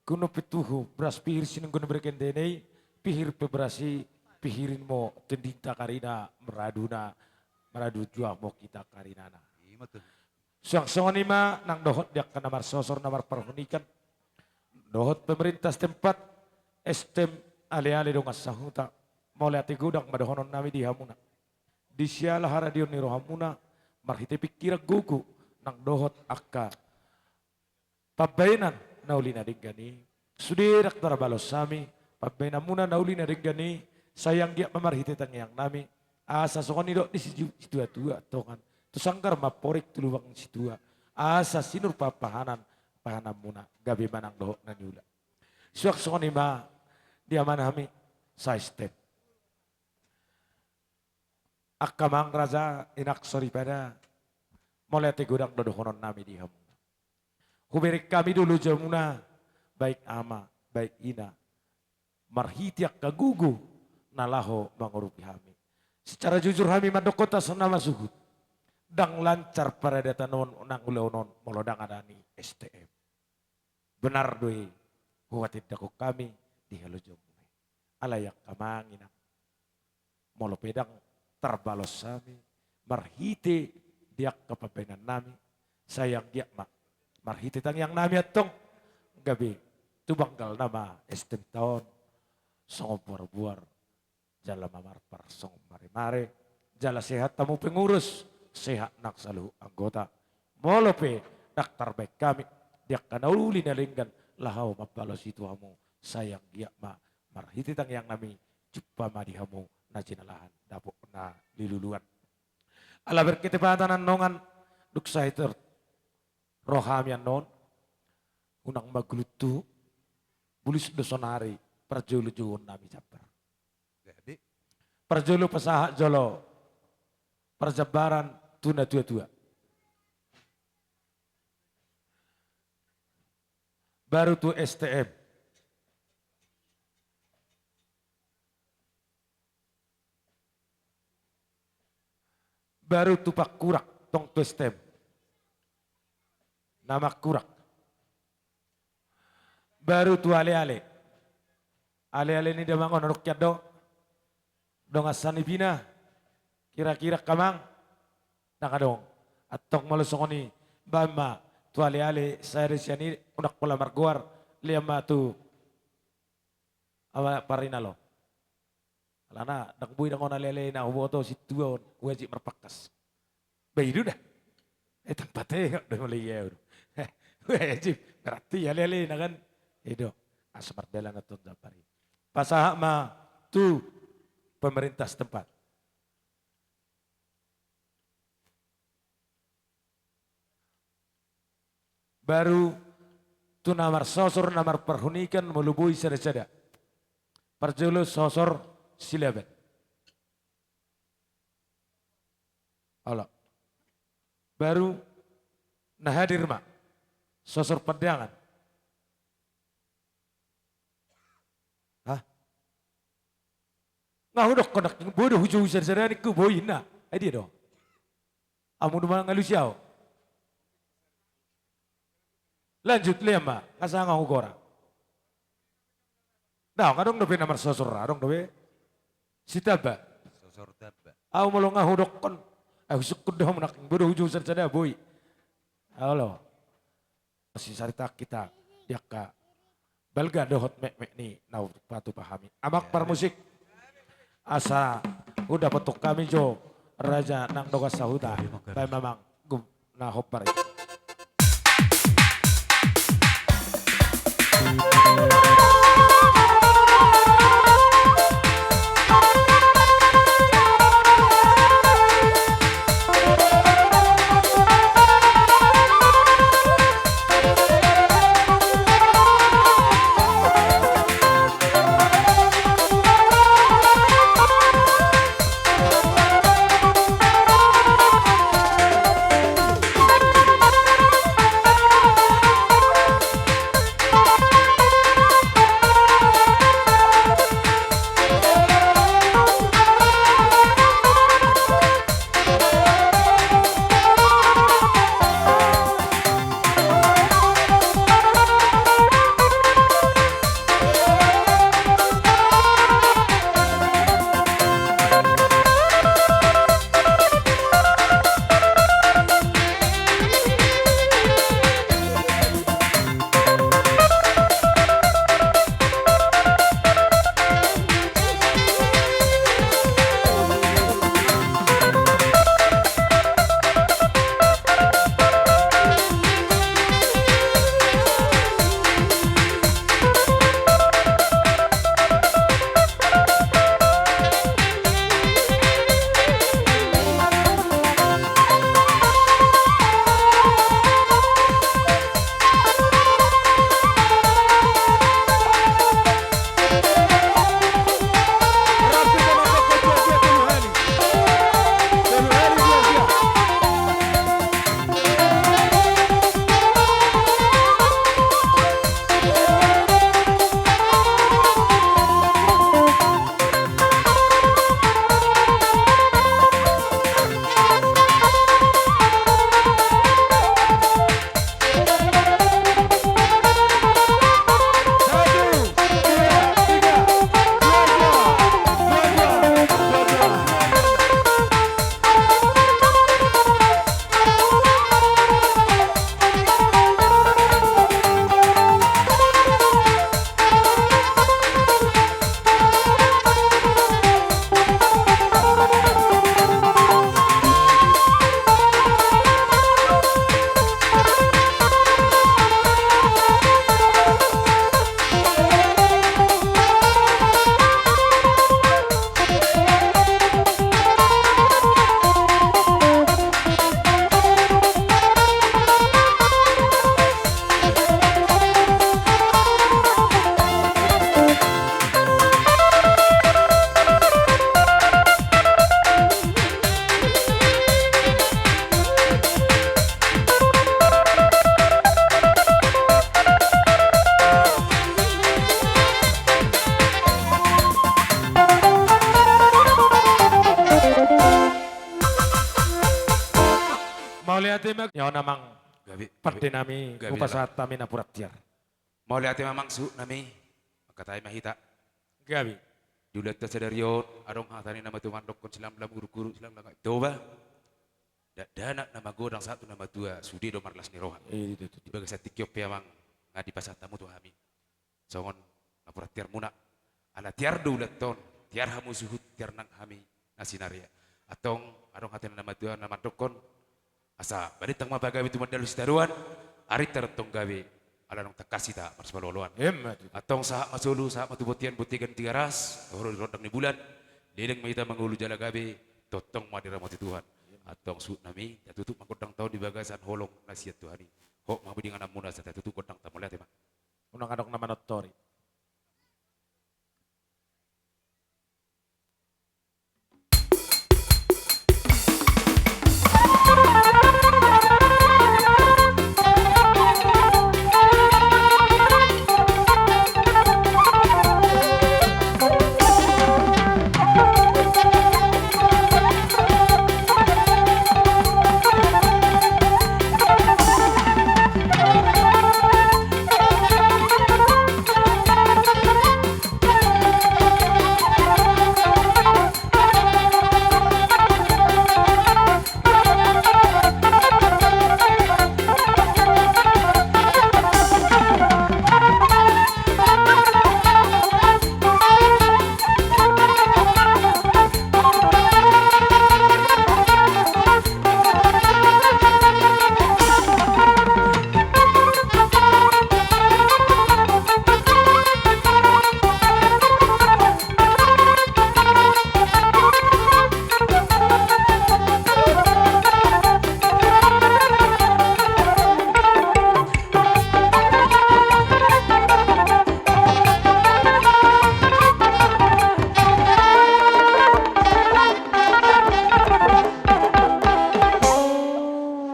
Kuno pe tuhu, beras pihir sininggon berkendene i, pihir pe beras i, pihirin mo tendinta karina, maraduna, maradu jua mo hita karinana. Ima tuh. Suang songon i ma nang dohot di angka na marsosor na marparhunikan, dohot pemerintah setempat, S T M, ale-ale dongan sahuta, mauliate godang ma dohonon nami di hamuna. Di siala haradion ni rohamuna, marhite pingkiran gogo, nang dohot angka pambaenan na uli na denggan i, sude ndang tarbalos hami pambaenanmuna na uli na denggan i, sai anggiat ma marhite tangiang nami, asa songon nidok ni si-, situa-tua, tongan, tu sanggar ma amporik tu lubang ni situa, asa sinur pahanpahanan, pahananmuna, gabe ma nang dohot na niula. Suang songon i ma di amanami, sa S T M. Angka amang raja, inang soripada, mauliate godang do dohonon nami di hamu. Hubereng hami do lojamuna, baik ama, baik ina, marhite angka gogo na laho mangurupi hami. Secara jujur hami mandok hata songon na masuhut, ndang lancar paradaton on nang ulaon on molo ndang ada ni S T M. Benar do i, huhatindangkon hami di halojaonmuna i. Alai angka amang inang, molo pe ndang tarbalos hami marhite di angka pambaenan nami, sai anggiat ma marhite tangiang nami antong, gabe tu banggal nama S T M ta on songon buarbuar, jala mamarpar songon maremare, jala sehat hamu pengurus, sehat nang saluhut anggota. Molo pe ndang tarbaen hami di angka na uli na denggan laho mambalos i tu hamu, sai anggiat ma marhite tangiang nami, jumpa ma di hamu na jinalahan, dapot na niluluan. Ala berketepatan annon, dung sahit ro hami annon, unang ma guluttu, bulus do sonari parjolo jouon nami jambar. Jadi, parjolo pasahat jolo parjambaran tu na tuatua. Baru tu S T M. Baru tu pangkurak, tong tu S T M. Na mangkurak. Baru tu ale-ale. Ale-ale ni damang on, adong hian do dongan sanipina, kira-kira angka amang? Ndang adong. Antong molo songon i, baen ma tu ale-ale, sada sian i, unang pola margoar, lean ma tu ama parinalo. Alana ndang boi do on ale-ale na huboto sintua on, wajib marpangkas. Ba i do da. Eh, tampat e do molo ia do. Wajib, berarti ale-ale na kan. I do. Asa mardalan antong jambar i. Pasahat ma tu pemerintah setempat. Baru tu na marsosor, na marparhunikan, molo boi sada-sada. Parjolo sosor Silaban. Olo. Baru na hadir ma sosor Pandangan. Hah? Nga hudokkon nangkin, boi do hujou sada-sada ningku, boi ninna. Ai dia do? Amu do mangalusi au. Lanjut, lean ma, nga sanga hugora. Daong, adong dope na marsosor, adong dope. Sitamba. Sosor tamba. Au molo nga hudokkon, eh, husungkun do hamu nangkin, boi do hujou sada-sada, boi. Olo. Sisarita hita di angka balga dohot metmet ni na hupatupa hami. Amang parmusik. Asa hudapothon hami jo raja nang dongan sahuta. Baen ma amang gum na hombar i. Ima on amang. Gabe, gabe. Pande nami, gabe, hupasahat hami napuran tiar. Mauliate ma amang suhut nami. Mangkatai ma hita. Gabe. Di ulaonta sadari on, adong hata ni na matua mandokkon, silang lam guru-guru, silang lam Toba. Dakdanak na magodang sahat tu na matua, sude do marlas ni roha. Eh, itu, itu, itu. Di bagasan tingki on pe amang, nga dipasahat hamu tu hami. Songon napuran tiar muna. Ala tiar do ulaonta on, tiar hamu suhut, tiar nang hami na sinarea. Antong, adong hata ni na matua na mandokkon, asa balintang ma pagabe tu mandalan sitadoan, arinta do tong gabe, ala naung tangkas hita marsipaolo-oloan. Emma tutu. Antong sahat ma solu, sahat ma tu bontean, bontean Tigaras, dohot di rondang ni bulan, leleng ma hita mangolu jala gabe, tongtong ma diramoti Tuhan. Antong suhut nami, tatutup ma gondangta on di bagasan holong na sian Tuhan i. Hot ma hamu di ingananmuna asa tatutup gondangta, mauliate ma. Unang adong na manortori.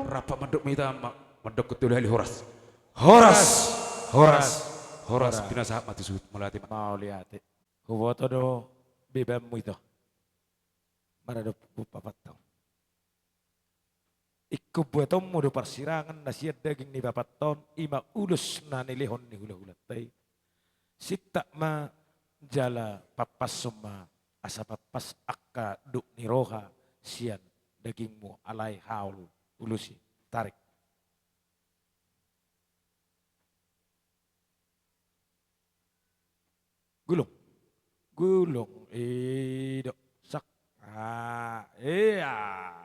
Rap mandok ma hita, ma-, mandok tu hali horas. Horas, horas, horas. Horas. Pinasahat ma tu suhut, mauliate ma. Mauliate. Huboto do bebanmu ito. Maradophon papatta on. Ingkon buatonmu do parsirangan na sian daging ni papatta on, ima ulos na nilehon ni hulahulanta i. Sintak ma jala pampashon ma, asa pampas angka dok ni roha sian dagingmu, alai haol ulos i. Tarik. Gulung. Gulung. I do. Sak. Ah, iya.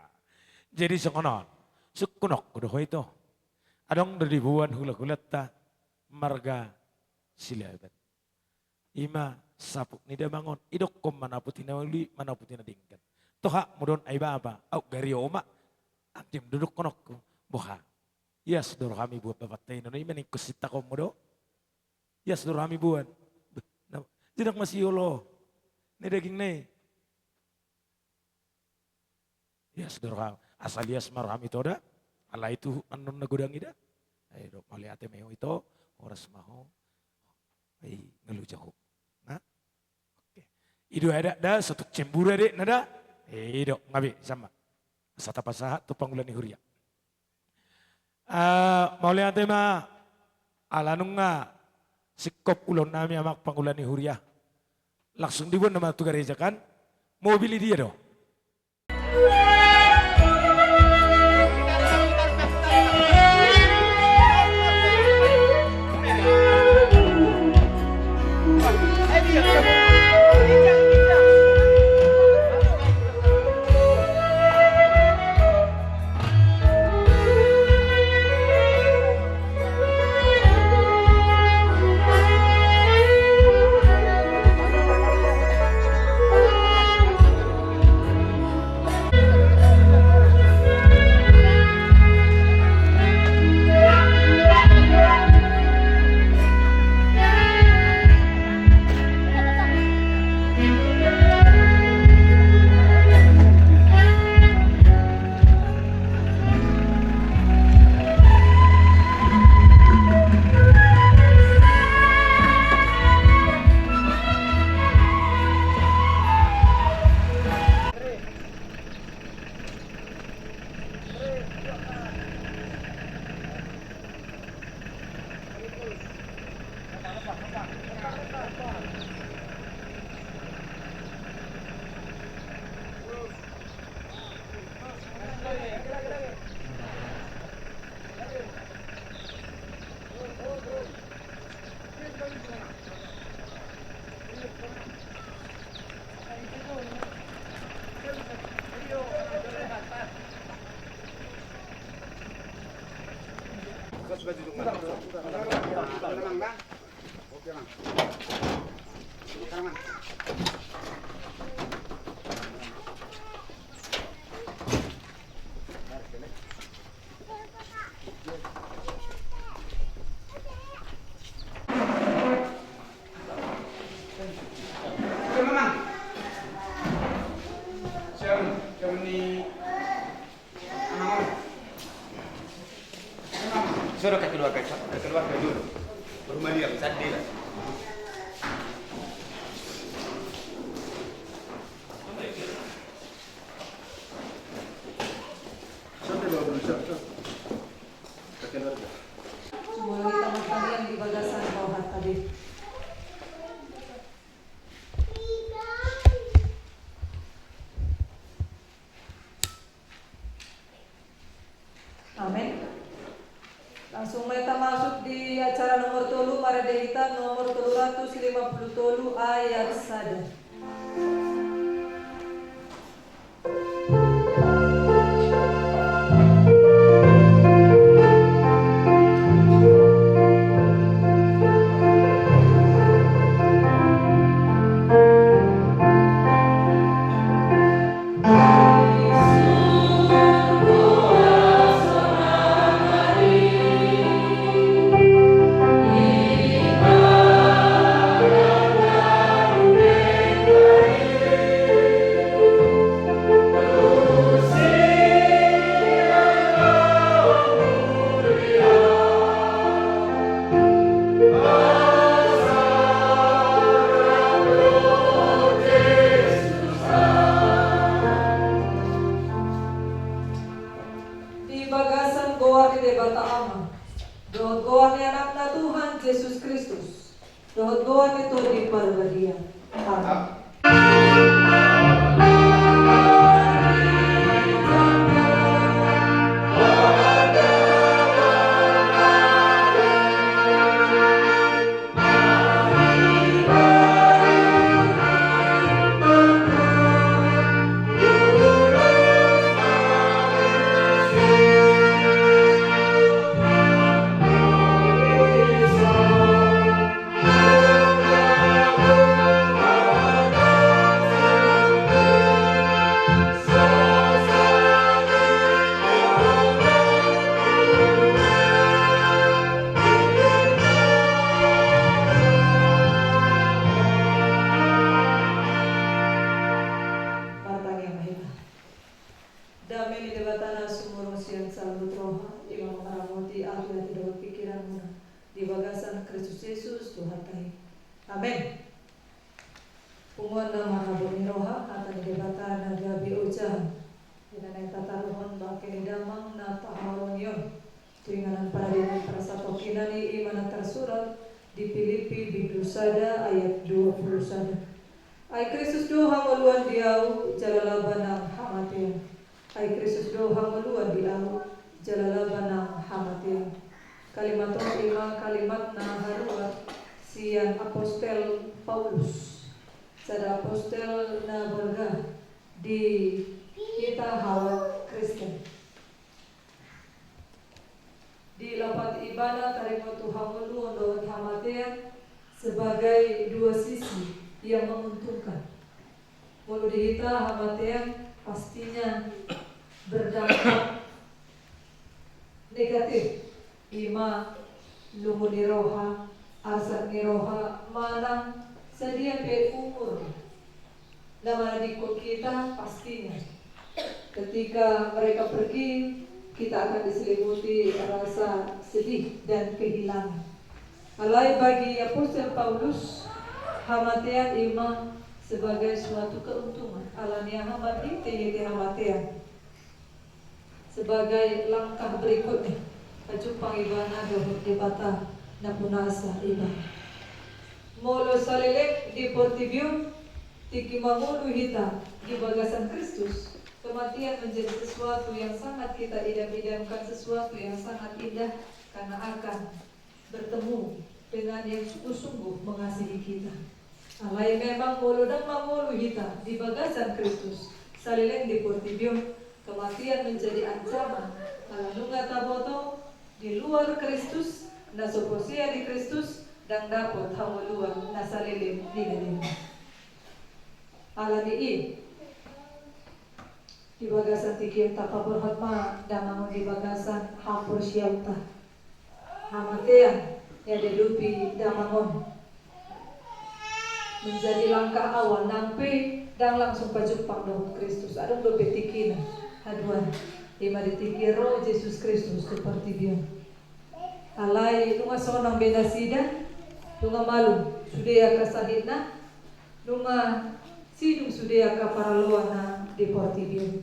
Jadi songon on. Sungkunonku do ho ito. Adong do diboan hulahulanta marga Silaban. Ima saput ni damang on. Idokkon manaputi na uli, manaputi na denggan. Tohapmu do on, ai bapa, aut gari oma. Anggiat do dohononku. Boha. Ias do rohami buat bapanta i, na ima ningkon sintakonmu do. Ias do rohami buat. Beh, na, jinak masiolo. Ni daging na i. Ias do rohami. Asal ias ma rohami ito da. Alai tu annon na godang i da. Ai do, mauliate ma ho ito. Horas ma ho. Ai, nga loja ho. Nah. Oke. I do adat da, sotung cemburu adat na da. I do, nga be, sama. Asa tapasahat tu pangula ni huria. Ah, mauliate ma, ala nunga singkop ulaon nami amang pangula ni huria. Langsung diboan nama tu gareja kan? Mobil i dia do. Suruh ke keluarga, ke keluarga dulu. Rumah dia, sadila. Sampai bawa dulu, siap, siap. Ke keluarga. Semua kita makan yang di bagasan bawah tadi. Amin. Langsung ma hita masuk di acara nomor tolu, marende hita nomor tolu ratus lima puluh tolu ayat sada. Di bagasan goar ni Debata Ama, dohot goar ni Anakna Tuhan Jesus Kristus, dohot goar ni Tondi Parbadia. Amin. Martangiang ma hita. Dame ni Debata na sumurung sian saluhut roha, i ma mangaramoti ateate dohot pingkiranmuna di bagasan Kristus Jesus Tuhanta i. Amen. Punguan na mangabot ni roha, hata ni Debata na gabe ojahan, di na naeng tataruhon bangke ni damang na tahaholongi on tu inganan paradian parasatokinan i, i ma na tarsurat di Pilipi bindu sada ayat dua puluh sada. Ai Kristus do hangoluan di ahu, jala laba nang hamatean. Ai Kristus do hangoluan di ahu, jala laba nang hamatean. Kalimat on i ma kalimat na haruar sian apostel Paulus, sada apostel na balga di hita halak Kristen. Dilapati ibana taringot tu hangoluan dohot hamatean sebagai dua sisi yang menguntungkan. Molo di hita hamatean pastinya berdampak negatif, i ma lungun ni roha, arsak ni roha, manang sadia pe umur na manadingkon hita, pastinya ketika mereka pergi, kita akan diselimuti rasa sedih dan kehilangan. Alai bagi apostel Paulus, hamatean i ma sebagai suatu keuntungan. Alani aha? Marhitehite hamatean sebagai langkah berikutnya, pajumpang ibana dohot Debata na punasa ibana. Molo saleleng di portibi on, tingki mangolu hita di bagasan Kristus, kematian menjadi sesuatu yang sangat kita idam-idamkan, sesuatu yang sangat indah, karena akan bertemu dengan yang sungguh-sungguh mengasihi kita. Alai memang molo ndang mangolu hita di bagasan Kristus, saleleng di portibi on, kematian menjadi ancaman, ala nunga taboto Di luar Kristus, na so porsea di Kristus, ndang dapot hangoluan na saleleng ni lelengna. Ala ni i, di bagasan tingki on tapaborhat ma damang on di bagasan haporseaonta. Hamatean na diadopi damang on menjadi langkah awal nang pe ndang langsung pajumpang dohot Kristus. Adong dope tingkina, haduan, i ma di tingki ro Jesus Kristus tu portibi on. Alai nunga sonang be nasida, nunga malum sude angka sahitna, nunga sidung sude angka paraloanna di portibi on.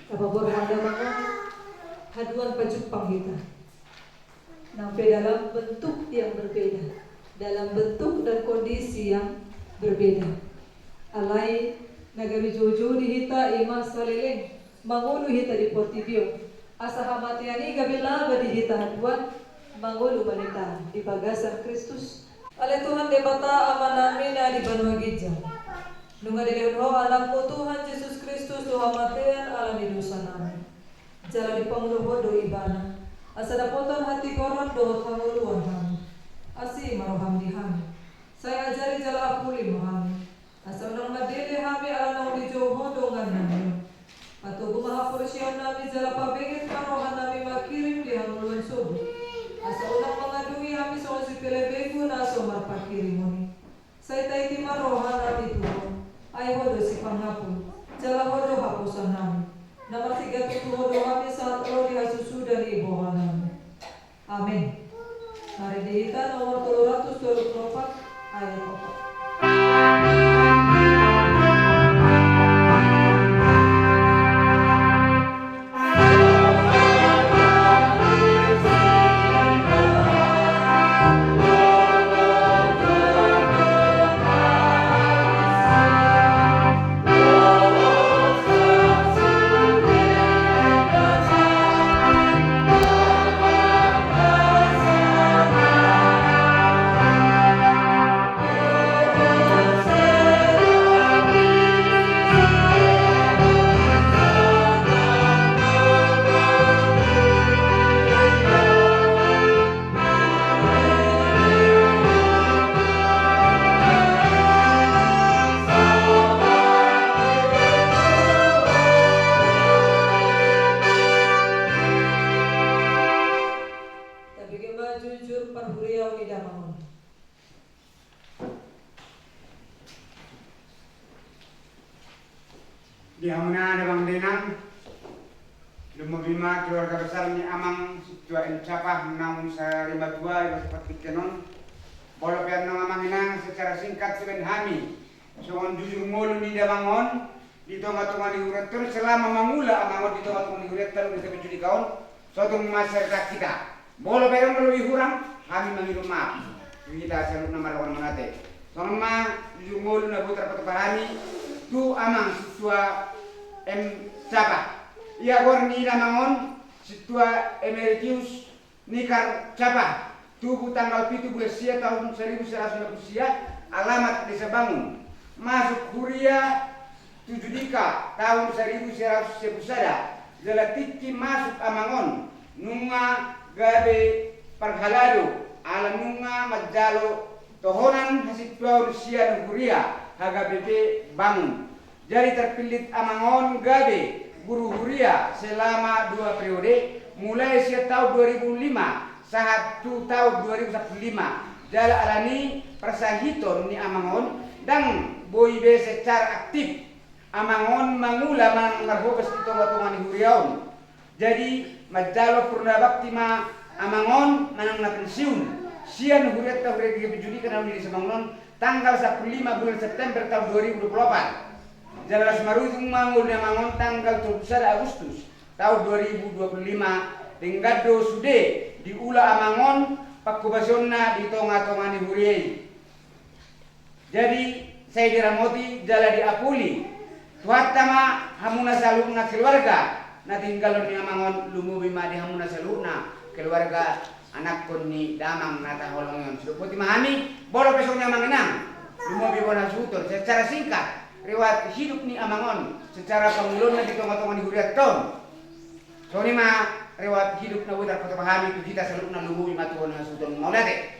Tapaborhat damang on, haduan pajumpang hita. Nang pe dalam bentuk yang berbeda, dalam bentuk dan kondisi yang berbeda. Alai na gabe joujou di hita i ma saleleng mangolu hita di portibi on. Asa hamatean i gabe laba di hita haduan, mangolu ma hita di bagasan Kristus. Ale Tuhan Debata Amanami na di banua ginjang, nunga dilehon Ho Anakmu Tuhan Jesus Kristus tu hamatean ala ni dosanami. Jala dipangulo Ho do Ibana, asa dapotan hatigoran dohot hangoluan hami. Asi ma roham di hami. Sai ajari jala apuli ma hami, asa unang mandele hami ala naung dijou Ho dongannami on. Patogu ma haporseaonnami jala pabenget ma rohanami mangkirim di hangoluan sogot, asa unang mangadungi hami songon sipelebegu na so marpangkirimon i. Sai taiti ma rohanami tu Ho, ai Ho do sipangapul, jala Ho do haposanami. Na marsigantung tu Ho do hami sahat ro di hasusuda ni rohanami. Amen. Marende hita nomor tolu ratus tolu pulu opat, ayat opat. Tabege ma jujur parhuriaon ni damang on. Di hamuna damang dainang, lumobi ma keluarga besar ni amang Sintua M Capa naung sarimatua di bagasan partingkian on. Molo pe annon amang inang, secara singkat dibaen hami songon jujur ngolu ni damang on di tongatonga ni hurianta on, selama mangula amang on di tongatonga ni hurianta on di Hape Judika on, so tung mansai rangkap hita. Molo pe adong na lobi hurang, hami mangido maaf tu hita saluhutna marroha na mauliate. Songon i ma jujur ngolu na boi tarpatupa hami tu amang Sintua M Capa. Ia goar ni damang on Sintua Emeritus Nikar Capa, tubu tanggal pitu bulan sia taon saribu sia ratus lima pulu sia, alamat Desa Bangun, masuk huria tu Judika taon saribu sia ratus sia pulu sada, jala tingki masuk amang on nunga gabe parhalado, ala nunga manjalo tohonan hasintuaon sian huria H K B P Bangun. Jadi terpilih amang on gabe guru huria selama dua periode, mulai sian taon dua ribu lima sahat tu taon dua ribu sampulu lima. Jala alani parsahiton ni amang on, ndang boi be secara aktif amang on mangula manang marhobas di tongatonga ni huria on. Jadi manjalo purna bakti ma amang on manang na pensiun sian hurianta, huria G P Judika na di Desa Bangun on, tanggal sampulu lima bulan September taon dua ribu dua pulu opat. Jala las marujung ma ngolu ni amang on tanggal tolu pulu sada Agustus taon dua ribu dua pulu lima, denggan do sude diula amang on panghobasionNa di tongatonga ni huria i. Jadi sai diramoti jala diapuli Tuhanta ma hamuna saluhutna keluarga na tininggalhon ni amang on, lumobi ma di hamuna saluhutna keluarga anakkon ni damang na taholongi on. Sidok boti ma hami, molo pe songon i amang inang, lumobi bona suhuton secara singkat riwayat hidup ni amang on secara pangulaonna di tongatonga ni hurianta on. Songon i ma Lewat hidup na boi tarpatupa hami tu hita saluhutna, lumobi ma tu on hasuhuton, mauliate.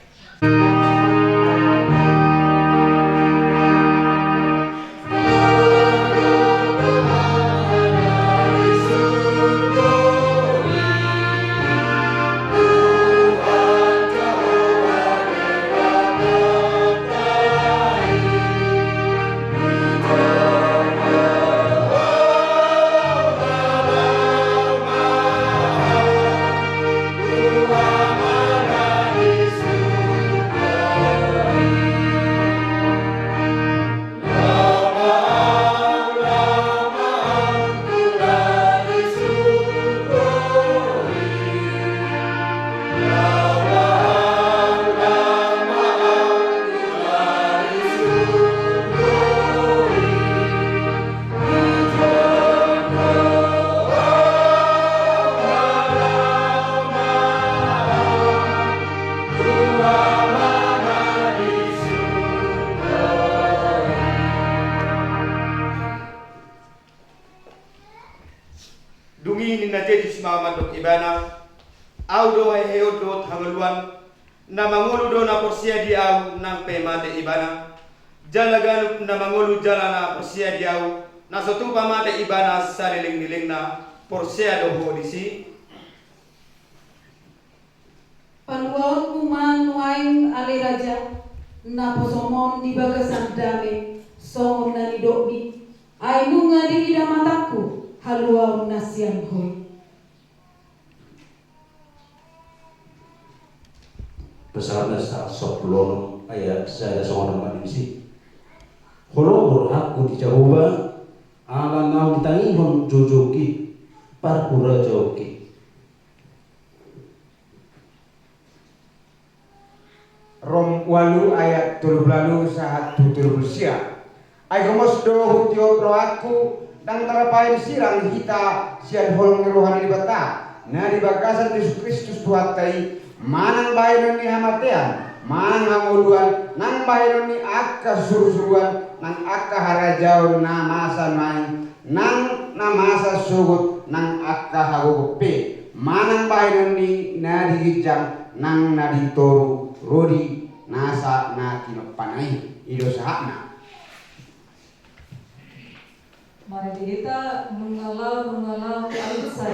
Dung i ninna Jesus ma mandok ibana: Ahu do haheheon dohot hangoluan. Na mangolu do na porsea di Ahu nang pe mate ibana. Jala ganup na mangolu jala na porsea di Ahu, na so tupa mate ibana saleleng ni lelengna, porsea do ho disi? Paluaonmu ma nuaeng ale raja, naposomon di bagasan dame, songon na nidokmi, ai nunga diida matangku haluaon na sian ho i. Pasahat na sahat sampulu onom ayat sada songon on ma disi: Holong do rohangku di Jahowa, ala naung ditangihon joujouki, parhurajaonki. Rom ualu ayat tolu pulu ualu sahat tu tolu pulu sia. Ai gomos do hutiop rohangku, ndang tarpaen sirang hita sian holong ni roha ni Debata na di bagasan Jesus Kristus Tuhanta i, manang bahenon ni hamatean, manang hangoluan, nang bahenon ni angka surusuruan, nang angka harajaon na masa nuaeng, nang na masa sogot, nang angka hagogoon pe, manang bahenon ni na di ginjang nang na di toru, ro di nasa na tinompana i. I do sahatna. Mari di hita nunga laho, nunga laho, alusan.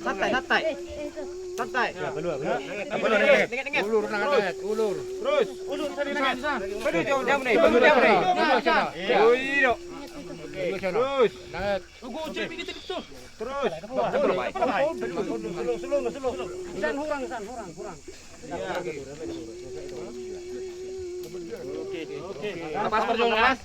Santai, santai. Santai. Ulur, ulur. Terus. Ulur, jauh, jauh, jauh. Terus. Terus. Lepas perjuangan, Mas.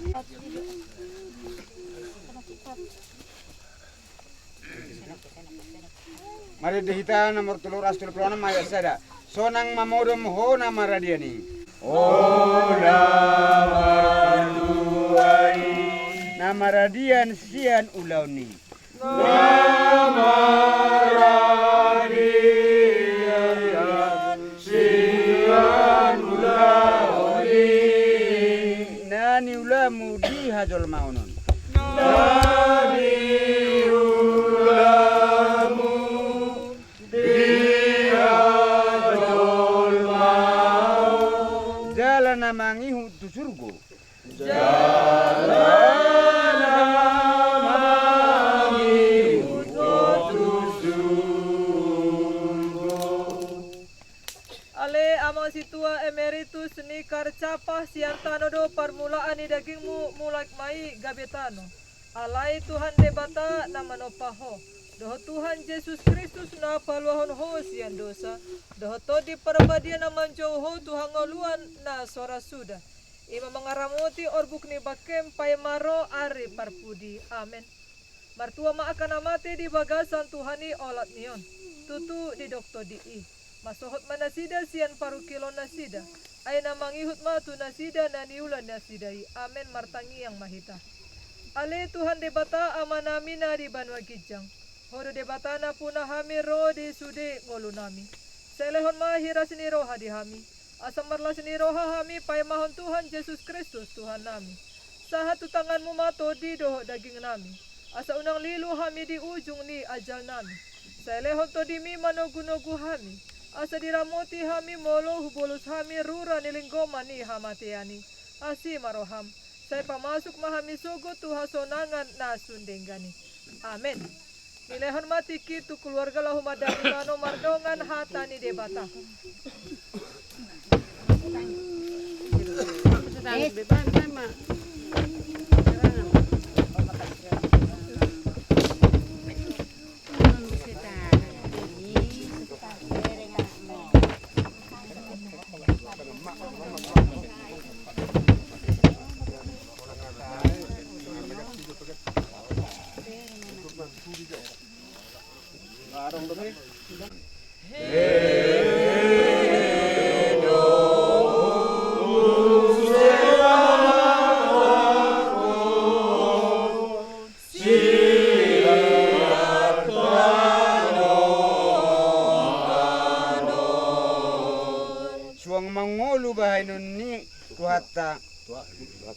Marende hita nomor tolu ratus tolu pulu onom ayat sada. Sonang ma modom ho na maradian i. Ho na martuah i. Na maradian sian ulaon i. Na maradian sian ulaon i. Na niulamu di hajolmaon on. Na niulamu di hajolmaon. Jala na mangihut tu surgo. Jala na mangihut ho tu surgo. Ale Amang Sintua Emeritus, ni karcapah sian tano do parmulaan ni dagingmu, mulak ma i gabe tano. Alai Tuhan Debata na manompa ho, dohot Tuhan Jesus Kristus na paluahon ho sian dosa, dohot Tondi Parbadia na manjou ho tu hangoluan na so ra suda, i ma mangaramoti orbuk ni bangkem paima ro ari parpudi. Amen. Martua ma angka na mate di bagasan Tuhan i olat ni on. Tutu didok Tondi i. Masohot ma nasida sian parungkilon nasida. Ai na mangihut ma tu nasida na niula nasida i. Amen. Martangiang ma hita. Ale Tuhan Debata Amanami na di banua ginjang, Ho do Debata nampuna hami ro di sude ngolunami. Sai lehon ma hiras ni roha di hami, asa marlas ni roha hami paimahon Tuhan Jesus Kristus Tuhannami. Sahat tu tanganmu ma tondi dohot dagingnami, asa unang lilu hami di ujung ni ajalnami. Sai lehon tondimi manogunogu hami, asa diramoti hami molo hubolus hami rura ni linggoman ni hamatean i. Asi ma roham, sai pamasuk ma hami sogot tu hasonangan na sun denggan i. Amen. Dilehon ma tingki tu keluarga laho mandani tano mardongan hata ni Debata. Suang mangolu bahenon ni Tuhanta,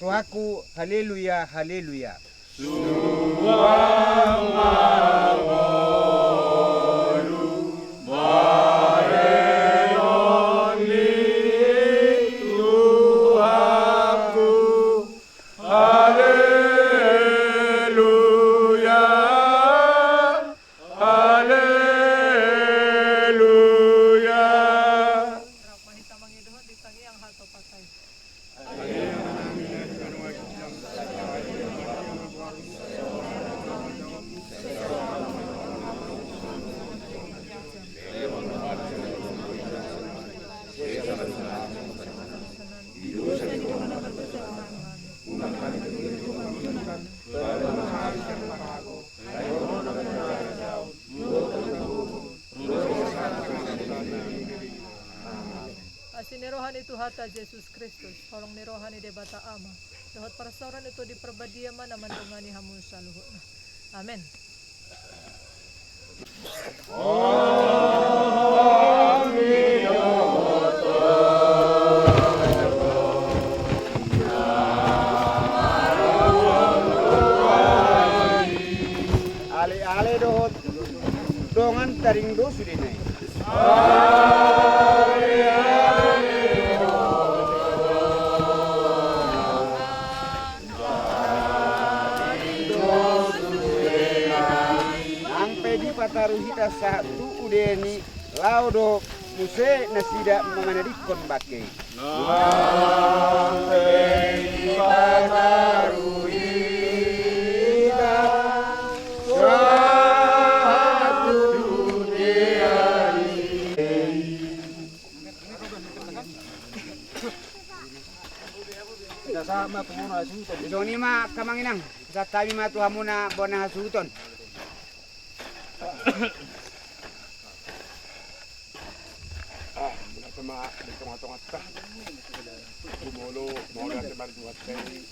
Tuhanku, haleluya, haleluya. Suang mangolu bahenon ni Roha ni Tuhanta Jesus Kristus, holong ni roha ni Debata Ama, dohot parsaoran ni Tondi Parbadia ma na mandongani hamu saluhutna. Amen. Ale-ale dohot dongan taring do sudena i. Nang pe dipataru hita sahat tu uden i, laho do muse nasida manadingkon bangke i. Nang pe dipataru hita sahat tu uden i. Songon i ma angka amang inang, pasahat hami ma tu hamuna bona hasuhuton. Ah, mauliate ma di tonga-tonganta. Jumolo, mauliate ma di Tuhanta i.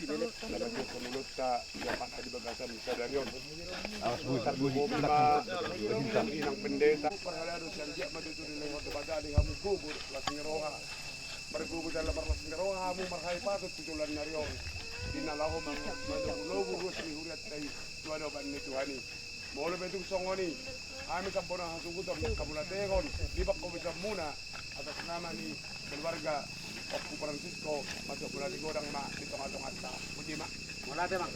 Nang di pangulunta, ia mana di bagasan sadari on. Tarlumobi ma inang pendeta. Parhalado sian dia ma tutu dilehon Debata di hamu gogo las ni roha. Margogo jala marlas ni roha hamu marhaha patut tu joloan ni ari on. Di na laho manogunogu ruas ni hurianta i tu adopan ni Tuhan i. Molo pe tung songon i, hami sambona hasuhuton, hamuliatehon di pangkobasanmuna atas nama ni keluarga Ompu Francisco, mauliate godang ma di tonga-tonganta. Boti ma. Mauliate ma.